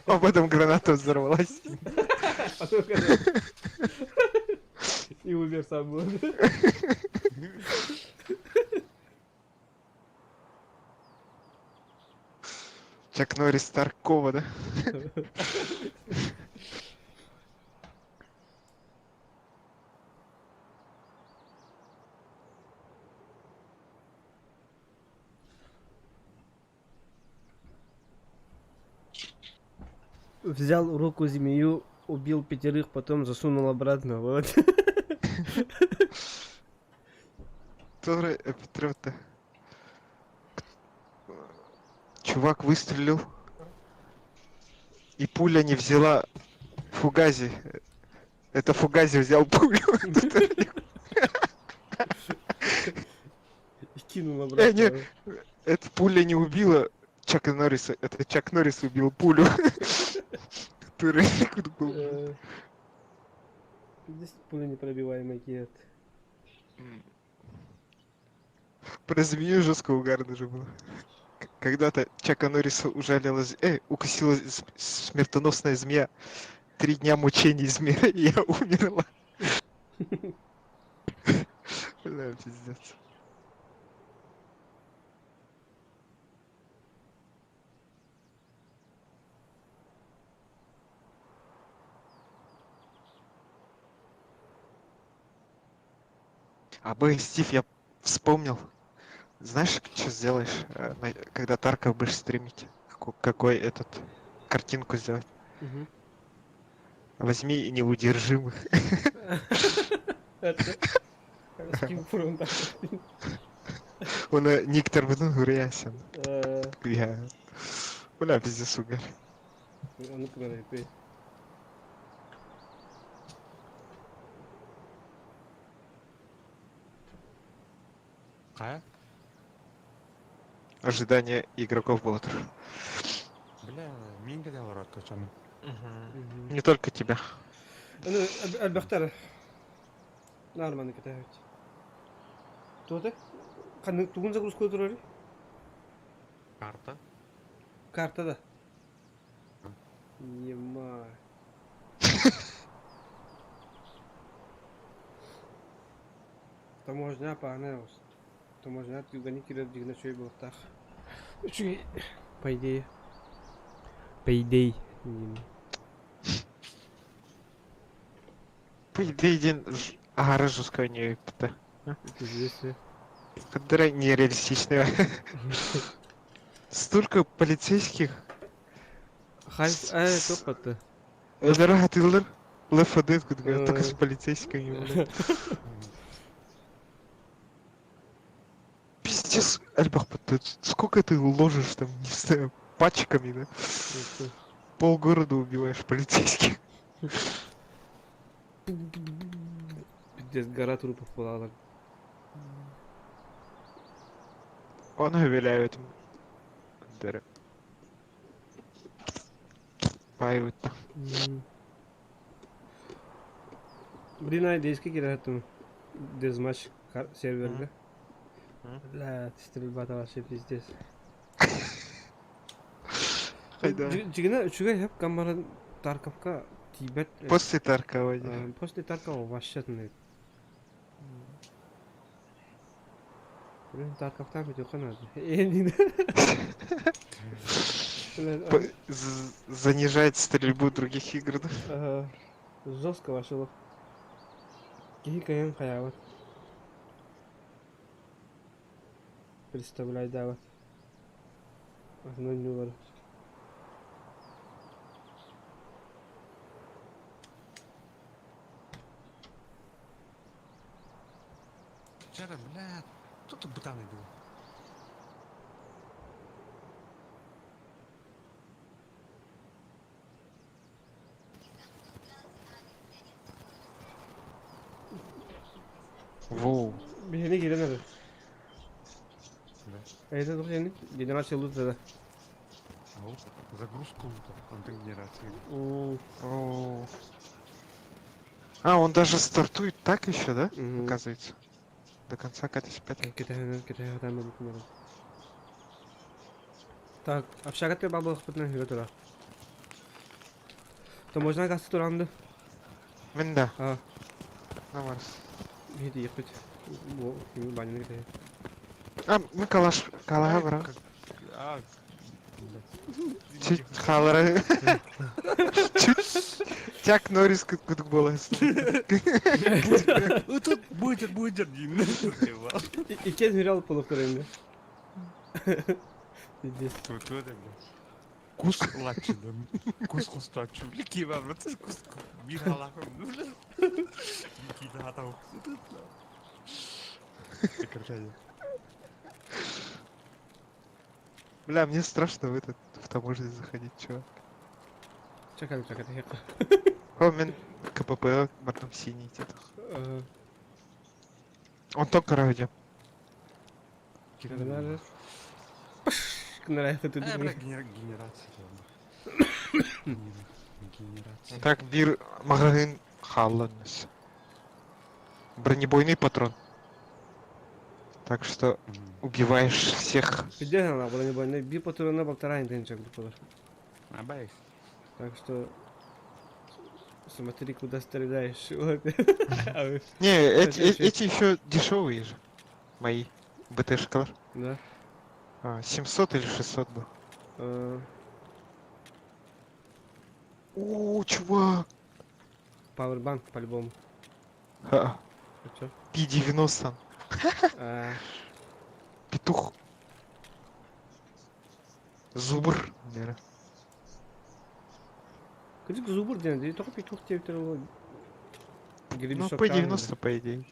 А потом граната взорвалась. И умер сам был. Чак Норрис Таркова, да? Взял в руку змею, убил пятерых, потом засунул обратно. Вот. Тоже Петров-то. Чувак выстрелил. И пуля не взяла Фугази. Это Фугази взял пулю. И кинул Не, обратно. не, эта пуля не убила Чака Норриса. Это Чак Норрис убил пулю. Который был. Здесь пуля непробиваемый киет. Про змею жестко угарно же было. Когда-то Чака Норриса ужалила, укусила смертоносная змея. 3 дня мучений змея, и я умерла. Бля, пиздец. А Б, Стив, я вспомнил. Знаешь, что сделаешь, когда Тарков будешь стримить? Какой этот картинку сделать? Мгм. Возьми неудержимых. Это... Скин фронта. Он никтер бутун хуруйасың. Я. Бля, пиздец угар. А ну-ка, надо ты. Кая? Ожидание игроков было. Бля, мин кede олорор көчөм. Не только тебя. Ну, элбэхтэр. Нормально катают. Туох? Ханнык тугун загрузка турарый? Карта. Карта да. Ема. Таможня паанай Таможня түгэни кирер дигнэ чөй буолуохтаах. Үчүгэй. По идее. По идее. По идее, день агара жесткого не это. Пиздец. Которая нереалистичная. Столько полицейских. Хай, топ Өлөрө хатылар. Left 4 Dead только с полицейскими, блядь. Пиздец, Альбах, сколько ты ложишь там, не знаю, пачками, да? Полгорода убиваешь полицейских. Пиздец, гора трупов была. Он увиляет. Дыры. Паивают. Блин, ай, дейски кирәттем. Deathmatch серверге. Бля, стрельба вообще пиздец. Хайда. Дьиҥинэн үчүгэй сөп камера Тарковка тиийбэт. После Таркова. После Таркова вообще нет. Блин, Тарковтан бүтүөххэ надо. Занижает стрельбу других игр, да? Ага. Жестко вошло. Киһи кайын хаябат. Представляй да вот. Основной бар. Вчера, бля, тут бытаный был. Воу. Биһиги киирэн эрэр. Это туох генерация лута да. А загрузку лута, онтон генерация. О. А, он даже стартует так еще, да? Оказывается. До конца КТ-5. Так, общага ты бабл хпытна хүрэ тура. Таможня кассы туранды. Мин да. А. Намарс. Биһиги ехать. Бу, банины кете. А, мы калаш, калаха бара. А, Чуть халара. Чуть. Чак Норрис кудук буолла. Ну тут будет, будет, Иккен хүрэ полуктар Пиздец. Тут это, блядь. Кус лачыдым. Кус кустачу. Бля, бар, вот кус. Бир халахым. Кида атау. Прекращай. Бля, мне страшно в этот в таможню заходить, чувак. Чакай, чакай, О, мен КПП бардым синий где-то. Он только ради. Э, бля, генерация. Генерация. Так, биир магазин хаалланнас. Бронебойный патрон. Так что убиваешь всех. Пиздец она бронебойная. Би патрона полтора не тысяча Абайс. Так что смотри, куда стреляешь. Не, эти еще дешевые же. Мои БТшкалар. Да. 700 или 600 был. О, чувак. Пауэрбанк по-любому. А чё? Пи-90. Петух. Зубр. Наверное. Кыдык зубр диэн, только петух диэбиттэр ол. Ну, П-90, по идее.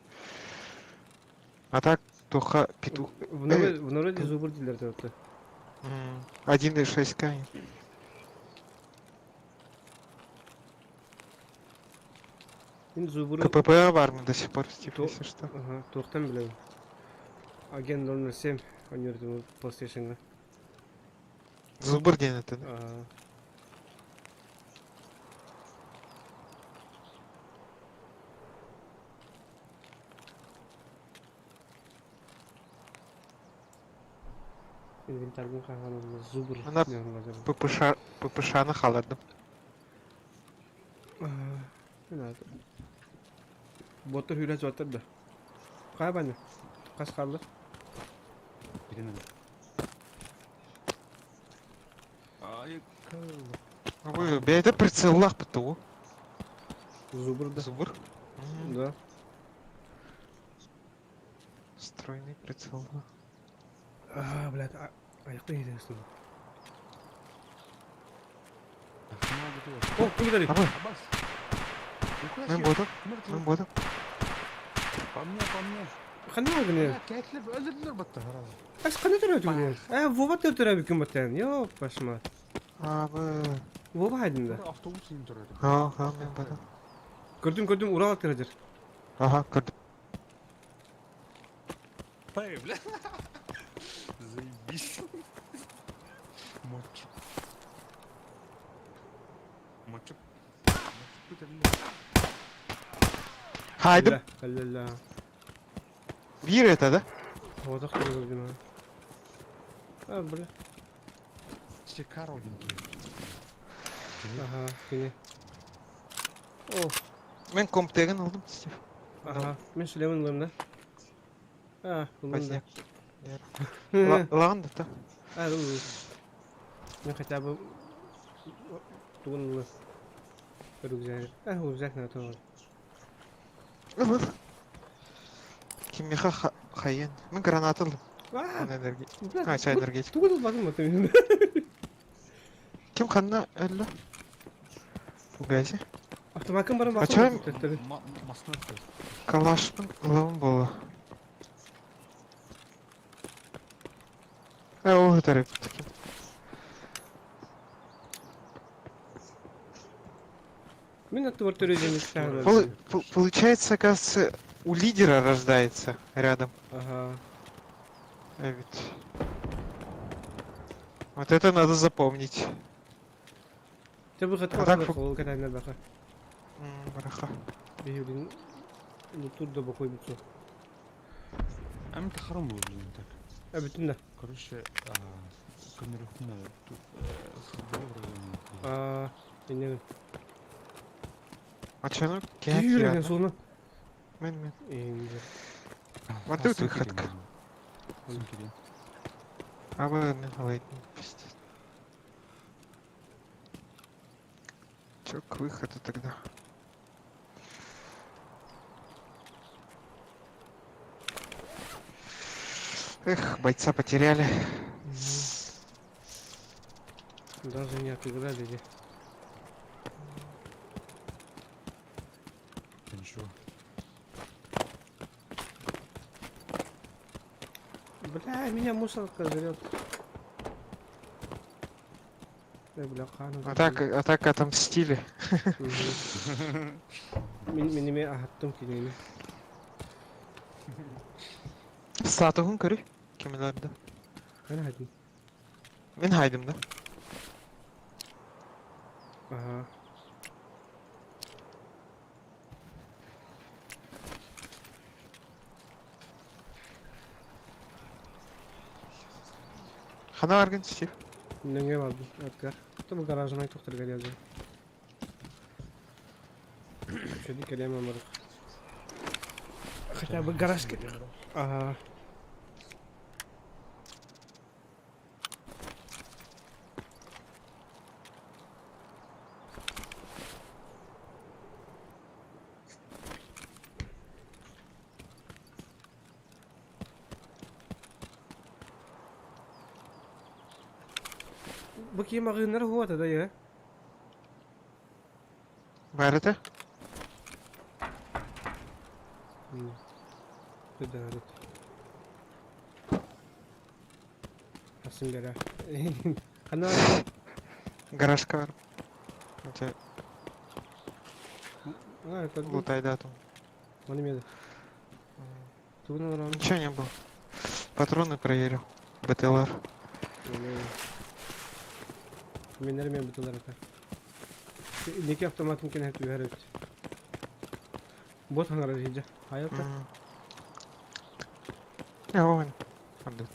А так, тоха петух. В народе, в народе зубр дииллэр это. 1,6 к. Мин зубру КПП в армии до сих пор, типа, если что. Ага, туохтан билэбин. Агент 007, они PlayStation. Зубр диэн это, да? Инвентарьбын хаһан зубр. Она ППШ, ППШ-ны хааллардым. Не надо. Боттар хүрэ суаттар да. Хайа баны? Хас хаалла? Вы, бэйэтэ прицеллаах бутуу. Зубр да. Зубр? Да. Стройный прицел. Да. А, блядь, айахта иһитин. О, куда Абы. Мен буолдум. Мен буолдум. По мне, по мне. Ханна гыны? Кәтлеп өлдүрдүлөр батта сразу. Ас кана төрөтүгүн? А, Вова төртөрө бүкүн баттан. Йо, пашма. Абы. Вова хайдында. Автобус иин турар. Ха, ха, мен буолдум. Көрдүм, көрдүм, Урал төрөдүр. Ага, көрдүм. Пай, бля. Заебись. Мочу. Мочу. Хайдым. Ла-ла-ла. Биир это, да? Вот ах, көрдүм. А, бля. Все Карл Ага, кини. О, Мен комптегин алдым, Стив. ага. Мен шлемин ылым да. А, ылым да. Поздняк. Ылаҕын да, та. А, ылым. Мен хотя бы тугун ылы. Рюкзак. А, рюкзак на то. Ыл, ыл. Кимиха хайын. Мен граната ылдым. А, Энерги. бля, А, чай энергетик. Тугун ылбатым аты. Ким ханна өллө? Фугази. Автомакын барым А чё? Масына Калашпын ылым болу. Э, ол тарып таким. Мен аты төрөдүм. Получается, оказывается, у лидера рождается рядом. Ага. А ведь. Вот это надо запомнить. Ты бы хотел А так ол катайна баха. Бараха. Блин. Ну тут да бокой бутсу. А мен тахарым был, блин, так. А бүтүн да. Короче, көмөрөхүнө тут футбол в районе. А, не. А чё, ну, Киһи суна. Мен, мен. Инде. Вот тут выходка. А вы мен алайтын, пиздец. Чё, к выходу тогда? Эх, бойца потеряли. Даже не отыграли. Де. Да ничего. Бля, меня мусорка жрет. Бля, хану. А так отомстили. Мин минеме ахаттым кинени. Статуһун көрүй. Кимилерде. Мен хайдым. Мен хайдым да. Ага. Хана баргын Стив? Нөҥүө барбыт аттыгар. Тобу гаражынан тохторго диэзи. Шөдү кэлиэм амарык. Хотя бы гараж Ага. Бу киһи маҕаһыыннара уһуота да ээ? Баар этэ? Ыдаарыт. Асын гара. Хана Гаражка бар. Это А, это лутайдатум. Оны меді. Тугун олорон. Ничего не было. Патроны проверил. БТЛР. Менер мен бутылар это. Неки автоматын кенә түгәр бит. Бот хаңара җиде. Хаялта. Я вон. Анда.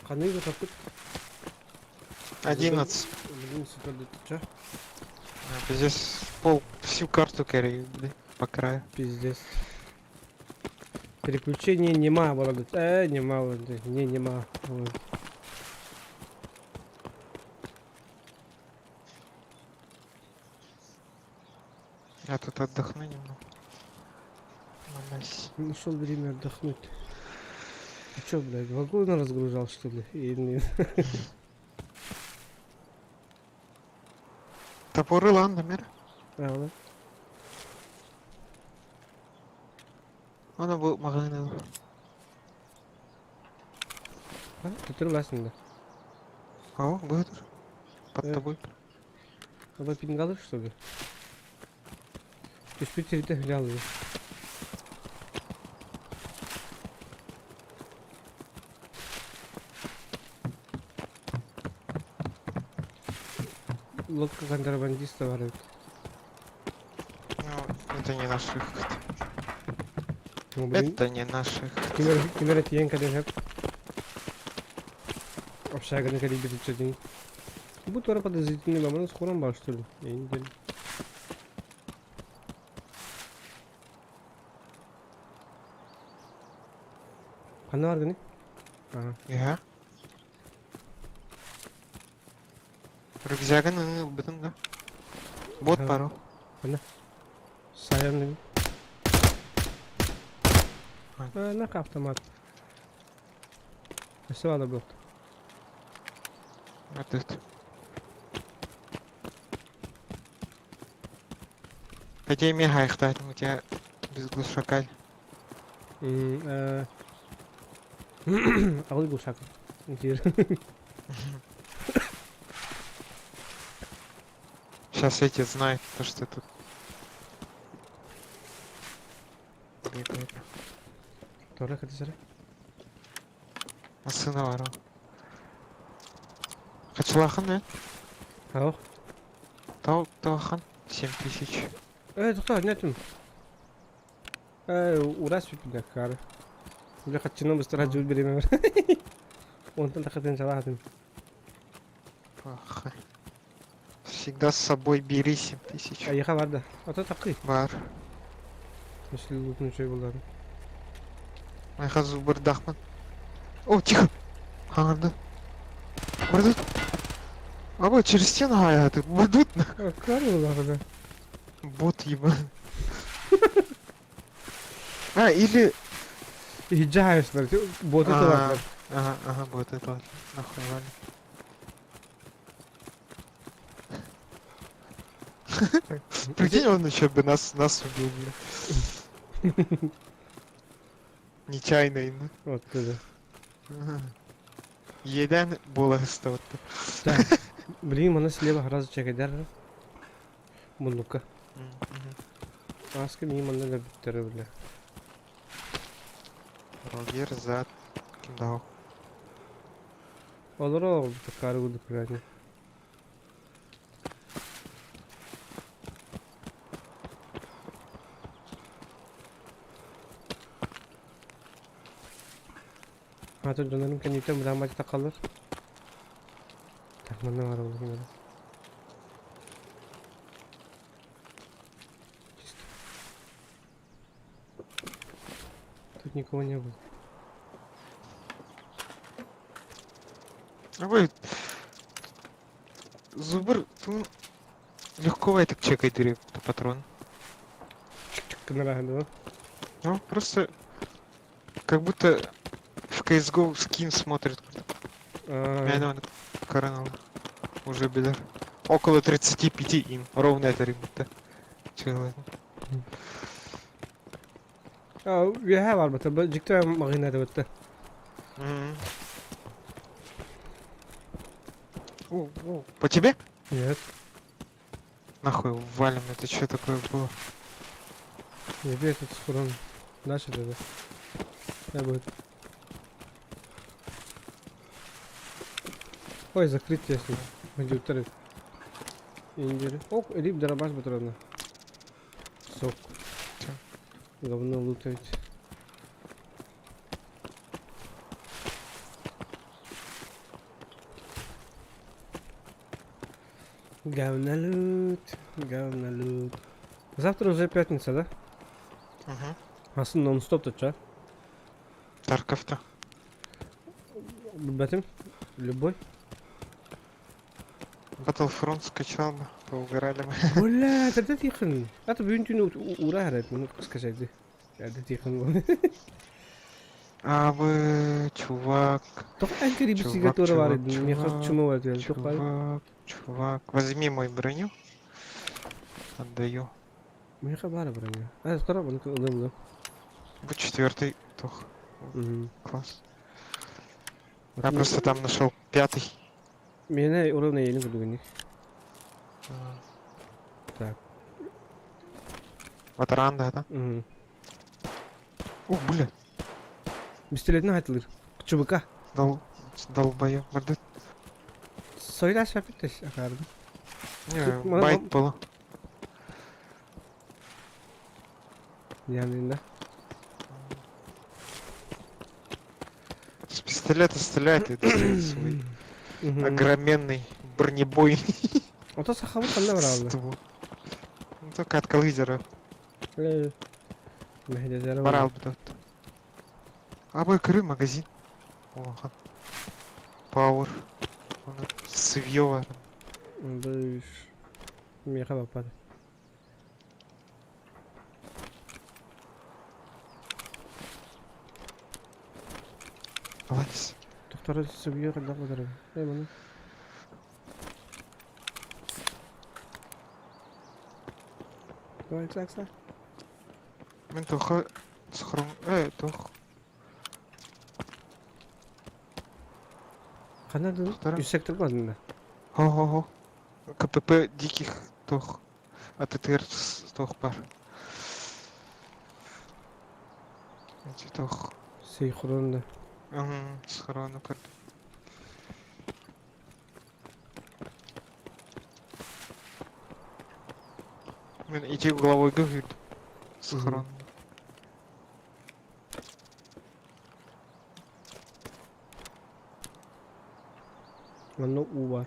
Кандай бу тапкыт? 11. 11 көрдү ча. Здесь пол всю карту кэрри, блин, по краю. Пиздец. Переключение нема болады. Нема болады. Не, нема. Вот. Я тут отдохну немного. Мамась. Нашел время отдохнуть. Ты чё, блядь, вагон разгружал, что ли? Или... Топоры ладно, мер. А, да? Она был магазин. А, Ты властный, да? О, будет. Под тобой. Аба пингалы, что ли? Түспүт сирите хүлялы. Лодка контрабандиста бар эбит. Ну, это не наш выход. Ну, блин. Это не наш выход. Кимер кимер тиен каден хөп. Общаганы каден бит Бу тура подозрительный баманы скором бар, что ли? Я не знаю. Ханна бар гыны? Ага. Я. Рюкзагын бытын да. Бот пару. Ханна. Саян На автомат. Все надо было. Вот это. Хотя мега их у тебя без глушака. Алый глушак. Сейчас эти знают, то, что тут. Бегает. Тоже хотите? А сына воров. Хачылахан, да? Ау. Тау, Таухан. 7000. Тоқтаа, не этим. Урас бля, кары. Бля, хатчыны быстро жул береме. Онтон тахатын салатын. Паха. Всегда с собой бери 7000. А яха бар да. Ата такы. Бар. Если лутну чой булар. Айхазу бардахман. О, тихо! Хаңырды. Бардут. А вот через стену а ты бардут. Кары булар да. Бот ебан. А, или... Иджаешь, бот это ладно. Ага, ага, бот это ладно. Нахуй ладно. Прикинь, он еще бы нас убил, бля. Нечаянно именно. Вот это. Еден була вот. Так. Блин, она слева гораздо чекайдар. Мунука. Аска мимо надо биттеры, бля. Рогер за ким дал. Олоро такары буду правильно. Атын дьоннорум кэнниттэн бырааммат таххаллар. Так, манна баар буолуо. Чисто. Тут никого не было. Ой, Зубр, тун легко этот чекай дыры патрон. Гынара да? Ну, просто как будто в CSGO скин смотрит. А, Мен коронал. Уже беда. Около 35 им. Ровно это будто. Человек. А, үөһэ барбыта. Дьикти маҕаһыын этэ М. О, о, По тебе? Нет. Нахуй валим, это что такое было? Не бей этот схрон. Дальше тогда. Я будет. Ой, закрыть если. Компьютеры. Индиры. Ох, рип дробаш патроны. Сок. Чё? Говно лутать. Говнолют, говнолют. Завтра уже пятница, да? Угу. Асын нон-стоп тут, ча? Тарков-то. Бэтим? Любой? Battlefront скачал бы, поугорали бы. Бля, это тихон. Это бүгүн түүнү ура харат, ну скачать. Это тихон. А вы, чувак, Тоқ әнкери Чувак, сигатура бар чувак, иди. Меха чувак, чума бар иди. Тоқ бар. чувак, чувак. Возьми мою броню. Отдаю. Меха бар броня. А, скоро он ылым. Вот четвертый тох. Класс. Я просто там нашел пятый. Мене уровня елин күдүгүн. А, Так. Ватранда, да? Мгм. О, бля, Пистолетин хатылыр. ЧБК. дол... долбоёб. Блядь. Сойда шапитеш акарды. Не, Тут мана- байт было. Янында. С пистолета стреляет и достает свой огроменный бронебойный Ото сахабы кандай бар алды. ствол. Ну, только от коллизера. Мехде Барал бы тут. А б Крым магазин. О, Пауэр. Сывьёва. Быш. Меха бапады. Молодец. Доктор сыбьё кандай бар. Эй, маны. Давай, так, так. Мен тоха схрон... тох. Кандай Доктора. Үс сектор бар да. Хо-хо-хо. КПП диких тох. АТТР тох бар. Эти тох. Синхронно. Угу, схрону көрдүм. Мен ити головой говорит. Схрон. Манна уу бар.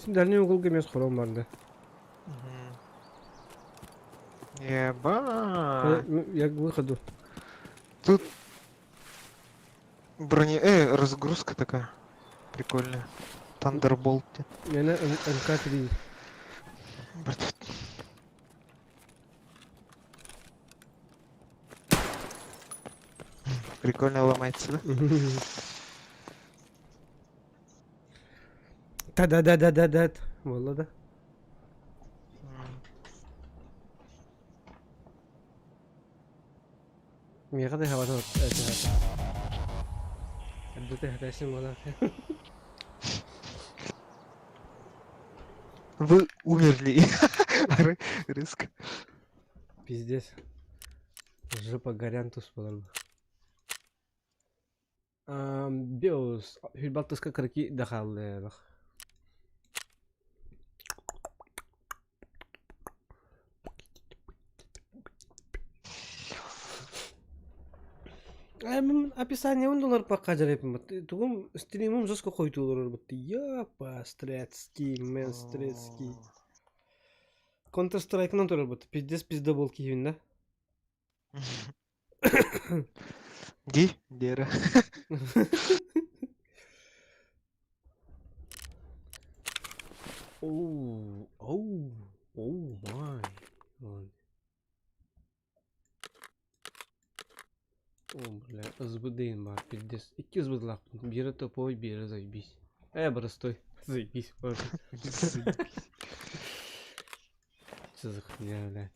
Син дальний уголга эмес хорон бар да. Еба. Я к выходу. Тут броне... разгрузка такая. Прикольная. Thunderbolt. Мене МК-3. Блядь. Прикольно ломается, да? Та-да-да-да-да-да. Буолла да. Миэхэ да хабата Эрдэ хатайсын буолар. Вы умерли. Риск. Пиздец. Жопа горян тус буолар. Биос Хүрбалтыска кыракий да хааллыах. Описание доллар пока жарайпын. Тугум стримым жестко хойтуулар бутты. Ёпа, стрецкий, мен стрецкий. Counter Strike'ынан турар бут. Пиздец пизда бол киһибин да. Ди, Дера. Оу, оу, оу май. Ой. О, бля, СБД бар, пиздец. Икки СБДлаахпын. Биирэ топовой, биирэ заебись. Простой. Заебись, боже. Заебись. Что за хуйня, бля?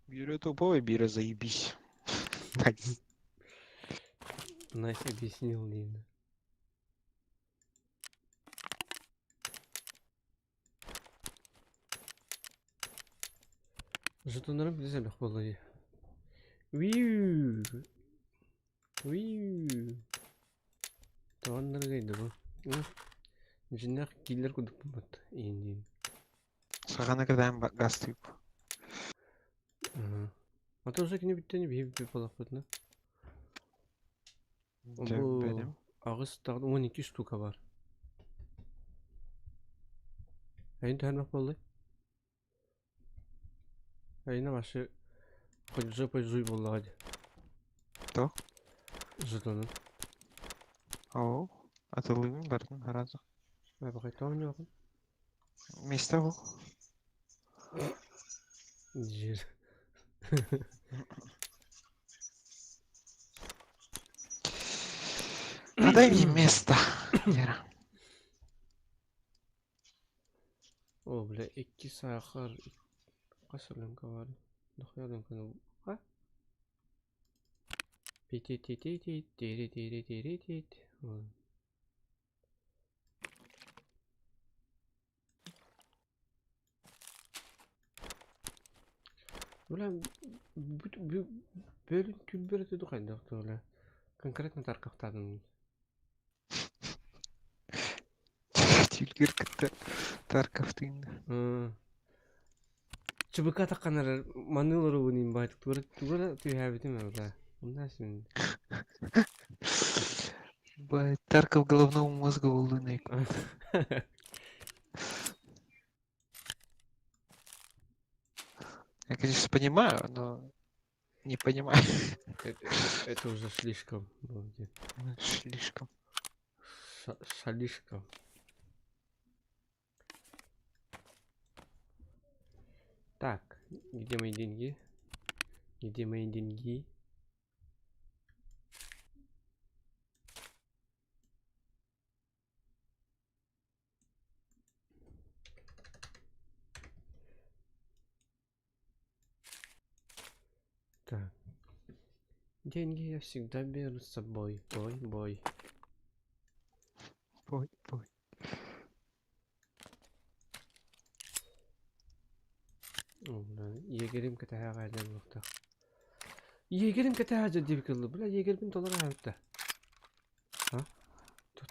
Бира тупой, бира заебись. Найс. Найс объяснил, Лина. Жетоннарым билсе элбэх буолла дии. Виу! Виу! Тоҕонноргайда бу? Дьиннээх кииллэр курдук буолбат иин Саҕана кытаан гастыып. А то уже кини бүттэни биһи бүппүт буоллахпытына. Дьэ, Бу бэлэм. аҕыс таҕын 12 штука бар. Эйин түһэрмэх буоллай? Эйинэ вообще хоть жопой жуй буоллаҕа дии. То? Жетону. Оо, атылыыбын бардым сразу. Бабахай оонньуоҕун. Место бу. Дьиэр. А дай мне место, Лера. О, бля, икки саахар. Хас рынка бар? Дохуя рынканы... А? Пи-ти-ти-ти-ти, ти-ти-ти-ти-ти. Бля, бөлүн түлбөр этэ хайдах бля. Конкретно таркахтадым. Түүлгэр кытта Тарковтыын. ЧБК тахханар маныы олоробун баайтык тугу тугу түһээбитим бля. Онна син. Бай, Тарков головного мозга волдунай. Я, конечно, понимаю, но не понимаю. Это уже слишком. Слишком. Слишком. Так, где мои деньги? Где мои деньги? Так. Деньги я всегда беру с собой. Бой, бой. Бой, бой. О, бля, егерим кэтэһээҕэ буолуохтаах. Егерим кэтэһээ диэбит кыллы. Бля, егербин толору аһабытта. А? Тут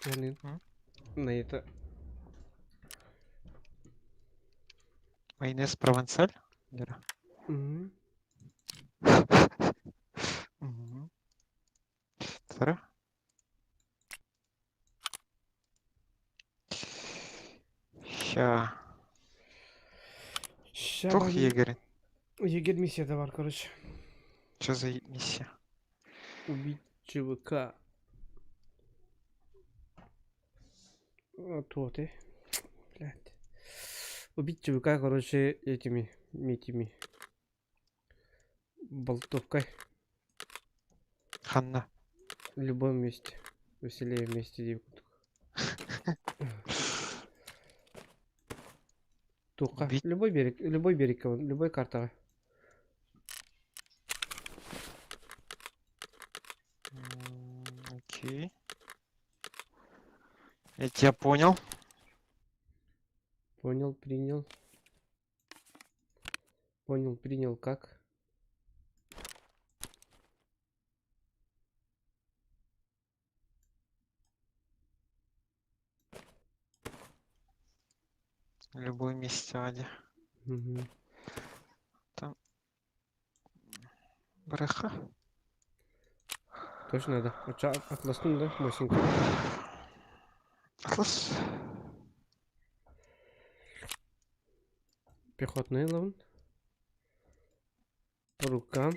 На это... Майонез провансаль? Лера. Мгм. Мгм. Вторая? Ща. Ща Тух бари- егерь. Егерь миссия бар, короче. Что за миссия? Убить ЧВК. А то ты. Блядь. Убить ЧВК, короче, этими, этими. Болтовкой. Ханна. В любом месте. Веселее вместе девку. Туха. Убить- Любой берег, любой карта. Окей. Я тебя понял. Понял, принял. Понял, принял, как? Любой месте, Вадя. Мгм. Там... Бреха. Точно надо. Оча атласну, да, Мосинка? Атлас. Пехотный ловн. По рукам.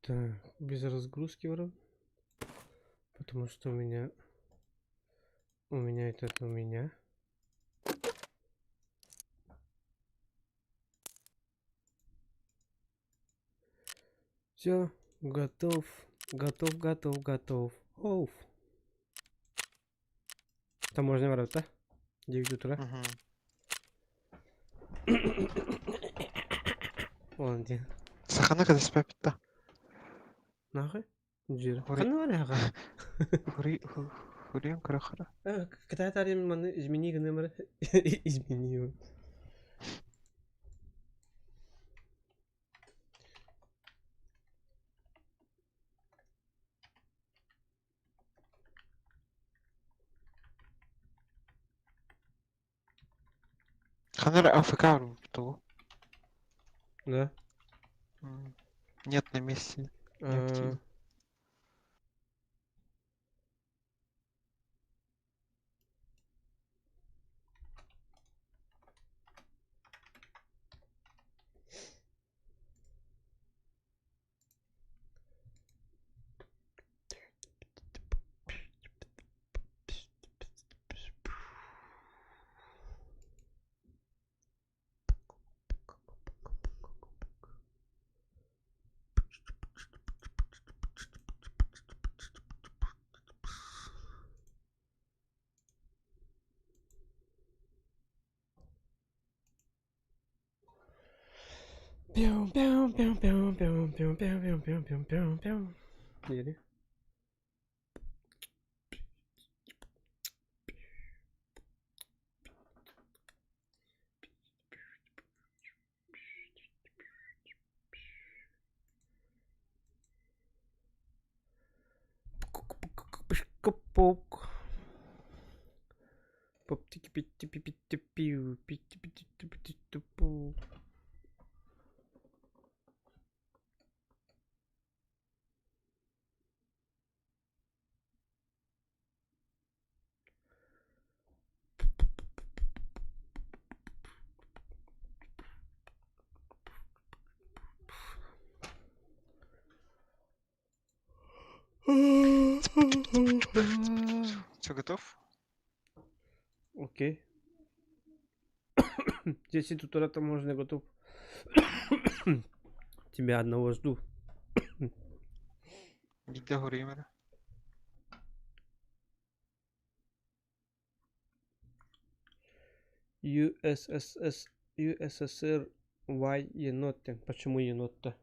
Так, без разгрузки вроде. Потому что у меня... У меня этот у меня. Все, готов, готов, готов, готов. Оф. Там можно брать, да? 9 утра. Вон где. Сахана когда спят-то? Нахуй? Джир. Хури- Ханна варяга. Хури... Хурием крахара. Когда тарим маны измени гнемер. Измени. Ханара АФК того. Да. Нет на месте. Не А, активен. Пяу, пяу, пяу, пяу, пяу, пяу, пяу, пяу, пяу, пяу, пяу, пяу. Или? Пук. Поп-тики-пи-ти-пи-пи-ти-пиу, пи-ти-пи-ти-ти-пи-ти-пу. Все, готов? Окей. 10 утра там можно готов. Тебя одного жду. Где Гуримера? USSS, USSR, Y еноты. Почему енот-то?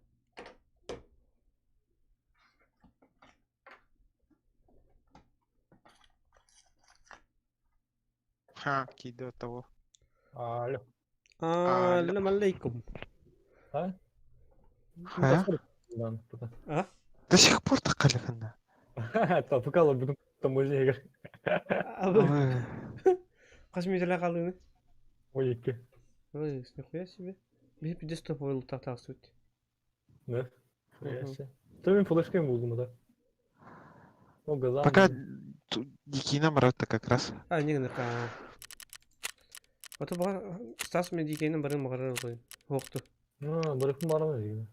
Ха, кида того. Алло. Алям алейкум. А? А? А? До сих пор так калихана. Тапыкала бүгүн таможняга. Хас метеле қалыны? Ой, екі. Ой, нихуя себе. Мен пиздец топовый тақтағы суть. Да? Хуя себе. То мен флешками булдум да. О, газам. Пока дикий нам то как раз. А, не гына. Ото бар Стас мен дикейнин барын мағарар қойын. Оқты. А, барыкын барамын деген.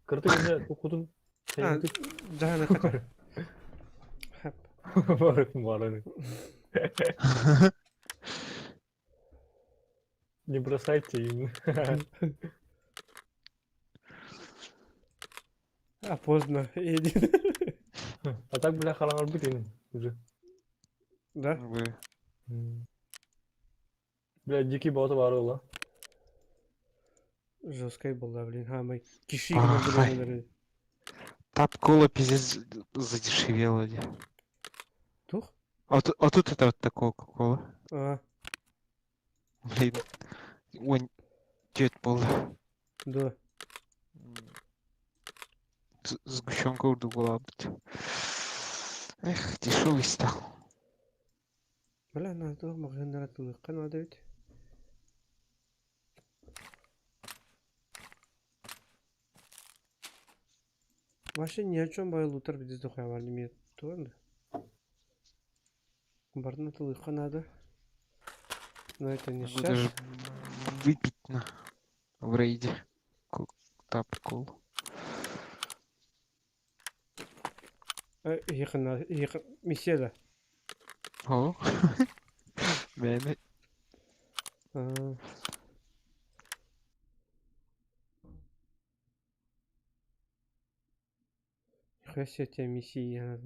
Кырты күнде тукудун. А, жағына қатар. Барыкын барамын. Не бросайте им. А поздно. Един. А так, бля, хараҥарбыт ини уже. Да? Вы. Бля, дикий бота баар буолла. Жесткай была, блин. А, мы киши Ай. Тап кола пиздец задешевела. Де. Тух? А тут это вот такого кола. А, Блин. Ой, дед был. да. Сгущенка была быть. Эх, дешевый стал. Бля, надо магазин надо ведь. Вообще ни о чем бай лутер без духовали нет. То Барна тылыха надо. Но это не Могу сейчас. даже выпить на в рейде. Тап колу. Ехана, еха, миссия О. Мэн. да. Нихуя себе тебя миссия.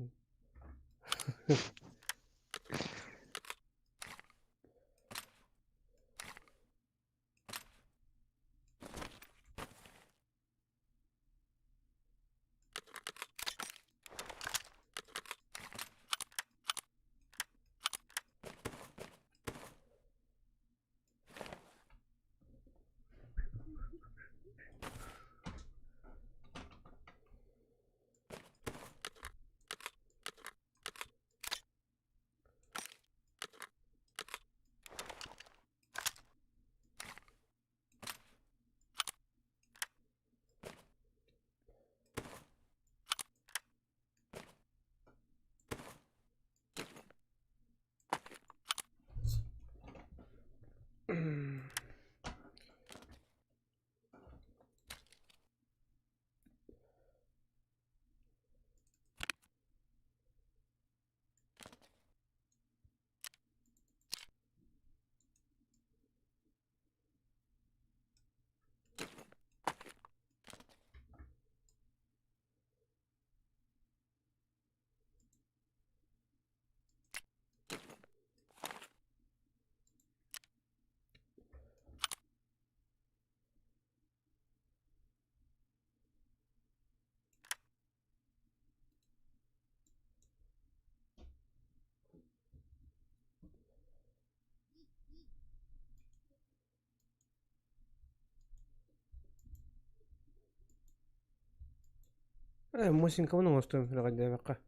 Мосинка ну стоим пока.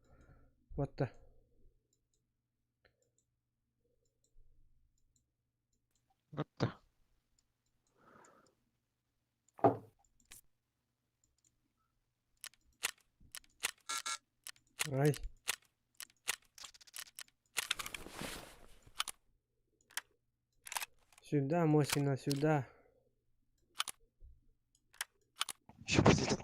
Вот та. Вот так. Ай. Сюда, Мосина, сюда. Еще будет.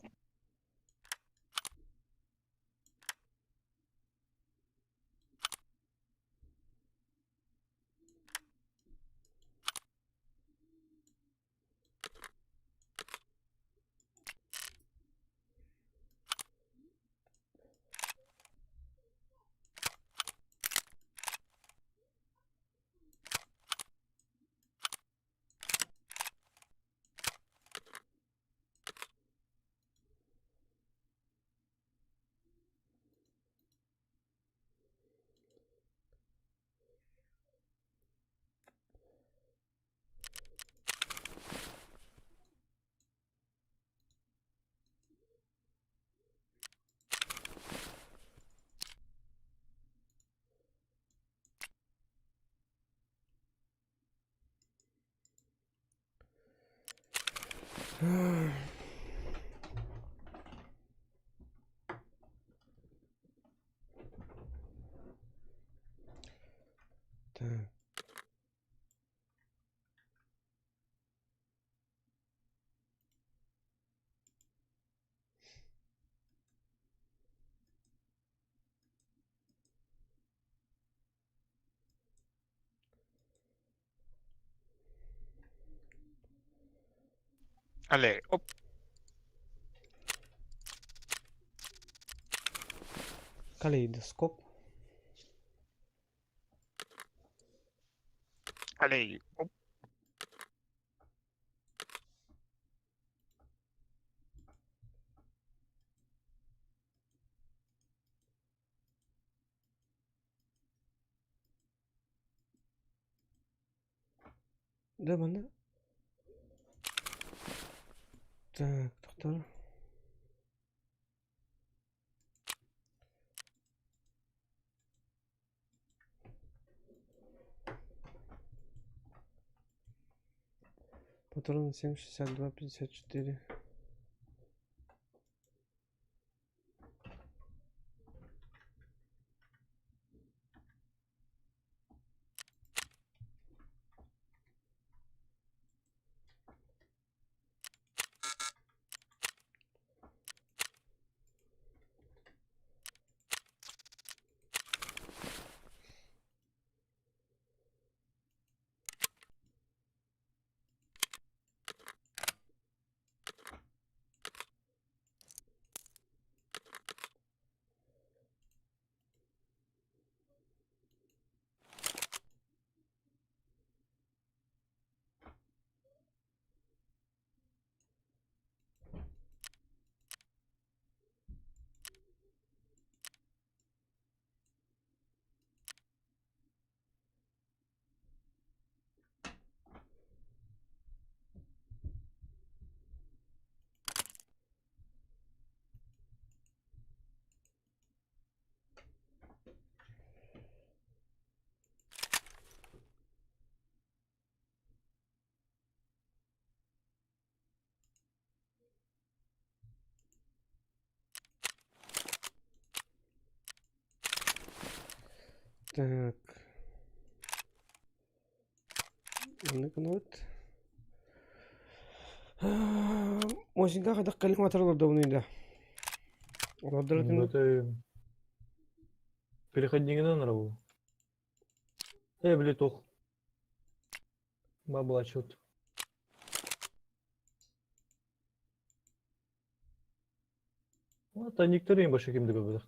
Так. Але, оп. Калейдоскоп. Алей. Оп. Да, манна. Так, доктор. Патроны 7,62, 54. Так. Маннык вот. Мосинга хайдах кэлин атырылар да. Олордор Это переходнигынан рабу. Э, блин, тох. Бабла чё-то. Вот, а некоторые больше кем договорят.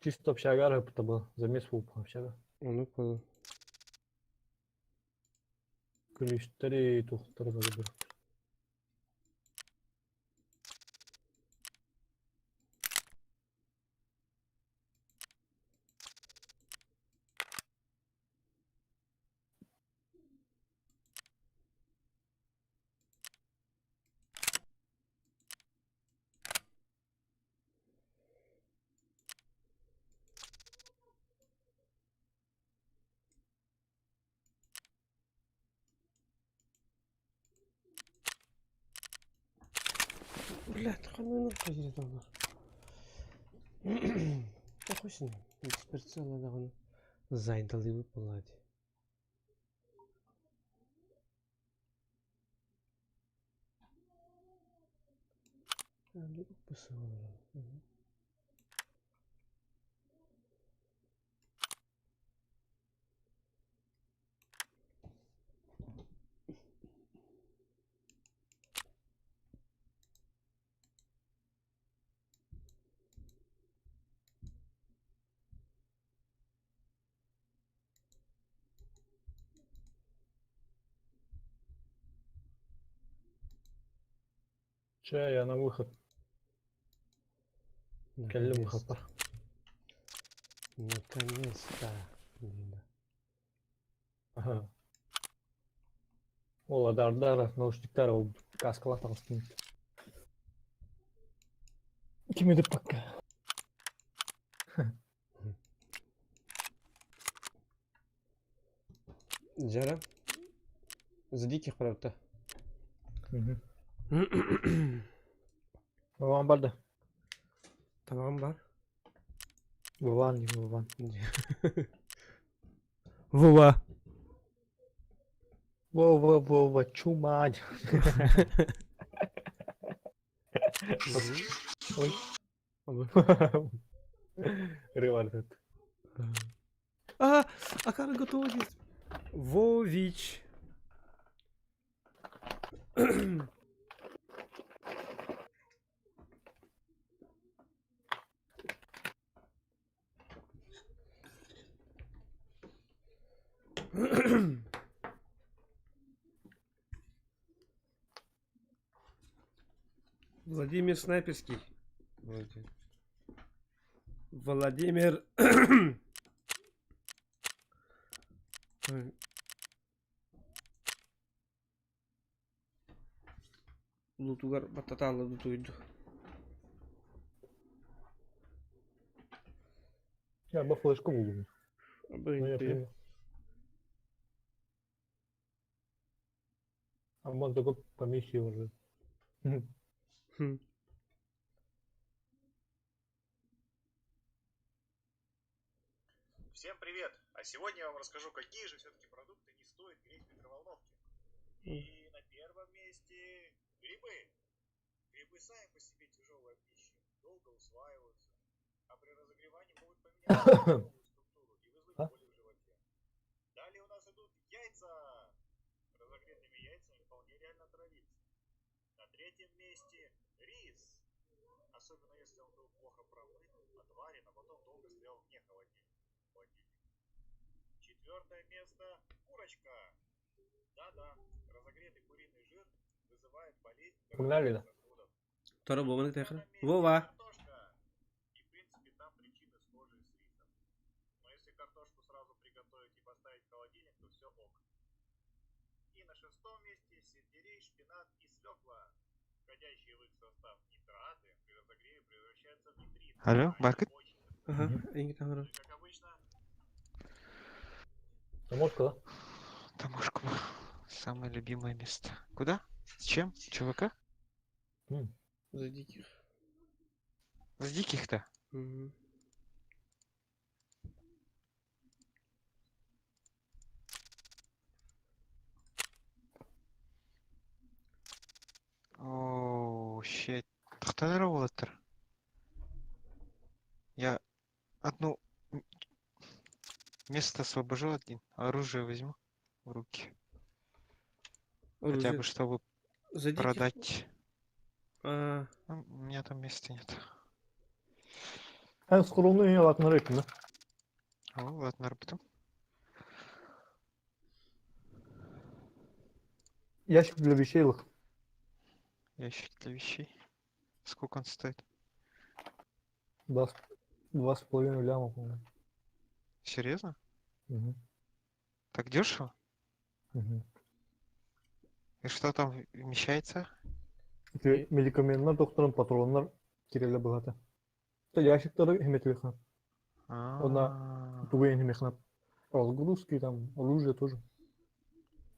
Чисто общага это был, замес фул общага. Ону кыл. Күлүстэри тухтары бар. Блядь, ханна көзү Хуй с ним. Без прицела даҕаны зайдалыбы палате. Чай, я на выход. Кэллим Наконец-то. выход. Наконец-то. Блин, да. Ага. Ол адардар, наушниктар, ол каскалар тағыстын. Ким деп пока. Жара. За диких, правда. Вован барды. Тамам бар. Вован, не Вован. Вова. Вова, Вова, чума. Ой. Рывар тут. А, Акара готова здесь. Вович. Владимир Снайперский. Вроде. Владимир. Лутугар баттатаалла тутуйду. Я бы флешку булдум. Ну, я понял. А он такой по миссии уже. Хм. Всем привет! А сегодня я вам расскажу, какие же все-таки продукты не стоит греть в микроволновке. И на первом месте грибы. Грибы сами по себе тяжелая пища, долго усваиваются, а при разогревании могут поменять структуру и вызвать А? боли в животе. Далее у нас идут яйца. Разогретыми яйцами вполне реально отравиться. На третьем месте рис. Особенно если он был плохо промыт, отварен, а потом долго стоял вне холодильника. Четвертое место – курочка. Да-да, разогретый куриный жир вызывает болезнь Погнали, да? Второй бомбанок тахра. Вова. И, в принципе, там причины схожие с рисом. Но если картошку сразу приготовить и поставить в холодильник, то все ок. И на шестом месте сельдерей, шпинат и свекла. Входящие в их состав нитраты при разогреве превращаются в нитриты. Алло, Баркыт? Ага, инги тахра. Таможка, да? Таможка. Самое любимое место. Куда? С чем? ЧВК? За диких. С диких-то? Мгм. Ооо, щет. Тахтаныр уолаттар. Я одну место освобожу один, оружие возьму в руки. Хотя Оружие. бы чтобы За диких? продать. А, Ну, у меня там места нет. Эн скоромну я латнар да? О, ладно, работу. Ящик для вещей лых. Ящик для вещей. Сколько он стоит? 2,5 ляма, по-моему. Серьезно? Мгм. Так дешево? Мгм. И что там вмещается? Ити медикаменттар докторун патроннар киреле быһата. Та ящиктары хеметлихна. Она тугуен хемехна. Разгрузки там, оружие тоже.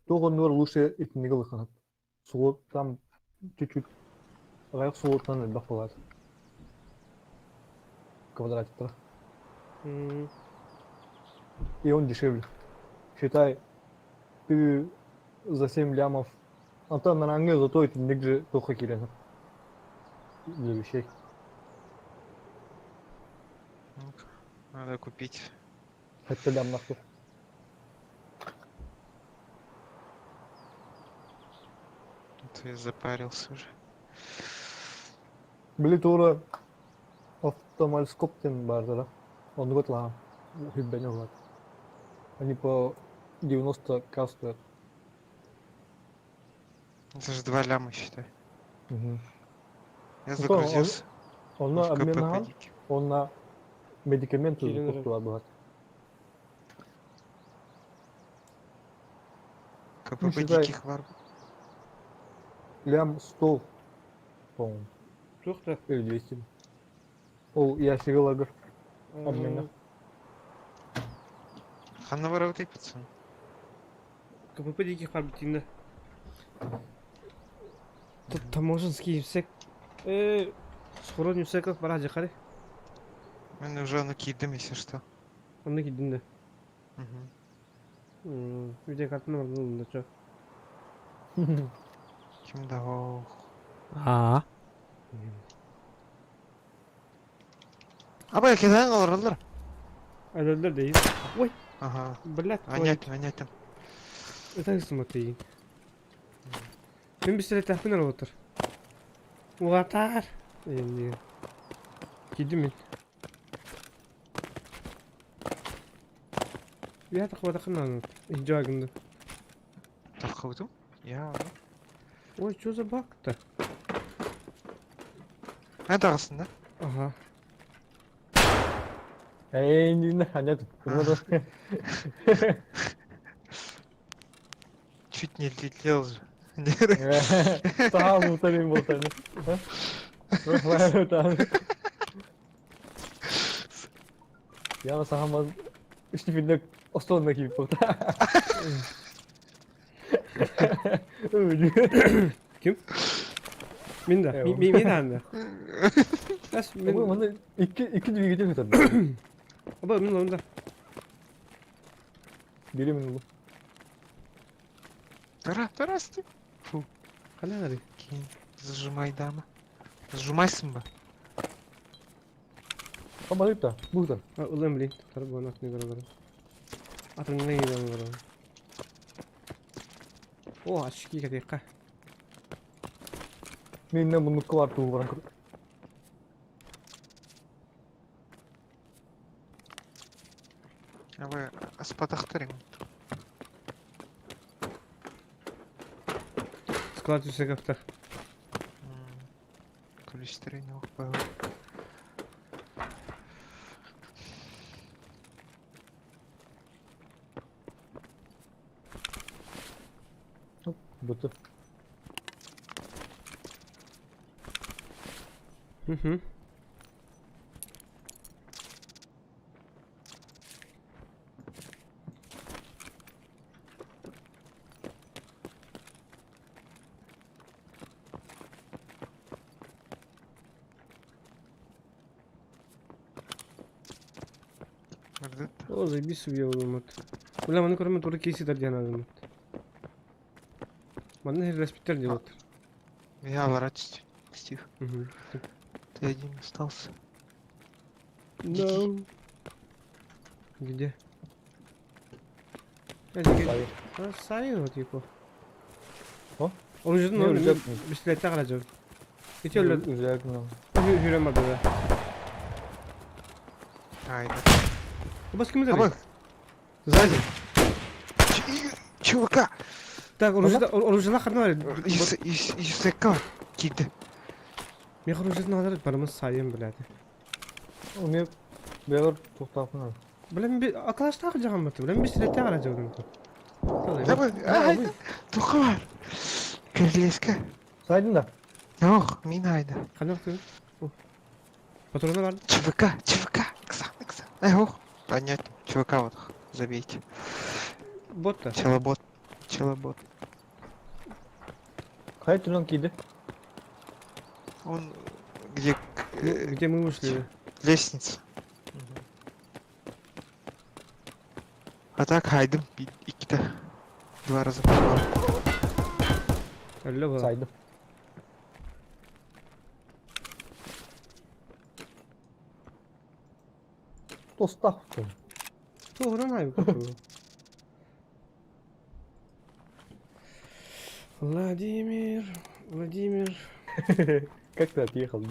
Тоҕоннор лучше итиннигэ Суот там чуть-чуть аяк суоттан элбэх буолар. Квадратиктар. м, И он дешевле. Считай, ты за 7 лямов. А там на ранге зато итинник же тоха кирен. Для вещей. Ну-ка, Надо купить. Это лям нахуй. А то я запарился уже. Били тура автомальскоптен бардара. Он год ла. Хиббене улат. Они по 90к стоят. Это же 2 ляма, считай. Мгм. Я Ну то, он, загрузился. он на В КП обмен диких. он на медикаменты Кирин закупила бывает. КПП Ну, считай, диких вар. лям 100, по-моему, Туох-то. или 200. Ол ящигі лагер обмена. Ханна варабытай, пацан. КПП диких пар битинде. Тут таможенский всек. Схорон всеков бара жахари. Мен уже аны кийдим, если что. Онны кидинде. Мгм. Видео картаны бар да чо. Ким да ох. А. Абай, кидан олороллар. Өлөлдөр дейм. Ой. Ага. Блядь, Анять, анять там. Это смотри. Мин бистэлэтэхпин эрэ отыр. Улатаар. Эмне. Киирдим мин. Я тахватахын наанат. Иджагынды. Таххыбытым? Я. Ой, что за баг-то? А таҕыстын да? Ага. Эй, не нет. Чуть не летел же. Саха мутарин болтаны. Я саха үстүбүннэ остуолна киирбит Ким? Мин да. Мин анда. Бас мин. Маны икки икки двигатель көтөрдө. Аба мин онда. Бери мин улу. Тара, тарасты. Фу. Канары. Кинь. Зажимай, дама. Сжимайсың ба? Абалык да, бу да. Улам блин, тарбан атны көрө Атыңга киген көрө. О, очки катыйка. Минне муннукка бар туу баран көр. Абы аспатахтарың. Склад үсә кафта. Күлүстерин укпа. Буту. Угу. О, заебись себе улумат. Ула маны көрмө туры кейси дер диэн Манна херлеспиттер делот. Я ворачиваюсь, Стив. Ты один остался. No. Где? Где? Сайын типа. О? Оружие Не, рюкзак. бистилетте каражып. Ити өлө Рюкзак. хүрөм бар да. Айда. Бас ким Абы. Сзади. ЧВК! Так, оружие оружие харна бар. ЮСК киди. Мен оружие алар барымыз сайын блядь. Уме бегер токтапын. Блин, би аталаштагы жаган бат. Блин, бистилетте каражып. Абы, айда. Туха бар. Керлеска. Сайдын да. Yok, мин айда. Кандай Патроны бар. ЧВК, ЧВК, Ксан, Ксан. Эй, ох. Понятно, ЧВК вот, забейте. Бот-то. Челобот, челобот. Кай түрүн кийди? Он где... Где мы вышли? Лестница. А так хайдым икките. Два раза попал. Алло. Сайдым. Тостак. Тугран ай Владимир, Владимир. Как ты отъехал?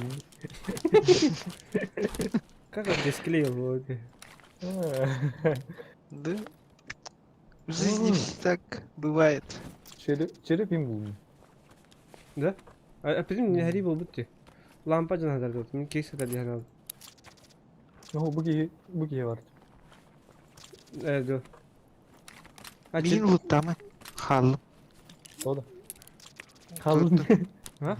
Как он тебе склеил, Володя? Да. В жизни все так бывает. Череп им был. Да? А потом не гори был будто. Лампа жана дарды. Мен кейс дарды жана. Ну, буки буки бар. Э, да. Мин луттамы. Халым. Тода. Халым. А?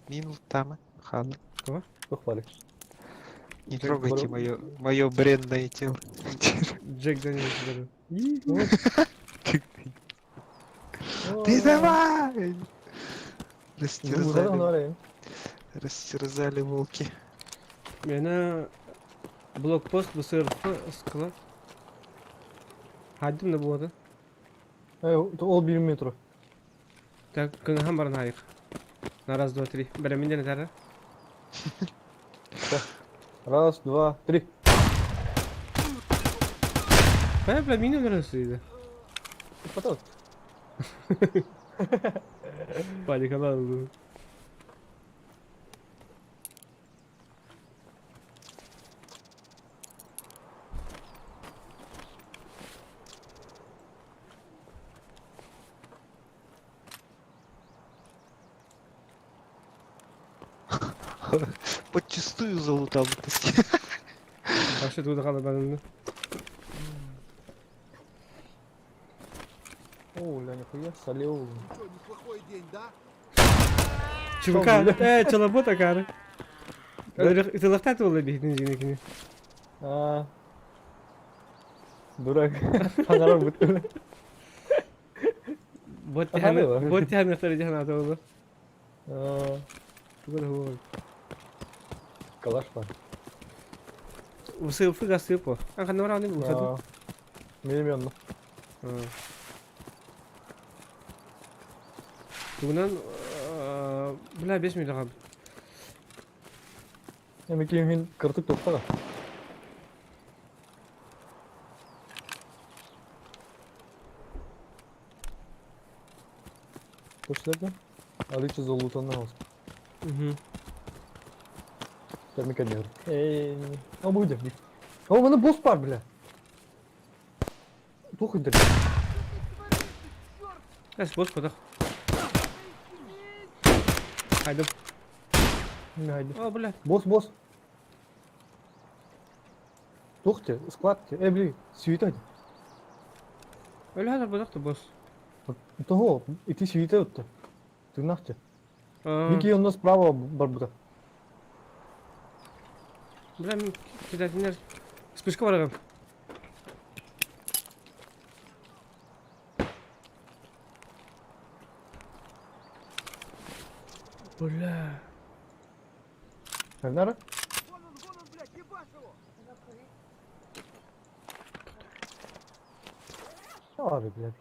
Мин луттамы. Халым. Кого? Похвали. Не трогайте мое мое бренное тело. Джек Даниэлс даже. Ты давай! Растерзали. Растерзали волки. Меня блокпост БСРФ склад. Хадим на было, Ол бир метро. Так, кынган баран айык. На раз, два, три. Бля, меня не тара. Раз, два, три. Бля, бля, мин өлөрөн сыыйда. Потом. Паникалаан. Подчистую залутал. Вообще туда қалабанымды. О, бля, нихуя, солил. ЧВК, челобота кары. Ытылахтат буолла биһитин дьиҥэ А, Дурак. Ханарар бүттү. Вот тиһэн дьаһанаата буолла. Туга да буолла. Калаш бар. Усыпы гасыпо. А ханна бараны бу саду. Мин онно. Тугунан бля 5 минут қалды. Эми кийин кыртык тоқтаға. Точно Аличи залутанный алыс. Угу. Термикадер. Эй, а будет. О, у мене босс пар, бля. Плохо дерь. Эс босс подох. Хайдым. Хайдым. О, бля. Босс, босс. Туох те, склад те. Э, бли, сүйіт Өлі хазар бодох та босс. Того, ити сүйіт өтті. Тыгнах те. Ники у нас справа барбута. Бля, мен кидатинер. Вспышка барагам. Бля. Нара? Ары, блядь.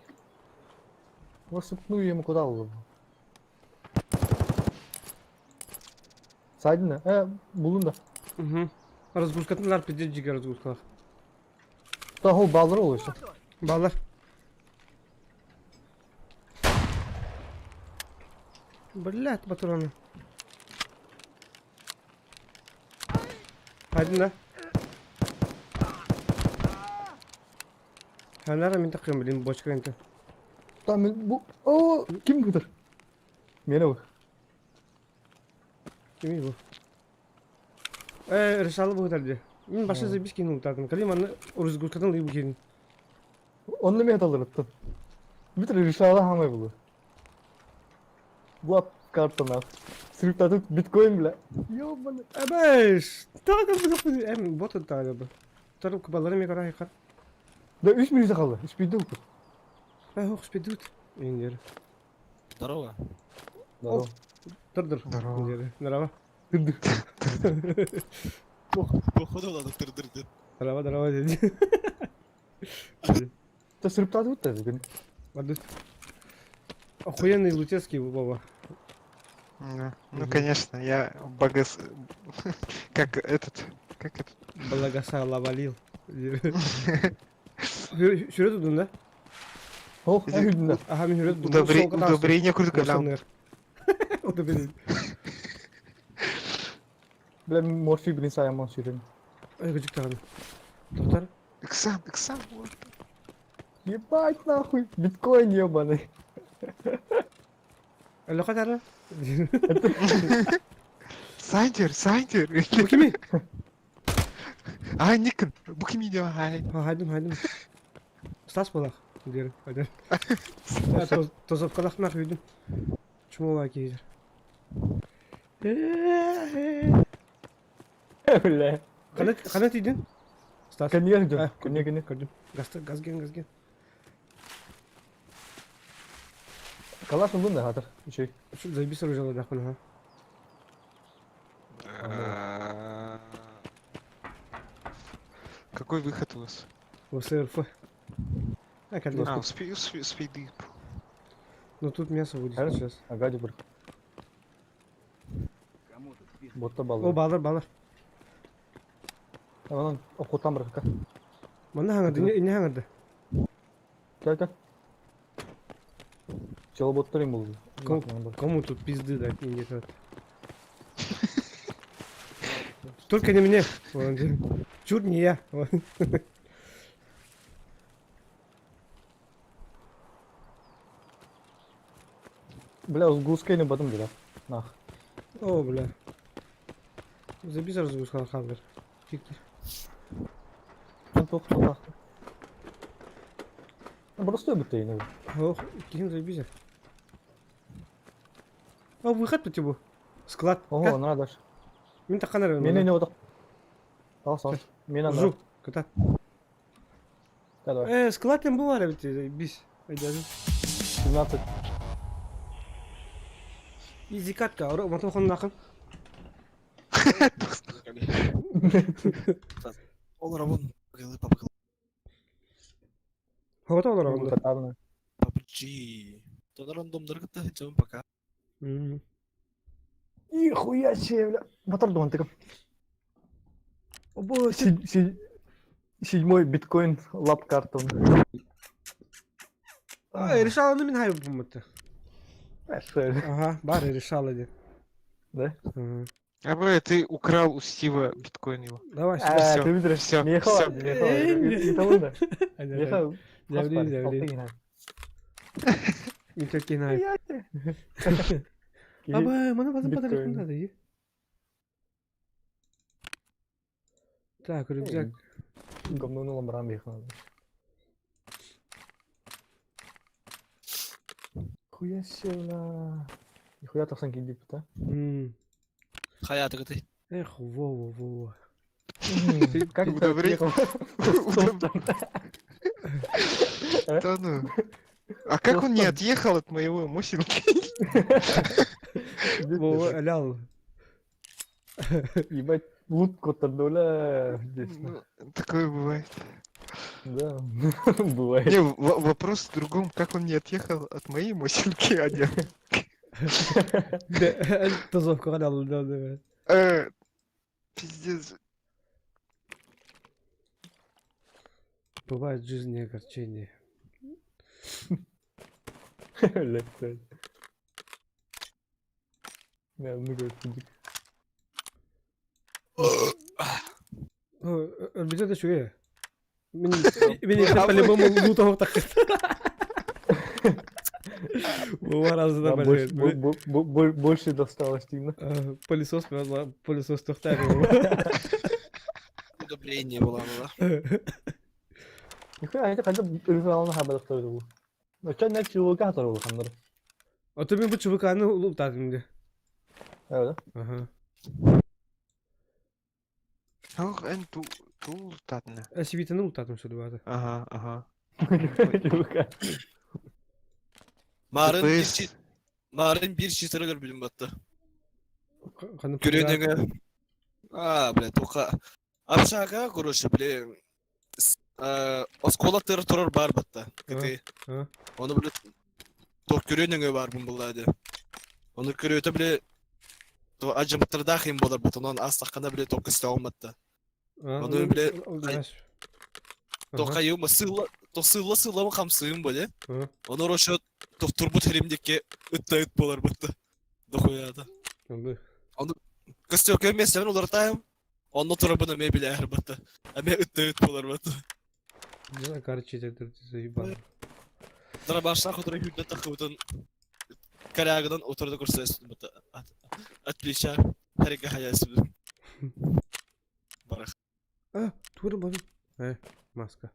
Рассыпную ему куда было. Сайдына, булун да. Угу. Разгрузкатынлар пиздец жиге разгрузкалар. Тахол балдыр ол еще. Балдар. Блядь, патроны. Хайдын да. Ханара мен таққым, блин, бочка енді. Там мен бу... О, ким бұдыр? Мені бұл. Ким бұл? Решалы бұғытар де. Мен башы забис кейін ұлтадым. Калим аны разгрузкадан лайып келін. Оны мен талдырыптым. Бүтір решалы хамай бұлы. Бұлап картана. Срыптатып биткоин, бля. Ёбаный. Әбәш! Тағы бұзық Әм, бот ұтты бу. Тұрып кыбалары мен қарай қар. Да 3 минута қалды. Спиді ұлты. Ай, ох, спиді ұт. Ендері. Здорово. Здорово. Тұр-тұр. Здорово. Ендері. Здорово. Тырдыр. Походу надо тыр-дыр дед. Здорово, здорово, деді. Та срыптатып ұтты бүгін. Ладно. Охуенный лутецкий, Вова. Ну, ну, конечно, я богос... Как этот... Как этот? Благословил. Сүрет удун, да? Ох, әйдін. Ага, мен сүрет Удобрение куртка лям. Удобрение. Бля, морфий блин саяман сүрен. Ай, күжік тағаны. Тоқтар. Иксан, иксан, вот. Ебать нахуй, биткоин ебаный. Әлі қатары? Сайдер, сайдер. Букими? Ай, Никон, букими де, ай. Хайдым, хайдым. Стас болақ. Дері, айдар. Тозап қалақ нақ үйдім. Чумола кейдер. Бля. Қана түйдің? Стас. Конечно, конечно, конечно. Көрдім. Газ ген, газ ген. Калаш ұлдың да қатыр. Үшей. Заебись оружие дақпын, ха. Какой выход у вас? ВСРФ. А, как А, успей, успей, успей Ну тут мясо будет сейчас. Ага, дебр. Ботта О, балдар. балдар, балдар. Анан оқутан бір кака. Мана хаңырды, не хаңырды? Кел кел. Челоботтар им булду. Кому тут пизды дать не вот. Только не мне. Чур не я. Бля, сгрузка не батым бля. Нах. О, бля. Забей сразу сгрузка хангар. Тик-тик. Тоқ тоқ. Простой будто и Ох, ким забейся. А выход по тебе. Склад. Ого, надо дальше. Мен таққан Мені не отақ. Ал, сал. Мен анда. Жу, ката. Давай. Склад им бывали, ведь, заебись. Айдажы. 17. Изи катка, мотохон нақын. Ол рабон папа Хавата олар онда. PUBG. Тона рандомдар кытта жаман пока. Нихуя себе, бля. Мотор думан тыком. Седьмой биткоин лап картон. Ай, решала ну мин хайб бумыты. Ага, Ага, бар решала де. Да? А бля, ты украл у Стива биткоин его. Давай, А, Всё, ты видишь, всё, Меха, всё. меха, меха. Меха, Аба, мана базын подарок надо, е. Так, рюкзак. Говно ну ламбрам меха. Хуя себе, бля. Нихуя тахсан кидип, да? Хаятыгы ты. Эх, во-во, во-во. Как Удобрить? Да ну. А как он не отъехал от моего Мосинки? Во, лял. Ебать, лут котардоля здесь. Ну, такое бывает. Да, бывает. Не, вопрос в другом, как он не отъехал от моей Мосинки, а не... Тозовка лял, да, да. Пиздец. Бывает в жизни огорчение. Блядь. Да, ну говорит, Бюджет еще Меня по-любому лутовал так. Раза Больше досталось, Тина. Пылесос, пылесос тухтар. Удобрение было, да? Нихуя, это хотя бы рефералны хабар был. Но что на ЧВК торгул хандар? А то мен бу ЧВК-ны лутадым де. Да? Ага. Ох, эн ту лутадны. А сибитаны лутадым что ли Ага, ага. ЧВК. Марын bir Марын bir читерлер билим батты. Көрөнөңө. А, бля, тока. Общага, короче, бля. Оскола тыр турар бар батта. Кыты. Оны бля ток көрөнөңө бар бун булады. Оны көрөтө бля то ажымтырда хим болар бут. Онон астакканда бля ток исте алматты. Оны бля Тока юма сыла, то сыла сыла хамсыым бля. Оны рошо ток турбут херимдекке ытта ыт болар батты. Дохуяда. Оны костёкө мессен улартайым. Онно турабын эме биле батты. Эме ытта ыт болар батты. Не короче, это заебало. Дара башта хотор хүннө такыбытын корягынан отырды көрсөсүн батты. От плеча харига хаясыбы. Барах. А, тура бабы. Маска.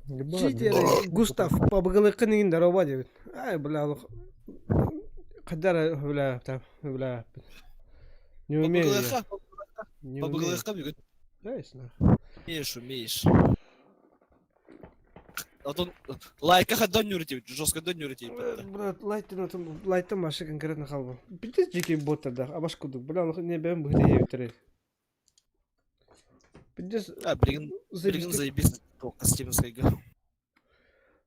Читеры, Густав, побыгылыкын здорово деп. Ай, бля, Кадар, бля, там, бля. Не умею я. Не умею. Побыгылыкка бүгүн. Да, ясно. Умеешь, умеешь. А то лайка хадан юрити, жестко дан юрити. Брат, лайтын отым, лайтын машы конкретно халбы. Пиздец жеке боттар абаш кудук. Бля, не бәм быхты ебитер. Пиздец. А, билген, билген заебись, тоққа стемскайга.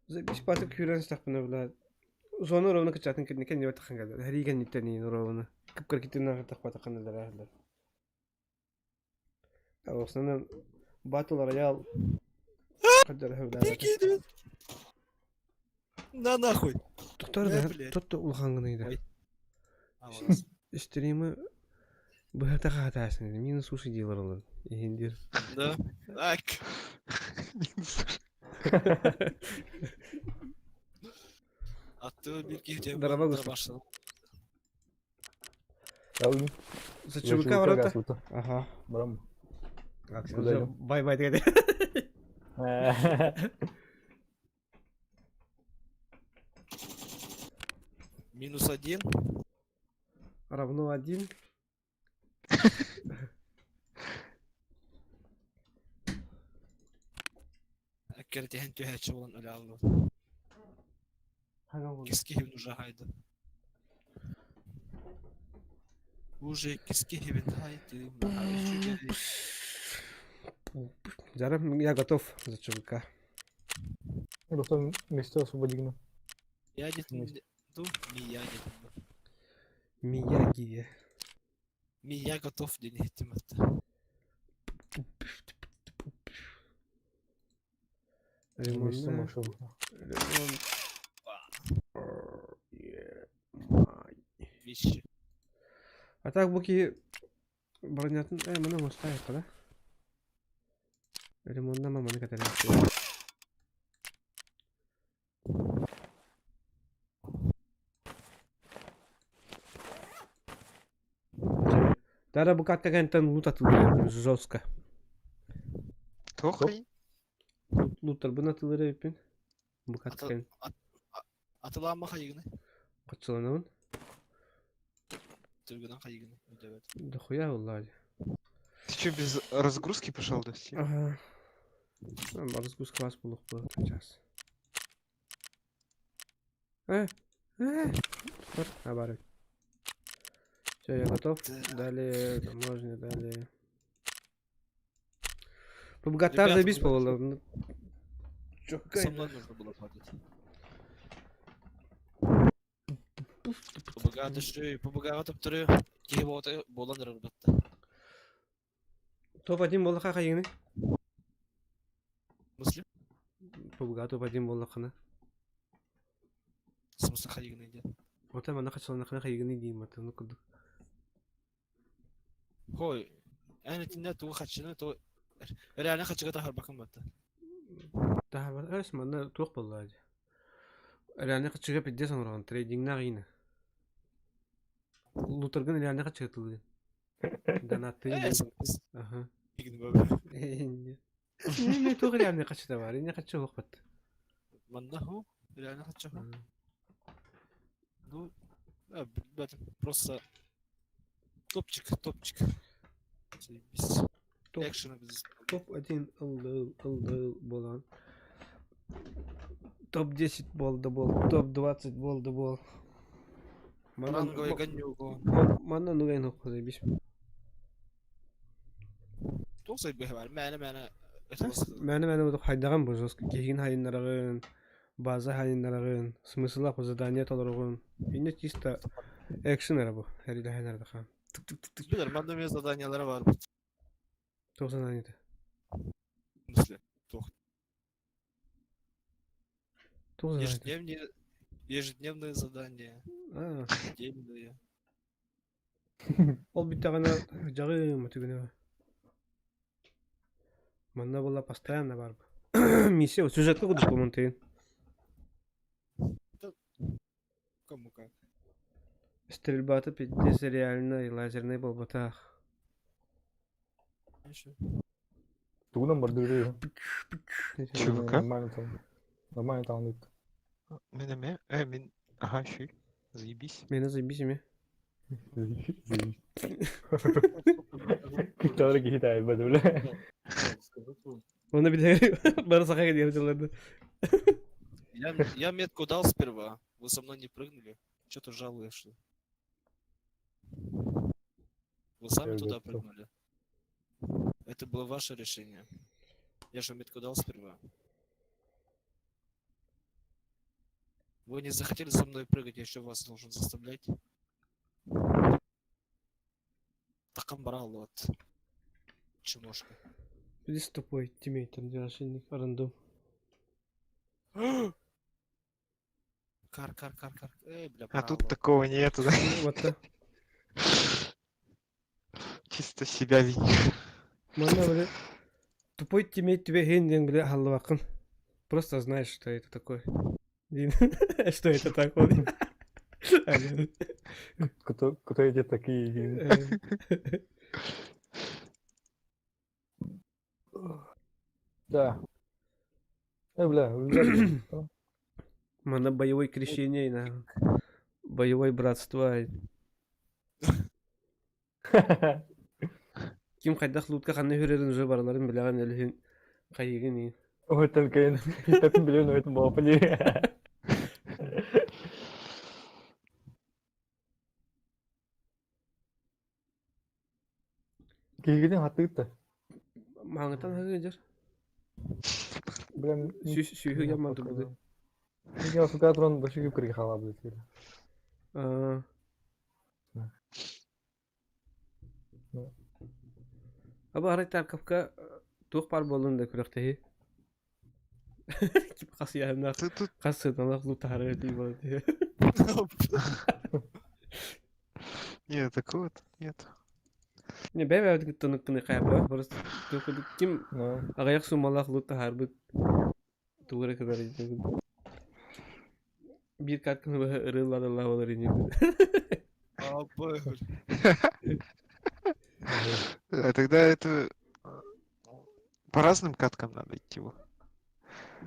Заебись патык юрен стақпына, бля. Зона ровно кычатын кирнекен не батахан гадар. Хариген ниттен ровно. Кыпкыр китен нахыр тақпатахан дар. В основном Battle Royale. Хаддар На нахуй. Тохтор Э, да, блядь. тот улахаҥҥын Ой. Стримы быһата хаатаасың минус уши диилэр олор иһиндир. Да. Так. Атты bir киһи Дорога густа. башлады. За ЧВК ворота? Ага. Барам. Куда идем? Бай-бай дегенде. Минус один. Равно один. Әккәртиһэн түһээччи буолан өлө аллын. Киски хибин уже хайды. Уже киски хибин хайды. Зара, я готов за ЧВК. Просто место освободили. Я ду, ми я не Мияги. Ми я готов диэн иһиттим этте. Место Лимон. машин. Лимон. Вещи. А так буки бронятын, э, мына мостайық, да? Лимонна маманы катарым. Дара букатка кэнтэн лут атылыр жестко. Тохай. Луттар бын атылыр эпин. Букатка кэн. Атылаама хайыгыны. Качыланабын. Түргүнэн хайыгыны. Өдөбөт. Дохуя булла. Ты что, без разгрузки пошел до сих? Ага. Разгрузка вас булук бу сейчас. Э, э, а, бар. Все, я готов. Далее, таможня, далее. Богатар Ребята, заебись ну, было. Со мной нужно было платить. ПБГ түшү, ПБГ төптөрү киһи буота буолан ырырбатта. Топ-1 болла кака еңі? Муслим? ПБГ топ-1 болла қана. Смысл хайыгыны диэн. Ота мана качалана кана хайыгыны дейм ата ну кудук. Хой, эн итинне тугу хачыны то реально хачыга тахарбакын батта. Таха эс мана туох болла. Реально качыга пиздец оңоргон трейдингна гыйна. Лутаргын реально качыга тылгын. Донаты. Э, Ага. Игин Не туох реально качыта бар, не качы хокпат. Манна ху, реально хачы ху. Ну, да, ребята, просто топчик, топчик. Заебись. Топ. Экшена без Топ-1 ЛДЛ, ЛДЛ болан. Топ-10 бол да бол, топ-20 бол да бол. Ранговый ганюго. Манна нугайн хокко заебись. Туох сайбыһа бар, мээнэ мээнэ Мәне мәне удук хайдаган бу жестко. Кехин хайыннарагын, база хайыннарагын, смысла по задание толорогун. Инне чисто экшен ара бу. Хәриде хайнарда хан. Билер, манна мен заданиялары бар. Туох задание В смысле? Туох. Туох задание. Ежедневные, ежедневные задания. А. Недельные. Ол бүттәгәнә жагы мотыгына. Манна була постоянно бар. Миссия сюжетка кудук бу монтыгын. Кому как. Стрельбата пиздец реально и лазерный болбатах. Еще. Тугунан бардыры. ЧВК? Нормально там. Нормально там. идут. Мен эме, э, мен, ага, щи. Заебись. Мени заебись эме. Заебись. Киттары китай бадула. Оны бит бары сака дип жыларды. Я метку дал сперва. Вы со мной не прыгнули. Че ты жалуешься? Вы сами Я туда готов. прыгнули. Это было ваше решение. Я же метку дал сперва. Вы не захотели со мной прыгать, я еще вас должен заставлять. Такам брал вот. Чмошка. Здесь тупой тиммейт, там где ошейник рандом. Кар, кар, кар, кар. Эй, бля, А тут браво. такого нету, да? Вот да. Чисто себя винишь. Манна, бля, тупой тиммейт түбэһиэн диэн, бля, аһыллыбаккын. Просто знаешь, что это такое. Что это такое? Кто, кто эти такие? Да. Бля, бля. Манна боевой крещение, на. Боевое братство. Ким хайдах лутка ханна хүрэрин уже барыларын билэҕин өлүһүн хайыгын и. Ойтон кэлин хитатын билэн ойтон буолаппын дии. Киһигитин хаттыгыт да. Мааҥытан хаһыы дьэр. Блин, Сүүс сүүһү яман турбуты. Я сука туран башы күп кирге халабы дейді. Аба арай Тарковка туох баар буоллун да күрэхтэһии. Типа хас яһымнаах хас сыаналаах лутаары дии буолар дии. Нет, такого тут нет. Не бэйбэбит кытта ныккыны хайаппа просто ким аҕыйах суммалаах лут таһаарбыт тугу эрэ кытары биир катканы быһа ырыылладаллаа болар ини. А тогда это по разным каткам надо идти. во.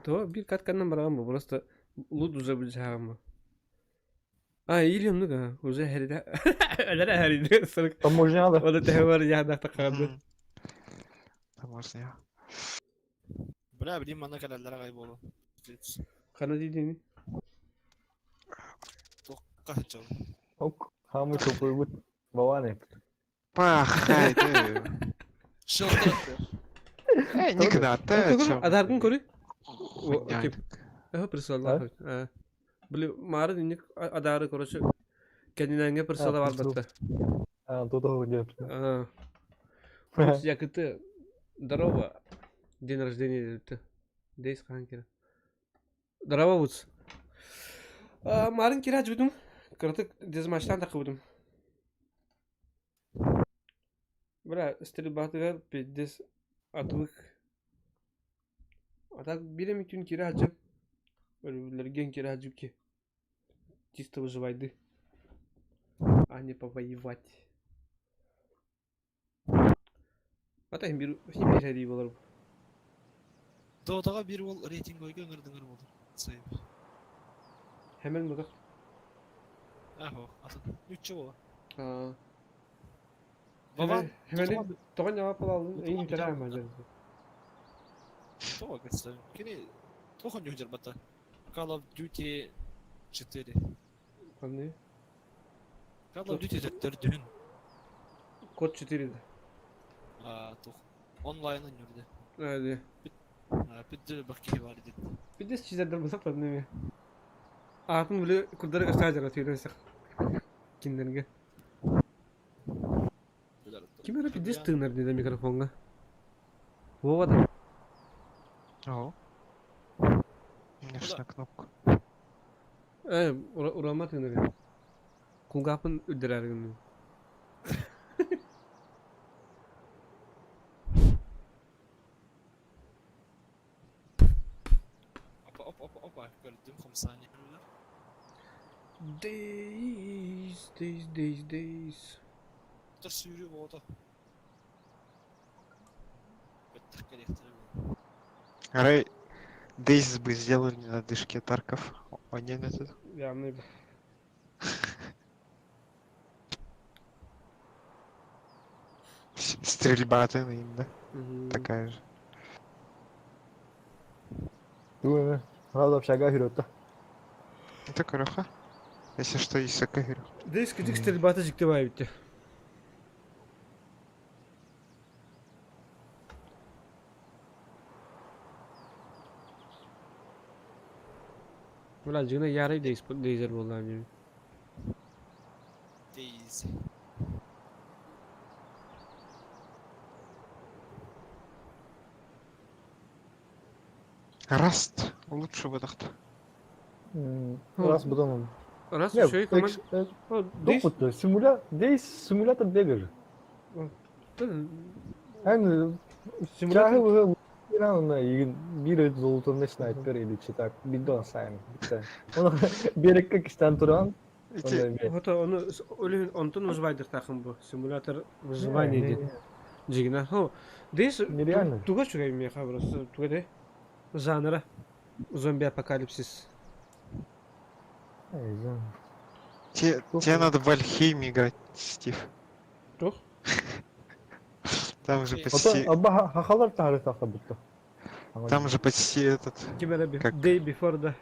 То биир катканан бараҕан бу просто лут уже билсэҕин А, или ну да, уже хәридә. Әләрә хәридә. Таможня да. Оны төһө бар яһдахта хаалды. Таможня. Бля, билим манна кэлэллэр аҕай буолуо. Хана дии Туохха сылдьабын. Ок, хамы чопуйбут. Баван Пахай, ты. Э, не кнат, чем. Адаргын көрүй. Эһэ присылаллах. Били маарын инник адары, короче, кэннинээҥҥэ присыла барбатта. А, тут диэп. Якыты здорово. День рождения диэбитэ. Дейс хаан кира. Здорово, Вудс. Марын кира жудум. Кыратык дезмаштан тақыбытым. Бля, стрельбатыгар пиздец отвык. А так биир эмит күн киирэ сылдьан, өрөбүллэргэ киирэ сылдьыбыт киһи. Чисто выживайды, а не повоевать. А так биир биир сэрии буолар. Дотаҕа биир уол рейтинговойга ыҥырдыҥыр буолар. Сайып. Хэмэл мутах. Ахо, атын. Нучча буола. Аа. Вован, Хэмэли тоҕо ньаҕа палаалын эйин үтэрэ мадьан. Тоҕо кытса. Кини туох онньуу дьарбата. Call of Duty 4. Ханны? Call of Duty төрдүһүн. Код 4 да. Аа, туох. Онлайн онньуурда. Ээ. Пидде бакки бар дит. Пидде чизердер бусак тадны. Аатын били курдары кастаа жара түйрен сах. Киндерге. Ким эрэ пиддес тыынар диде микрофонга. Вова да. О. Мне ж на кнопку. Э, урама тыынар. Кулгаапын үрдэрээр гынным. Опа, опа, опа, опа, көрдүм хамсаани. Days, days, days, days. Тор сүүрүү буолуо. Бэттэх кэлиэхтэрэ буолуо. Рэй, Дейз бы сделали на дышке Тарков. Он не этот. Явный. Стрельба от именно. Такая же. Думаю, правда общага хүрөттө. Это короха. Если что, есть говорю. Days кытык стрельбата жиктебай битте. Бля, дьиҥэ ярый Days дейзер буоллаҕым дии. Days. Раст лучше бадахта. Раз потом. Раз Не, еще и команд. Допыт, симуля... Дейс симулятор бегер. Эн Симулятор? Чахы Инанна игин бир золотонный снайпер или читак бидон сайын. Оны берекке кистен туран. Вот он өлүн онтон выживайдыр бу симулятор выживания диэн. Дьигина. Хо, Дейс Нереально. туга чугай меха просто туга де. Жанра зомби апокалипсис. Тебе надо в Вальхейме играть, Стив. Тух? Там же почти... Абба хахалар тахары тахта бутта. Там же почти этот... Как? Day before да.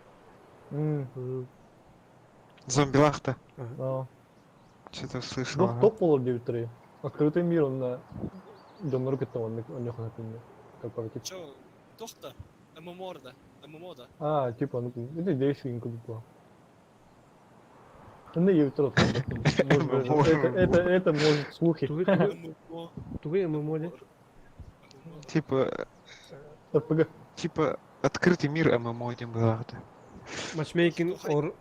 Зомби-лахта. Ага. Что-то слышал. Ну, топ болор деп туры. Открытый мир он донор кетті он он корпоратив. Чо, тохта, ММО да, ММО да. А, типа, ну, это дейс инкуб. Ну, я трот. Это, это, может, слухи. Тугы ММО де. Типа... РПГ. Типа открытый мир ММО не было. Matchmaking or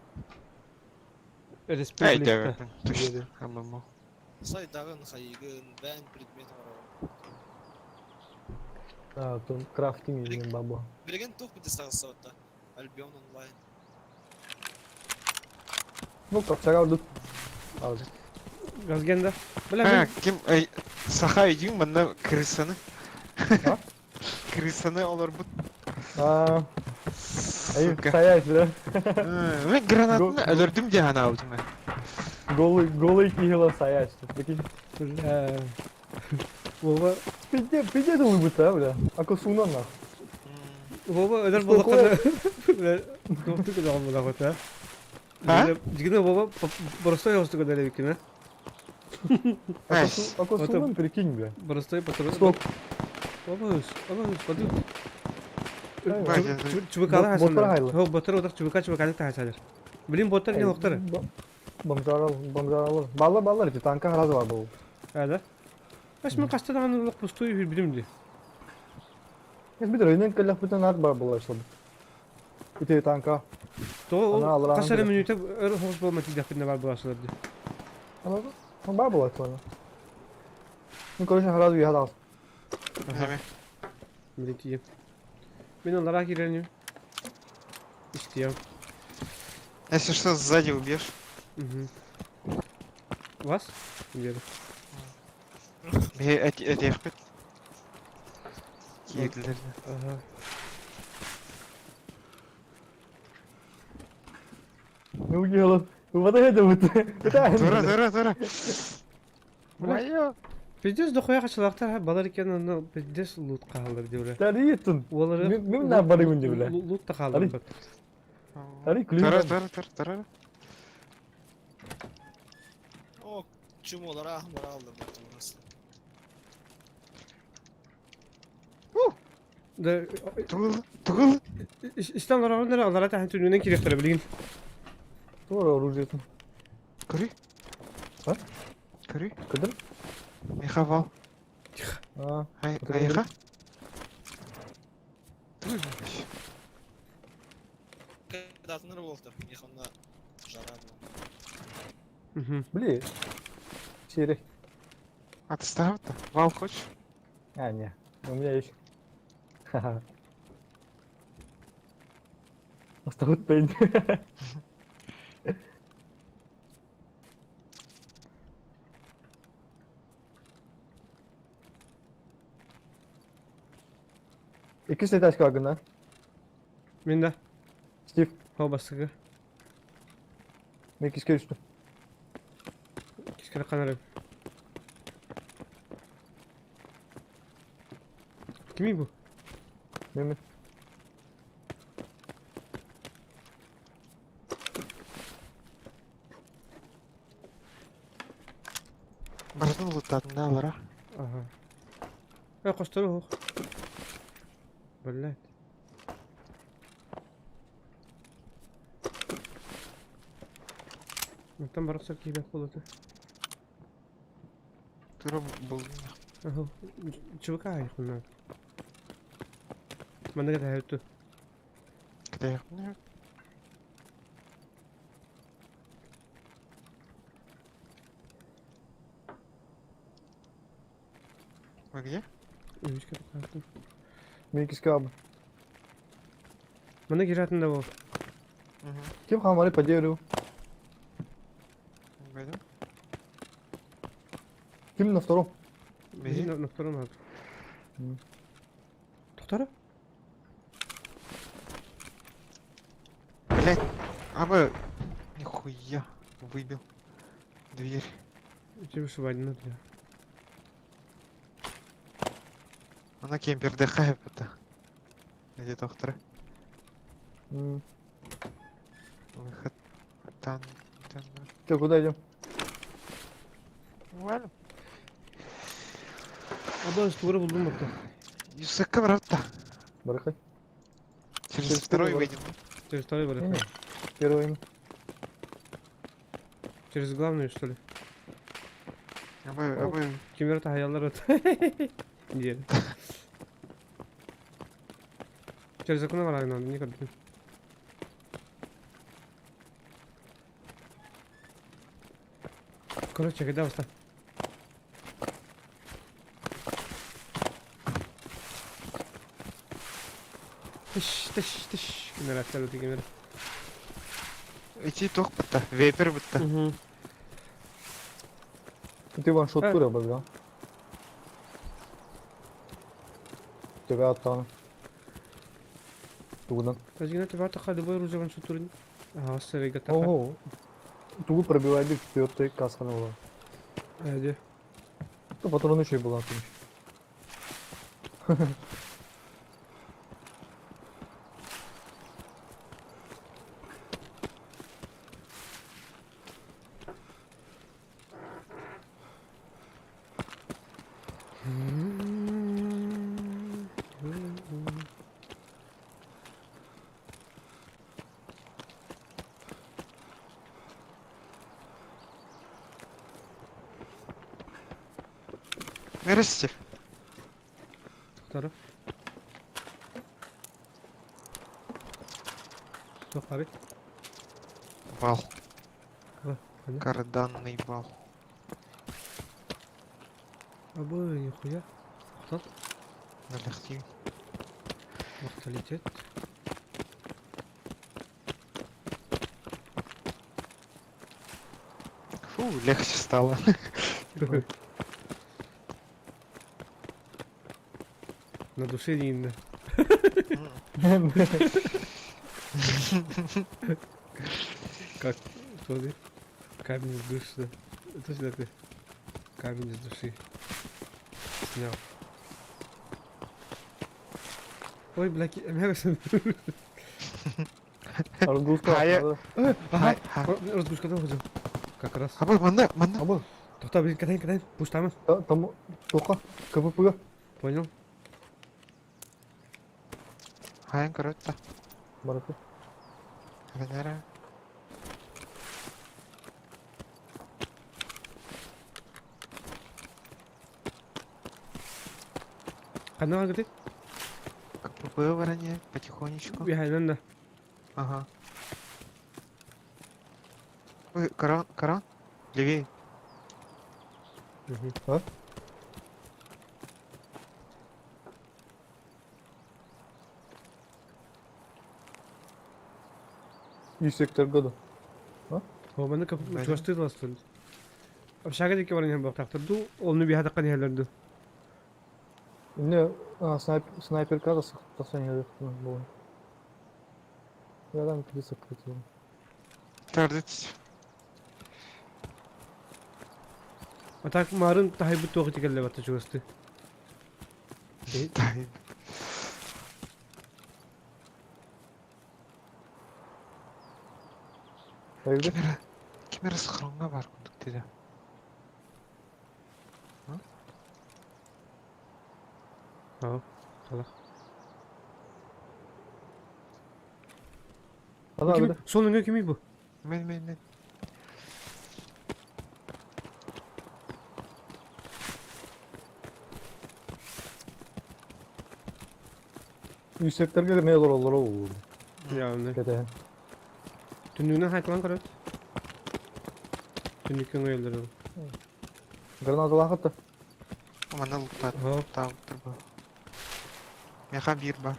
Ай, Республика. да, точно, ММО. Сайдагын, хайыгын, бән предмет бар. А, там крафтинг деген баба. Билеген тух бите сагысабытта. Альбион онлайн. Ну, капсага алды. Алды. Газгенда. Бля, А, ким... Эй, Саха идин манна крысаны. Крысаны олар бут. А, ай, Сука. стоять, да? Мен гранатны өлөрдүм де ана алдым. Голый, голый кигела стоять. Прикинь. Бля. Вова. Пизде, пизде это улыбыта, бля. Акусуна нах. Вова өлөр Что боллаккана. Бля, туохту көдөҕөн булаҕыт, а? А? Дьигинэ Вова боростой оҕустук өдөлөбүккүн, а? Акусунан прикинь, бля. Боростой патрон. Стоп. Обалыш, обалыш, подут. Бля, Чубыкалы Боттар хасандар. хайлы. Хо, боттар отак чубыка чубыканы тахасалар. Блин, боттар не оқтары. Бомжарал, бомжарал. Баллар, баллар, эти танка разы бар был. А, да? Баш мен қастадан олық пустую билим ди. Эс бит рейнен келлах бүтән ат бар булар шул. Ите танка. То Ана алран қашары биле. минута өр хоғыз болма тидек бар буласылар ди. Ана бар булар шул. Ну, короче, сразу я дал. Блин, тием. Мен алара киреним. Истиям. Если что, сзади убьешь. Угу. Вас? Где? Эти Кирлер. Ага. Ну, дело. Вот это вот. Тура, тура, тура. Моё. Пиздец дохуя качалактар балар экен аны пиздец лут каалар деп бля. Таритын. Олары Мен на барымын деп бля. Лут та каалар. Ари ключ. Тура, тура, тура, тура. О, чумолар ахмар алды бу Да. Тугул, тугул. Истан алар алар тахан түнүнөн киректер билген. Тура оружие. Көрі. А? Көрі. Кыдыр? Михавал. Тихо. А. Ай, айха. Датыныр болду. Михонна жара был. Бли. Серый. Отставь-то. Вал хочешь? А, не. У меня есть. Ха-ха. Осталось пень. Икки этаж кагына. Мен да. Стив. Хо басыгы. Мен киске түштүм. Кискере канарым. Кими бу? Мен. Бардын лутадын да алара. Ага. Э, коштору хох. Блядь. Там бараксак кийбек болот. Тура был. Ага. ЧВК айхуна. Манага да хайту. Кэтэһиэхпин. Вы где? Үһүскэ тахтым. Мен иккискэ аабын. Манна кииратын да бол. Ким хаамары по дереву? Пойдем. Ким на втором? Биһи на втором аабыт. Тохтара? Блять, а вы... Нихуя, выбил дверь. Тебе вышибали, бля. Она кемпер дыхает это. Где доктор? Выход. Там, там. Че, куда идем? Валим. Абан стура булдум бакта. Юсака брата. Барахай. Через Через второй первый выйдем. Через второй барахай. Первый им. Через главную, что ли? А вы, а вы... Кемер хаяллар от. Диэн. Через окно барагын надо, не көрдүм. Короче, когда встал? Тыш, тыш, тыш. Кемер аттар кемер. Идти тох бутта. Вейпер бутта. Ты ваншот тура бля. Тебя оттан. Тугудан. Тазгина тебя таха любой оружие ваншот турин. Ага, сырыга таха. Ого. Тугу пробивай бит вперед касканы була. Эди. То патроны еще и была. Здрасте. Второй. Что, Вал. Карданный вал. Абы, нихуя. Кто? Налегти. Морталитет. Фу, легче стало. На душе не Как? Что ты? Камень с души. Точно ты. Камень с души. Снял. Ой, бля, Разгрузка. Ага, разгрузка там ходил. Как раз. Абы, манна, манна. Абы. Тоқта, блин, катай, катай. Пуштамы. Там, тоқа, КПП. Понял. Хайын коротта. Барахай. Венера. Канал говорит? КПП вороне, потихонечку. Я, да. Ага. Ой, корон, корон? Левее. Угу. А? И сектор года. А? О, мен кап чувашты ластын. Общага деки бар не бактактырду, ол би хатаккан хелерду. Не, снайпер кажется, тасани был. Я там придется крутил. Тардыть. А так марын тахай бут тоғы тегелле батты чувашты. Тахай. Кемера, кемера схронга бар кундук деди. А, алах. Ана, Сонун кими бу? Мен, мен, мен. Үй секторга не олар олар. Явно. Кэтэһэн. Түннүгүнэн хайкалаан көрөт. Түннүккэ өҥөйөллөр ол. Гранаталаах да. Манна луктаат. Таабыттар бу. Меха биир бар.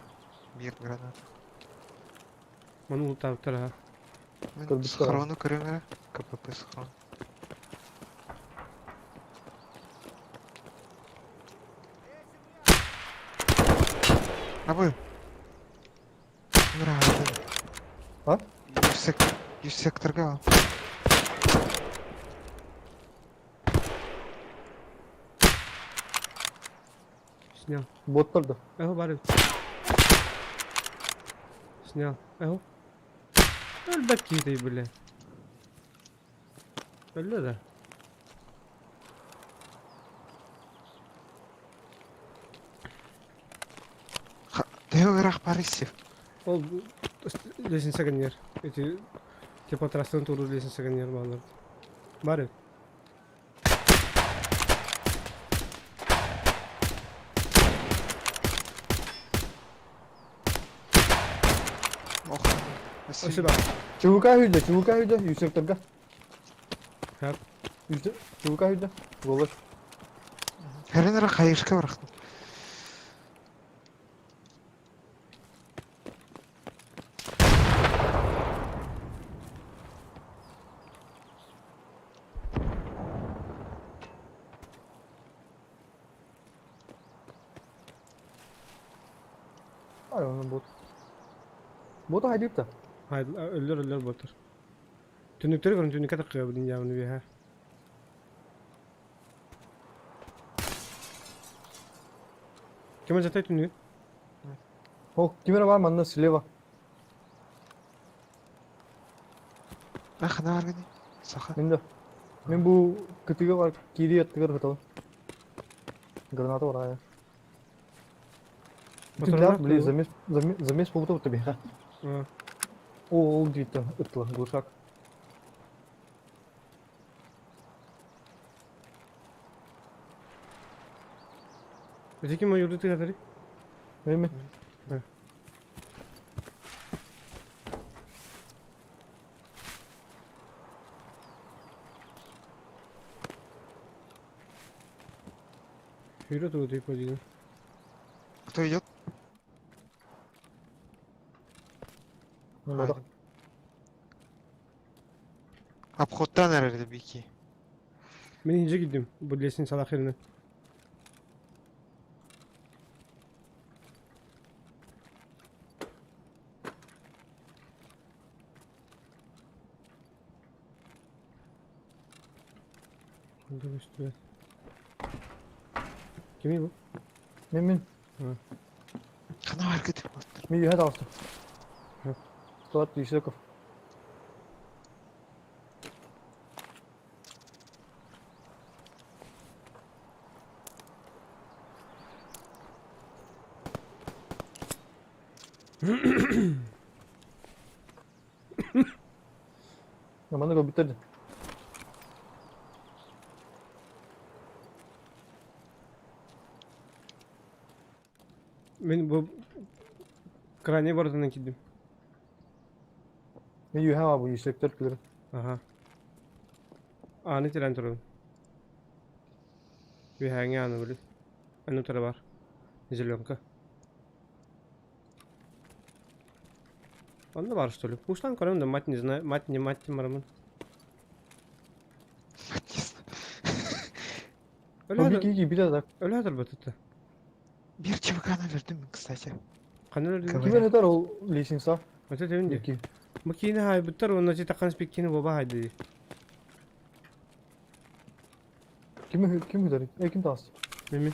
Биир граната. Маны луктаабыттар аха. Мен схрону көрөм эрэ. КПП схрон. Абы. А? Юсекторга. Снял. Боттар да. Эхо бар. Снял. Эхо. Өлбөт киһи бile. Өллө да. Төһө ыраах бар иссив. Ол лестница гыннер. Эти теплотрассаны туру лестница гыннер балалар. Бар. Ох. Спасибо. ЧВК үйдө, ЧВК үйдө, юсекторга. Хап. ЧВК үйдө. Голос. Хәрен ыраах хайышка барахтым. Ай, onun бот. Бота хайдып та. Haydi өллөр өллөр ботор. Түннүктөрү көрүн түннүккэ таххыа билин дьаабыны биэһэ. Ким жатай түннүгүн? О, кимер бар манна слева. Ах, хана бар гыны. Саха. Мен да. Мен бу кытыга бар, кири аттыгар хатал. Граната бар ая. Моторлар Бля, замес, замес, замес болду тебе, ха. А. О, ол дейт ыттыла, глушак. Эти ким ойурду тыгатары? Эми. Да. Yürü тугу тыйпа дигин. Кто идет? Мен Обходтан эрэрди бики. Мен инже кидим бу лестницалар херинен. Куда көстүбэт? Кимий бу? Мен мен. Хана бар гыты. Мен үйе алыстым. Склад Юсеков. Маны көр биттерди. Мен бу крайне воротынан кидим. Мен үйе бар бу Юсектер күлөр. Аха. Аны тирен турабын. Үһээҥҥэ аны били. Аны тура бар. Зеленка. Онно бар что ли? Уштан көрөм да мать не знаю, мать не мать марамын. Өлө ки бир да. Өлө бытыты. Бир ЧВК-ны өлөрдүм, кстати. Каны өлөрдүм? Кимер этер ол лестница? Өтө тебин ди. Бу кийини хайбыттар, онно чи таккан спиккини боба хайды. Ким ким өтөр? Э ким таас? Меми.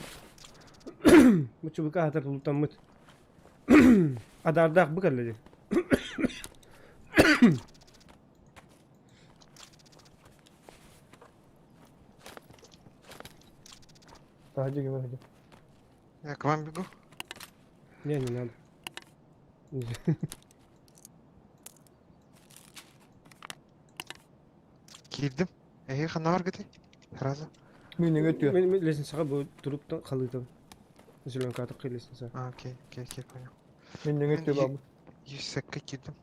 Бу ЧВК хатар лутаммыт. Адардаах бу кэллэди. Тахажы ким өтөр? Я к вам бегу. Не, не надо. Киирдим. Эһи хана бар гыты. Сразу. Мен неге өтүө? Мен лестницаға бу туруптан халыытым. Зеленка атып лестница. А, окей, окей, окей, понял. Мен неге өтүө бабы? Юсекка киирдим.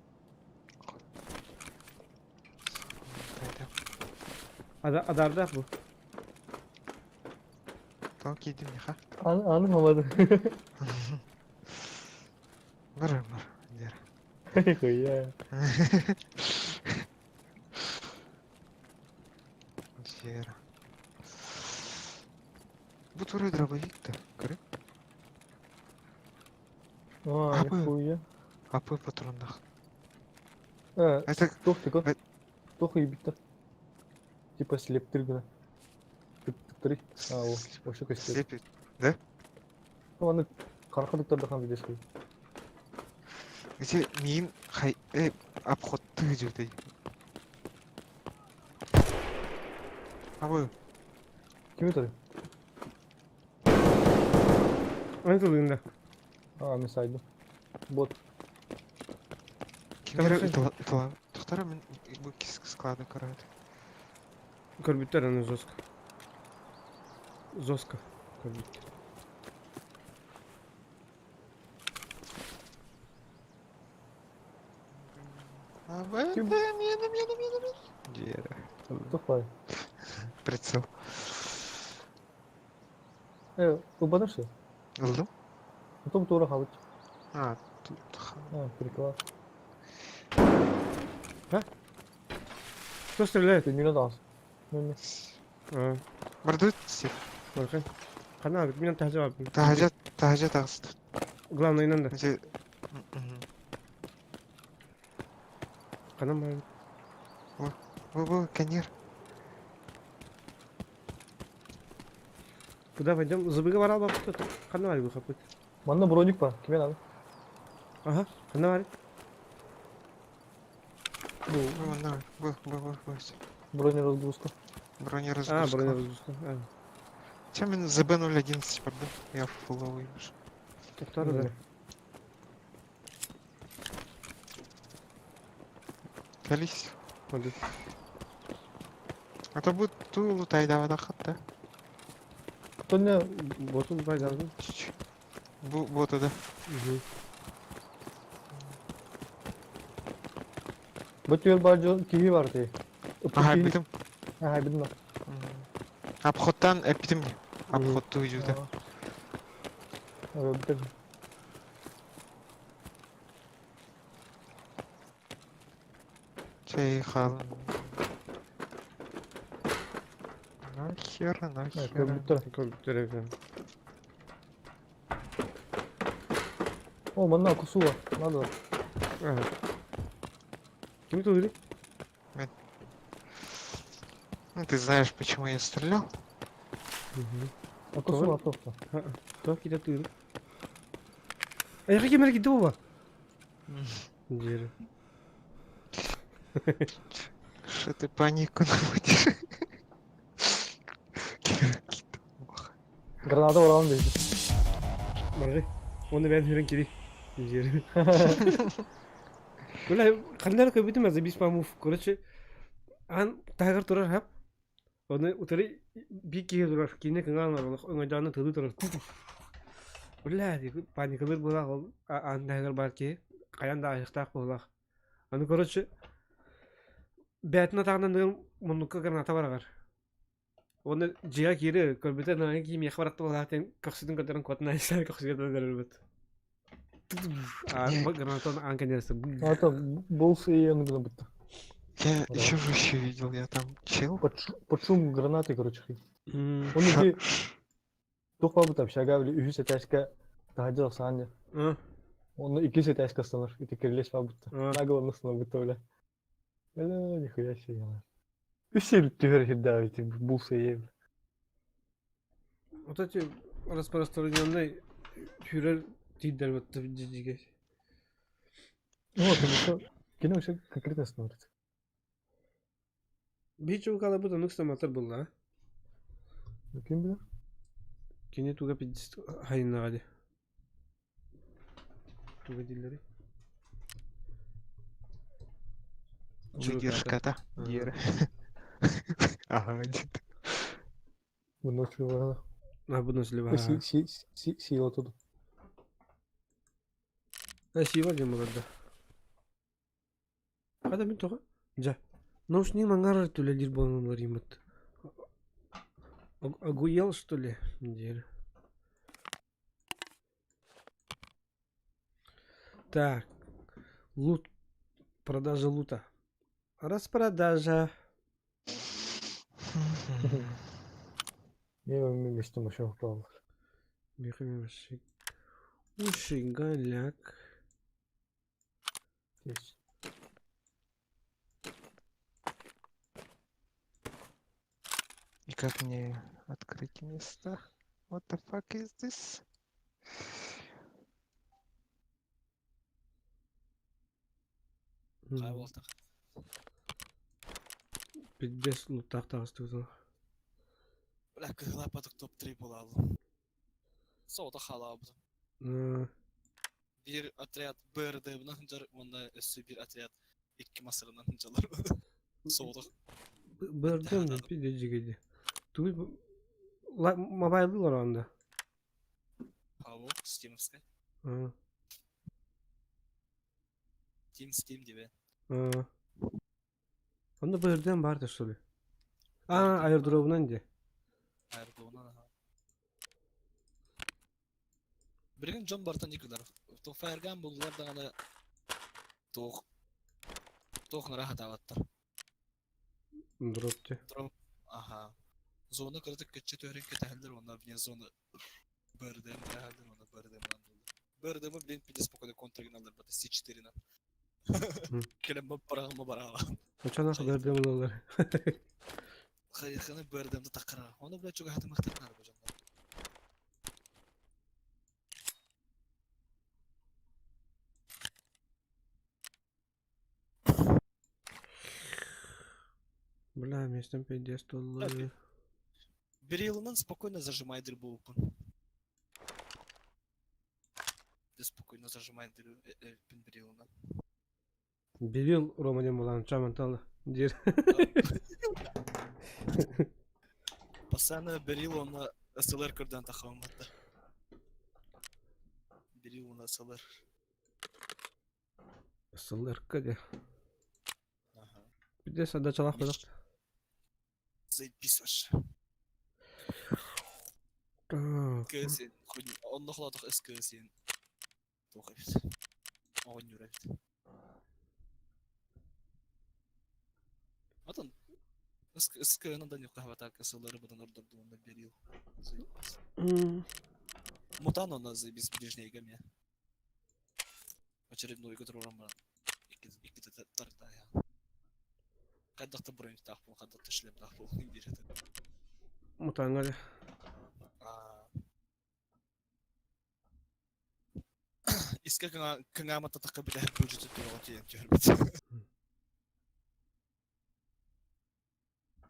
Адардаах бу. Тоҕо киирдим миэхэ? Аны хамады. Бар, бар, Дера. Хуя. Дера. Бу туры дробовик-то, көрү. А, Апы. нихуя. Апы патроннах. Это туох тыко? Э. Туох ыйбыттар? Типа слептир гына. Тыктырый. А, о, вообще костер. Слепит, да? Ну, аны карака тыктардахан видеосы. Где миин хай обход ты дьүтэй. Абы. Ким это? Аны тылыгында. А, мен сайдым. Бот. Кимдер ытала. Тохтара мен бу кис склада карат. Көрбүттэр аны жестко. Жестко. Көрбүттэр. Абы, мена, мена, мена, мена. Дера. Тохпай. Прицел. Ылбадың что? Ылдым. Потом тура халыч. А, тут. А, прикол. А? Кто стреляет? Ты не надался. Ну, А. Бардут сир. Баркай. Кана, мен тажа Тахажа, тахажа тағысты. Главное инанда. Же. Кана бар. Бу, бу, канер. Куда пойдем? Забыга барал бар кто-то. Кана бар выхопыт. Манна броник бар. Киме надо? Ага, кана бар. Бу, на, бу, бу, бу, бу. Бронеразгрузка. Бронеразгрузка. А, бронеразгрузка. А. Чем мен ЗБ-011 барды? Я фуловый уже. Тоқтар да. Колись. Hadi. А то будет ту лутай давада хатта. Кто не... Ботун байдарды. Бу, бота да. Бу түгел бар жол киһи бар ти. Ага, битим. Ага, битим. Обходтан эпитим. Обход ту жүдө. Ага, битим. Чей хал. Нахер, нахер. Компьютер. Компьютер экен. О, манна кусула. Надо. Ага. Ким тулыры? Мен. Ну, ты знаешь, почему я стрелял? А кусула тоқта. То киде тулыры. Аяққа кемер киде оба. Жері. Что ты панику наводишь? Граната оралым дейді. Баргы. Оны бәрін хүрен керек. Жері. Бля, қандар көбітім азы бис мамуф. Короче, ан тағыр тұрар хап. Оны утары би кие турар. Кине кыңан бар. Оңайданы тылы турар. Бля, паникалыр булақ ол ан тағыр бар ки. Каян да аяқтақ булақ. Аны короче, бәтін атағынан муннукка граната барагар. Оны жига кири көрбүтэ наны кийим яхы баракты булаак тен көхсүтүн көтөрөн котун айсар көхсүгө дөрбөт. А гранатон ан конечно. А то был и он гына бутта. Я еще жестче видел, я там чел. Под шум гранаты, короче. Он иди тух бабыт общага били үһүс этажка тахажа саанья. Он иккис этажка станар, ити кирилес бабытта. Нагло нысына бутта бля. Бля, нихуя себе. Үсер түһөр хирдаа ити булса еб. Вот эти распространенный фюрер тидер вот жиге. Ну вот, это кино вообще конкретно смотрится. Бич укала бу нукс матар булла. Ким билер? Кини туга пидис хайынна гади. Туга диллери. Выдержка-то. Гера. Ага, дед. Выносливая. А, выносливая. Сила тут. А, сила где молода. Хата мин тоҕо? Дьэ, наушник маҥаар үлэлиир буолан уларыймыт. Агуел, что ли? Диир. Так, лут, продажа лута. Распродажа. Не местом еще упал. Уши голяк. Есть. И как мне открыть место? What the fuck is this? Хай буолтах. Пиздец луттаах таҕыстыбыт. Бля, кыһылааппатык топ-3 буолаалым. Соҕото хаалаабытым. Биир отряд БРД-бынан сылдьар уонна өссө биир отряд икки массыынанан сылдьаллар. Соҕотох. БРД пиздец дьигэйди. Тугуй мобайлы олорон Хаво, стимовскай. Тим Steam дибе. Онно БРД баар да что ли? А, аэродромунан дии. Аэродромунан аха. Билигин дьон барыта никылар. Фаергаан буллулар даҕаны туох туох нара хатаабаттар. Дроп дии. Дроп аха. Зона кыратык көччө түһэрин кэтэһэллэр уонна вне зоны БРДМ кэтэһэллэр уонна БРДМ-нан буллар. БРДМ блин пиздец спокойно контргиналлар бата С4-нан. Кэлэн баппараҕыма бараҕа. Очонох БРДМ ылаллар. Хайыханы БРДМ-да таккара. Оны бля чугаһатымахтарнар бу дьоннор. Бля, местом пиздец толлары. Берилынан спокойно зажимай дырбоупын. Ты спокойно зажимай дырбоупын Берилынан. Берил Романем булан чаманталы. Дир. Постоянно Берил он СЛР көрдөн тахаматта. Берил он СЛР. СЛР де. Пиздец, отдачалах бадак. Заебись вообще. Так. КС онно холотох СКС туох эбит. Оҕонньур эбит. Отон СК-ны да нюхабата СЛР быдан ордордуунна берил. Мутан он заебись ближнейга ме. Очередной который баран. Икки тартая. Хайдахта бронь таах бу, хайдахта шлем таах бу биир этэ. Мутанга де. Иске кыңаамата такка билэһэр бюджеты туруга тиийэн түһэрбит.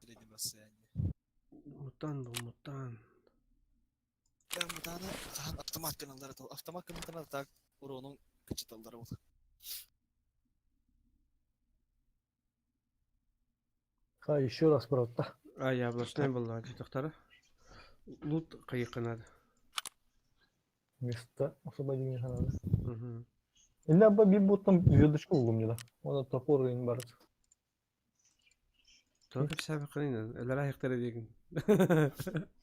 Среднем расстоянии. Мутан был, мутан. Я мутаны хаһан автомат гыналлар автомат гынатана так уронун кычыталлар ол. Ха, еще раз, брат. А, яблочный был, тохтара. Лут кайыкынады. Место освободения надо. Угу. Или аба би там звездочку углу мне да. Он топор и барат. Только вся кынын. Элера хектер деген.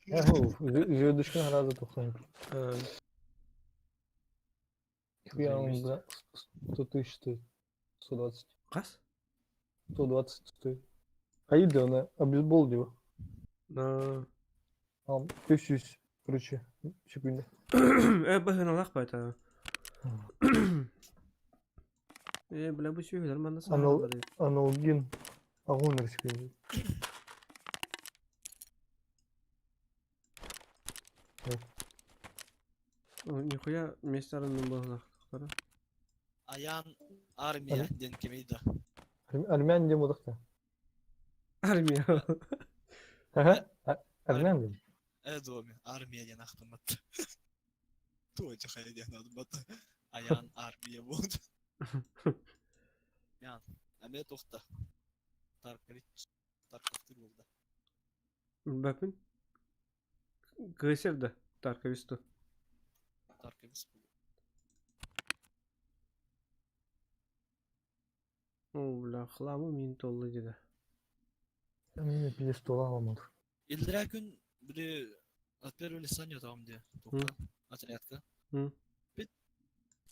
Звездочку раза тухсан. Я он за 100 тысяч стоит. 120. Кас? 120 стоит. А иди она обезбол его. Да. Там тысячу, короче, секунды. Э, бахын алах байта. Э, бля, бу сүйгүлөр манна Анал, аналгин агон секунды. Нихуя местарын было. Аян армия ден кемейда. Армян дем удахта. Армия. Ага, армян дем. Э, доме, армия ден ахтымат. Туа чахай ден адмат. Аян армия вот. Ян, аме тохта. Таркович, Тарковтыр болды. Бәпін. Гысер да, Таркович Таркович болды. О, бля, хламу мин толлы деди. Мин пиздец тула аламмыт. Иллэрээ күн били от первого лица не там где М. отрядка. М. Бит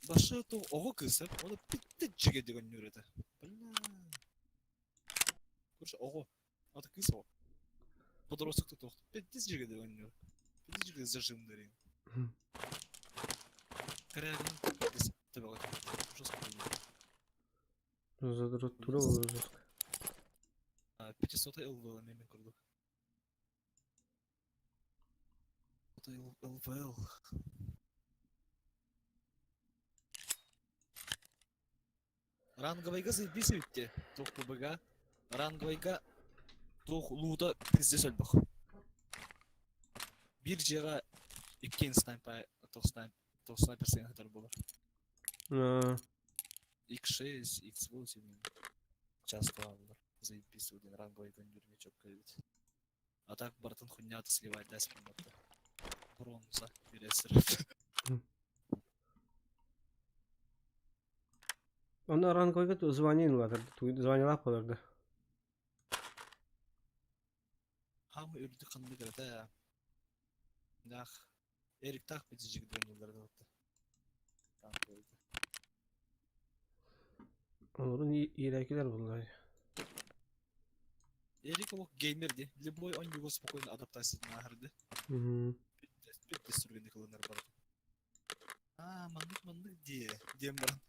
башы то оҕо кыысап, оны питте жиге деген нүреді. Бля. Короче, оҕо. Аты кыыс оҕо. Подросток то тоқ. Питте жиге деген нүр. Питте жиге зажим дерин. Мгм. Корягын төбөҕө Жестко было. Задрот тура olur жестко. 500 ЛВЛ мен курдук. ЛВЛ. Ранговайга заебись өтте. Тух ПБГ. Ранговайга тух лута пиздец өлбөх. Бир жега иккен снайпер, тух снайпер, тух снайпер сен хатар болар. А, X6, X8 часто алар. Заебись один ранговый көндүрүнө чөп келбит. А так бартын хуйнята сливать даст Бронза бересер. Оны ранговыйга звание ылатыр. Званиялап боларды. Хамы үрдү кынды кырата. Нах. Эрик так бит жигден yıllarda отты. Ранговыйга. Олорун иерекилер булар. Эрик ол геймер ди. Любой он его спокойно адаптация нахарды. Мгм. Бит сүргенде кылынар бар. А, мандык мандык ди. Дем баран.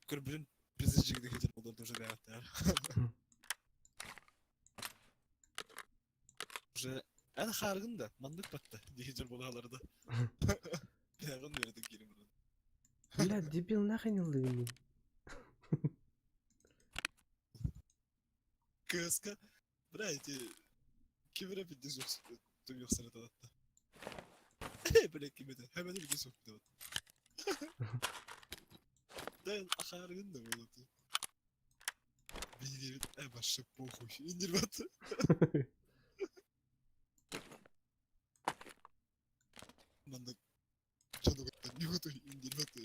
Көрбүрүн бизи жигде хетер болду уже бәяттар. Уже ән харгын да мандык батты дегенжер болаларды. Бәягын бердик келин бурун. Бля, дебил нахрен алды мени. КСК, бля, эти кимре битти жоқ түм yok sanat атты. Бля, ким edi? Hemen bir sok dedi. Дәл ахаргын да болады. Бейдебит, ә башы похуй. Индир баты. Манда чону не готов индир баты.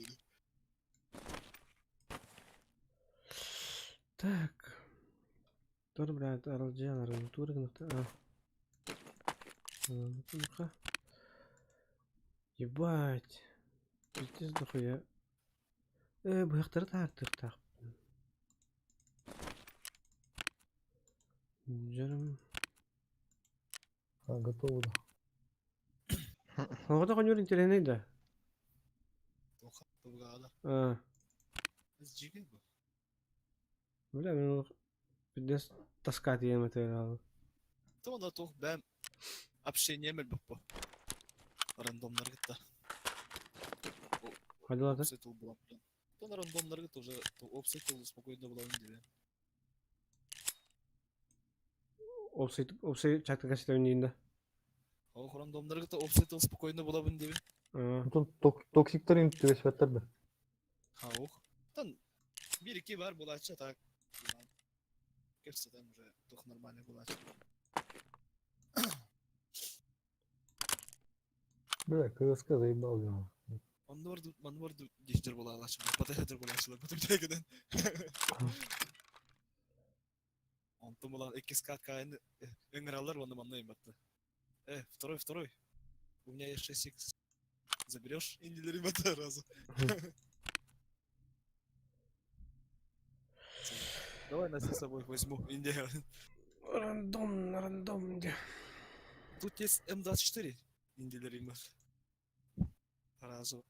Так. Тур, блядь, аралжан, тур, а. Ну-ка. Ебать. Пиздец дохуя. Быхтары тартык так. Жарым. А, готово да. Оҕото коньор интересный да. Тоққа А, Жиге бу. бля, мен ол пиздец тоска диэн материал. То да тоқ бәм общение мел бу. Рандомнар гытта. Хайдалата? Опсетл була. То на рандомнар гытта уже опсетл спокойно була диbe. Опсай опсай чакта касета да. О рандомнар гытта опсетл спокойно була диbe. А, Онтон токсиктар им түбэспэттэр да. Ха ох. Тан бир iki бар булачы так. Кепсетен уже тоқ нормальный булачы. Бля, КСК заебал его. Онны бар манны бар дихтер була алачы. Патахатер була алачы. Бутум тегеден. Онтон була икки скат кайын өңгөралар онны манны иматты. Второй, второй. У меня есть 6х. Заберешь? Индилер иматты разу. Давай носи с собой возьму. Индия. Рандом, рандом. де. Тут есть М24. Индилер имат. Разу.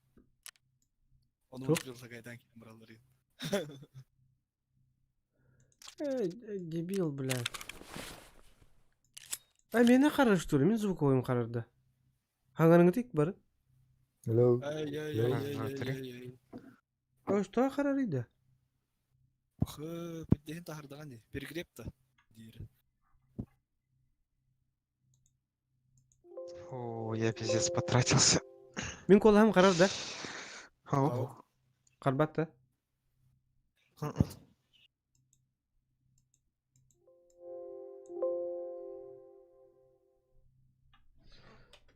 Оны Тух? предлагай бралар. Дебил, блядь. А мени қарар что ли? Мен звуковойым қарарды. Хаңарыңы тек бар. Hello. Ай ай ай ай ай ай ай. А что қарар еді? Хы, пиддehen тахардаган ди. Перегреб та. Диир. О, я пиздец потратился. Мен колахым қарар да. Ау. Қарбат та.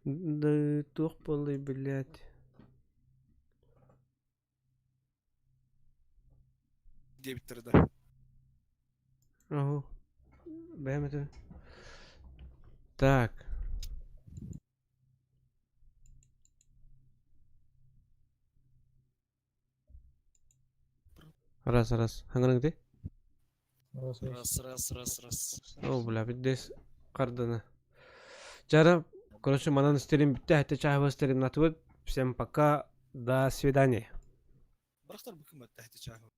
Да туох буоллай, блядь. Диэбиттэр да. Ого. Бэйэм этэ. Так. Раз, раз. Хаҥырыҥ ти? Раз, раз. Раз, раз, раз, раз. О, бля, бүттес кардана. Чара, короче, манан стрим бүттэ, хәтта чаһы стрим натыбыт. Всем пока, до свидания. Барахтар бу кым әтте чаһы.